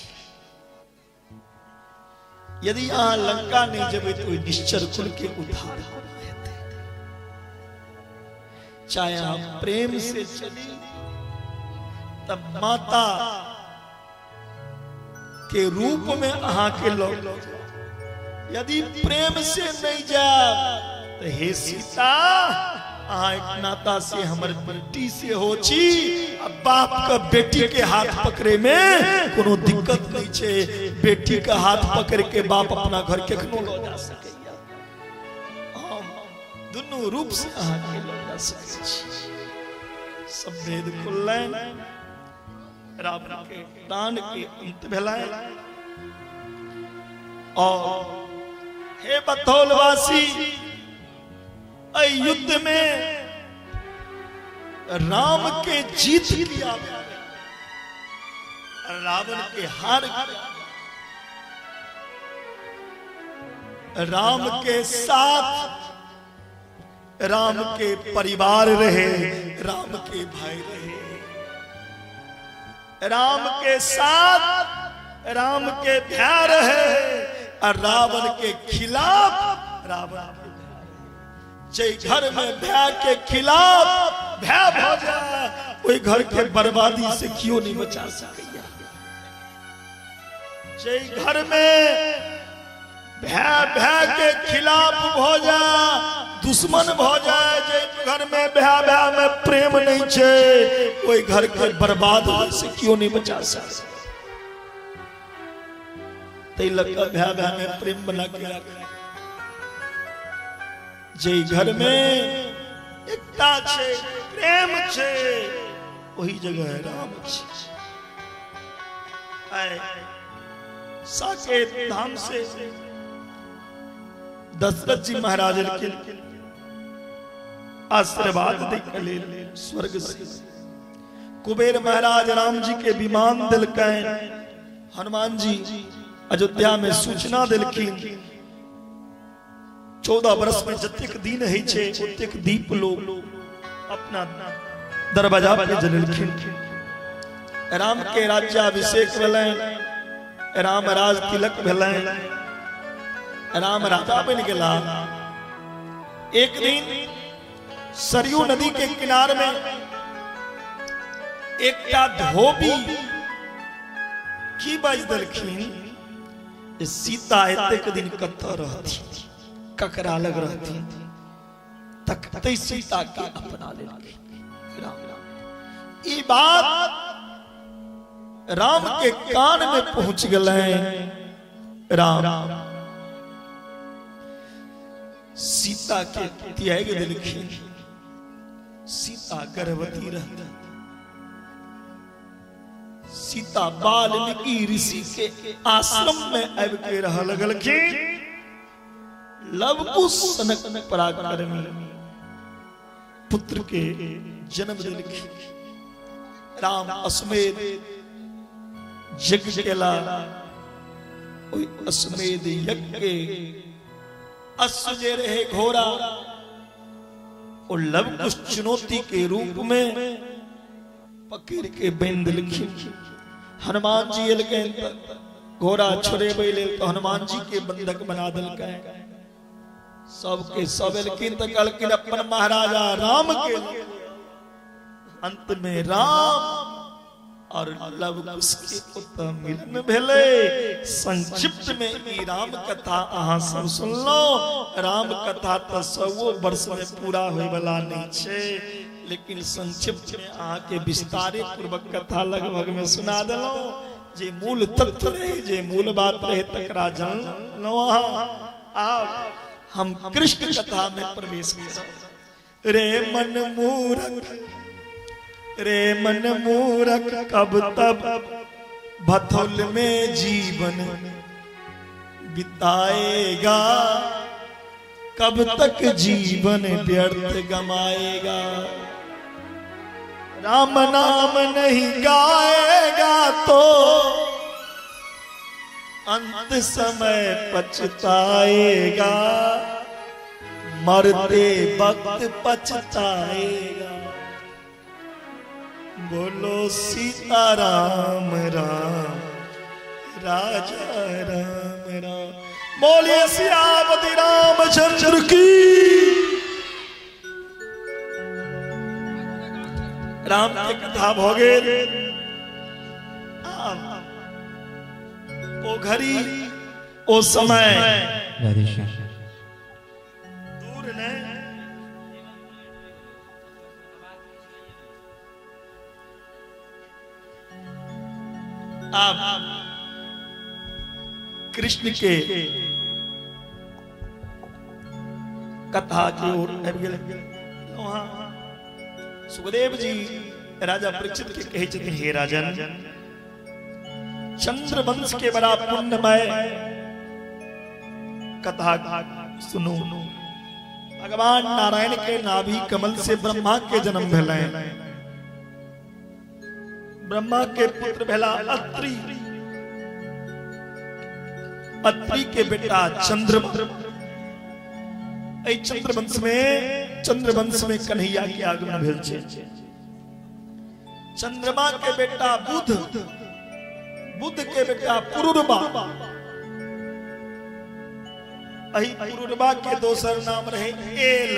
यदि अहाँ लंका नहीं जेबै तो ओहि निश्चर कुल के उद्धार हेतै। चाहे अहाँ प्रेम से चली तब माता के रूप में अहाँ के लग, यदि प्रेम से नहीं जाए तो हे सीता अहाँ एक नाता से हमर बेटी से हो छी, आ बाप का बेटी के हाथ पकड़े में कोनो दिक्कत नहीं छे। बेटी का हाथ पकड़ के बाप अपना घर केखनो लऽ जा सकैया, हम दुनू रूप से अहाँ के लऽ जा सकै छी। सब भेद खुललनि, रावण के प्राण के अंत भेलनि। और हे बतौलवासी, एहि युद्ध में राम के जीत किया, रावण के हार किया। राम के साथ राम के परिवार रहे, राम के भाई रहे, राम के साथ राम के भाई रहे, और रावण के खिलाफ रावण के। जे घर में भय के खिलाफ भय भ जाए, ओहि घर के बर्बादी से क्यों नहीं बचा सकैया। जे घर में भय भय के खिलाफ भ जाए, दुश्मन भ जाए, जे घर में भय भय में प्रेम नहीं छे, ओहि घर के बर्बाद होय से क्यों नहीं बचा सकै। तै लग के भय भय में प्रेम बना के राख। जे घर में एकता छे, प्रेम छे, वही जगह राम छे। साकेत धाम से दशरथ जी महाराज के आशीर्वाद दे के लेल स्वर्ग से कुबेर महाराज राम जी के विमान दिलकनि। हनुमान जी अयोध्या में सूचना दिलखिन, 14 वर्ष में जतेक दिन होइ छे ओतेक दीप लोग अपना दरवाजा पे जलेलखिन। राम के राज्याभिषेक भेलनि, राम राज तिलक भेलनि, राम राजा बनि गेला। एक दिन सरयू नदी के किनार में एकटा धोबी की बाजि देलखिन, सीता एतेक दिन कतऽ रहथिन, ककरा लग रहथिन, तकते सीता के अपना लेलखिन राम। ई बात राम के कान में पहुंच गेलनि। राम सीता के त्याग देलखिन। सीता गर्भवती रहती, सीता वाल्मीकि ऋषि के आश्रम में आबि के रह लगलखिन। लवकुश सनक पराक्रमी पुत्र के जन्म देलखिन। राम अश्वमेध यज्ञ केला, ओहि अश्वमेध यज्ञ के अश्व जे रहे घोड़ा, और लवकुश चुनौती के रूप में पकड़ के बांधि देलखिन। हनुमान जी एलखिन घोड़ा छोड़ेबै लेल तो हनुमान जी के बंधक बना देलकै। सबके सब एलखिन तो कहलखिन अपन महाराजा राम के। अंत में राम और लव कुश के ओतऽ मिलन भेलै। संक्षिप्त में ई राम कथा अहाँ सब सुनलहुँ। राम कथा तऽ सौ वर्ष में पूरा होय वाला नहीं छै, लेकिन संक्षिप्त में अहाँ के विस्तारे पूर्वक कथा लगभग में सुना देलहुँ। जे मूल तत्व रहे, जे मूल बात रहे, तकरा जानलहुँ अहाँ। आब हम कृष्ण कथा में प्रवेश करब। रे मन मूरख, रे मन मूरख, कब तब भथुल में जीवन बिताएगा, कब तक जीवन व्यर्थ गमाएगा। राम नाम नहीं गाएगा तो अंत समय पछताएगा, मरते वक्त पछताएगा। बोलो सीताराम राम राजा राम राम। बोलिए सियापति रामचंद्र की। राम के कथा भ गेल। ओ घड़ी ओ समय दूर नहीं। अब कृष्ण के कथा की ओर आबि गेल। वहां सुखदेव जी राजा परीक्षित के कहै छथिन, हे राजन, चंद्रवंश के बड़ा पुण्यमय कथा सुनू। भगवान नारायण के नाभि कमल से ब्रह्मा के जन्म भेलै। ब्रह्मा के पुत्र भेला अत्रि, अत्रि के बेटा चंद्रमा। एहि चंद्रवंश में कन्हैया के आगमन भेल छै। चंद्रमा के बेटा बुध, बुध के बेटा पुरुरवा। एहि पुरुरवा के दोसर नाम रहे एल।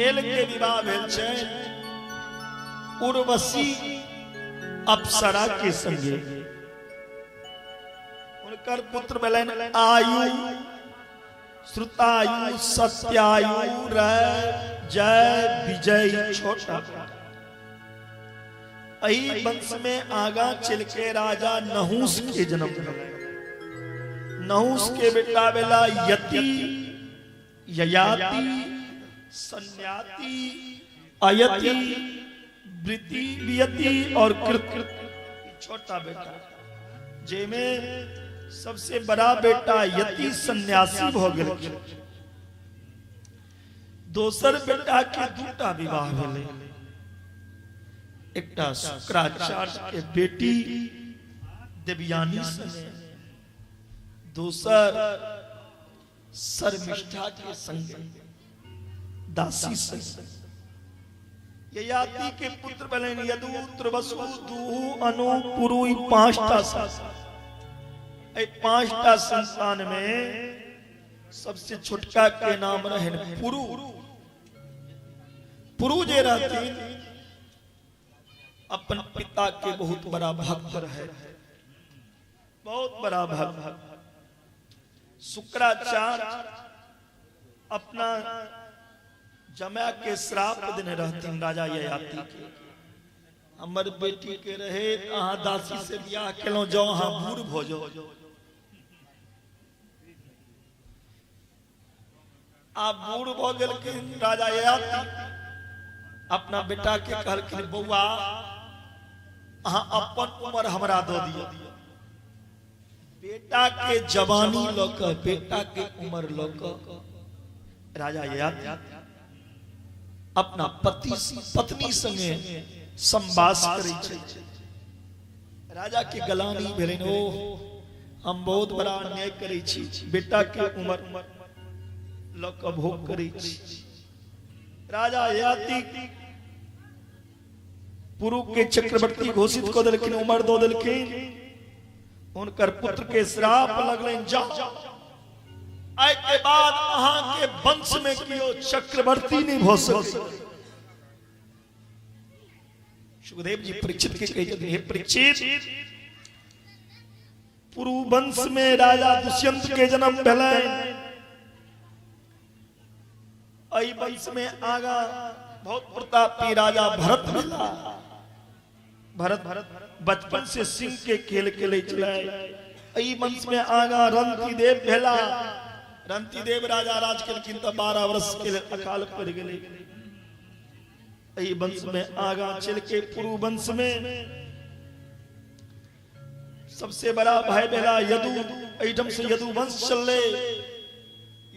एल के विवाह भेल छै उर्वशी अप्सरा के संगे। उनकर पुत्र भेलनि आयु, श्रुतायु, सत्यायु, जय, विजय छोटा। एहि वंश में आगा चल के राजा नहुष के जन्म भेल। नहुष के बेटा भेला यति, ययाति, सन्याति, अयति, वृत्ति, वियति और कृत। छोटा बेटा जेमे सबसे बड़ा बेटा यति सन्यासी भ गेल। दोसर बेटा के दूटा विवाह भेलै। एकटा शुक्राचार्य के बेटी देवयानी संगे, दोसर शर्मिष्ठा के संगे, दासी संगे। ययाति के पुत्र भेलनि यदु, त्रिवसु, दुहु, अनु, पुरु, ई पांचटा संतान। एहि पांचटा संतान में सबसे छोटका के नाम रहनि पुरु। पुरु जे रहथिन अपन पिता के बहुत बड़ा भक्त रहे, बहुत बड़ा भक्त। शुक्राचार्य अपना जमा के श्राप देने रहथिन राजा ययाति के, हमर बेटी के रहे अहाँ दासी से बियाह केलहुँ, जाओ अहाँ बूढ़ भऽ जाओ। आब बूढ़ भऽ गेलखिन राजा ययाति। अपना बेटा के कहलखिन, बौआ अहाँ अपन उम्र हमरा दऽ दिअ। बेटा के जवानी लऽ कऽ, बेटा के उम्र लऽ कऽ राजा ययाति अपना पति पत्नी संगे संवास करै छै। राजा के गलानी भेलनि, ओ हम बहुत बड़ा अन्याय करै छी, बेटा के उम्र लऽ कऽ भोग करै छी। राजा ययाति पुरु के चक्रवर्ती घोषित कऽ देलखिन, उम्र दऽ देलखिन। हुनकर पुत्र के श्राप लगलनि, जाओ आइ के बाद अहाँ के वंश में केओ चक्रवर्ती नहीं भऽ सकै। सुखदेव जी परीक्षित के कहै छथिन, हे परीक्षित, पुरु वंश में राजा दुष्यंत के जन्म भेलै। एहि वंश में आगा बहुत प्रतापी राजा भरत भेला। भरत बचपन से सिंह के खेल खेले छलै। एहि वंश में आगा रंतिदेव भेला। रंतिदेव राजा राज केलखिन तऽ 12 वर्ष के अकाल पड़ि गेलै। एहि वंश में आगा चल के पुरु वंश में सबसे बड़ा भाई भेला यदु। एहिठाम से यदु वंश चललै।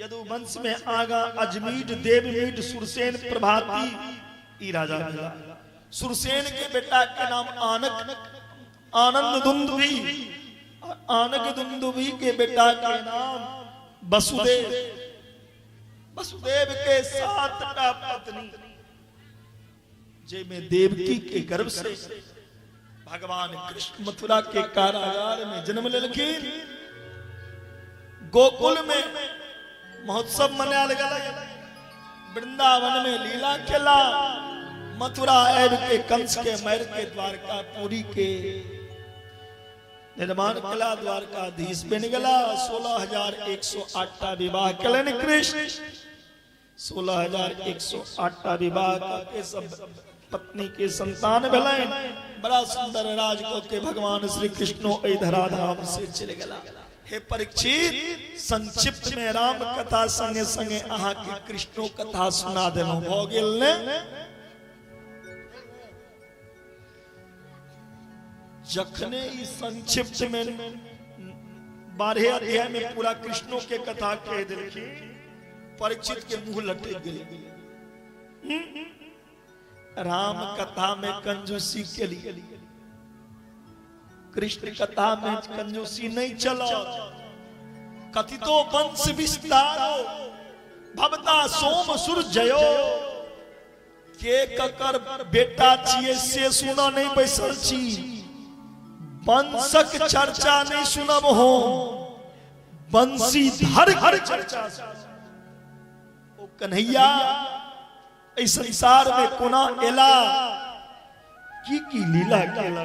यदु वंश में आगा अजमीड, देवमीड, सुरसेन, प्रभाती ई राजा भेला। सुरसेन के बेटा के नाम आनक, आनंद दुंदुभी। आनक दुंदुभी के बेटा के नाम वसुदेव। वसुदेव के 7 टा पत्नी, जेमे देवकी के गर्भ से भगवान कृष्ण मथुरा के कारागार में जन्म लेलखिन। गोकुल में महोत्सव मनायल गेलै, वृंदावन में लीला खेला, मथुरा आबि के कंस के मारि के द्वारकापुरी के निर्माण केला, द्वारकाधीश बनि गेला। 16,108 टा विवाह केलनि कृष्ण। 16,108 टा विवाह के सब पत्नी के संतान भेलनि। बड़ा सुंदर राज को के भगवान श्री कृष्णो एहि धराधाम से चलि गेला। हे परीक्षित, संक्षिप्त में राम कथा संगे संगे अहाँ के कृष्णो कथा सुना देलहुँ। भऽ गेल ने? जखने ई संक्षिप्त में 12 अध्याय में पूरा कृष्णो के कथा कह देलखिन, परीक्षित के मुंह लटक गेल। राम कथा में कंजूसी के लिए, कृष्ण कथा में कंजूसी नहीं चलो। कथितो वंश विस्तारो भवता सोम सुर जयो। के ककर बेटा छियै से सुना नहीं बैसल छी, वंशक चर्चा नहीं सुनब हो, बंशीधर के चर्चा। ओ कन्हैया एहि संसार में कोना एला, की की लीला केला,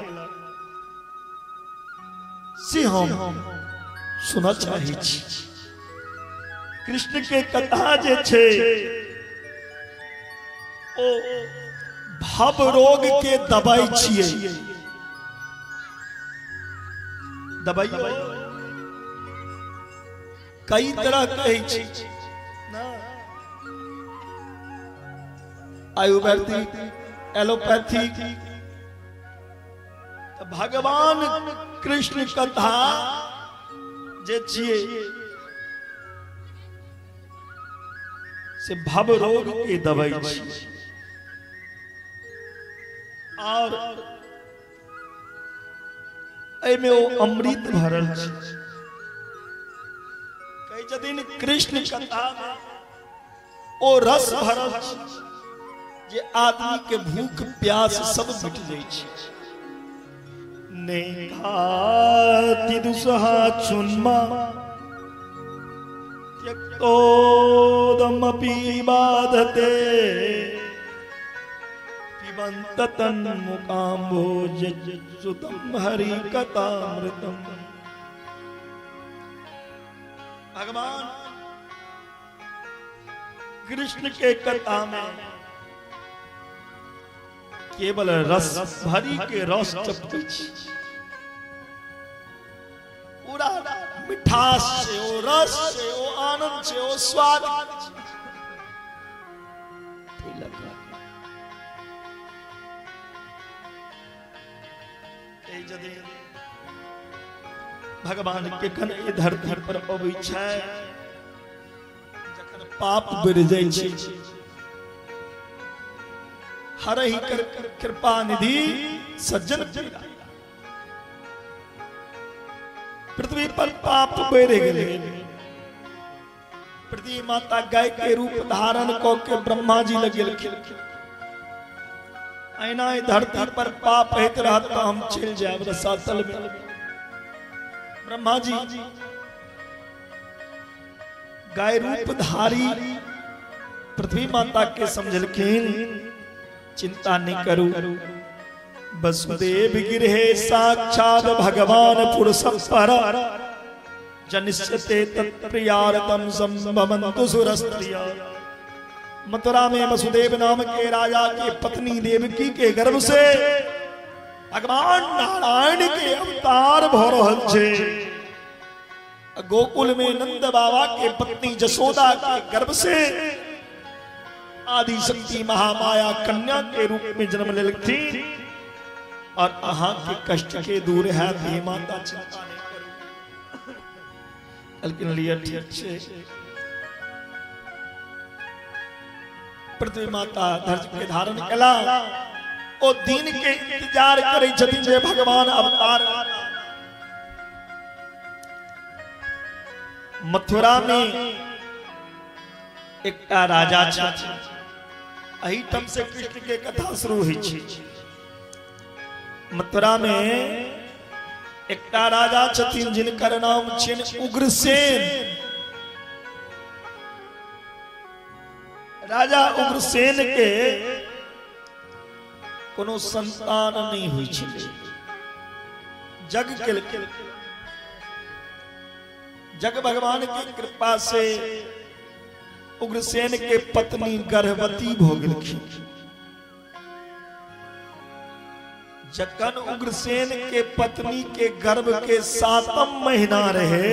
से हम सुनऽ चाहै छी। कृष्ण के कथा जे छै ओ भव रोग के दवाई छियै। दवाई कई तरह के होइ छै, आयुर्वेदिक, एलोपैथिक। भगवान कृष्ण कथा जे छियै से भव रोग के दवाई छियै। और एहिमे ओ अमृत भरल छै। कहै छथिन कृष्ण कथा में ओ रस भरल छै जे आदमी के भूख प्यास सब मिट जाइ छै। नेखाति दुसहा चुन्मा त्यक्तोदमपि बाधते पिबन्त तन्मुकाम्भोज सुतम हरि कथामृतम। भगवान कृष्ण के कथा में केवल रस भरी के रस टपकै छै, पूरा मिठास छै, ओ रस छै, ओ आनंद छै, ओ स्वाद छै। भगवान के कन एहि धरती पर अबै छै, जखन पाप बढ़ि जाइ छै, हरहि कर कृपा निधि सज्जन पीरा। पृथ्वी पर पाप बढ़ि गेलै। पृथ्वी माता गाय के रूप धारण कऽ के ब्रह्मा जी लग गेलखिन। ऐना धरती पर पाप होइत रहत तऽ हम चलि जायब रसातल में। ब्रह्मा जी गाय रूप धारी पृथ्वी माता के समझलखिन, चिंता नहीं करू, वसुदेव गृहे साक्षात भगवान पुरुष पर जनिष्यते तत्प्रियारतम संभवन्तु सुरस्त्रिय। मथुरा में वसुदेव नाम के राजा के पत्नी देवकी के गर्भ से भगवान नारायण के अवतार भ रहल छे। गोकुल में नंद बाबा के पत्नी जसोदा के गर्भ से आदि शक्ति महामाया कन्या के रूप में जन्म लेलखिन और अहाँ के कष्ट के दूर है हे माता चिंता नहीं करू। लेकिन लिए ठीक छे। पृथ्वी माता धैर्य के धारण कला ओ दिन के इंतजार करे छथिन जे भगवान अवतार। मथुरा में एकटा राजा छथिन, एहिठाम से कृष्ण के कथा शुरू होइ छै। मथुरा में एकटा राजा छथिन जिनकर नाम छिन उग्रसेन। राजा उग्रसेन के कोनो संतान नहीं हुई छलै। जग केलकै, जग भगवान की कृपा से उग्रसेन के पत्नी गर्भवती भ गेलखिन। जखन उग्रसेन के पत्नी के गर्भ के 7वां महीना रहे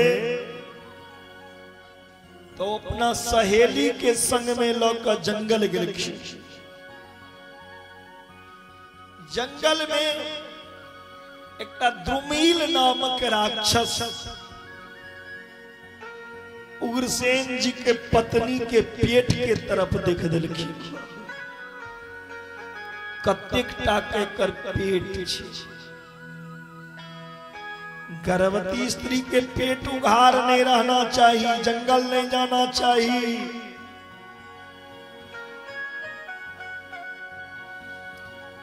तो अपना सहेली के संग में लऽ जंगल गेलखिन। जंगल में एकटा द्रुमिल नामक राक्षस उग्रसेन जी के पत्नी के पेट के तरफ देख देलखिन। कतेक टा के एकर पेट छै। गर्भवती स्त्री के पेट उघार नहीं रहना चाहिए, जंगल नहीं जाना चाहिए।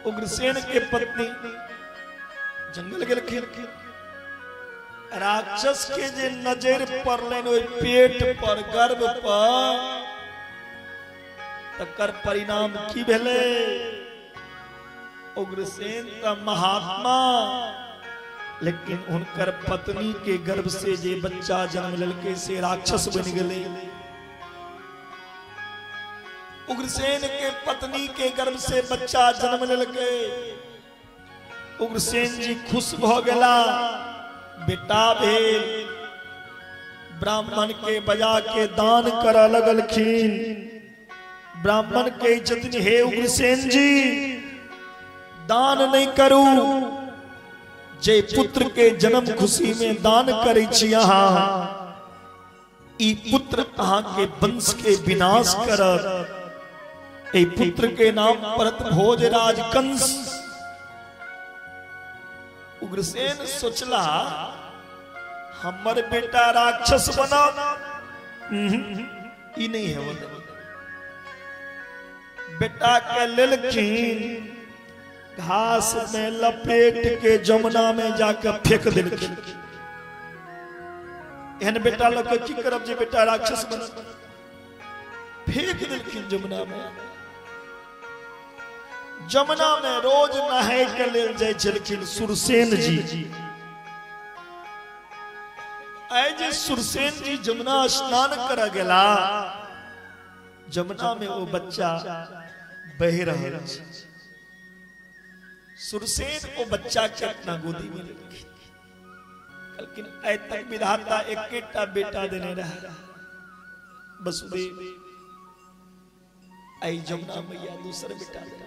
उग्रसेन के पत्नी जंगल गेलखिन। राक्षस के जे नजर पड़लनि ओहि पेट पर, गर्भ पर, तकर परिणाम की भेलै? उग्रसेन त महात्मा, लेकिन हुनकर पत्नी के गर्भ से जे बच्चा जन्म लेलकै से राक्षस बनि गेलै। उग्रसेन के पत्नी के गर्भ से बच्चा जन्म लेलकै। उग्रसेन जी खुश भ गेला, बेटा भेल। ब्राह्मण के बजा के दान करऽ लगलखिन। ब्राह्मण कहै छथिन, हे उग्रसेन जी, दान नहीं करू, जे पुत्र के जन्म खुशी में दान करै छी अहाँ, ई पुत्र अहाँ के वंश के विनाश करत। ए पुत्र के नाम परत भोजराज कंस। उग्रसेन सोचला, हमर बेटा राक्षस बना, ई नहीं है। बेटा के लेलखिन, घास में लपेट के जमुना में जाकर फेंक देलखिन। एहन बेटा लऽ के की करब जे बेटा राक्षस बन, फेंक देलखिन जमुना में। जमुना में रोज नहाय के लेल जाइ छलखिन सुरसेन जी। आइ जे सुरसेन जी जमुना स्नान करऽ गेला, जमुना में ओ बच्चा बहि रहल छै। सुरसेन ओ बच्चा के अपना गोदी में लेलखिन। कहलखिन, आइ तक विधाता एकेटा बेटा देने रहे वसुदेव, आई जमुना मैया दूसर बेटा देने।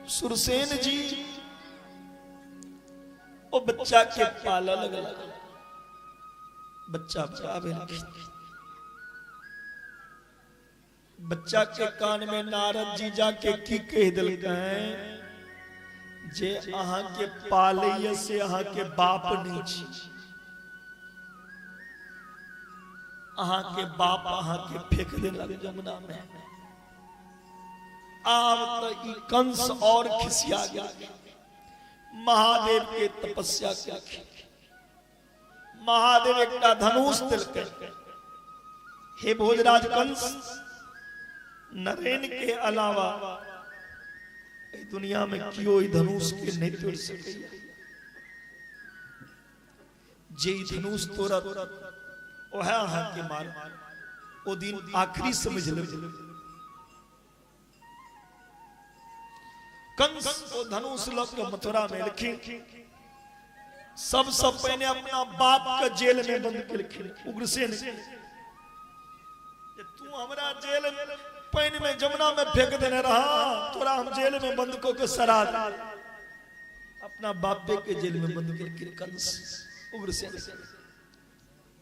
सुरसेन जी ओ बच्चा के पालऽ लगल। बच्चा बड़ा भेल। बच्चा के कान में नारद जी जाके की कह देलकै जे अहाँ के पालैया से अहाँ के बाप नहीं छी, अहाँ के बाप अहाँ के फेंक देलक जमुना में। आब त ई कंस और खिसिया गया, महादेव के तपस्या केलखिन। महादेव एकटा धनुष देलकै, हे भोजराज कंस, नरेन के अलावा एहि दुनिया में केओ ई धनुष के नहीं तोड़ सकैया। जे ई धनुष तोड़त ओहे अहाँ के मार, ओ दिन आखिरी समझ लेबै। कंस ओ धनुष लऽ के मथुरा में एलखिन। सबसे पहिने अपना बाप के जेल में बंद केलखिन उग्रसेन के। तू हमरा जेल पानि में जमुना में फेंक देने रहा, तोरा हम जेल में बंद कऽ के सड़ा दे। अपना बापे के जेल में बंद केलखिन कंस उग्रसेन।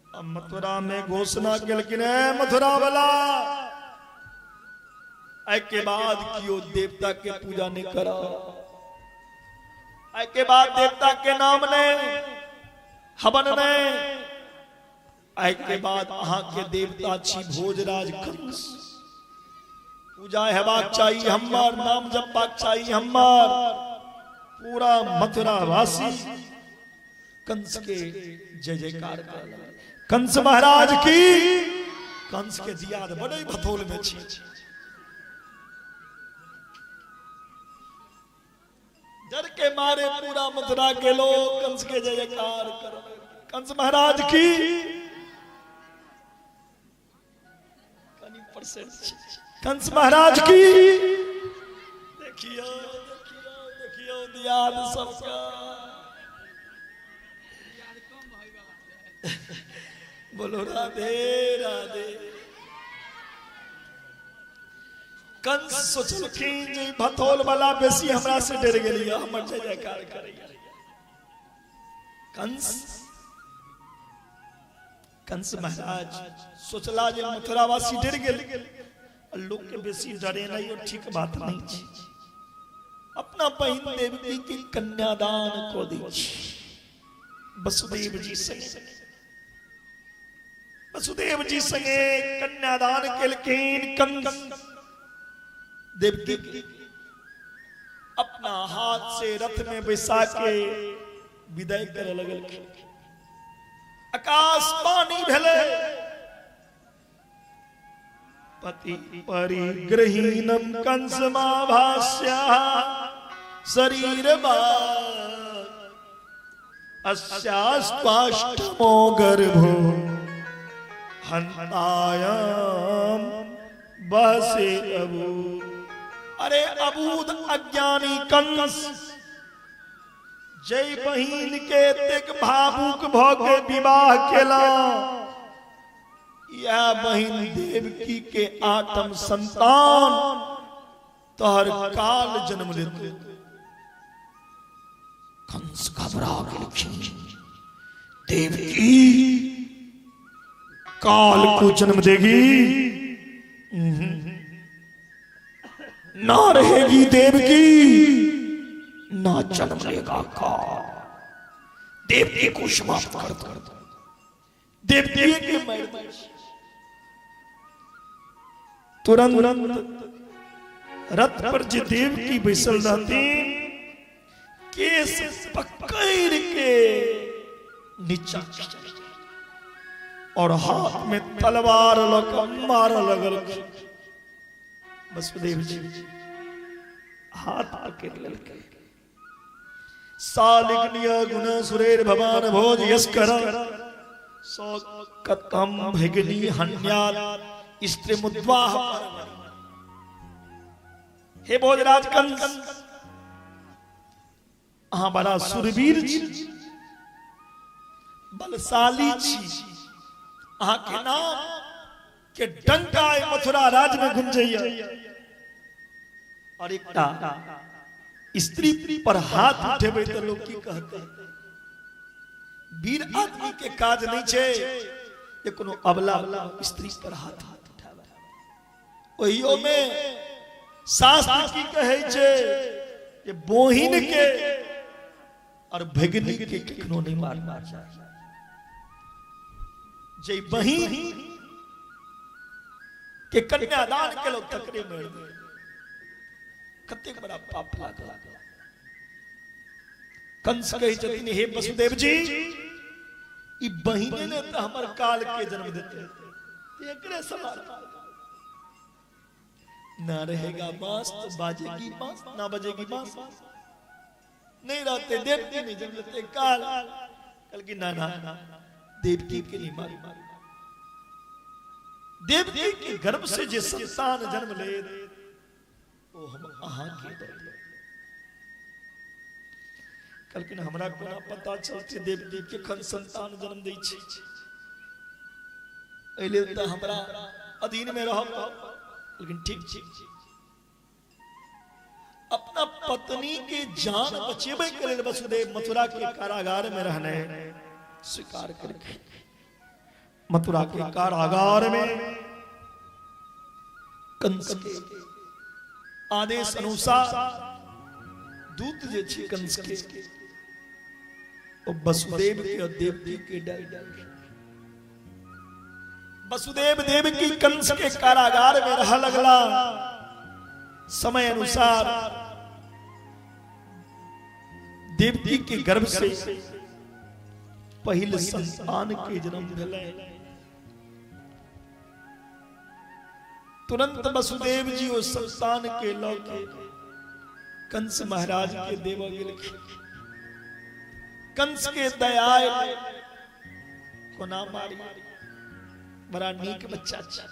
अब मथुरा में घोषणा केलखिन, ए मथुरा वाला, एहि के बाद कियो देवता के पूजा नहीं करा, एहि के बाद देवता के नाम नहीं, हवन नहीं, एहि के बाद अहाँ के देवता छी भोजराज कंस, पूजा हेबाक चाही हमार, नाम जपबाक चाही हमार। पूरा मथुरा वासी कंस के जय जयकार कर। कंस महाराज की। कंस के दियाद बड़े भथोल में छी। डर के मारे पूरा मथुरा के लोग कंस के जय जयकार कर। कंस महाराज की। कंस महाराज की। देखियो देखियो देखियो दियाद सबका। बोलो राधे राधे। कंस सोचलखिन जे भथोल वाला बेसी हमरा से डर गेलिया, हमर जय जयकार करैया। कंस कंस महाराज सोचला जे मथुरावासी डर गेल, लोग के बेसी डरे नहीं, और ठीक बात नहीं छी। अपना बहिन देवकी के कन्यादान को दी वसुदेव जी संगे, वसुदेव जी संगे कन्यादान केलखिन कंस। देवकी अपना हाथ से रथ में बैसा के विदाई करे लगलखिन। आकाश पानी भेले, पति परिग्रहीणम कंस भाष्या शरीर अस्यास्त्वाष्टमो गर्भो हंतायाम बसे अबू। अरे अबूद अज्ञानी कंस, जय बहिन के एतेक भावुक भ के विवाह केला, यह बहिन देवकी के आठम संतान तोहर काल जन्म लेते। कंस घबरा गेलखिन, देवकी काल को जन्म देगी, ना रहेगी देवकी, ना जन्म लेगा काल। देवकी को समाप्त कर दो, देवकी के मर। तुरंत रथ पर जे देवकी बैसल रहती, केस पकड़ के नीचा और हाथ में तलवार लग मार लगल। वसुदेव जी हाथ पकड़ लेलकै। सालिग्न्य गुण सुरेर भवान भोज यस्कर सो कतम भगिनी हन्यात स्त्री मुद्वाह। हे भोजराज कंस, अहाँ बड़ा सुरवीर छी, बलशाली छी, अहाँ के नाम के डंका मथुरा राज में गुंजैया। और एकटा स्त्री पर हाथ उठेबै तऽ लोग की कहतै? वीर आदमी के काज नहीं छै जे कोनो अबला स्त्री पर हाथ उठाबै। ओहियो में शास्त्र की कहै छै जे बोहिन के और भगिनी के कखनो नहीं मारना चाही। जे बहिन के कन्यादान केलौ तकरे मारि दे, कतेक बड़ा पाप लागल। कंस कहै छथिन, हे वसुदेव जी, ई बहिने ने तऽ हमर काल के जन्म देते, एकरे समान। ना रहेगा बांस तो बाजेगी बांस, ना बजेगी बांस। नहीं रहते देवकी नहीं जन्म लेते काल। कल की ना ना देवकी के नहीं मारी। देवकी के गर्भ से जे संतान जन्म ले ओ हम अहाँ के दे। कलकिन हमरा कोना पता चलते देवकी केखन संतान जन्म दै छै, एहि लेल तऽ हमरा अधीन में रहब। लेकिन ठीक ठीक अपना पत्नी के जान बचेबे के लेल वसुदेव मथुरा के कारागार में रहने स्वीकार करके मथुरा के कारागार में कंस के आदेश अनुसार दूत जे छै कंस के वसुदेव के और देवकी के डर वसुदेव देवकी कंस के कारागार में रह लगला। समय अनुसार देवकी के गर्भ से पहिल संतान के जन्म भेलै। तुरंत वसुदेव जी ओ संतान के लऽ के कंस महाराज के देव गेलखिन। कंस के दया कोना मारी, बड़ा नीक बच्चा छै,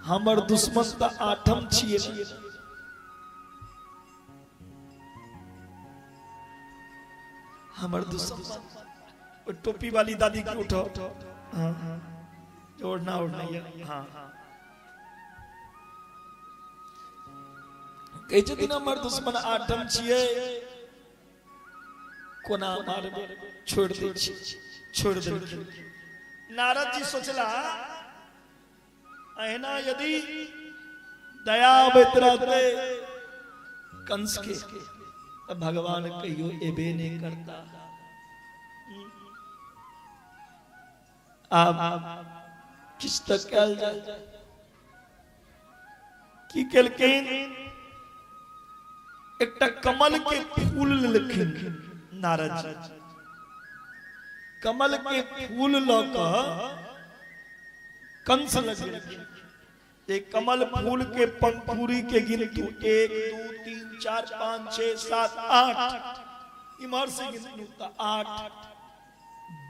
हमर दुश्मन तऽ आठम छियै। हमर दुश्मन टोपी वाली दादी के उठो, हाँ ओढ़ना ओढ़ना, हाँ कहै छथिन हमर दुश्मन आठम छियै, कोना मारबै, छोड़ दै छी, छोड़ देलखिन। नारद जी सोचला अहिना यदि दया अबैत रहतै कंस के तऽ भगवान कहियो एबे नहीं करता। आब किछु तऽ कयल जाय। की केलखिन, एकटा कमल के फूल लेलखिन नारद जी। कमल के फूल लऽ कऽ कंस लग गेलखिन। कमल फूल के पंखुड़ी के गिनतू 1 2 3 4 5 6 7 8, इम्हर से गिनतू तऽ 8।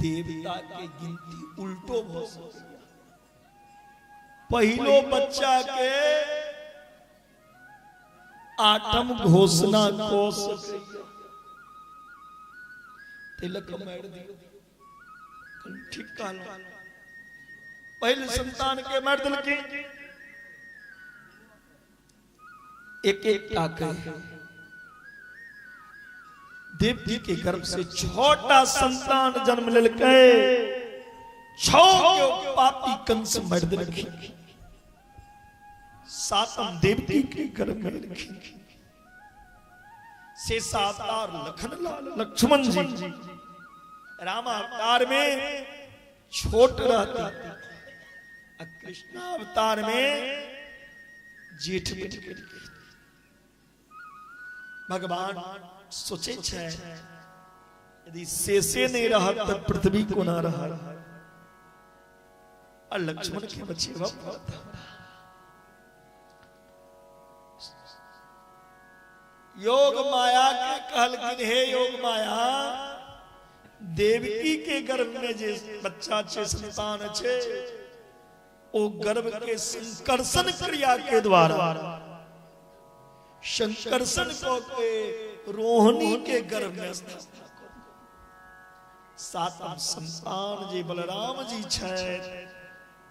देवता के गिनती उल्टो भऽ सकैया। पहिलो बच्चा के आठम घोषणा कऽ सकैया, तिलक मारि दियौ। ठीक कहलहुँ, पहले संतान के मारि देलखिन। एक एक के देवकी के गर्भ से 6टा संतान जन्म लेलकै। 6 के पापी कंस मारि देलखिन। 7म देवकी के गर्भ में लेलखिन। शेषावतार लखन लाल लक्ष्मण जी राम अवतार में छोट रहते, कृष्ण अवतार में जेठ बनि गेलखिन। भगवान सोचे छै यदि शेषे नहीं रहत तऽ पृथ्वी कोना रहत, आ लक्ष्मण के बचेबा पड़त। योग माया के कहलखिन, हे योग माया, देवकी के गर्भ में जे बच्चा छै, संतान छै, ओ गर्भ के संकर्षण क्रिया के द्वारा संकर्षण क के रोहिणी के गर्भ में स्थापित। 7म संतान जे बलराम जी छथि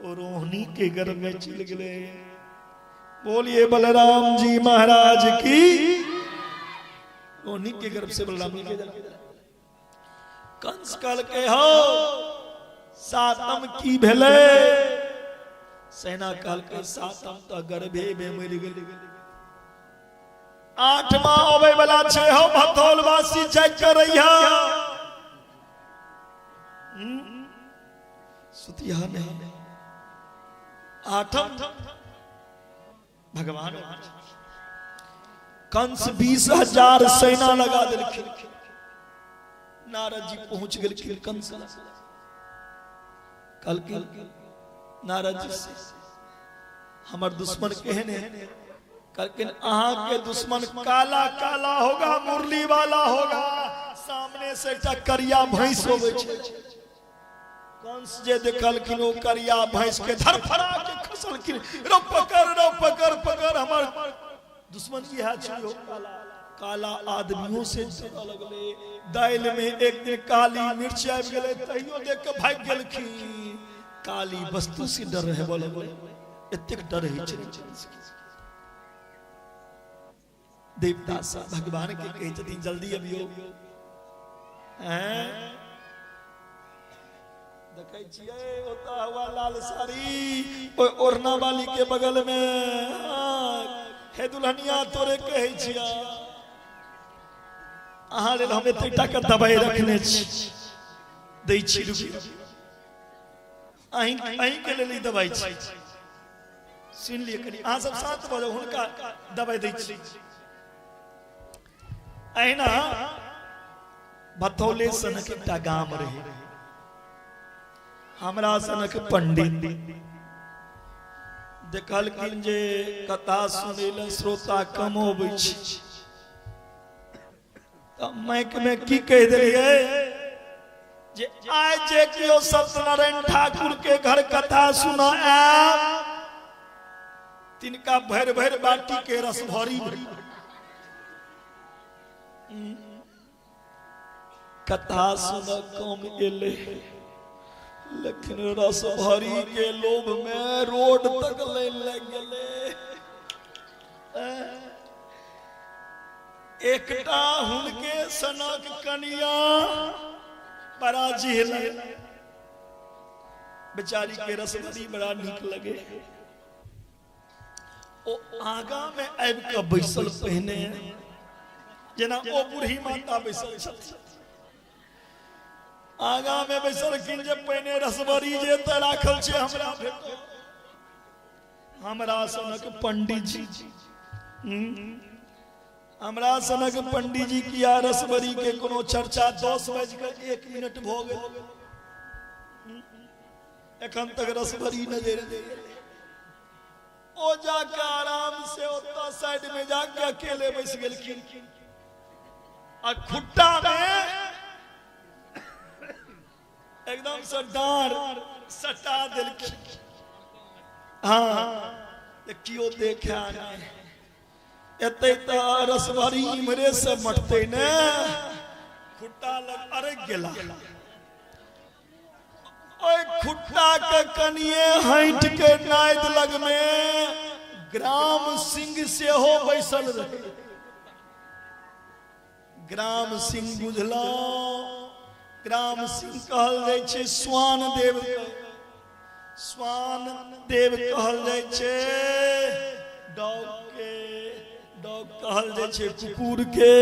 ओ रोहिणी के गर्भ में चलि गेलै। बोलिए बलराम जी महाराज की। रोहिणी के गर्भ से बलराम जी के जन्म। कंस कहलकै हौ 7म की भेलै? सेना कहलकै 7म तऽ गर्भे में मरि गेलै, 8वां अबै वाला छै, हौ भथौलवासी जाग कर रहिया, सुतिया नहीं। 8म भगवान कंस 20,000 सेना लगा देलखिन। नारद जी पहुंच गेलखिन कंस लग। कहलखिन नारद जी से, हमर दुश्मन केहन है? कहलखिन अहाँ के दुश्मन काला काला होगा, मुरली वाला होगा, सामने से एकटा करिया भैंस होवे छै। कंस जे देखलखिन ओ करिया भैंस के धरफड़ा के खसलखिन, रो पकड़ रो पकड़ पकड़, हमर दुश्मन इएह छै। काला आदमियों से डर लगले। दालि में एक दिन काली मिर्च आबि गेलै तैयो देख के भागि गेलखिन। काली वस्तु से डर हेबऽ लगलै, एतेक डर होइ छै। देवता सब भगवान के कहै छथिन जल्दी अबियौ। देखै छियै ओतऽ हुआ लाल साड़ी ओहि ओढ़ना वाली के बगल में, हे दुल्हनिया तोरे कहै छियै, अहाँ लेल हम एतेक टा के दवाइ रखने छी, दै छी, रुकियौ, अहीं के लेल ई दवाइ छी, सुनि लिअ कनि, अहाँ सब शांत भऽ जाउ, हुनका दवाइ दै छी। अहिना भथौले सनक एकटा गाम रहे, हमरा सनक पंडित देखलखिन जे कथा सुनै लए श्रोता कम अबै छै, तऽ माइक में की कहि देलियै जे आइ जे केओ सत्यनारायण ठाकुर के घर कथा सुना आयब तिनका भरि भरि बाटी के रस भरी। कथा सुन कम एले, लेकिन रस भरी के लोभ में रोड तक लाइन लागि गेलै। एकटा हुनके सनक कनिया बड़ा जिहल, बेचारी के रसभरी बड़ा नीक लगे। ओ आगा में आबि के बैसल पहिने, जेना ओ बूढ़ी माता बैसल छथिन, आगा में बैसलखिन जे पहिने रसभरी जे तऽ राखल छै हमरा भेटल। हमरा सनक पंडित जी, हमरा सनक पंडित जी किया रसभरी के कोनो चर्चा। 10:01 भऽ गेल, एखन तक रसभरी नजर नहि एलै। ओ जाके आराम से ओतऽ साइड में जाके अकेले बैस गेलखिन आ खुट्टा में एकदम से डांर सटा देलखिन। हाँ, केओ देखा नहीं, एते तऽ रसभरी इम्हरे से मटते ने, खुट्टा लग अरक गेला। ओहि खुट्टा के कनिए हटि के नाइद लग में ग्राम सिंह सेहो बैसल रहे। ग्राम सिंह बुझलहुं, ग्राम सिंह कहल जाइ छै स्वान देव, स्वान देव कहल जाइ छै डॉग के, डॉग कहल जाइ छै कुकुर के।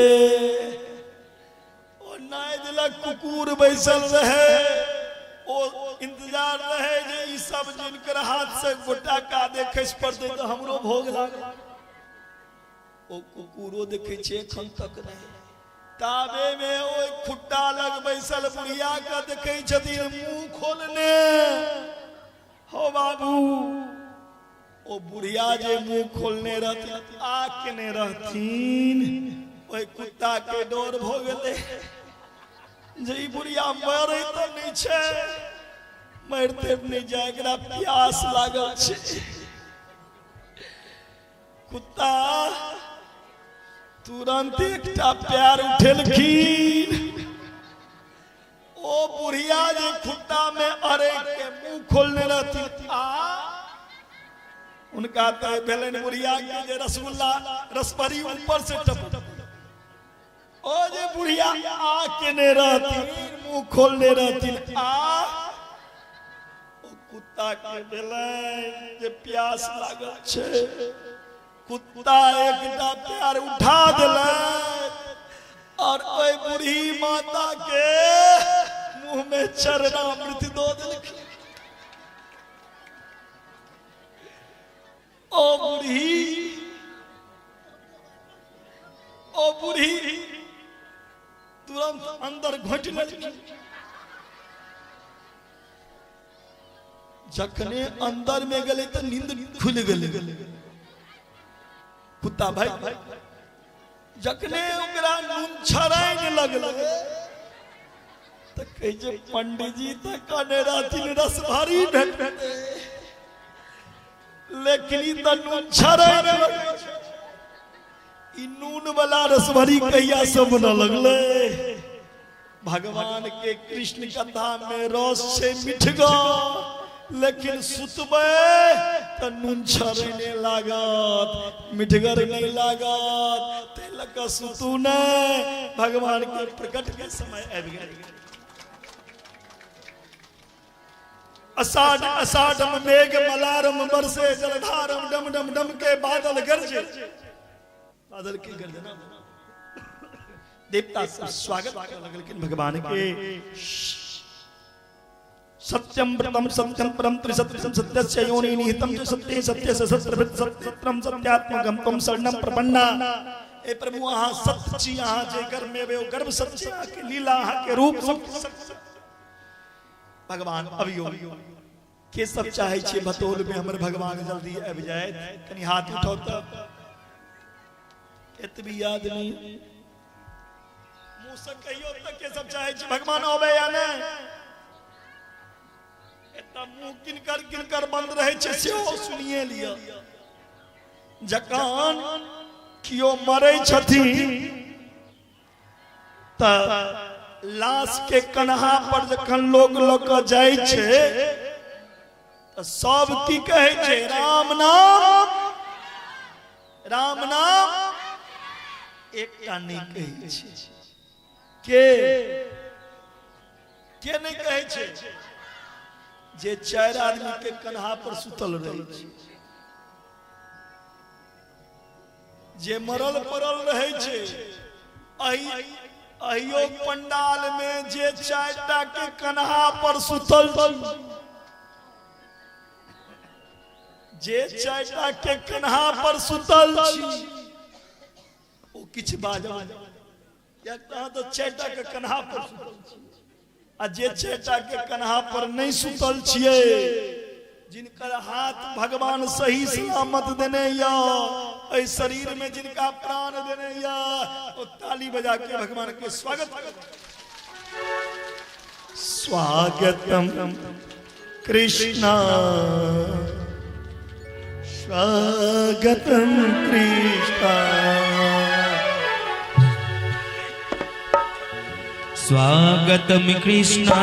ओ नाइद लग कुकुर बैसल रहे, ओ इंतजार रहे जे ई सब जिनकर हाथ से गोटा कादे खसि पड़तै तऽ हमरो भोग लागल। ओ कुकुरो देखै छै एखन तक नहि। ताबे में ओहि खुट्टा लग बैसल बुढ़िया के देखै छथिन मुंह खोलने। हो बाबू, ओ बुढ़िया जे मुंह खोलने रहथिन, आ केने रहथिन, ओहि कुत्ता के डर भऽ गेलै जे ई बुढ़िया मरै तऽ नहि छै, मरिते नहि जाय, एकरा प्यास लागल छै। कुत्ता तुरंत एकटा पैर उठेलखिन, ओ बुढ़िया जे खुट्टा में अरे के मुंह खोलने रहथिन, आ उनका तऽ भेलनि बुढ़िया के जे रसगुल्ला रसभरी ऊपर से टपक। ओ जे बुढ़िया आ केने रहथिन, मुंह खोलने रहथिन, आ ओ कुत्ता के भेलनि जे प्यास लागल छै। कुत्ता एकटा पैर उठा देलक और ओहि बूढ़ी माता के मुंह में चरणामृत दऽ देलखिन। ओ बूढ़ी, ओ बूढ़ी तुरंत अंदर घोटि लेलखिन। जखने अंदर में गेलै त नींद खुलि गेलै। कुत्ता भाई जखने ओकरा नून छड़ाइन लगलै त कहै छै पंडितजी त कहने रहथिन रस भारी भेटतै, लेकिन ई त नून छड़ाइन लगै छै। ई नून वाला रसभरी कहिया से बनऽ लगलै? भगवान के कृष्ण कथा में रस छै मिठगर, लेकिन सुतबै त नून छड़ै नहि लागत, मिठगर नहि लागत, ताहि लऽ कऽ सुतू नहि। भगवान के प्रकट के समय आबि गेल। अषाढ़ अषाढ़म मेघ मलारम बरसे जलधारम डम डम डम के बादल गरजे। बादल के गर्जना, देवता सब स्वागत करऽ लगलखिन भगवान के। सत्यम व्रतम सत्यम परम त्रिसत्यम सत्यस्य योनि निहितम च सत्ये सत्यस्य सत्यभृत् सत्यत्रम सत्यात्मकम त्वं शरणम प्रपन्ना। ए प्रभु अहाँ सत्य छी, अहाँ जे गर्भ में ओ गर्भ सत्य, अहाँ के लीला, अहाँ के रूप सब। भगवान अबियो के सब चाहे छे बतौल में हमर भगवान जल्दी आबि जाए, कनि हाथ उठाओ त। एतबी आदमी मुँह से कहियो त के सब चाहे छे भगवान आबे या नहि? एतऽ मुँह किनकर किनकर बंद रहे छे सेहो सुनिए लिअ। जखन कियो मरै छथिन त लाश के कन्हा पर जखन लोग लऽ कऽ जाइ छै त सब की कहै छै? राम नाम, राम नाम। एकटा नहि कहै छै। के नहि कहै छै? जे चारि आदमी के कन्हा पर सुतल रहै छै, जे मरल पड़ल रहै छै। अहियो पंडाल में जे चारिटा के कन्हा पर सुतल, जे चारिटा के कन्हा पर सुतल छी, ओ किछु बाजल किएक तऽ अहाँ तऽ चारिटा के कन्हा पर सुतल छी। आ जे चारिटा के कन्हा पर नहि सुतल छियै, जिनकर हाथ भगवान सही सलामत देने या, एहि शरीर में जिनका प्राण देने या, ओ ताली बजा के भगवान के स्वागत। स्वागतम कृष्णा, स्वागतम कृष्णा, स्वागतम कृष्णा,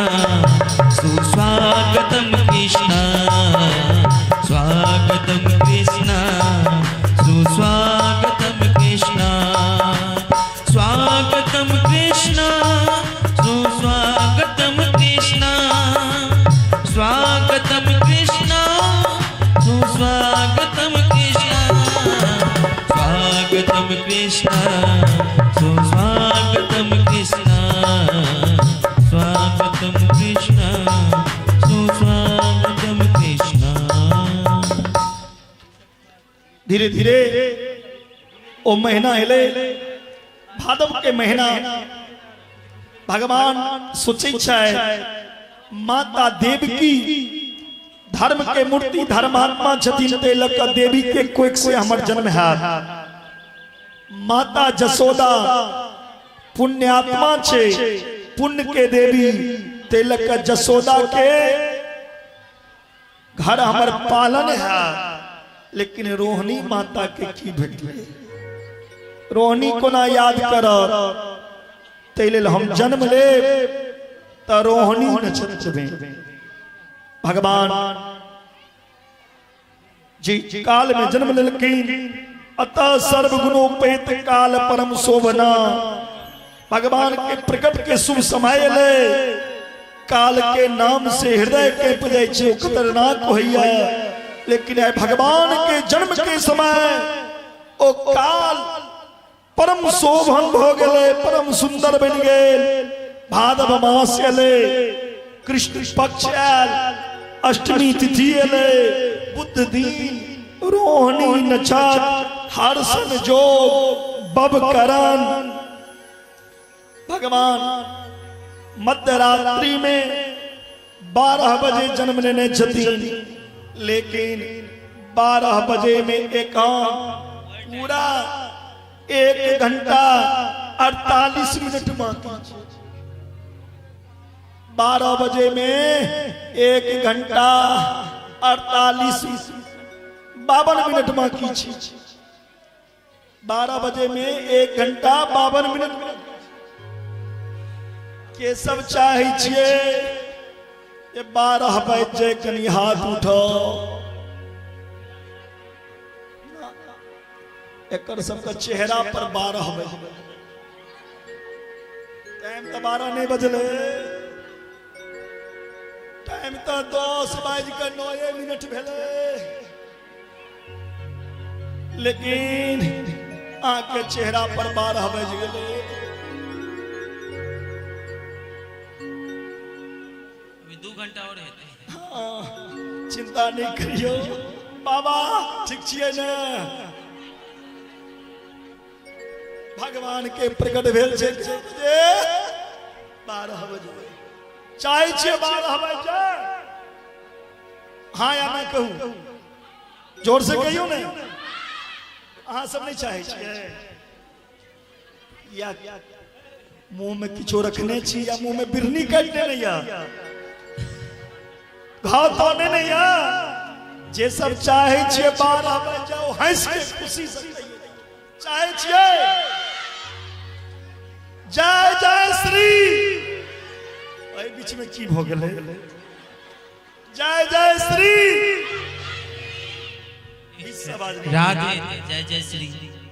सुस्वागतम कृष्णा, स्वागतम कृष्णा, सुस्वागतम कृष्णा, स्वागतम कृष्णा, सुस्वागतम कृष्णा, स्वागतम कृष्णा, सुस्वागतम कृष्णा, स्वागतम कृष्णा, सुस्वागतम कृष्णा, स्वागतम कृष्णा, सुस्वागतम कृष्णा। धीरे धीरे ओ महीना एलै, भादव के महीना। भगवान सोचै छै माता देवकी धर्म के मूर्ति धर्मात्मा छथिन, ताहि लऽ कऽ देवी के कोख से हमर जन्म हैत। माता जसोदा पुण्यात्मा छै, पुण्य के देवी, ताहि लऽ कऽ जसोदा के घर हमर पालन है। लेकिन रोहिणी माता के की भेटलै? रोहिणी कोना याद करत? ताहि लेल हम जन्म लेब तऽ रोहिणी नक्षत्र में। भगवान जी काल में जन्म लेलखिन। अतः सर्वगुणोपेत काल परम शोभना। भगवान के प्रकट के शुभ समय ले काल के नाम से हृदय के जाइ छै, खतरनाक होइया। लेकिन भगवान के जन्म के समय ओ काल परम शोभन भ गेलै, परम सुंदर बनि गेल। भादव मास एलै, कृष्ण पक्ष आयल, अष्टमी तिथि एलै, बुध दिन, रोहिणी नक्षत्र, हर्षण जोग, बबकरण। भगवान मध्यरात्रि में 12 बजे जन्म लेने छथिन, लेकिन 12 बजे में एक पूरा 1 घंटा 48 मिनट बाकी छै। 12 बजे में 1 घंटा 48 52 मिनट बाकी छै। 12 बजे में 1 घंटा 52 मिनट के सब चाहे छियै जे 12 बजे कनी हाथ उठाओ। एकर सबके चेहरा पर 12 बजे, टाइम तो 12 नहीं बजले, टाइम तो 10:09 भेलै, लेकिन आके चेहरा पर 12 बज गेलै। अभी 2 घंटा और है। हाँ, चिंता नहीं करियो बाबा, ठीक छियै ने? भगवान के प्रकट भेल छै 12 बजे। चाहे छियै 12 बजे? हाँ या ना कहू, जोर से कहियो ने। अहाँ सब नहीं चाहे छियै? या मुंह में किछो रखने छी या मुंह में बिरनी काटने नहीं या घाव तोने नहीं या? जे सब चाहे छियै 12 बजे जाओ, हंस के खुशी से चाहे छियै। जय जय श्री। एहि बीच में की भ गेलै? जय जय श्री। राधे जय जय श्री,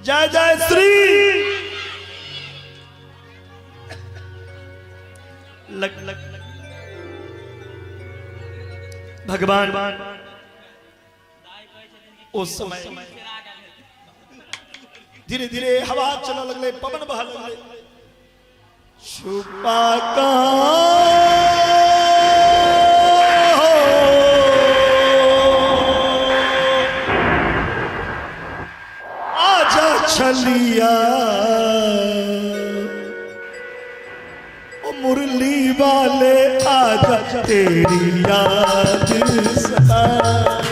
जय जय श्री। लग लग भगवान उस समय धीरे धीरे हवा चलऽ लगलै, पवन बहऽ लगलै। छुपा कहाँ आजा छलिया, ओ मुरली वाले आजा, तेरी याद सताए।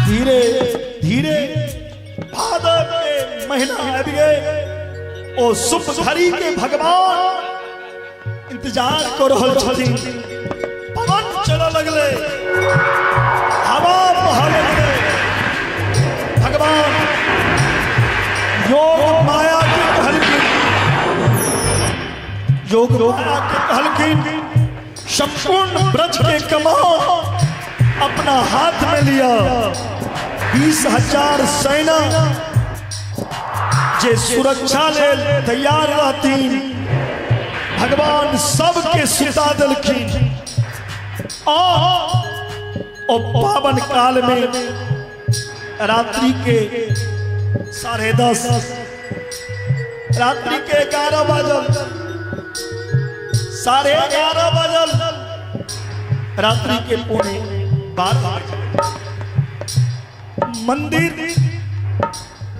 धीरे धीरे भादव के महीना आबि गए। ओ शुभ घड़ी के भगवान इंतजार कर रहल छथिन। पवन चलऽ लगलै, हवा बहऽ लगलै। भगवान योग माया के कहलखिन, योग माया के कहलखिन संपूर्ण ब्रज के कमान अपना हाथ में लिया। 20,000 सेना जे सुरक्षा लेल तैयार रहतीन, भगवान सबके सुता देलखिन। आ पावन काल में रात्रि के 10:30, रात्रि के 11 बजल, 11:30 बजल, रात्रि के 11:45 मंदिर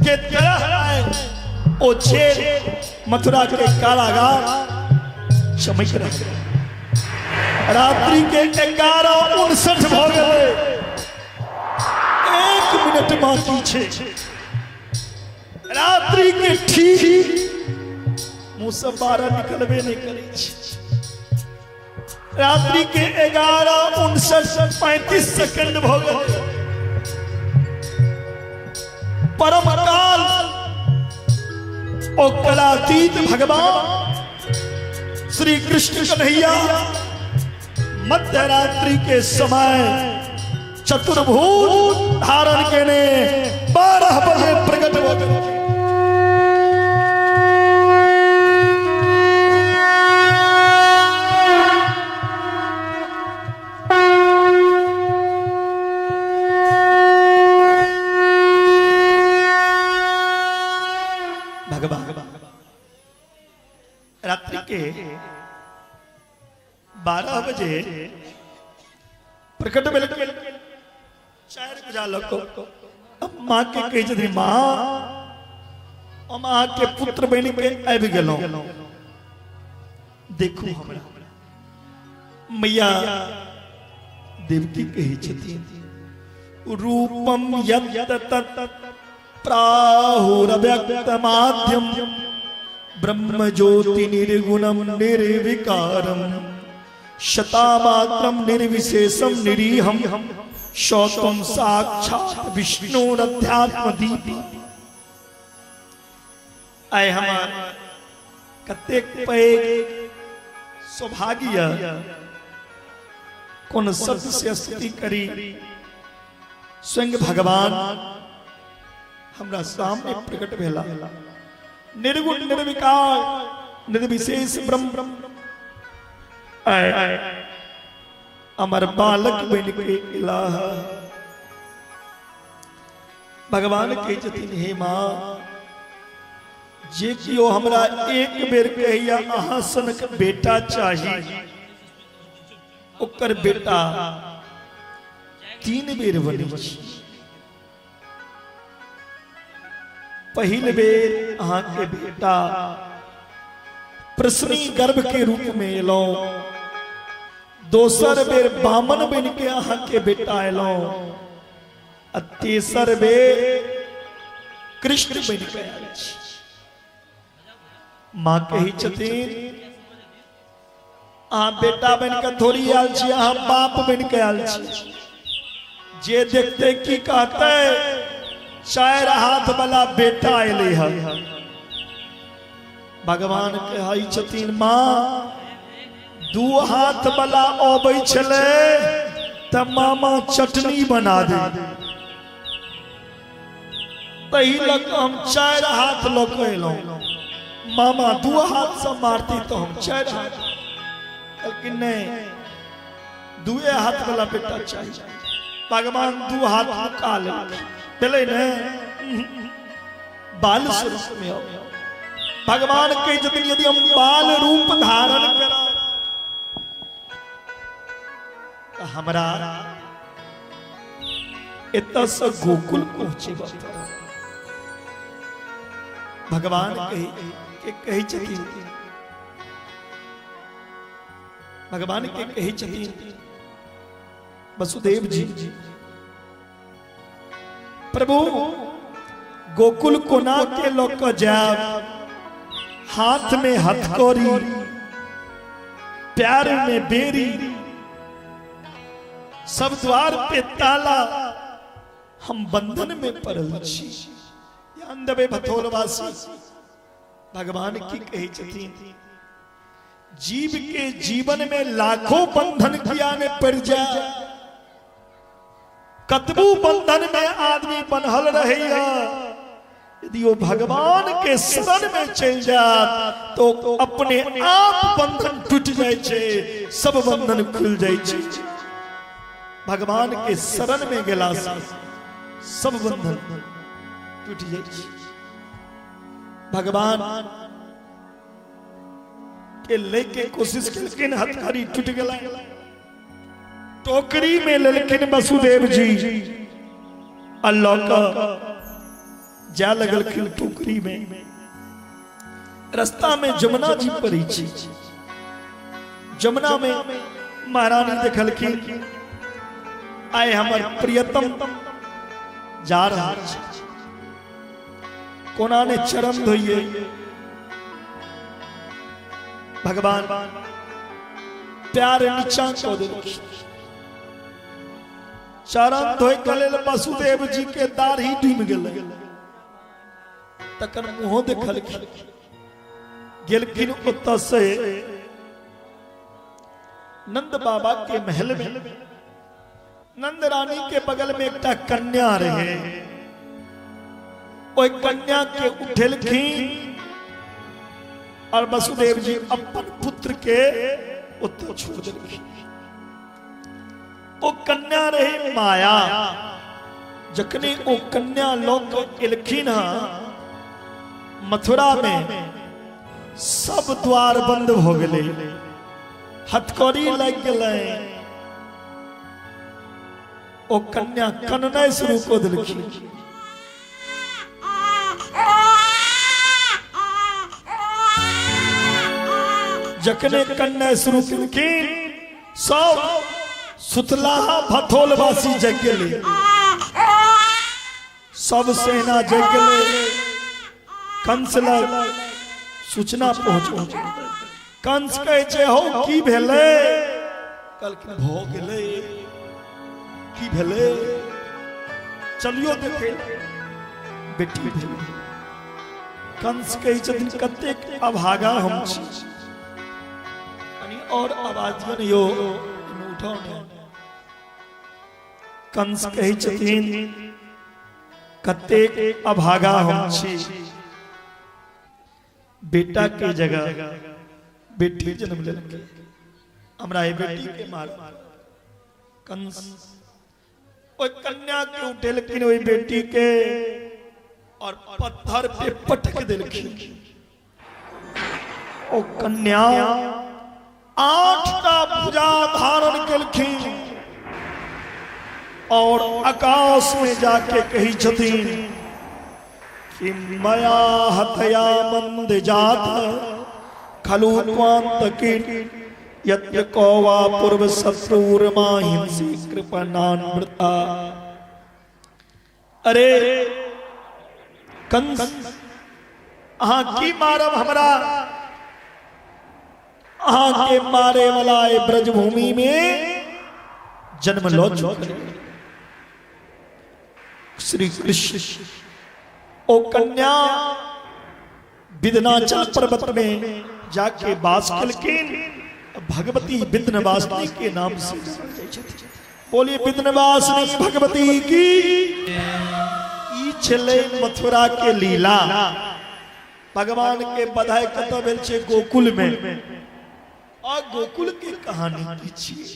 के तरह आए ओ छेद मथुरा के कारागार चमक रहे। रात्रि के 11:59 भ गए, 1 मिनट बाकी छे। रात्रि के ठीक मुँह से 12 निकलबे नहीं करे छे। रात्रि के 11:59 सेकंड भ गए। परम काल ओ कलातीत भगवान श्री कृष्ण कन्हैया मध्यरात्रि के समय चतुर्भुज धारण केने 12 बजे प्रकट हो गए। भगवान रात्रि के जे प्रकट भेल चारि बजा लऽ कऽ अब माँ के कहै छथिन, माँ हम अहाँके पुत्र बनि के आबि गेलहुँ, देखू हमरा। मैया देवकी कहै छथिन, रूपम यत् तत् प्राहुरव्यक्तमाद्यम ब्रह्म ज्योति निर्गुणम निर्विकारम शतामात्रम निर्विशेषम निरीहम शौतम साक्षात विष्णुरध्यात्म दीप। आय हमार कतेक पैघ सौभाग्य, कोन शब्द से स्तुति करी, स्वयं भगवान हमरा सामने प्रकट भेला। निर्गुण निर्विकार निर्विशेष ब्रह्म आय अमर बालक बन के इलाह। भगवान कहै छथिन, हे माँ, जे कियो हमरा एक बेर कहैया अहाँ सनक बेटा चाही, ओकर बेटा 3 बेर बनै छै। पहिल बेर अहाँके बेटा प्रश्नी गर्भ के रूप में एलहुं, दोसर बेर बामन बन के अहाँके बेटा एलहुं, आ तेसर बेर कृष्ण बन के आयल छी। माँ कहै छथिन, अहाँ बेटा बन के थोड़ी आयल छी, अहाँ बाप बन के आयल छी। जे देखते की कहते, 4 हाथ वाला बेटा एलै है। भगवान कहै छथिन, माँ 2 हाथ वाला अबै छलै त मामा चटनी बना दे, तही लऽ कऽ हम 4 हाथ लऽ कऽ एलहुँ। मामा 2 हाथ से मारती तो हम 4 हाथ। कहलखिन नहीं, 2 हाथ वाला बेटा चाहिए। भगवान 2 हाथ मुका लेलखिन। भेलै ने बाल स्वरूप में आओ। भगवान कहै छथिन, यदि हम बाल रूप धारण करब तऽ हमरा एतऽ से गोकुल पहुँचेबऽ पड़त। भगवान कहै छथिन, भगवान के कहै छथिन वसुदेव जी, प्रभु गोकुल कोना के लऽ कऽ जायब, हाथ में हथकड़ी, प्यार में बेरी, सब द्वार पे ताला, हम बंधन में पड़ल छी। ध्यान देबै भथोलवासी, भगवान की कहै छथिन, जीव के जीवन में लाखों बंधन किया ने पड़ जाए, कतबू बंधन में आदमी बनहल रहैया, यदि वो भगवान के शरण में चल जात तो अपने आप बंधन टूट जाए छे, सब बंधन खुल जाए छे। भगवान के शरण में गेला से सब बंधन टूट जाए छे। भगवान के लेके कोशिश केलखिन, हथकड़ी टूट गेलै, टोकरी में लेलखिन वसुदेव जी, आ लऽ कऽ जा लगलखिन टोकरी में। रास्ता में जमुना जी पड़ी छी, जमुना में महारानी देखलखिन, आय हमर प्रियतम जा रहल छै, कोना ने चरण धोइए। भगवान प्यार नीचा कऽ देलखिन, चरण धोइ के लेल वसुदेव जी के दाढ़ी डूबि गेलै, तखन मुँहो देखलखिन, गेलखिन ओतऽ से नंद बाबा के महल में। नंद रानी के बगल में एकटा कन्या रहे, ओहि कन्या के उठेलखिन और वसुदेव जी अपन पुत्र के ओतऽ छोड़ देलखिन। ओ कन्या रहे माया, जखने ओ कन्या लऽ कऽ एलखिन हँ मथुरा में, सब द्वार बंद हो गेलै। हथकड़ी लागि गेलै। ओ कन्या कननाइ शुरू कऽ देलखिन। जखने कननाइ शुरू केलखिन सब सुतलाहा भथोलवासी जगि गेलै, सब सेना जगि गेलै। कंस लग सूचना पहुँच, कंस कहै छै हौ की भेलै? कहलखिन भऽ गेलै। की भेलै? चलियो देखै, बेटी भेलै। कंस कहै छथिन कतेक अभागा हम छी। कनि और आवाज दियौ ने यौ, एहिमे उठाउ ने। कंस कहै छथिन कतेक अभागा हम छी, बेटा के जगह बेटी जन्म लेलकै, हमरा एहि बेटी के मार। कंस ओहि कन्या के उठेलखिन, ओहि बेटी के, और पत्थर पे पटक देलखिन। ओ कन्या 8टा भुजा धारण केलखिन और आकाश में जाके कही छथिन कि मया हतया मंद जात खलु त्वांतकीट यत्र को वा पूर्व शत्रुर्मा हिंसी कृपणानृता। अरे कंस, अहाँ की मारब हमरा? अहाँ के मारे वाला ब्रजभूमि में जन्म लो चुकल श्री कृष्ण। ओ कन्या विंध्याचल पर्वत में जाके वास केलखिन, भगवती विंध्यवासिनी के नाम से। बोलिए विंध्यवासिनी भगवती की। ई छलै मथुरा के लीला। भगवान के बधाई कतऽ भेल छै? गोकुल में। और गोकुल के कहानी की छियै?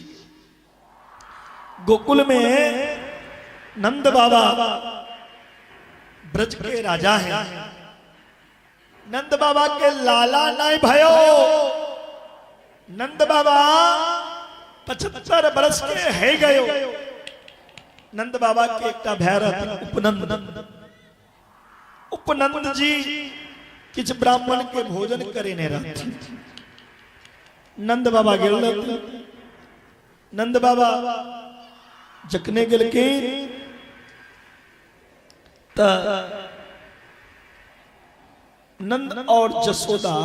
गोकुल में नंद बाबा ब्रज के राजा हैं। नंद बाबा के लाला नहीं भयो। नंद बाबा 75 बरस के है गयो। नंद बाबा के एकटा भाय रहथिन उपनंद। उपनंद जी किछु ब्राह्मण के भोजन करेने रहथिन। नंद बाबा गेल रहथिन। नंद बाबा जखने गेलखिन त नंद और जसोदा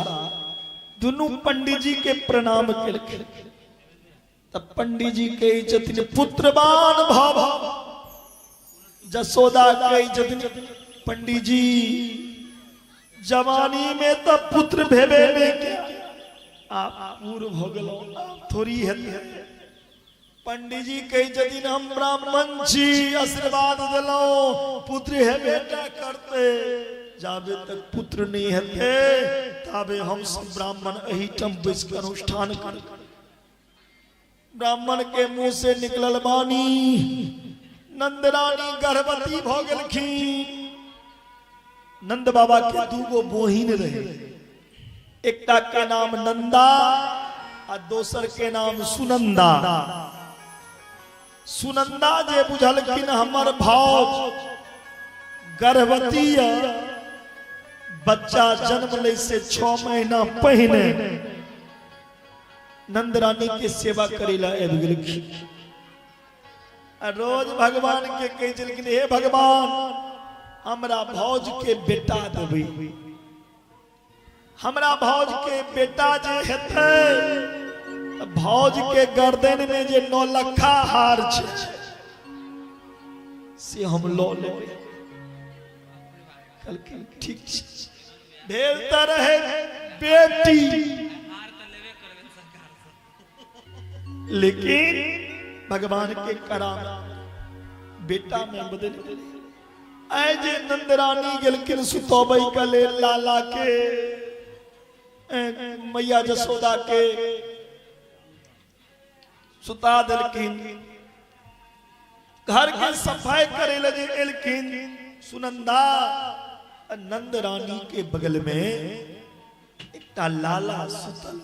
दुनू पंडित जी के प्रणाम केलखिन। तब पंडित जी कहै छथिन पुत्रवान भव। जसोदा कहै छथिन पंडित जी जवानी में त पुत्र भेबे नहीं किया, आप पूर्व भ गेलहुँ, आब थोड़ी हेतै। पंडित जी कहै छथिन हम ब्राह्मण छी, आशीर्वाद देलहुँ, पुत्र हेबे टा करतै। जाबे तक पुत्र नहीं हेतै ताबे हम सब ब्राह्मण एहिठाम बैस के अनुष्ठान कर। ब्राह्मण के मुंह से निकलल बानी, नंदरानी गर्भवती भ गेलखिन। नंद बाबा के दूगो बहिन रहे, एकटा के नाम नंदा आ दोसर के नाम सुनंदा। सुनंदा जे बुझलखिन हमर भाव गर्भवती है, बच्चा जन्म लै से 6 महीना पहिने नंद रानी के सेवा करे ला आबि गेलखिन। आ रोज भगवान के कहै छलखिन हे भगवान हमरा भौज के बेटा देबै, हमरा भौज के बेटा जे हेतै भौज के गर्दन में जे 9 लखा हार छै से हम ल लेबै। कहलखिन ठीक छै। भेल तऽ रहे बेटी, लेकिन भगवान के कराम बेटा में बदल गेलै। आइ जे नंदरानी गेलखिन सुतबै के लेल लाला के, मैया जसोदा के सुता देलखिन। घर के सफाई करे ले जे एलखिन सुनंदा, नंद रानी के बगल में एकटा लाला सुतल।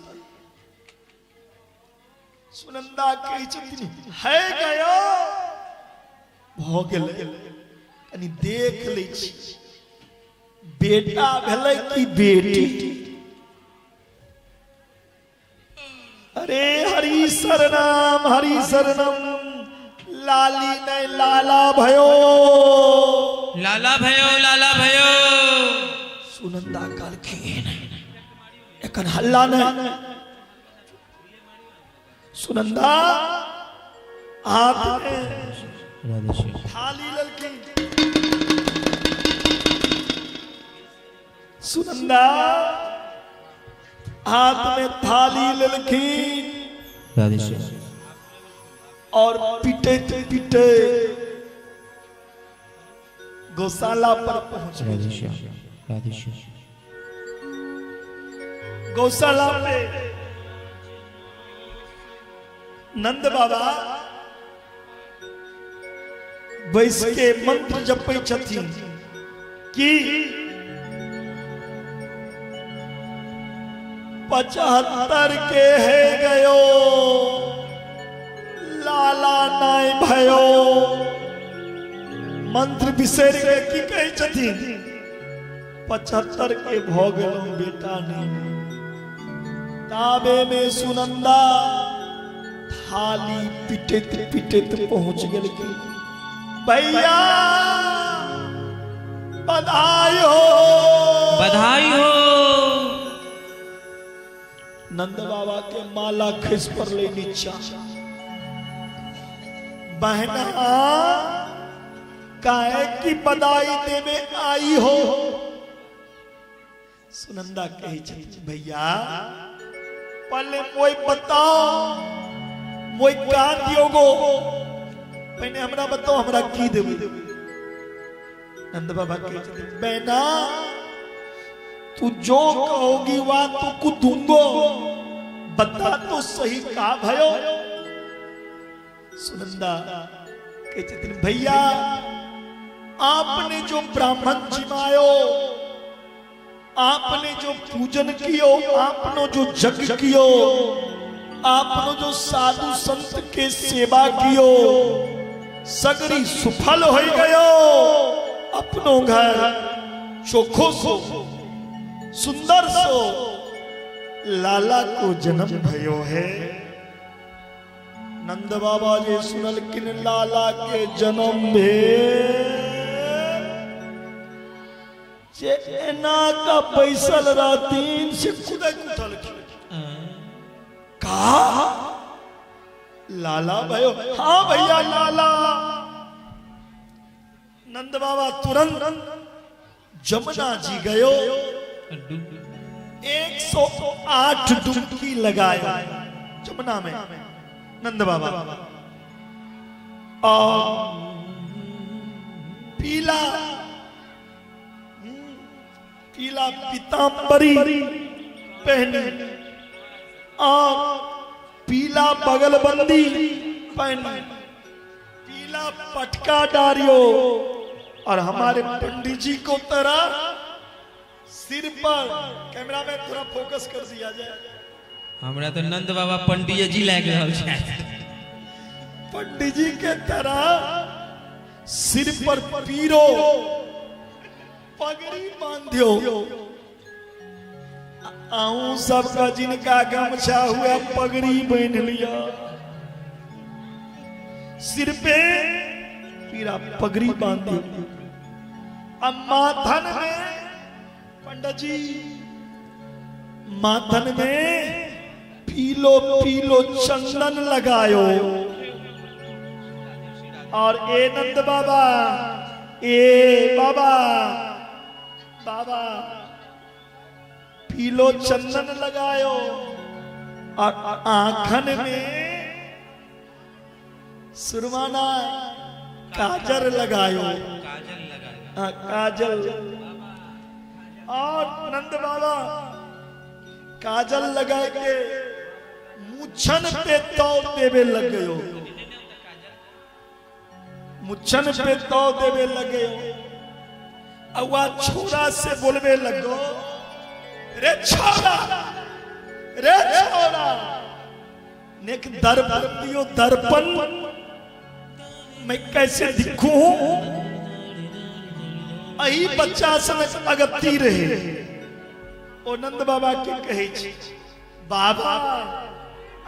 सुनंदा कहै छथिन है गयो भऽ गेलै, कनि देख लै छी बेटा भेलै कि बेटी। अरे हरि शरणम हरि शरणम, लाली नहीं लाला भयो, लाला भयो लाला भयो। सुनंदा कहलखिन एखन हल्ला नहीं। सुनंदा हाथ में थाली ललखिन। सुनंदा हाथ में थाली ललखिन और पीटे पीटे गौशाला पर पहुंच गए। गौशाला पे नंद बाबा बैस के मंत्र जपै छथिन कि 75 के है गयो लाला नाय भयो। मंत्र बिसरि के की कहै छथिन 75 के भ गेलहुँ बेटा नहीं। ताबे में सुनंदा थाली पिटैत पिटैत पहुंच गेलखिन। भैया बधाई हो बधाई हो। नंद बाबा के माला खिस पड़लै नीचा। बहना काहे की बधाई देवे आई हो। सुनंदा कहै छथिन भैया पहले मोय बताओ मोय का दियो गो, पहले हमरा बताओ हमरा की देबै। नंद बाबा कहै छथिन बहना तू जो कहोगी वह तो को दूंगो, बता तो सही का भयो। सुनंदा कहै छथिन भैया आपने जो ब्राह्मण जिमायो, आपने जो पूजन कियो, आपने जो जग कियो, आपने जो साधु संत के सेवा कियो, सगरी सुफल हो गयो। अपनो घर चोखो सो सुंदर सो लाला को जन्म भयो है। नंद बाबा जी सुनलखिन लाला के जन्म भेल जे एना का बैसल रहतीन से कुदक उठलखिन। का लाला भयो? हाँ भैया लाला। नंद बाबा तुरंत जमुना जी गयो, 108 डुबकी लगायो जमुना में नंद बाबा। और पीला पीला पीताम्बरी पहनी और पीला बगलबंदी पहनी, पीला पटका डारियो और हमारे पंडित जी को तरह सिर पर कैमरा में थोड़ा फोकस कर दिया जाए। हमरा तो नंद बाबा पंडित जी लाग रहल छथि। पंडित जी के तरह सिर पर पीरो पगड़ी बांधियो। आहू सबका जिनका गमछा हुआ पगड़ी बांध लिया, सिर पे पीरा पगड़ी बांधियो। अब माथन में पंडित जी माथन में पीलो पीलो चंदन लगायो। और ए नंद बाबा ए बाबा बाबा पीलो चंदन लगायो और आंखन में सुरमाना काजर लगायो, काजल। और नंद बाबा काजल लगा के मुछन पे तो देवे लग गयो, मुछन पे तो देवे लग गयो। अवा छोरा से बोलवे लगो, रे छोरा रे छोरा नेक दर्पण दियो दर्पण, मैं कैसे दिखूं। अही बच्चा सनक अगत्ती रहे। ओ नंद बाबा के कहै छी, बाबा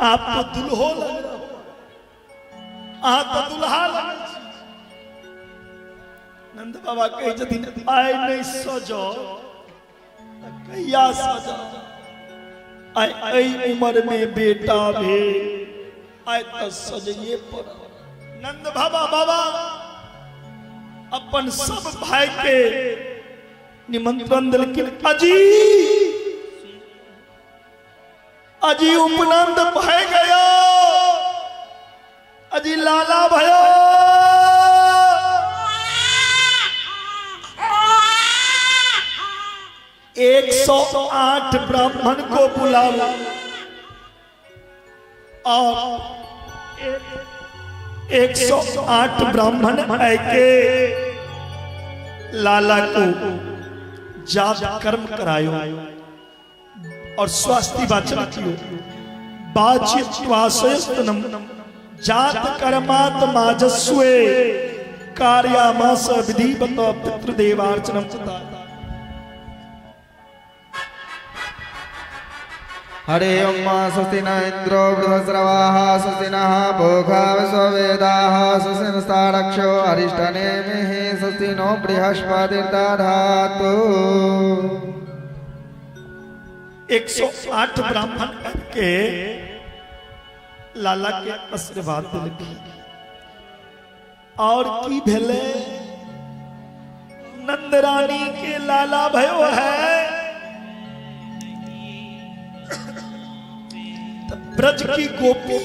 आप तो दुल्हो लग रहो, अहाँ तो दुल्हा लग छी। नंद बाबा कहै छथिन, आइ नहि सजो कहिया सजो, आइ एहि उम्र में बेटा भेल, आइ तऽ सजैए पड़त। नंद बाबा बाबा अपन सब भाई के निमंत्रण दिलखिन। अजी अजी उपनंद भय गयो, अजी लाला भयो। 108 ब्राह्मण को बुलाओ और 108 ब्राह्मण आके लाला को जात कर्म करायो और स्वास्थ्य वाचन कियो। बाचित्वासयस्तनम जात कर्मात माजस्वे कार्यामास विधिवत पितृदेवार्चनम तथा। हरे ओम स्वस्ति न इंद्रो बृहस्रवाः स्वस्ति नः भोगा विश्ववेदाः स्वस्ति नस्तारक्षो अरिष्टनेमिः स्वस्ति नो बृहस्पतिर्दधातु। 108 ब्राह्मण के लाला के आशीर्वाद दिलखिन और की भेले नंद रानी के लाला भयो है। ब्रज की गोपी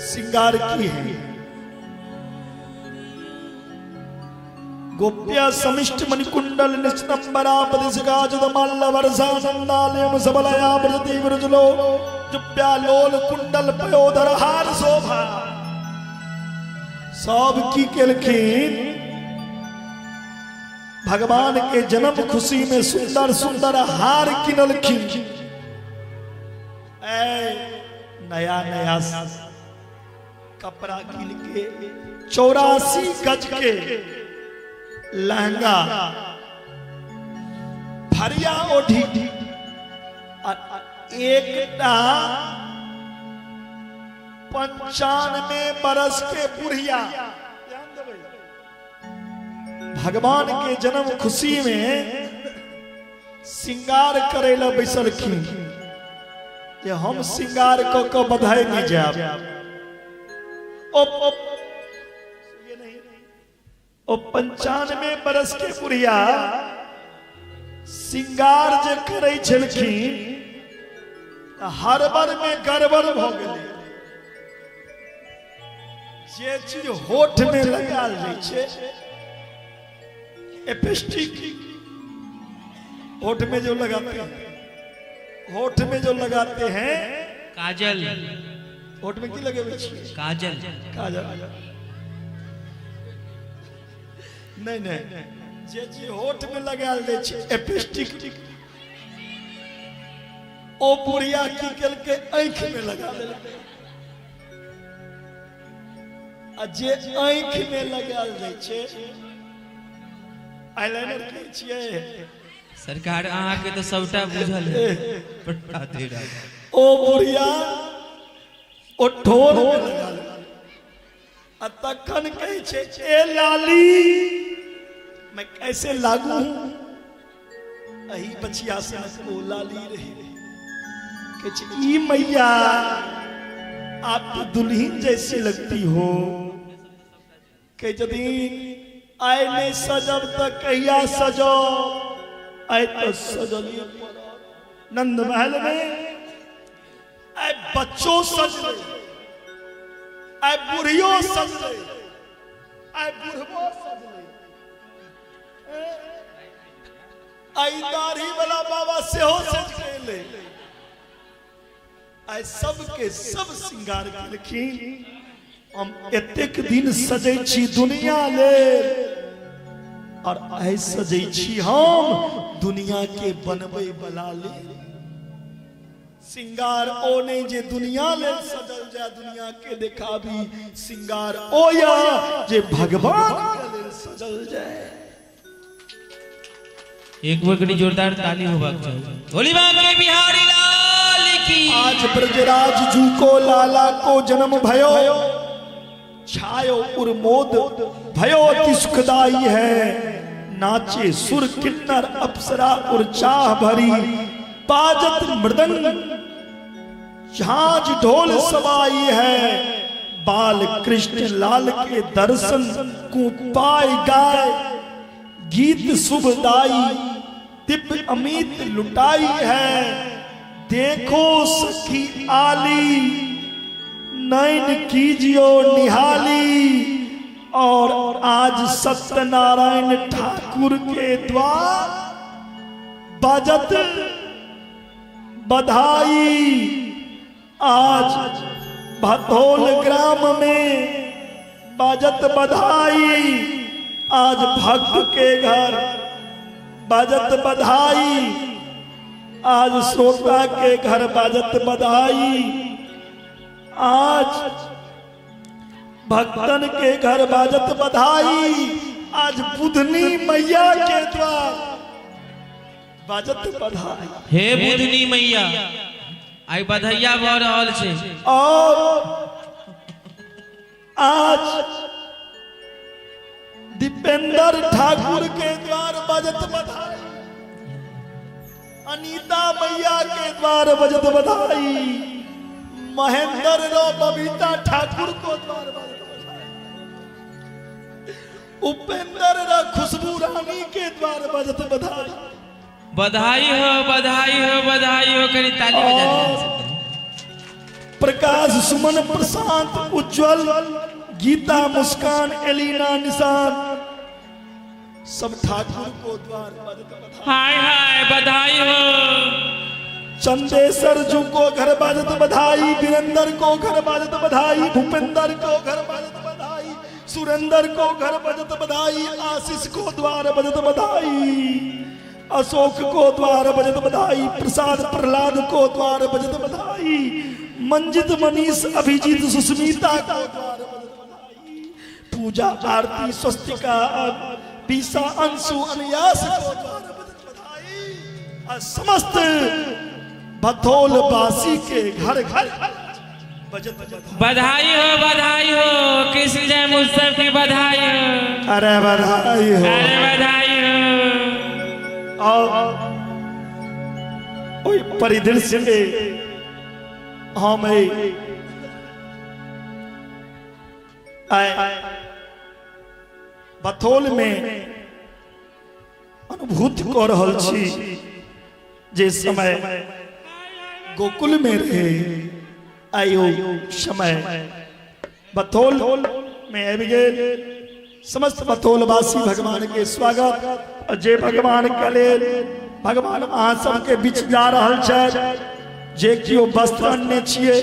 सिंगार की है। गोप्या समिष्ट मणिकुंडल निस्तंबरा पदिसगाजुदमल्ल वर्षानंदालयम सबलया ब्रजति ब्रजलो जुप्यालोल कुंडल पयोधर हार शोभा। सब की केलखिन भगवान के जन्म खुशी में सुंदर सुंदर हार किनलखिन। नया नया कपड़ा किन के 84 गज के लहंगा फरिया ओढ़ी एकटा 95 बरस के बुढ़िया भगवान के जन्म खुशी में सिंगार करे ला बैसलखिन जे हम सिंगार क क बधाई नहीं जाब। ओ 95 बरस के बुढ़िया सिंगार जे करे छलखिन हड़बड़ में गड़बड़ भ गेलै। जे चीज होठ में लगाल जाइ छै लिपस्टिक होठ में जो लगाते हैं, होठ में जो लगाते हैं काजल, होठ में की लगे काजल, काजल नहीं नहीं, जे चीज होठ में लगाल जाइ छै लिपस्टिक, ओ बुढ़िया की केलकै आँखि में लगा देलकै। आ जे आँखि में लगाल जाइ छै आईलाइनर कहै छियै। सरकार अहाँ के तो सबटा बुझल है। ओ बुढ़िया ओ ठोर में लगा लेलकै आ तखन कहै छै ए लाली मैं कैसे लागू हूं। अही बचिया से ओ लाली रहे कहै छै ई मैया आप तो दुल्हन जैसी लगती हो। कहै छथिन आइ नहीं सजब त कहिया सजो, आइ तो सजलिए पड़त। नंद महल में आइ बच्चो सजले, आइ बुढ़ियो सजले, आइ बुढ़बो सजले, आइ दाढ़ी वाला बाबा सेहो सज गेलै। आइ सबके सब सिंगार केलखिन। हम एतेक दिन सजै छी दुनिया लेल और आइ सजै छी हम दुनिया के बनबै वाला लेल। श्रृंगार ओ नहीं जे दुनिया लेल सजल जाय, दुनिया के देखाबी। श्रृंगार ओ या जे भगवान के लेल सजल जाय। एक बार कनी जोरदार ताली होबाक चाही। होली बांके बिहारी लाल की। आज ब्रजराज जू को लाला को जन्म भयो, छायो उर्मोद भयो अति सुखदाई है। नाचे सुर किन्नर अप्सरा उर्चाह भरी, बाजत मृदंग झांझ ढोल सवाई है। बाल कृष्ण लाल के दर्शन को पाए गाय, गीत शुभदाई दिव्य अमित लुटाई है। देखो सखी आली नैन कीजियो निहाली, और आज सत्यनारायण ठाकुर के द्वार बाजत बधाई। आज भथोल ग्राम में बाजत बधाई, आज भक्त के घर बाजत बधाई, आज श्रोता के घर बाजत बधाई, आज भक्तन के घर बाजत बधाई, आज बुधनी मैया के द्वार बाजत बधाई। हे बुधनी मैया, आई बधैया भऽ रहल छै। और आज दीपेंद्र ठाकुर के द्वार बाजत बधाई, अनीता मैया के द्वार बजत बधाई, महेंद्र रो बबीता ठाकुर को द्वार बजत बधाई, उपेंद्र रो खुशबू रानी के द्वार बजत बधाई। बधाई हो, बधाई हो, बधाई हो। कनी ताली बजा दे। प्रकाश सुमन प्रशांत उज्जवल गीता मुस्कान एलिना निशान सब ठाकुर को द्वार बजत बधाई। हाय हाय बधाई हो। चंदेश्वर जू को घर बाजत बधाई, वीरेंद्र को घर बाजत बधाई, भूपेंद्र को घर बाजत बधाई, सुरेंद्र को घर बजत बधाई, आशीष को द्वार बजत बधाई, अशोक को द्वार बजत बधाई, प्रसाद प्रहलाद को द्वार बजत बधाई, मंजित मनीष अभिजीत सुस्मिता को द्वार बजत बधाई, पूजा आरती स्वस्तिका पीसा अंशु अनयास को द्वार बजत बधाई, समस्त भथोल बासी के घर घर बजत बधाई हो, बधाई हो। कृष्ण जन्म उत्सव की बधाई हो। अरे बधाई हो, अरे बधाई हो। और ओई परिदृश्य के हम आए बथोल में अनुभूत कर रहल छी जे समय गोकुल में रहे, आयो समय बथोल में आबि गेल। समस्त बथोलवासी भगवान के स्वागत। और जे भगवान के लेल भगवान अहाँ सबके बीच जा रहल छै, जे केओ वस्त्र अनने छियै,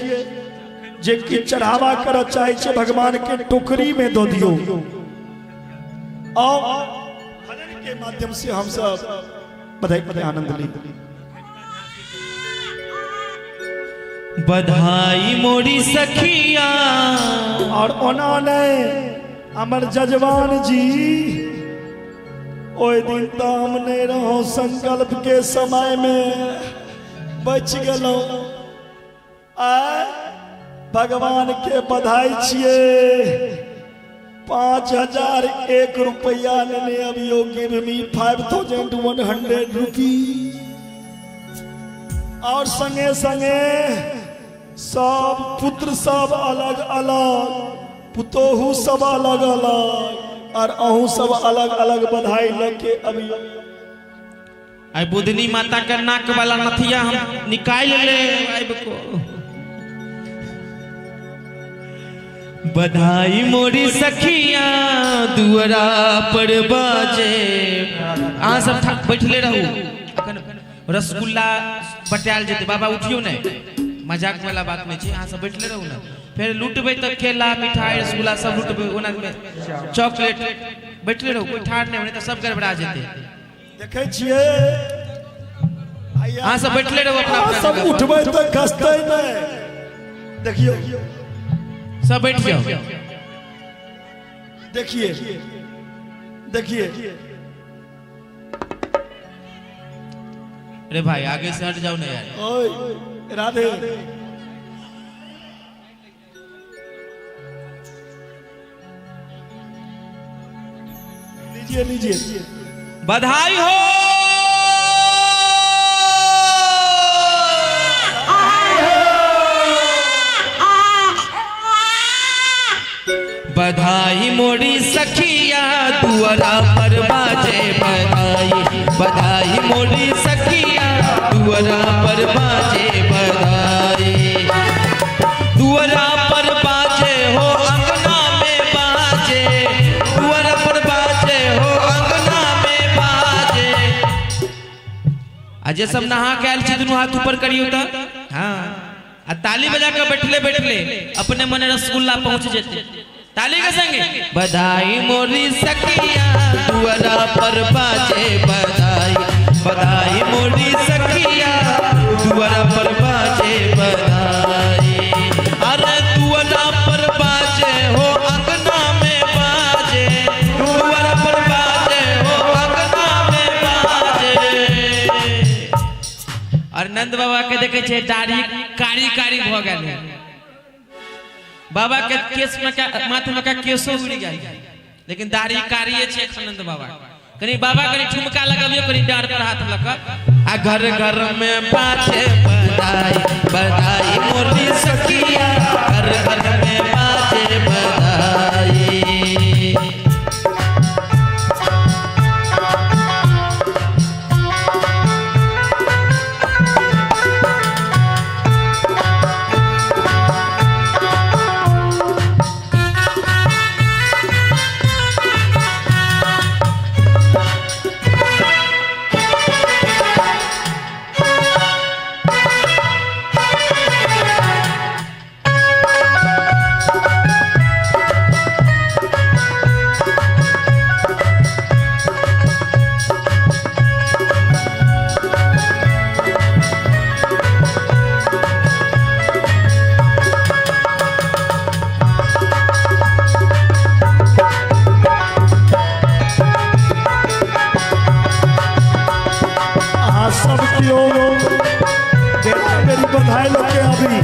जे कि चढ़ावा करऽ चाहै छै, भगवान के टोकरी में दऽ दियौ। और भजन के माध्यम से हम सब बधाई के आनंद ली। बधाई मोरी सखिया। और ओना नहीं हमर जजवान जी ओहि दिन तो हम नहीं रहो, संकल्प के समय में बच गेलहुँ। आय भगवान के बधाई छियै। 5001 रुपया लेने अबियो, गिव मी 5100 रुपी। और संगे संगे सब पुत्र सब अलग अलग, पुतोहू सब अलग अलग, और अहू सब अलग अलग बधाई लके अबियो। आई बुधनी माता के नाक वाला नथिया हम निकाल ले आइब को। बधाई मोरी सखिया दुआरा पर बाजे। अहाँ सब बैठले रहू, अखन रसगुल्ला बटायल जेतै। बाबा उठियो नहीं, मजाक वाला बात नहीं छै। अहाँ सब बैठले रहू ना, फिर लूटबै तऽ केला मिठाई रसगुल्ला सब लूटबै, ओना चॉकलेट। बैठले रहू, कोई ठाढ़ नहीं, तऽ सब गड़बड़ा जेतै। देखै छियै आइ अहाँ सब बैठले रहू अपना अहाँ अपना सब जगह पर। उठबै तऽ खसतै नहि। देखियौ, सब बैठ जाओ। देखिए देखिए। अरे भाई आगे से हट जाओ ना यार। ओए राधे, लीजिए लीजिए। बधाई हो। बधाई मोरी सखिया दुआरा पर बाजे बधाई। बधाई मोरी सखिया दुआरा पर बाजे बधाई। दुआरा पर बाजे हो अंगना में बाजे। दुआरा पर बाजे हो अंगना में बाजे। आ जे सब नहा के आयल छी दुनू हाथ ऊपर करियौ त। हाँ, आ ताली बजा के बैठले बैठले अपने मने रसगुल्ला पहुंच जेते ताली के संगे। बधाई मोरी सखिया दुआरा पर बाजे बधाई। बधाई मोरी सखिया दुआरा पर बाजे बधाई। अरे दुआरा पर बाजे हो अंगना में बाजे। दुआरा पर बाजे हो अंगना में बाजे। और नंद बाबा के देखे छे दाढ़ी कारी कारी भ गेल है। बाबा के केस में का माथे में का केसो उड़ गेल, लेकिन दाढ़ी कारिये छे एखन नंद बाबा। कनी बाबा कनी ठुमका लगाबियो, कनी डार पर हाथ लक। आ घर घर में बाजे बधाई। बधाई मोरी सखिया घर घर में बाजे बधाई। अहाँ सब केओ बेरा बेरी बधाई लोग के अभी।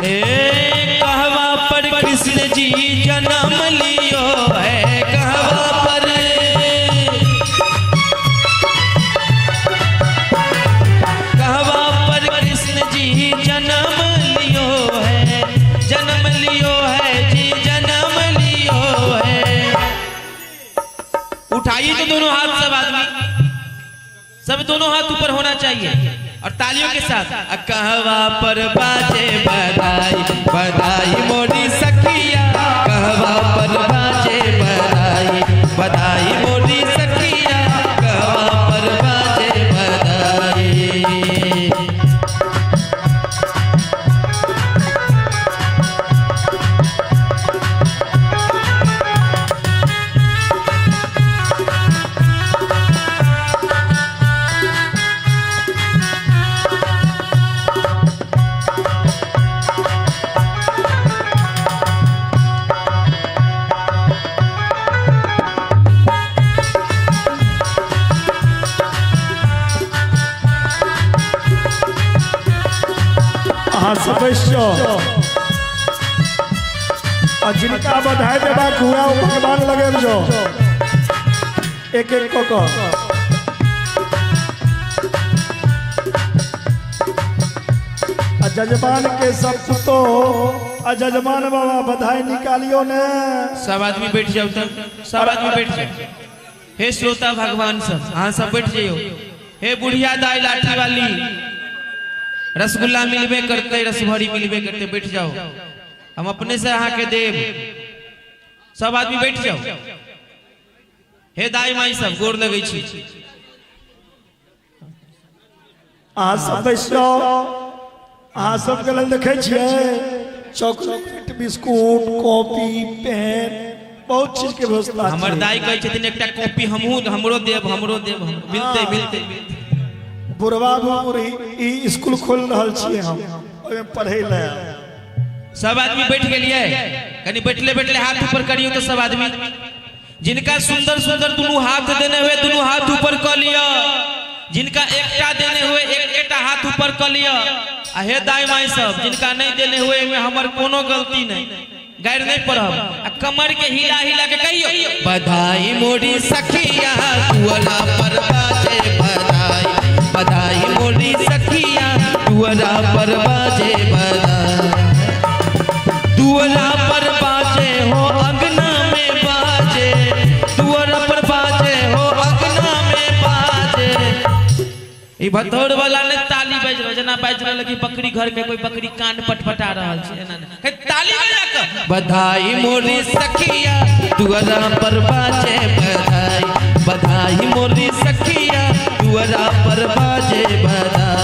ए कहवा पर कृष्ण जी जन्म लियो है। कहवा पर, कहवा पर कृष्ण जी जन्म लियो है। जन्म लियो है जी जन्म लियो है। उठाइए तो दोनों हाथ सब आदमी, सब दोनों हाथ ऊपर होना चाहिए और तालियों के साथ। कहवा पर बाजे बधाई। बधाई मोरी सखिया कहवा पर बाजे बधाई। बधाई मोरी सखिया कहवा पर बाजे बधाई। अहाँ सब बैस जाओ। आ जिनका बधाई देबाक हुआ ओ भगवान लगे जाओ एक एक कऽ कऽ। आ जजमान के सब पुतोह आ जजमान बाबा बधाई निकालियो ने। सब आदमी बैठ जाओ तब, सब आदमी बैठ जाओ। हे श्रोता भगवान सब, हाँ सब बैठ जाइयो। हे बुढ़िया दाई लाठी वाली, रसगुल्ला मिलबे करते, रसभरी मिलबे करते, बैठ जाओ। हम अपने से अहाँ के देव। सब आदमी बैठ जाओ। हे दाई माई सब गोर लगै छी। अहाँ सब बैस जाओ। अहाँ सबके लेल देखै छियै चॉकलेट, बिस्कुट, कॉपी, पेन, बहुत चीज के व्यवस्था। हमर दाई कहै छथिन एकटा कॉपी हमहूँ हमरो देब, हमरो देब, मिलते मिलते। बुढ़वा बूढ़ी ई स्कूल खोल रहल छियै हम, ओहिमे पढ़ै लए। सब आदमी बैठ गेलियै? कनी बैठले बैठले हाथ ऊपर करियौ तो सब आदमी। जिनका सुंदर सुंदर दोनों हाथ देने हुए दोनों हाथ ऊपर कर लिया, जिनका एकटा देने हुए एकटा हाथ ऊपर कर लिया। आ हे दाई माई सब जिनका नहीं देने हुए में हमर कोनो गलती नहीं, गैर नहीं पड़ब। आ कमर के हिला हिला के कहियो बधाई मोरी सखिया दुअरा पर बाजे बधाई, बधाई मोरी सखिया दुअरा पर बाजे बधाई, दुअरा पर बाजे हो अंगना में बाजे, दुअरा पर बाजे हो अंगना में बाजे। ई भतौर वाला ने ताली बाजि रहल, जेना बाजि रहल कि बकरी घर के कोई बकरी कान पटपटा रहल छै, एना नहि ताली बजा के बधाई मोरी सखिया दुअरा पर बाजे बधाई, बधाई मोरी सखिया दुअरा पर बाजे बधाई।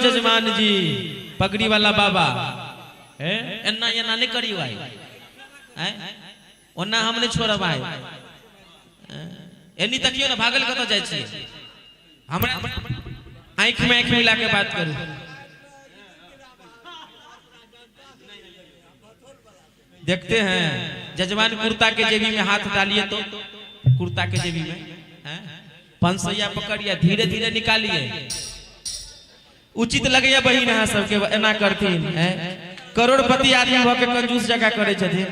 जजमान जी पगड़ी वाला बाबा एना एना नहीं करियो भाई, ओना हम नहीं छोड़ब भाई। एनी तकियो ना भागल कतऽ जाइ छी, हमरा आँखि में आँखि मिला के बात करू। देखते हैं जजमान कुर्ता के जेबी में हाथ डालिए तो कुर्ता के जेबी में 500 पकड़िए, धीरे धीरे निकालिए। उचित लगैया बहिन अहाँ सबके एना करथिन? करोड़पति आदमी भऽ के कंजूस जकाँ करै छथिन।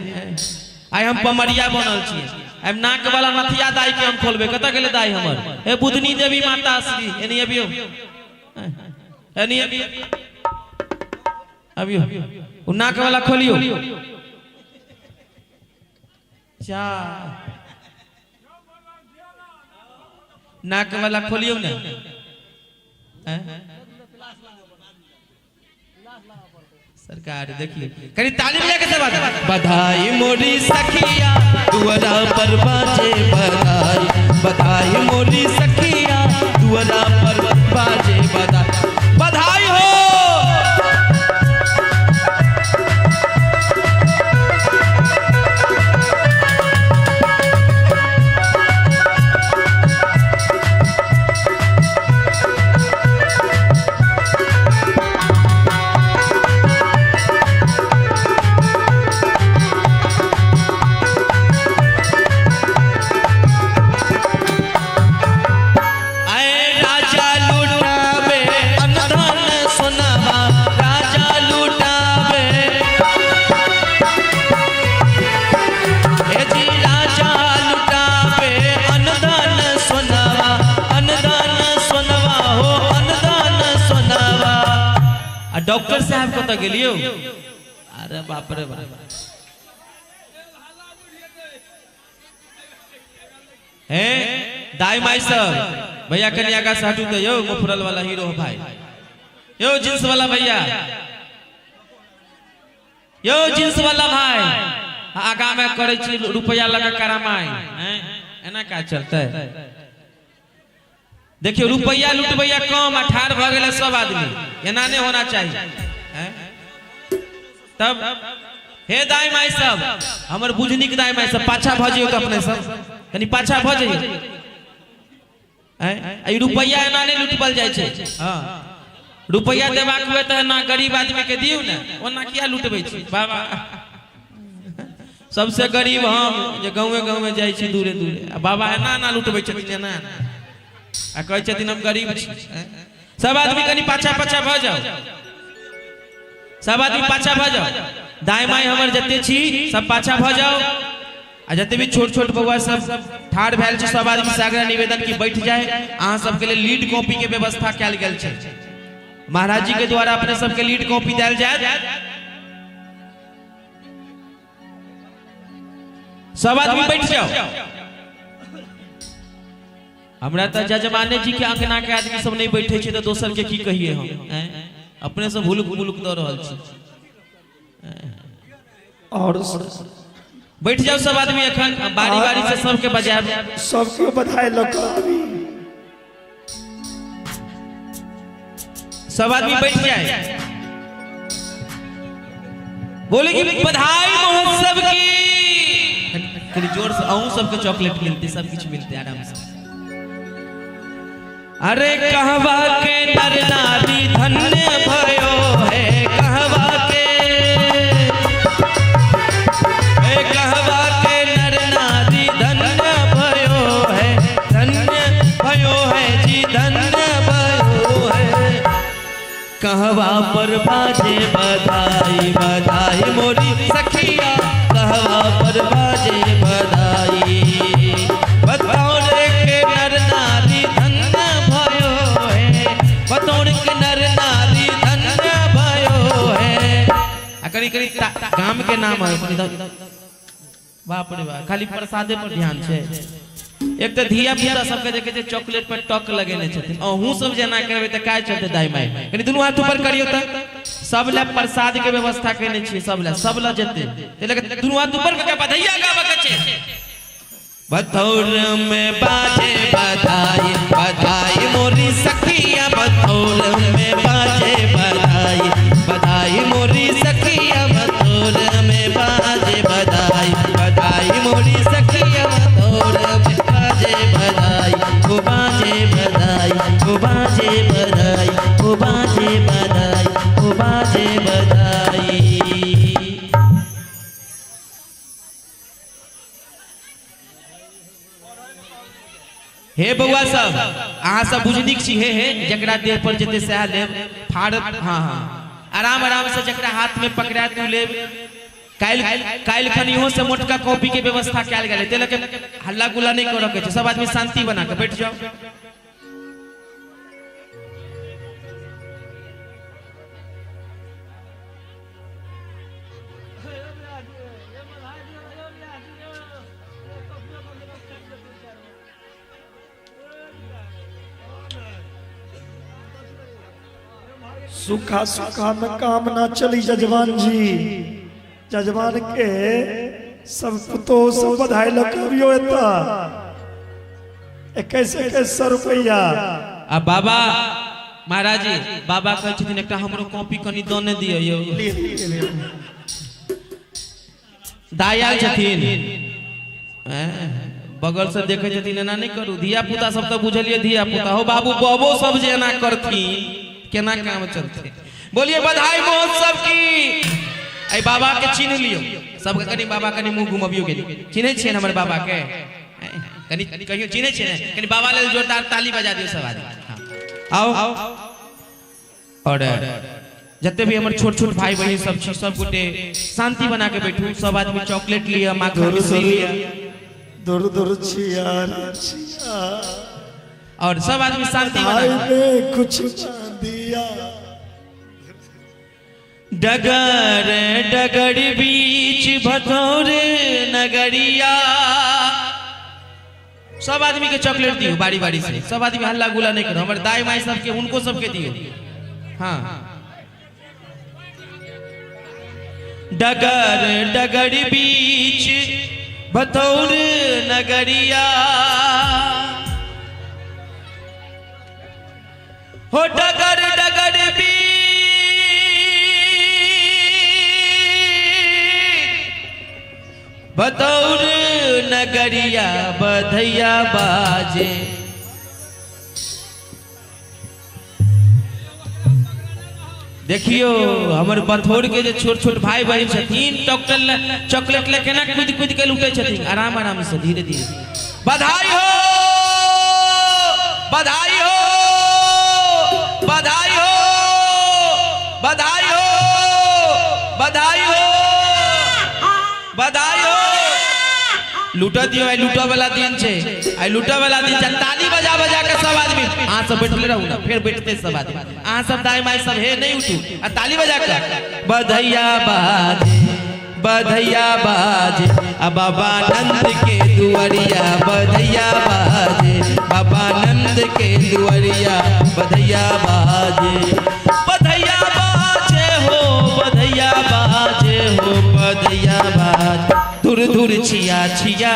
आइ हम पमरिया बनल छी, आइ नाक वाला नथिया दाई के हम खोलबै। कतऽ गेलै दाई हमर? हे बुधनी देवी माता श्री, एनी अबियौ, एनी अबियौ, ओ नाक वाला खोलियौ। चा नाक वाला खोलियौ ने। सरकार देखिए करी ताली बजा के सब बधाई मोरी सखिया दुअरा पर बाजे बधाई, बधाई मोरी सखिया दुअरा पर बाजे बधाई, बधाई हो। डॉक्टर साहब कतऽ गेलियो? अरे बाप रे बाप, हे दाई माई सब भैया कनि आगा से हटू तो यौ मुफरल वाला हीरो भाई, यौ जींस वाला भैया, यौ जींस वाला भाई आगा में करै छी रुपया लगा करामाई, एना का चलते? देखियो रुपया लुटबैया कम आ ठाढ़ भऽ गेलै सब आदमी, एना नहीं होना चाहिए। तब हे दाई माई सब, हमर बुझनिक दाई माई सब पाछा भऽ जइयौ तो अपने सब कनि पाछा भऽ जइयौ। ई रुपया एना नहीं लुटबल जाइ छै। हाँ रुपया देबाक हुए तऽ एना गरीब आदमी के दियौ ने, ओना किया लुटबै छी बाबा? सबसे गरीब हम जे गाँवे गाँवे जाइ छी दूरे दूरे, आ बाबा एना एना लुटबै छथिन एना। आ कहै छथिन हम गरीब छी। सब आदमी कनि पाछा पाछा भऽ जाओ, सब आदमी पाछा भऽ जाओ। दाई माई हमर जते छी सब पाछा भऽ जाओ। आ जते भी छोट छोट बौआ सब ठाढ़ भेल छी सब आदमी से आग्रह निवेदन की बैठ जाए। अहाँ सबके लिए लीड कॉपी के व्यवस्था कयल गेल छै। महाराज जी के द्वारा अपने सबके लीड कॉपी देल जाए। सब आदमी बैठ जाओ। हमरा तऽ जजमाने जी के अंगना के आदमी सब नहीं बैठे छै तऽ दोसर के की कहिए हम। अपने सब हुलुक मुलुक दऽ रहल छी। और बैठ जाओ सब आदमी। एखन बारी बारी से सबके बजायब, सबके बधाई लग। सब आदमी बैठ जाए। बोले कि बधाई महोत्सव की। जोर से अहूँ सबके चॉकलेट मिलते, सब कुछ मिलते आराम से। अरे कहवा के नर नारी धन्य भयो है, कहवा के, कहवा के नर नारी धन्य भयो है, धन्य भयो है जी धन्य भयो है। कहवा पर बाजे बधाई बधाई मोरी सखिया, कहवा पर बाजे बधाई। बतौर के नर नारी धन्य भयो है, बतौर के नर नारी धन्य भयो है। आ करी करी गाम के नाम है। बाप रे बाप, खाली प्रसादे पर ध्यान छै। एक तऽ धिया पुता सबके देखे छै चॉकलेट पर टक लगेने छथिन। अहूँ सब जेना करबै तऽ काय चलते दाई माई। कनि दुनू हाथ ऊपर करियौ तऽ। सब लए प्रसाद के व्यवस्था केने छियै, सब लए, सब लए जेतै। ताहि लए कऽ दुनू हाथ ऊपर कऽ के बधैया गाबऽ के छै। बथौर में बाजे बधाई बधाई मोरी सखिया, बथौर में बाजे बधाई बधाई मोरी सखिया, बथौर में बाजे बधाई बधाई मोरी सखिया, बथौर में बाजे बधाई ओ बाजे बधाई ओ बाजे बधाई ओ बाजे बधाई ओ बाजे बधाई। हे बउआ सब, अहाँ सब बुझनिक छी। हे हे, जकरा देह पर जेतै सएह लेब। फाड़, हाँ हाँ, आराम आराम से जकरा हाथ में पकड़ा तू लेब। काल्हि खन इहो से मोटका कॉपी के व्यवस्था कयल गेलै, ताहि लऽ के हल्ला गुल्ला नहीं करऽ के छै। सब आदमी शांति बना के बैठ जाओ। सूखा सूखा में काम ना चली जजमान जी। जजमान के सब पुतोह सब बधाई लकबियो एता 21-21 रुपया। आ बाबा महाराज जी, बाबा कहै छथिन एकटा हमरो कॉपी कनि दऽ ने दिअ यौ। दाई आयल छथिन, बगल से देखै छथिन एना नहि करू। धिया पुता सब तऽ बुझलियै धिया पुता हो बाबू, बबो सब जे एना करथिन केना काम चलते। बोलिए बधाई महोत्सव की। अरे बाबा के चिन्ह लियो सबके। कनि बाबा कनि मुंह घुमबियो। के चिन्है छियै हमर बाबा के? कनि कहियो चिन्है छियै? कनि बाबा लेल जोरदार ताली बजा दियौ सब आदमी। आओ। और जते भी हमर छोट छोट भाई बहिन सब छी, सब गोटे शांति बना के बैठू। सब आदमी चॉकलेट लिअ, माखन मिश्री लिअ। दूर दूर छिया छिया। और सब आदमी शांति बना के कुछ दिया। डगर डगर बीच भथौर नगरिया। सब आदमी के चॉकलेट दियो बारी बारी से। सब आदमी हल्ला गुल्ला नहीं करो। हमारे दाई माई सबके, उनको सबके दियो। हाँ, डगर डगर बीच भथौर नगरिया, हो डगर डगर बीच भथौर नगरिया बधैया बाजे। देखियो हमर बथौर के जे छोट छोट भाई बहन छथिन, चॉकलेट ले केना कूद कूद के लूटे छथिन। आराम आराम से धीरे धीरे। बधाई हो। बधाई हो, बधाई हो, बधाई हो, बधाई हो, बधाई हो। लूटा दियो, आई लूटा वाला दिन छे, आई लूटा वाला दिन छे। ताली बजा बजा के सब आदमी अहाँ सब बैठले रहू ना, फिर बैठते सब आदमी। अहाँ सब दाई माई सब हे नहीं उठू, आ ताली बजा के बधैया बाजे, बधैया बाजे, आ बाबा नंद के दुआरिया बधैया बाजे, बाबा नंद के दुआरिया बधैया बाजे, बधैया बाजे हो, बधैया बाजे हो, बधैया बाजे। दूर दूर छिया छिया,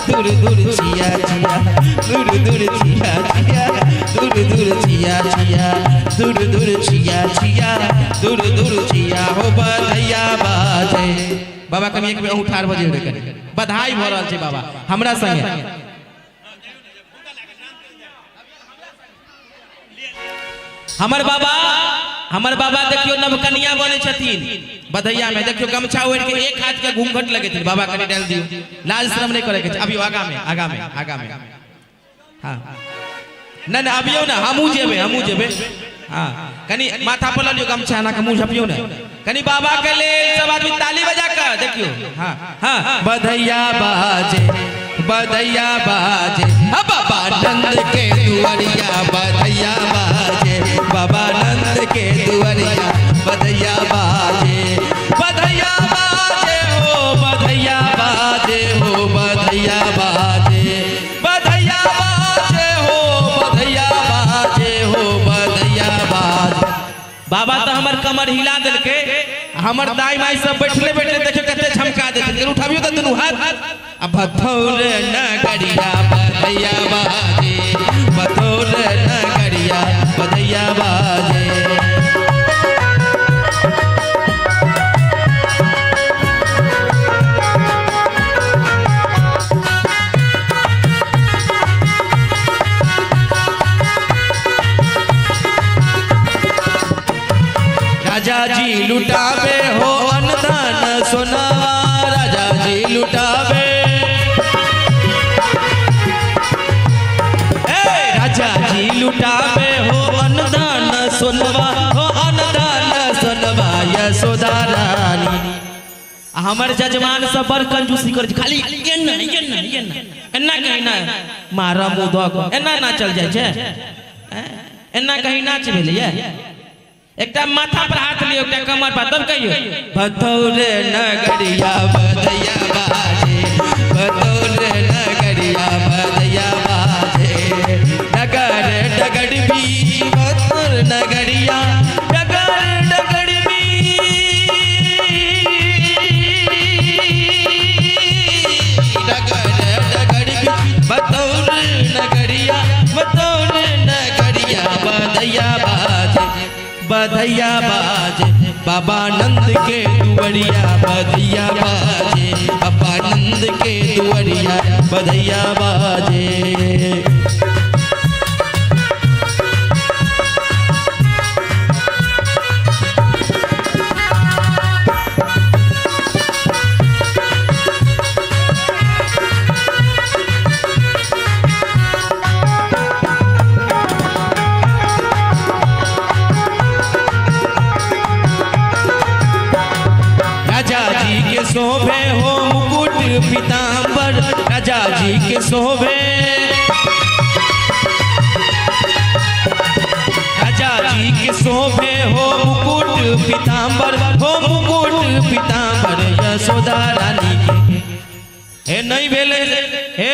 दूर दूर छिया छिया, दूर दूर छिया छिया, दूर दूर छिया छिया, दूर दूर छिया छिया, दूर दूर छिया हो बधैया बाजे। बाबा कनी एक बेर उठार बजे रे कनी बधाई भ रहल छै बाबा हमरा संगे। हमर बाबा, हमर बाबा देखियो नवकनिया बने छथिन बधैया में, देखियो गमछा ओढ़ के एक हाथ के घूंघट लगेथिन। बाबा कनी डाल दियो, लाज शर्म नहीं करे के छै। अभी आगा में, आगा में, आगा में, हां ना ना अबियो ना, हमहू जेबे, हमहू जेबे। हां कनी माथा पर ल लियो गमछा ना के मुंह झपियो ना कनी बाबा के लेल सब आदमी ताली बजा के देखियो। हां हां बधैया बाजे, बधैया बाजे, बाबा नंद के दुआरिया बधैया बाजे, बाबा नंद के दुआरिया बधैया बाजे, बधैया बाजे हो, बधैया बाजे हो, बधैया बाजे, बधैया बाजे हो, बधैया बाजे हो, बधैया बाजे। बाबा तो हमर कमर हिला देलके, हमर दाई माई सब बैठले बैठले देखियो कते झमका देथिन। उठाबियो त दुनू हाथ। अब बथौर नगरिया बधैया बाजे, बथौर नगरिया बधैया बाजे। राजा जी लुटावे हो अनधन सोनावा, राजा जी लुटावे, राजा जी लुटावे हो अनधन सोनवा, हो अनधन सोनवा यशोदा रानी। हमर जजमान सब बड़ कंजूसी करै छै, खाली एना एना एना एना कहीं ना मारा मुँह धऽ कऽ एना ना चल जाइ छै, एना कहीं नाच भेलैया। एकटा माथा पर हाथ लियो, एकटा कमर पर, तब कहियो बथौर नगरिया बधैया बाजे, बथौर नगरिया बधैया बाजे, डगर डगर बीच बथौर नगरिया, डगर डगर बीच, डगर डगर बीच बथौर नगरिया, बथौर नगरिया बधैया बाजे, बधैया बाजे, बाबा नंद के दुआरिया बधैया बाजे, बाबा नंद के दुआरिया बधैया बाजे। शोभे हो मुकुट पीताम्बर, राजा जी के शोभे, राजा जी के शोभे हो मुकुट पीताम्बर, हो मुकुट पीताम्बर यशोदा रानी के। हे नहीं भेले, हे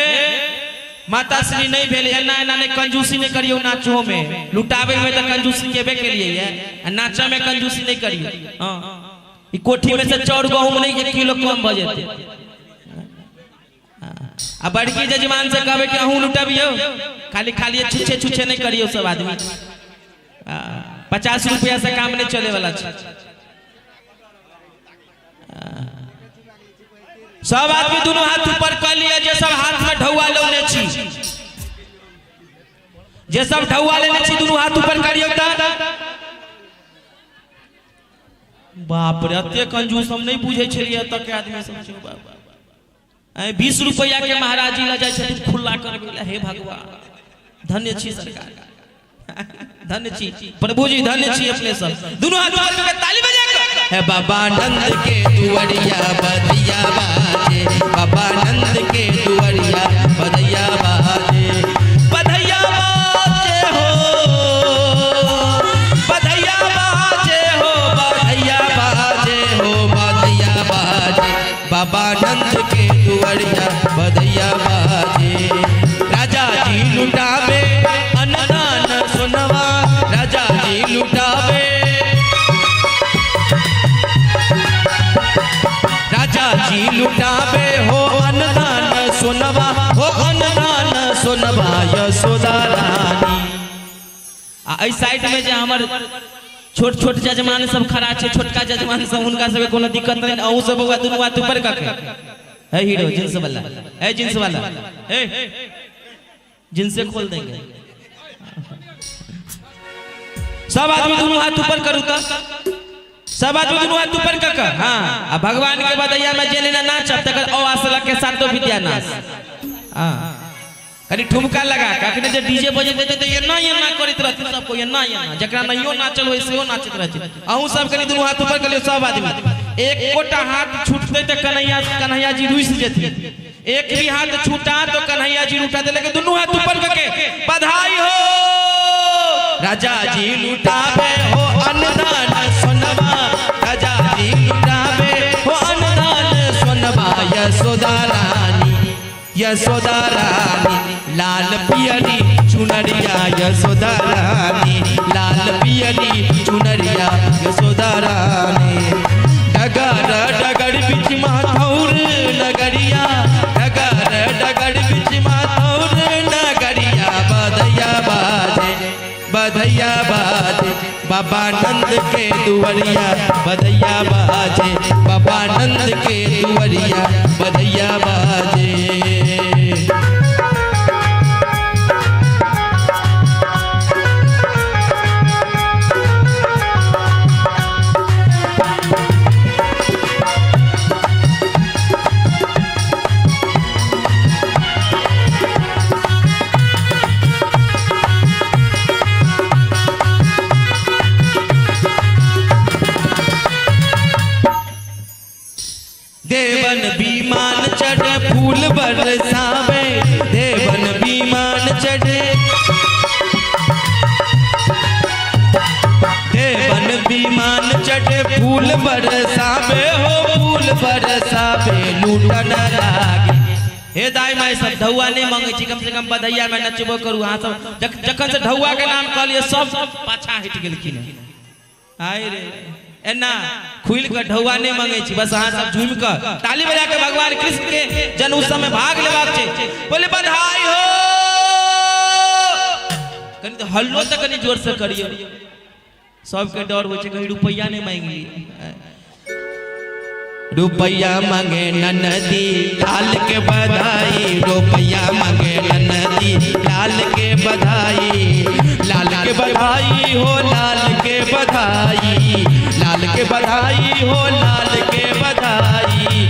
माता श्री नहीं भेले, एना एना नहीं कंजूसी नहीं करियो नाचो में, लुटावे में तो कंजूसी केबे के लिए है, नाचा में कंजूसी नहीं करियो। हाँ कोठी में से चाउर गहूम नहीं 1 किलो कम भ जेतै। आ बड़की जजमान से कहबे कि अहूँ लुटबियो, खाली खाली छुछे छुछे नहीं करियो सब आदमी। 50 रुपया से काम नहीं चले वाला छै। सब आदमी दोनों हाथ ऊपर कर लिया, जे सब हाथ में ढौआ लेने छी, जे सब ढौआ लेने छी दोनों हाथ ऊपर करियो त। बाप रे एते कंजूस हम नहीं बुझै छलियै एतऽ के आदमी सब छै। बाप 20 रुपया के महाराज जी लऽ जाइ छथिन खुल्ला करबै लए। हे भगवान, धन्य छी सरकार, धन्य छी प्रभु जी, धन्य छी अपने सब। दोनों हाथ उपर के ताली बजा के है बाबा नंद के दुआरिया बधैया बाजे, बाबा नंद के दुआरिया बधैया बाजे, बधैया बाजे हो, बधैया बाजे हो, बधैया बाजे हो, बधैया बाजे, बाबा नंद के दुआरिया बधैया बाजे। राजा जी लुटावे अन्नदान सोनवा, राजा जी लुटावे, राजा जी लुटावे हो अन्नदान सोनवा, हो अन्नदान सोनवा यशोदा रानी। आ एहि साइड में जे हमर छोट छोट जजमान सब खड़ा छै, छोटका जजमान सब, हुनका सबके कोनो दिक्कत नहीं। अहूँ सब बौआ दुनू हाथ ऊपर कऽ के, हे हीरो जींस वाला, हे जींस वाला, हे जिनसे खोल देंगे। सब आदमी दोनों हाथ ऊपर करू तो, सब आदमी दोनों हाथ ऊपर कऽ के, हाँ। आ भगवान के बदैया में जे लेना नाचब तकर ओ आसला के साथ तो विद्या नाच। हाँ कनी ठुमका लगा के, अखने जे डीजे बजैत रहतै तऽ एना एना करैत रहथिन सबको, एना एना, जकरा नहियो नाचल होय सेहो नाचैत रहथिन। अहूँ सब कनी दुनू हाथ ऊपर कऽ लियौ सब आदमी। एकोटा हाथ छूटतै तऽ कन्हैया कन्हैया जी रुसि जेथिन, एक भी हाथ छूटा तो कन्हैया जी रूठा दे, लेकिन दोनों हाथ ऊपर करके बधाई हो। राजा जी लुटावे हो अन्नदान सोनवा, राजा जी लुटावे हो अन्नदान सोनवा यशोदा रानी, यशोदा रानी लाल पियरी चुनरिया, यशोदा रानी लाल पियरी चुनरिया, यशोदा रानी। डगर डगर बिच माथौर नगरिया, डगर डगर बिच माथौर नगरिया, बधैया बाजे, बधैया बाजे, बाबा नंद के दुआरिया बधैया बाजे, बाबा नंद के दुआरिया बधैया बाजे। देवन विमान चढ़े फूल बरसावे, देवन विमान चढ़े, देवन विमान चढ़े फूल बरसावे हो, फूल बरसावे लूटन लागे। हे दाई माई सब ढौआ नहीं मांगे छी, कम से कम बधैया में नचबो करू। अहाँ सब जखन से ढौआ के नाम कहलिए सब पाछा हटि गेलखिन। आय रे एना खुल के ढौआ नहीं मांगे छी, बस अहाँ सब झूमि कऽ ताली बजा के भगवान कृष्ण के जन्म उत्सव में भाग लेबाक छै। बोले बधाई हो। कनी तो हल्लो तऽ कनी जोर से करियौ, सबके डर होइ छै कहीं रुपैआ नहीं मांगि लियै। रुपैया मांगे ननदी लाल के बधाई, रुपैया मांगे ननदी लाल के बधाई, लाल के बधाई हो, लाल के बधाई, लाल के बधाई हो, लाल के बधाई।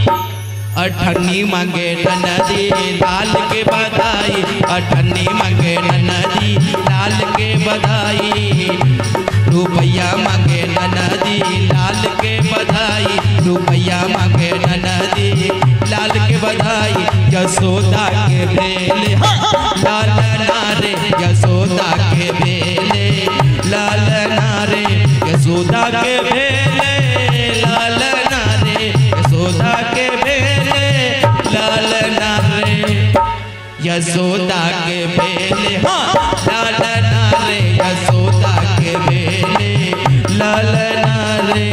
अठन्नी मांगे ननदी लाल के बधाई, अठन्नी मांगे ननदी लाल के बधाई, रुपैया मांगे ननदी लाल के बधाई, रुपैया मांगे ननदी लाल के बधाई। यशोदा के बेले लाल नारे, यशोदा के बेले लाल नारे, यशोदा के बेले लाल नारे, यशोदा के बेले लाल नारे, यशोदा के बेले लाल नारे, यशोदा के बेले लाल नारे।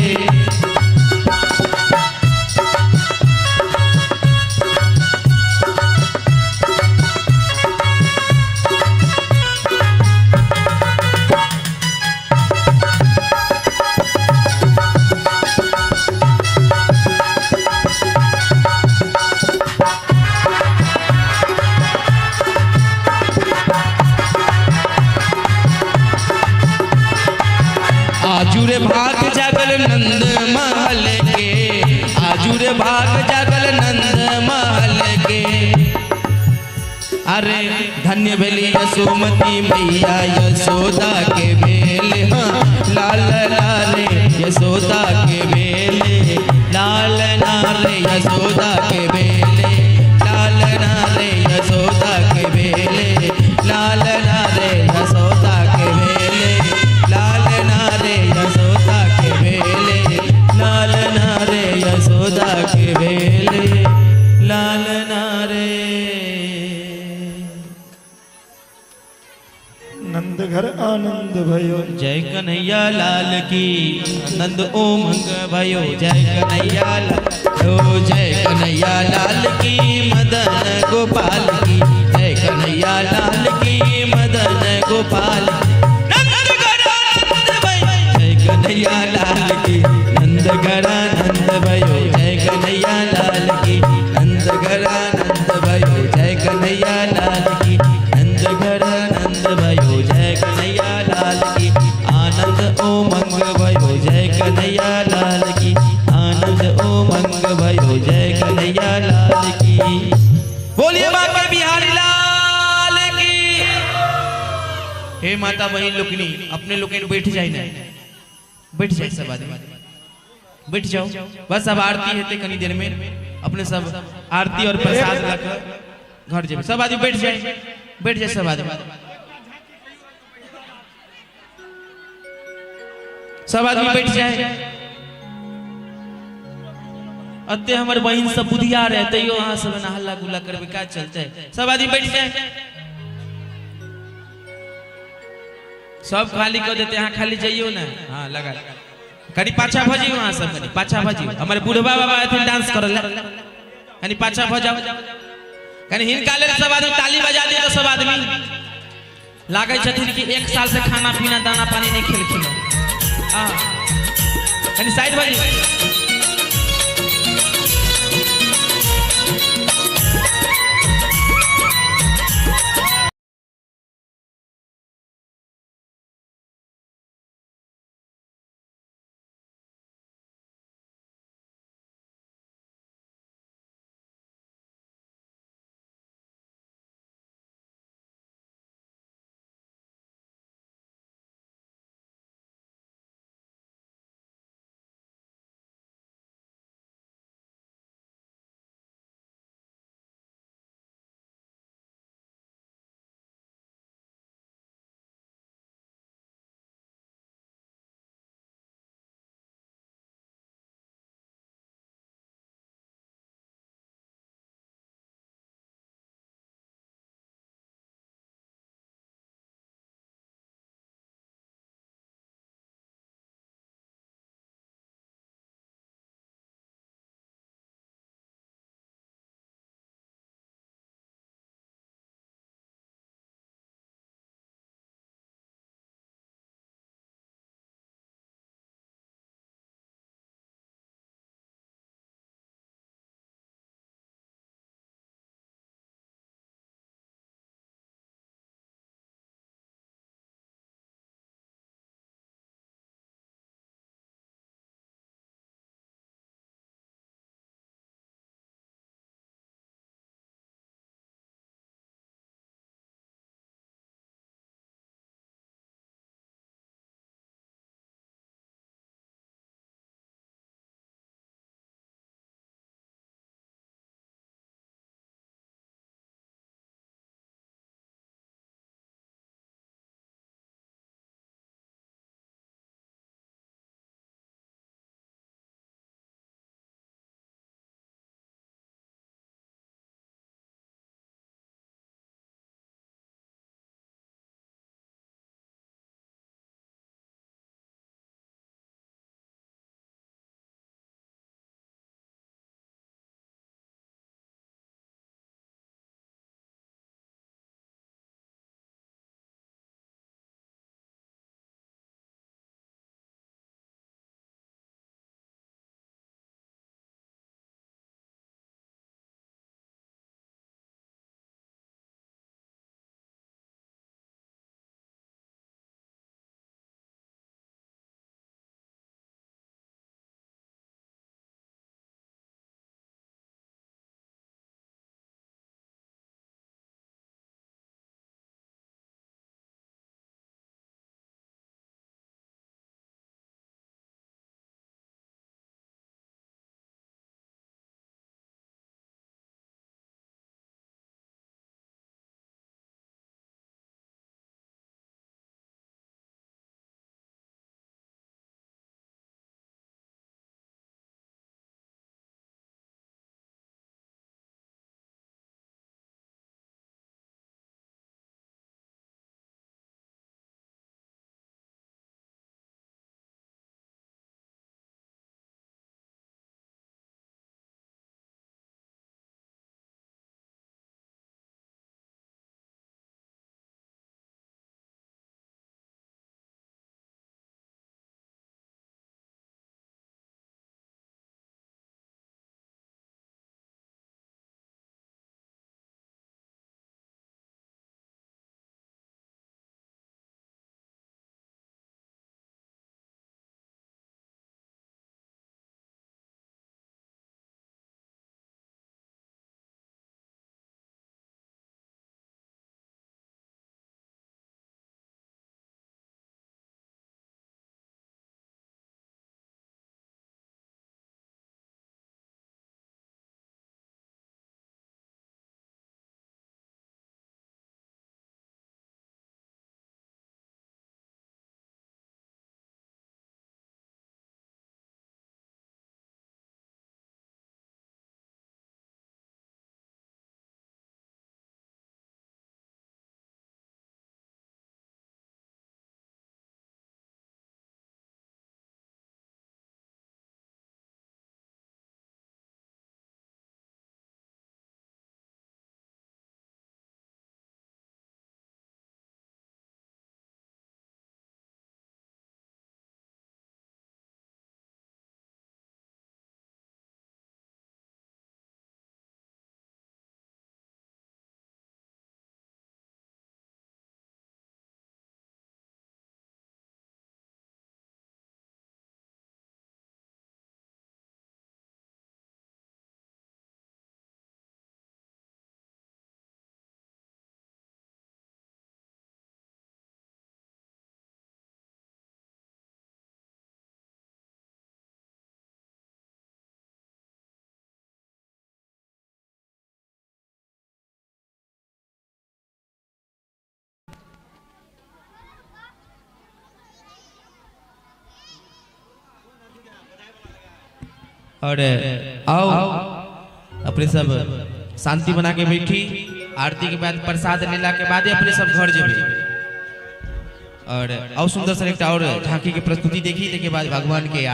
आजुरे भाग जागल नंद महल के, आजुरे भाग जागल नंद महल के, अरे धन्य भेली यशोमती मैया यशोदा के भेले, हाँ लाल लाले यशोदा के भेले, लाल नारे यशोदा के भेले, लाल नारे यशोदा के भेले, लाल नारे यशोदा के भेले, लाल नारे यशोदा के भेले, लाल नारे यशोदा के भेले, लाल नारे। नंद घर आनंद भयो जय कन्हैया लाल की, नंद उमंग भयो जय कन्हैया लाल, ओ जय कन्हैया लाल की, मदन गोपाल की, जय कन्हैया लाल की, मदन गोपाल, नंद घर आनंद भयो जय कन्हैया लाल की, नंद घर आनंद भयो जय कन्हैया लाल की, नंद घर आनंद भयो जय कन्हैया लाल की, नंद घर आनंद भयो जय कन्हैया लाल की, आनंद उमंग भयो जय कन्हैया लाल की, आनंद उमंग भयो जय कन्हैया लाल की। बोलिए बाबा बिहारी लाल की। हे माता बहन लोकनी, अपने लोकनि बैठ जाए ना, बैठ जाए सब आदमी बैठ जाओ। बस अब आरती हेतै कनी देर में, अपने सब आरती और प्रसाद लऽ घर जेबै। सब आदमी बैठ जाए, बैठ जाए सब आदमी, सब आदमी बैठ जाए। अते हमर बहिन सब बुधियार है, तैयो अहाँ सब एना हल्ला गुल्ला करबै का चलते। सब आदमी बैठ जाए, सब खाली कर देते, अहाँ खाली जइयो ना। हाँ लगा कनी पाछा भऽ जइयो, अहाँ सब कनी पाछा भऽ जइयो। हमर बुढ़बा बाबा एथिन डांस करऽ लए, कनी पाछा भऽ जाओ। कनी हिनका लेल सब आदमी ताली बजा दियौ। सब आदमी लागै छथिन कि एक साल से खाना पीना दाना पानी नहीं खेलखिन। हाँ कनी साइड भऽ जइयो। और आओ अपने सब शांति बना के बैठी, आरती के बाद प्रसाद लेला के बाद अपने सब घर जेबे। और आओ सुंदर सर एक और झांकी के प्रस्तुति देखी, के बाद भगवान के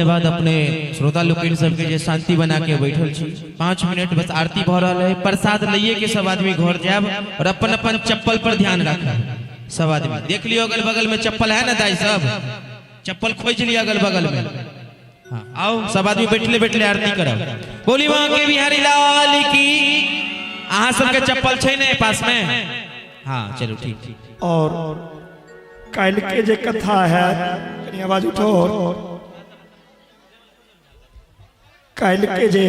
धन्यवाद अपने श्रोता लोकनि सबके जे शांति बना के बैठल छी। 5 मिनट बस आरती भ रहल है, प्रसाद लइए के सब आदमी घर जायब और अपन अपन चप्पल पर ध्यान रखब। सब आदमी देख लियो अगल बगल में चप्पल है ना दाई, सब चप्पल खोज लियो अगल बगल में। हाँ आओ सब आदमी बैठले बैठले आरती करब। बोली वहां के बिहारी लाल की। अहाँ सबके चप्पल छै ने पास में? हाँ चलो ठीक। और काल्हि के जे कथा है, कनी आवाज उठो। काल्हि के जे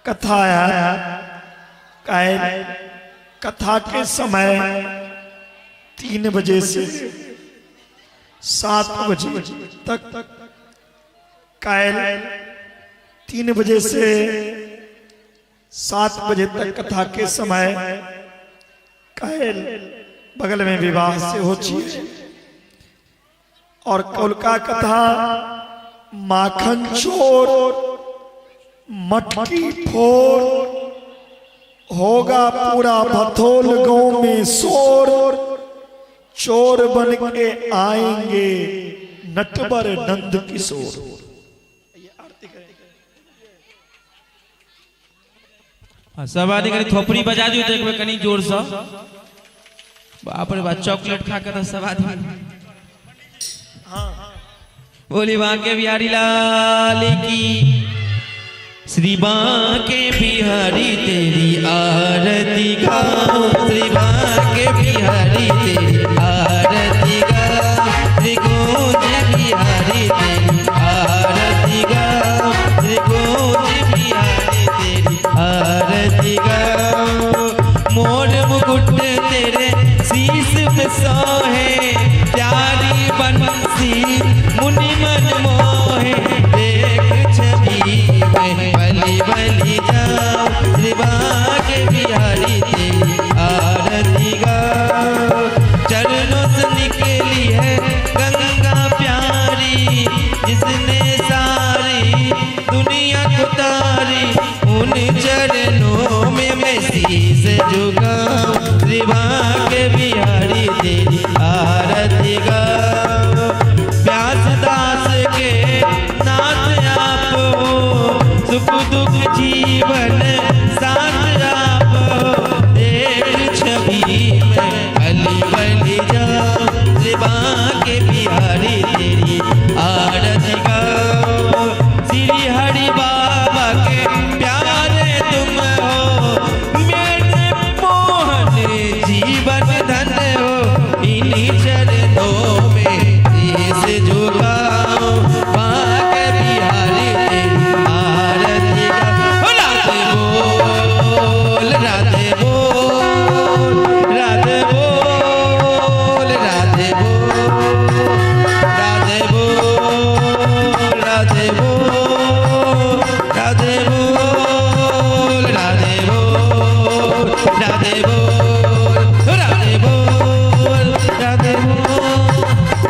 कथा है, काल्हि कथा के समय 3 बजे से 7 बजे तक, काल्हि 3 बजे से 7 बजे तक कथा के समय काल्हि बगल में विवाह से हो छिए। और कौलका कथा माखन चोर मटकी फोर होगा पूरा भथोल गांव में शोर, चोर बन के आएंगे नटवर नंद किशोर। सब आदमी कनी थोपड़ी बजा दियो तो एक बेर कनी जोर से। बाप रे बाप, चॉकलेट खा के तो सब आदमी। बोली बांके बिहारी लाल की। श्री बांके बिहारी तेरी आरती गाओ, श्री बांके बिहारी तेरी आरती गाओ, श्री कुंज बिहारी तेरी आरती गाओ, श्री कुंज बिहारी तेरी आरती गाओ। मोर मुकुट तेरे शीश पे सोहे, प्यारी बंसी मुनि मन मोहे, देख छवि में बलि बलि जाओ, श्री बांके बिहारी तेरी आरती गाओ। चरणों से निकली है गंगा प्यारी, जिसने सारी दुनिया को तारी, उन चरणों में मैं शीश झुकाऊं, श्री बांके बिहारी तेरी आरती गाओ। व्यास दास के नाथ आप हो, सुख दुख जीवन साथ आप हो, देख छवि में बलि बलि जाओ, श्री बांके बिहारी तेरी आरती गाओ। श्री हरि बाबा के प्यारे तुम हो, मेरे मोहन जीवन धन हो, इन्हीं चरणों में शीश झुकाओ, बांके बिहारी तेरी आरती गाओ। राधे बोल राधे बोल राधे बोल राधे बोल राधे बोल राधे बोल राधे बोल राधे बोल राधे बोल राधे बोल राधे बोल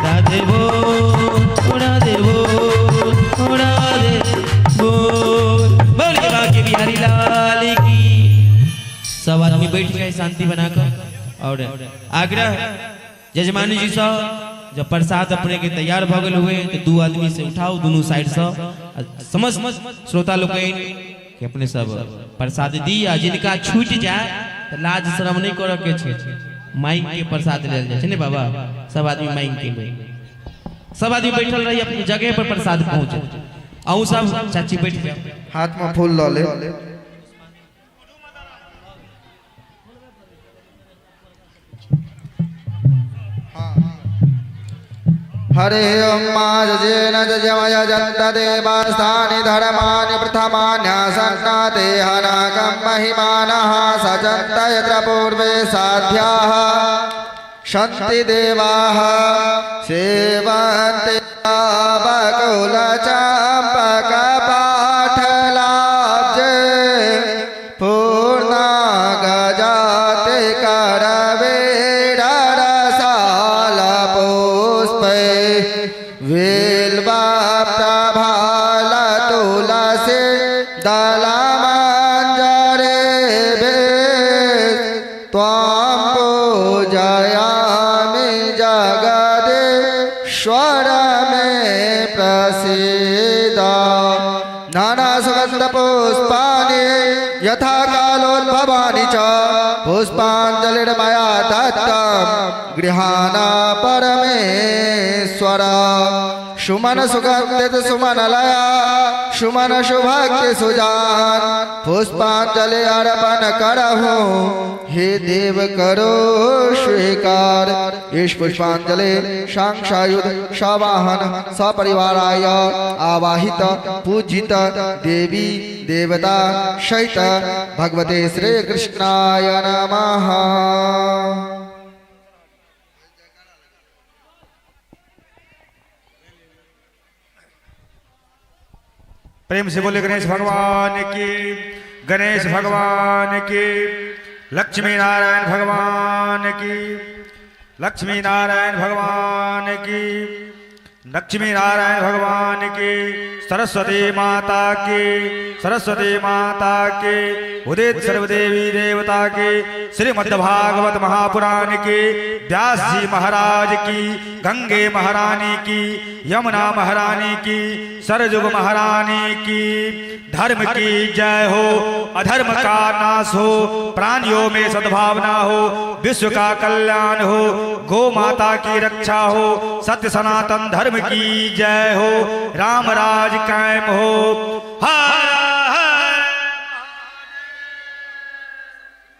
राधे बोल राधे बोल राधे बोल। बोलिए बांके बिहारी लाल की। सब आदमी बैठ गए शांति बनाकर। और आग्रह यजमानी जी से, जब प्रसाद अपने के तैयार भ गेल हुए तो 2 आदमी से उठाओ दोनों साइड से, समस्त श्रोता लोग के अपने सब प्रसाद दी। आ जिनका छूट जाए तो लाज शर्म नहीं कर के छे, मांग के प्रसाद लेल जाए छै ने बाबा। सब आदमी मांग के, सब आदमी बैठल रही अपनी जगह पर प्रसाद पहुंचे। अहूँ सब चाची बैठ जाओ, हाथ में फूल ल ले। हरे ओम जेन जय जन्त देवास्थानि धर्माणि प्रथमान्यासन्नाते हनाकं महिमानः सजन्त यत्र पूर्वे साध्याः सन्ति देवाः सेवन्ते बकुलचम्पकपाठलाब्जे पूर्णा गजाते करवेररसालपुष्पै विल्वप्रभालतुलसी दलमञ्जरे त्वां पूजयामि जगदीश्वर मे प्रसीद। नाना सुगंध पुष्पाणि यथा कालोद्भवानि च पुष्पाञ्जलिर्मया दत्तं गृहाणा परमेश्वर। सुमन सुगंधित सुमन लया सुमन सुभक्ति सुजान पुष्पांजलि अर्पण करहु हे देव करो स्वीकार। इस पुष्पांजलि सांसायुध सवाहन सपरिवाराय आवाहित पूजित देवी देवता सहित भगवते श्री कृष्णाय नमः। प्रेम से बोले गणेश भगवान की, गणेश भगवान की, लक्ष्मी नारायण भगवान की, लक्ष्मी नारायण भगवान की, लक्ष्मी नारायण भगवान की, सरस्वती माता की, सरस्वती माता की, उदित सर्वदेवी देवता की, श्रीमद् भागवत महापुराण की, व्यास जी महाराज की, गंगे महारानी की, यमुना महारानी की, सरजुग महारानी की। धर्म की जय हो, अधर्म का नाश हो, प्राणियों में सद्भावना हो, विश्व का कल्याण हो, गो माता की रक्षा हो, सत्य सनातन धर्म की जय हो, राम राज कायम हो।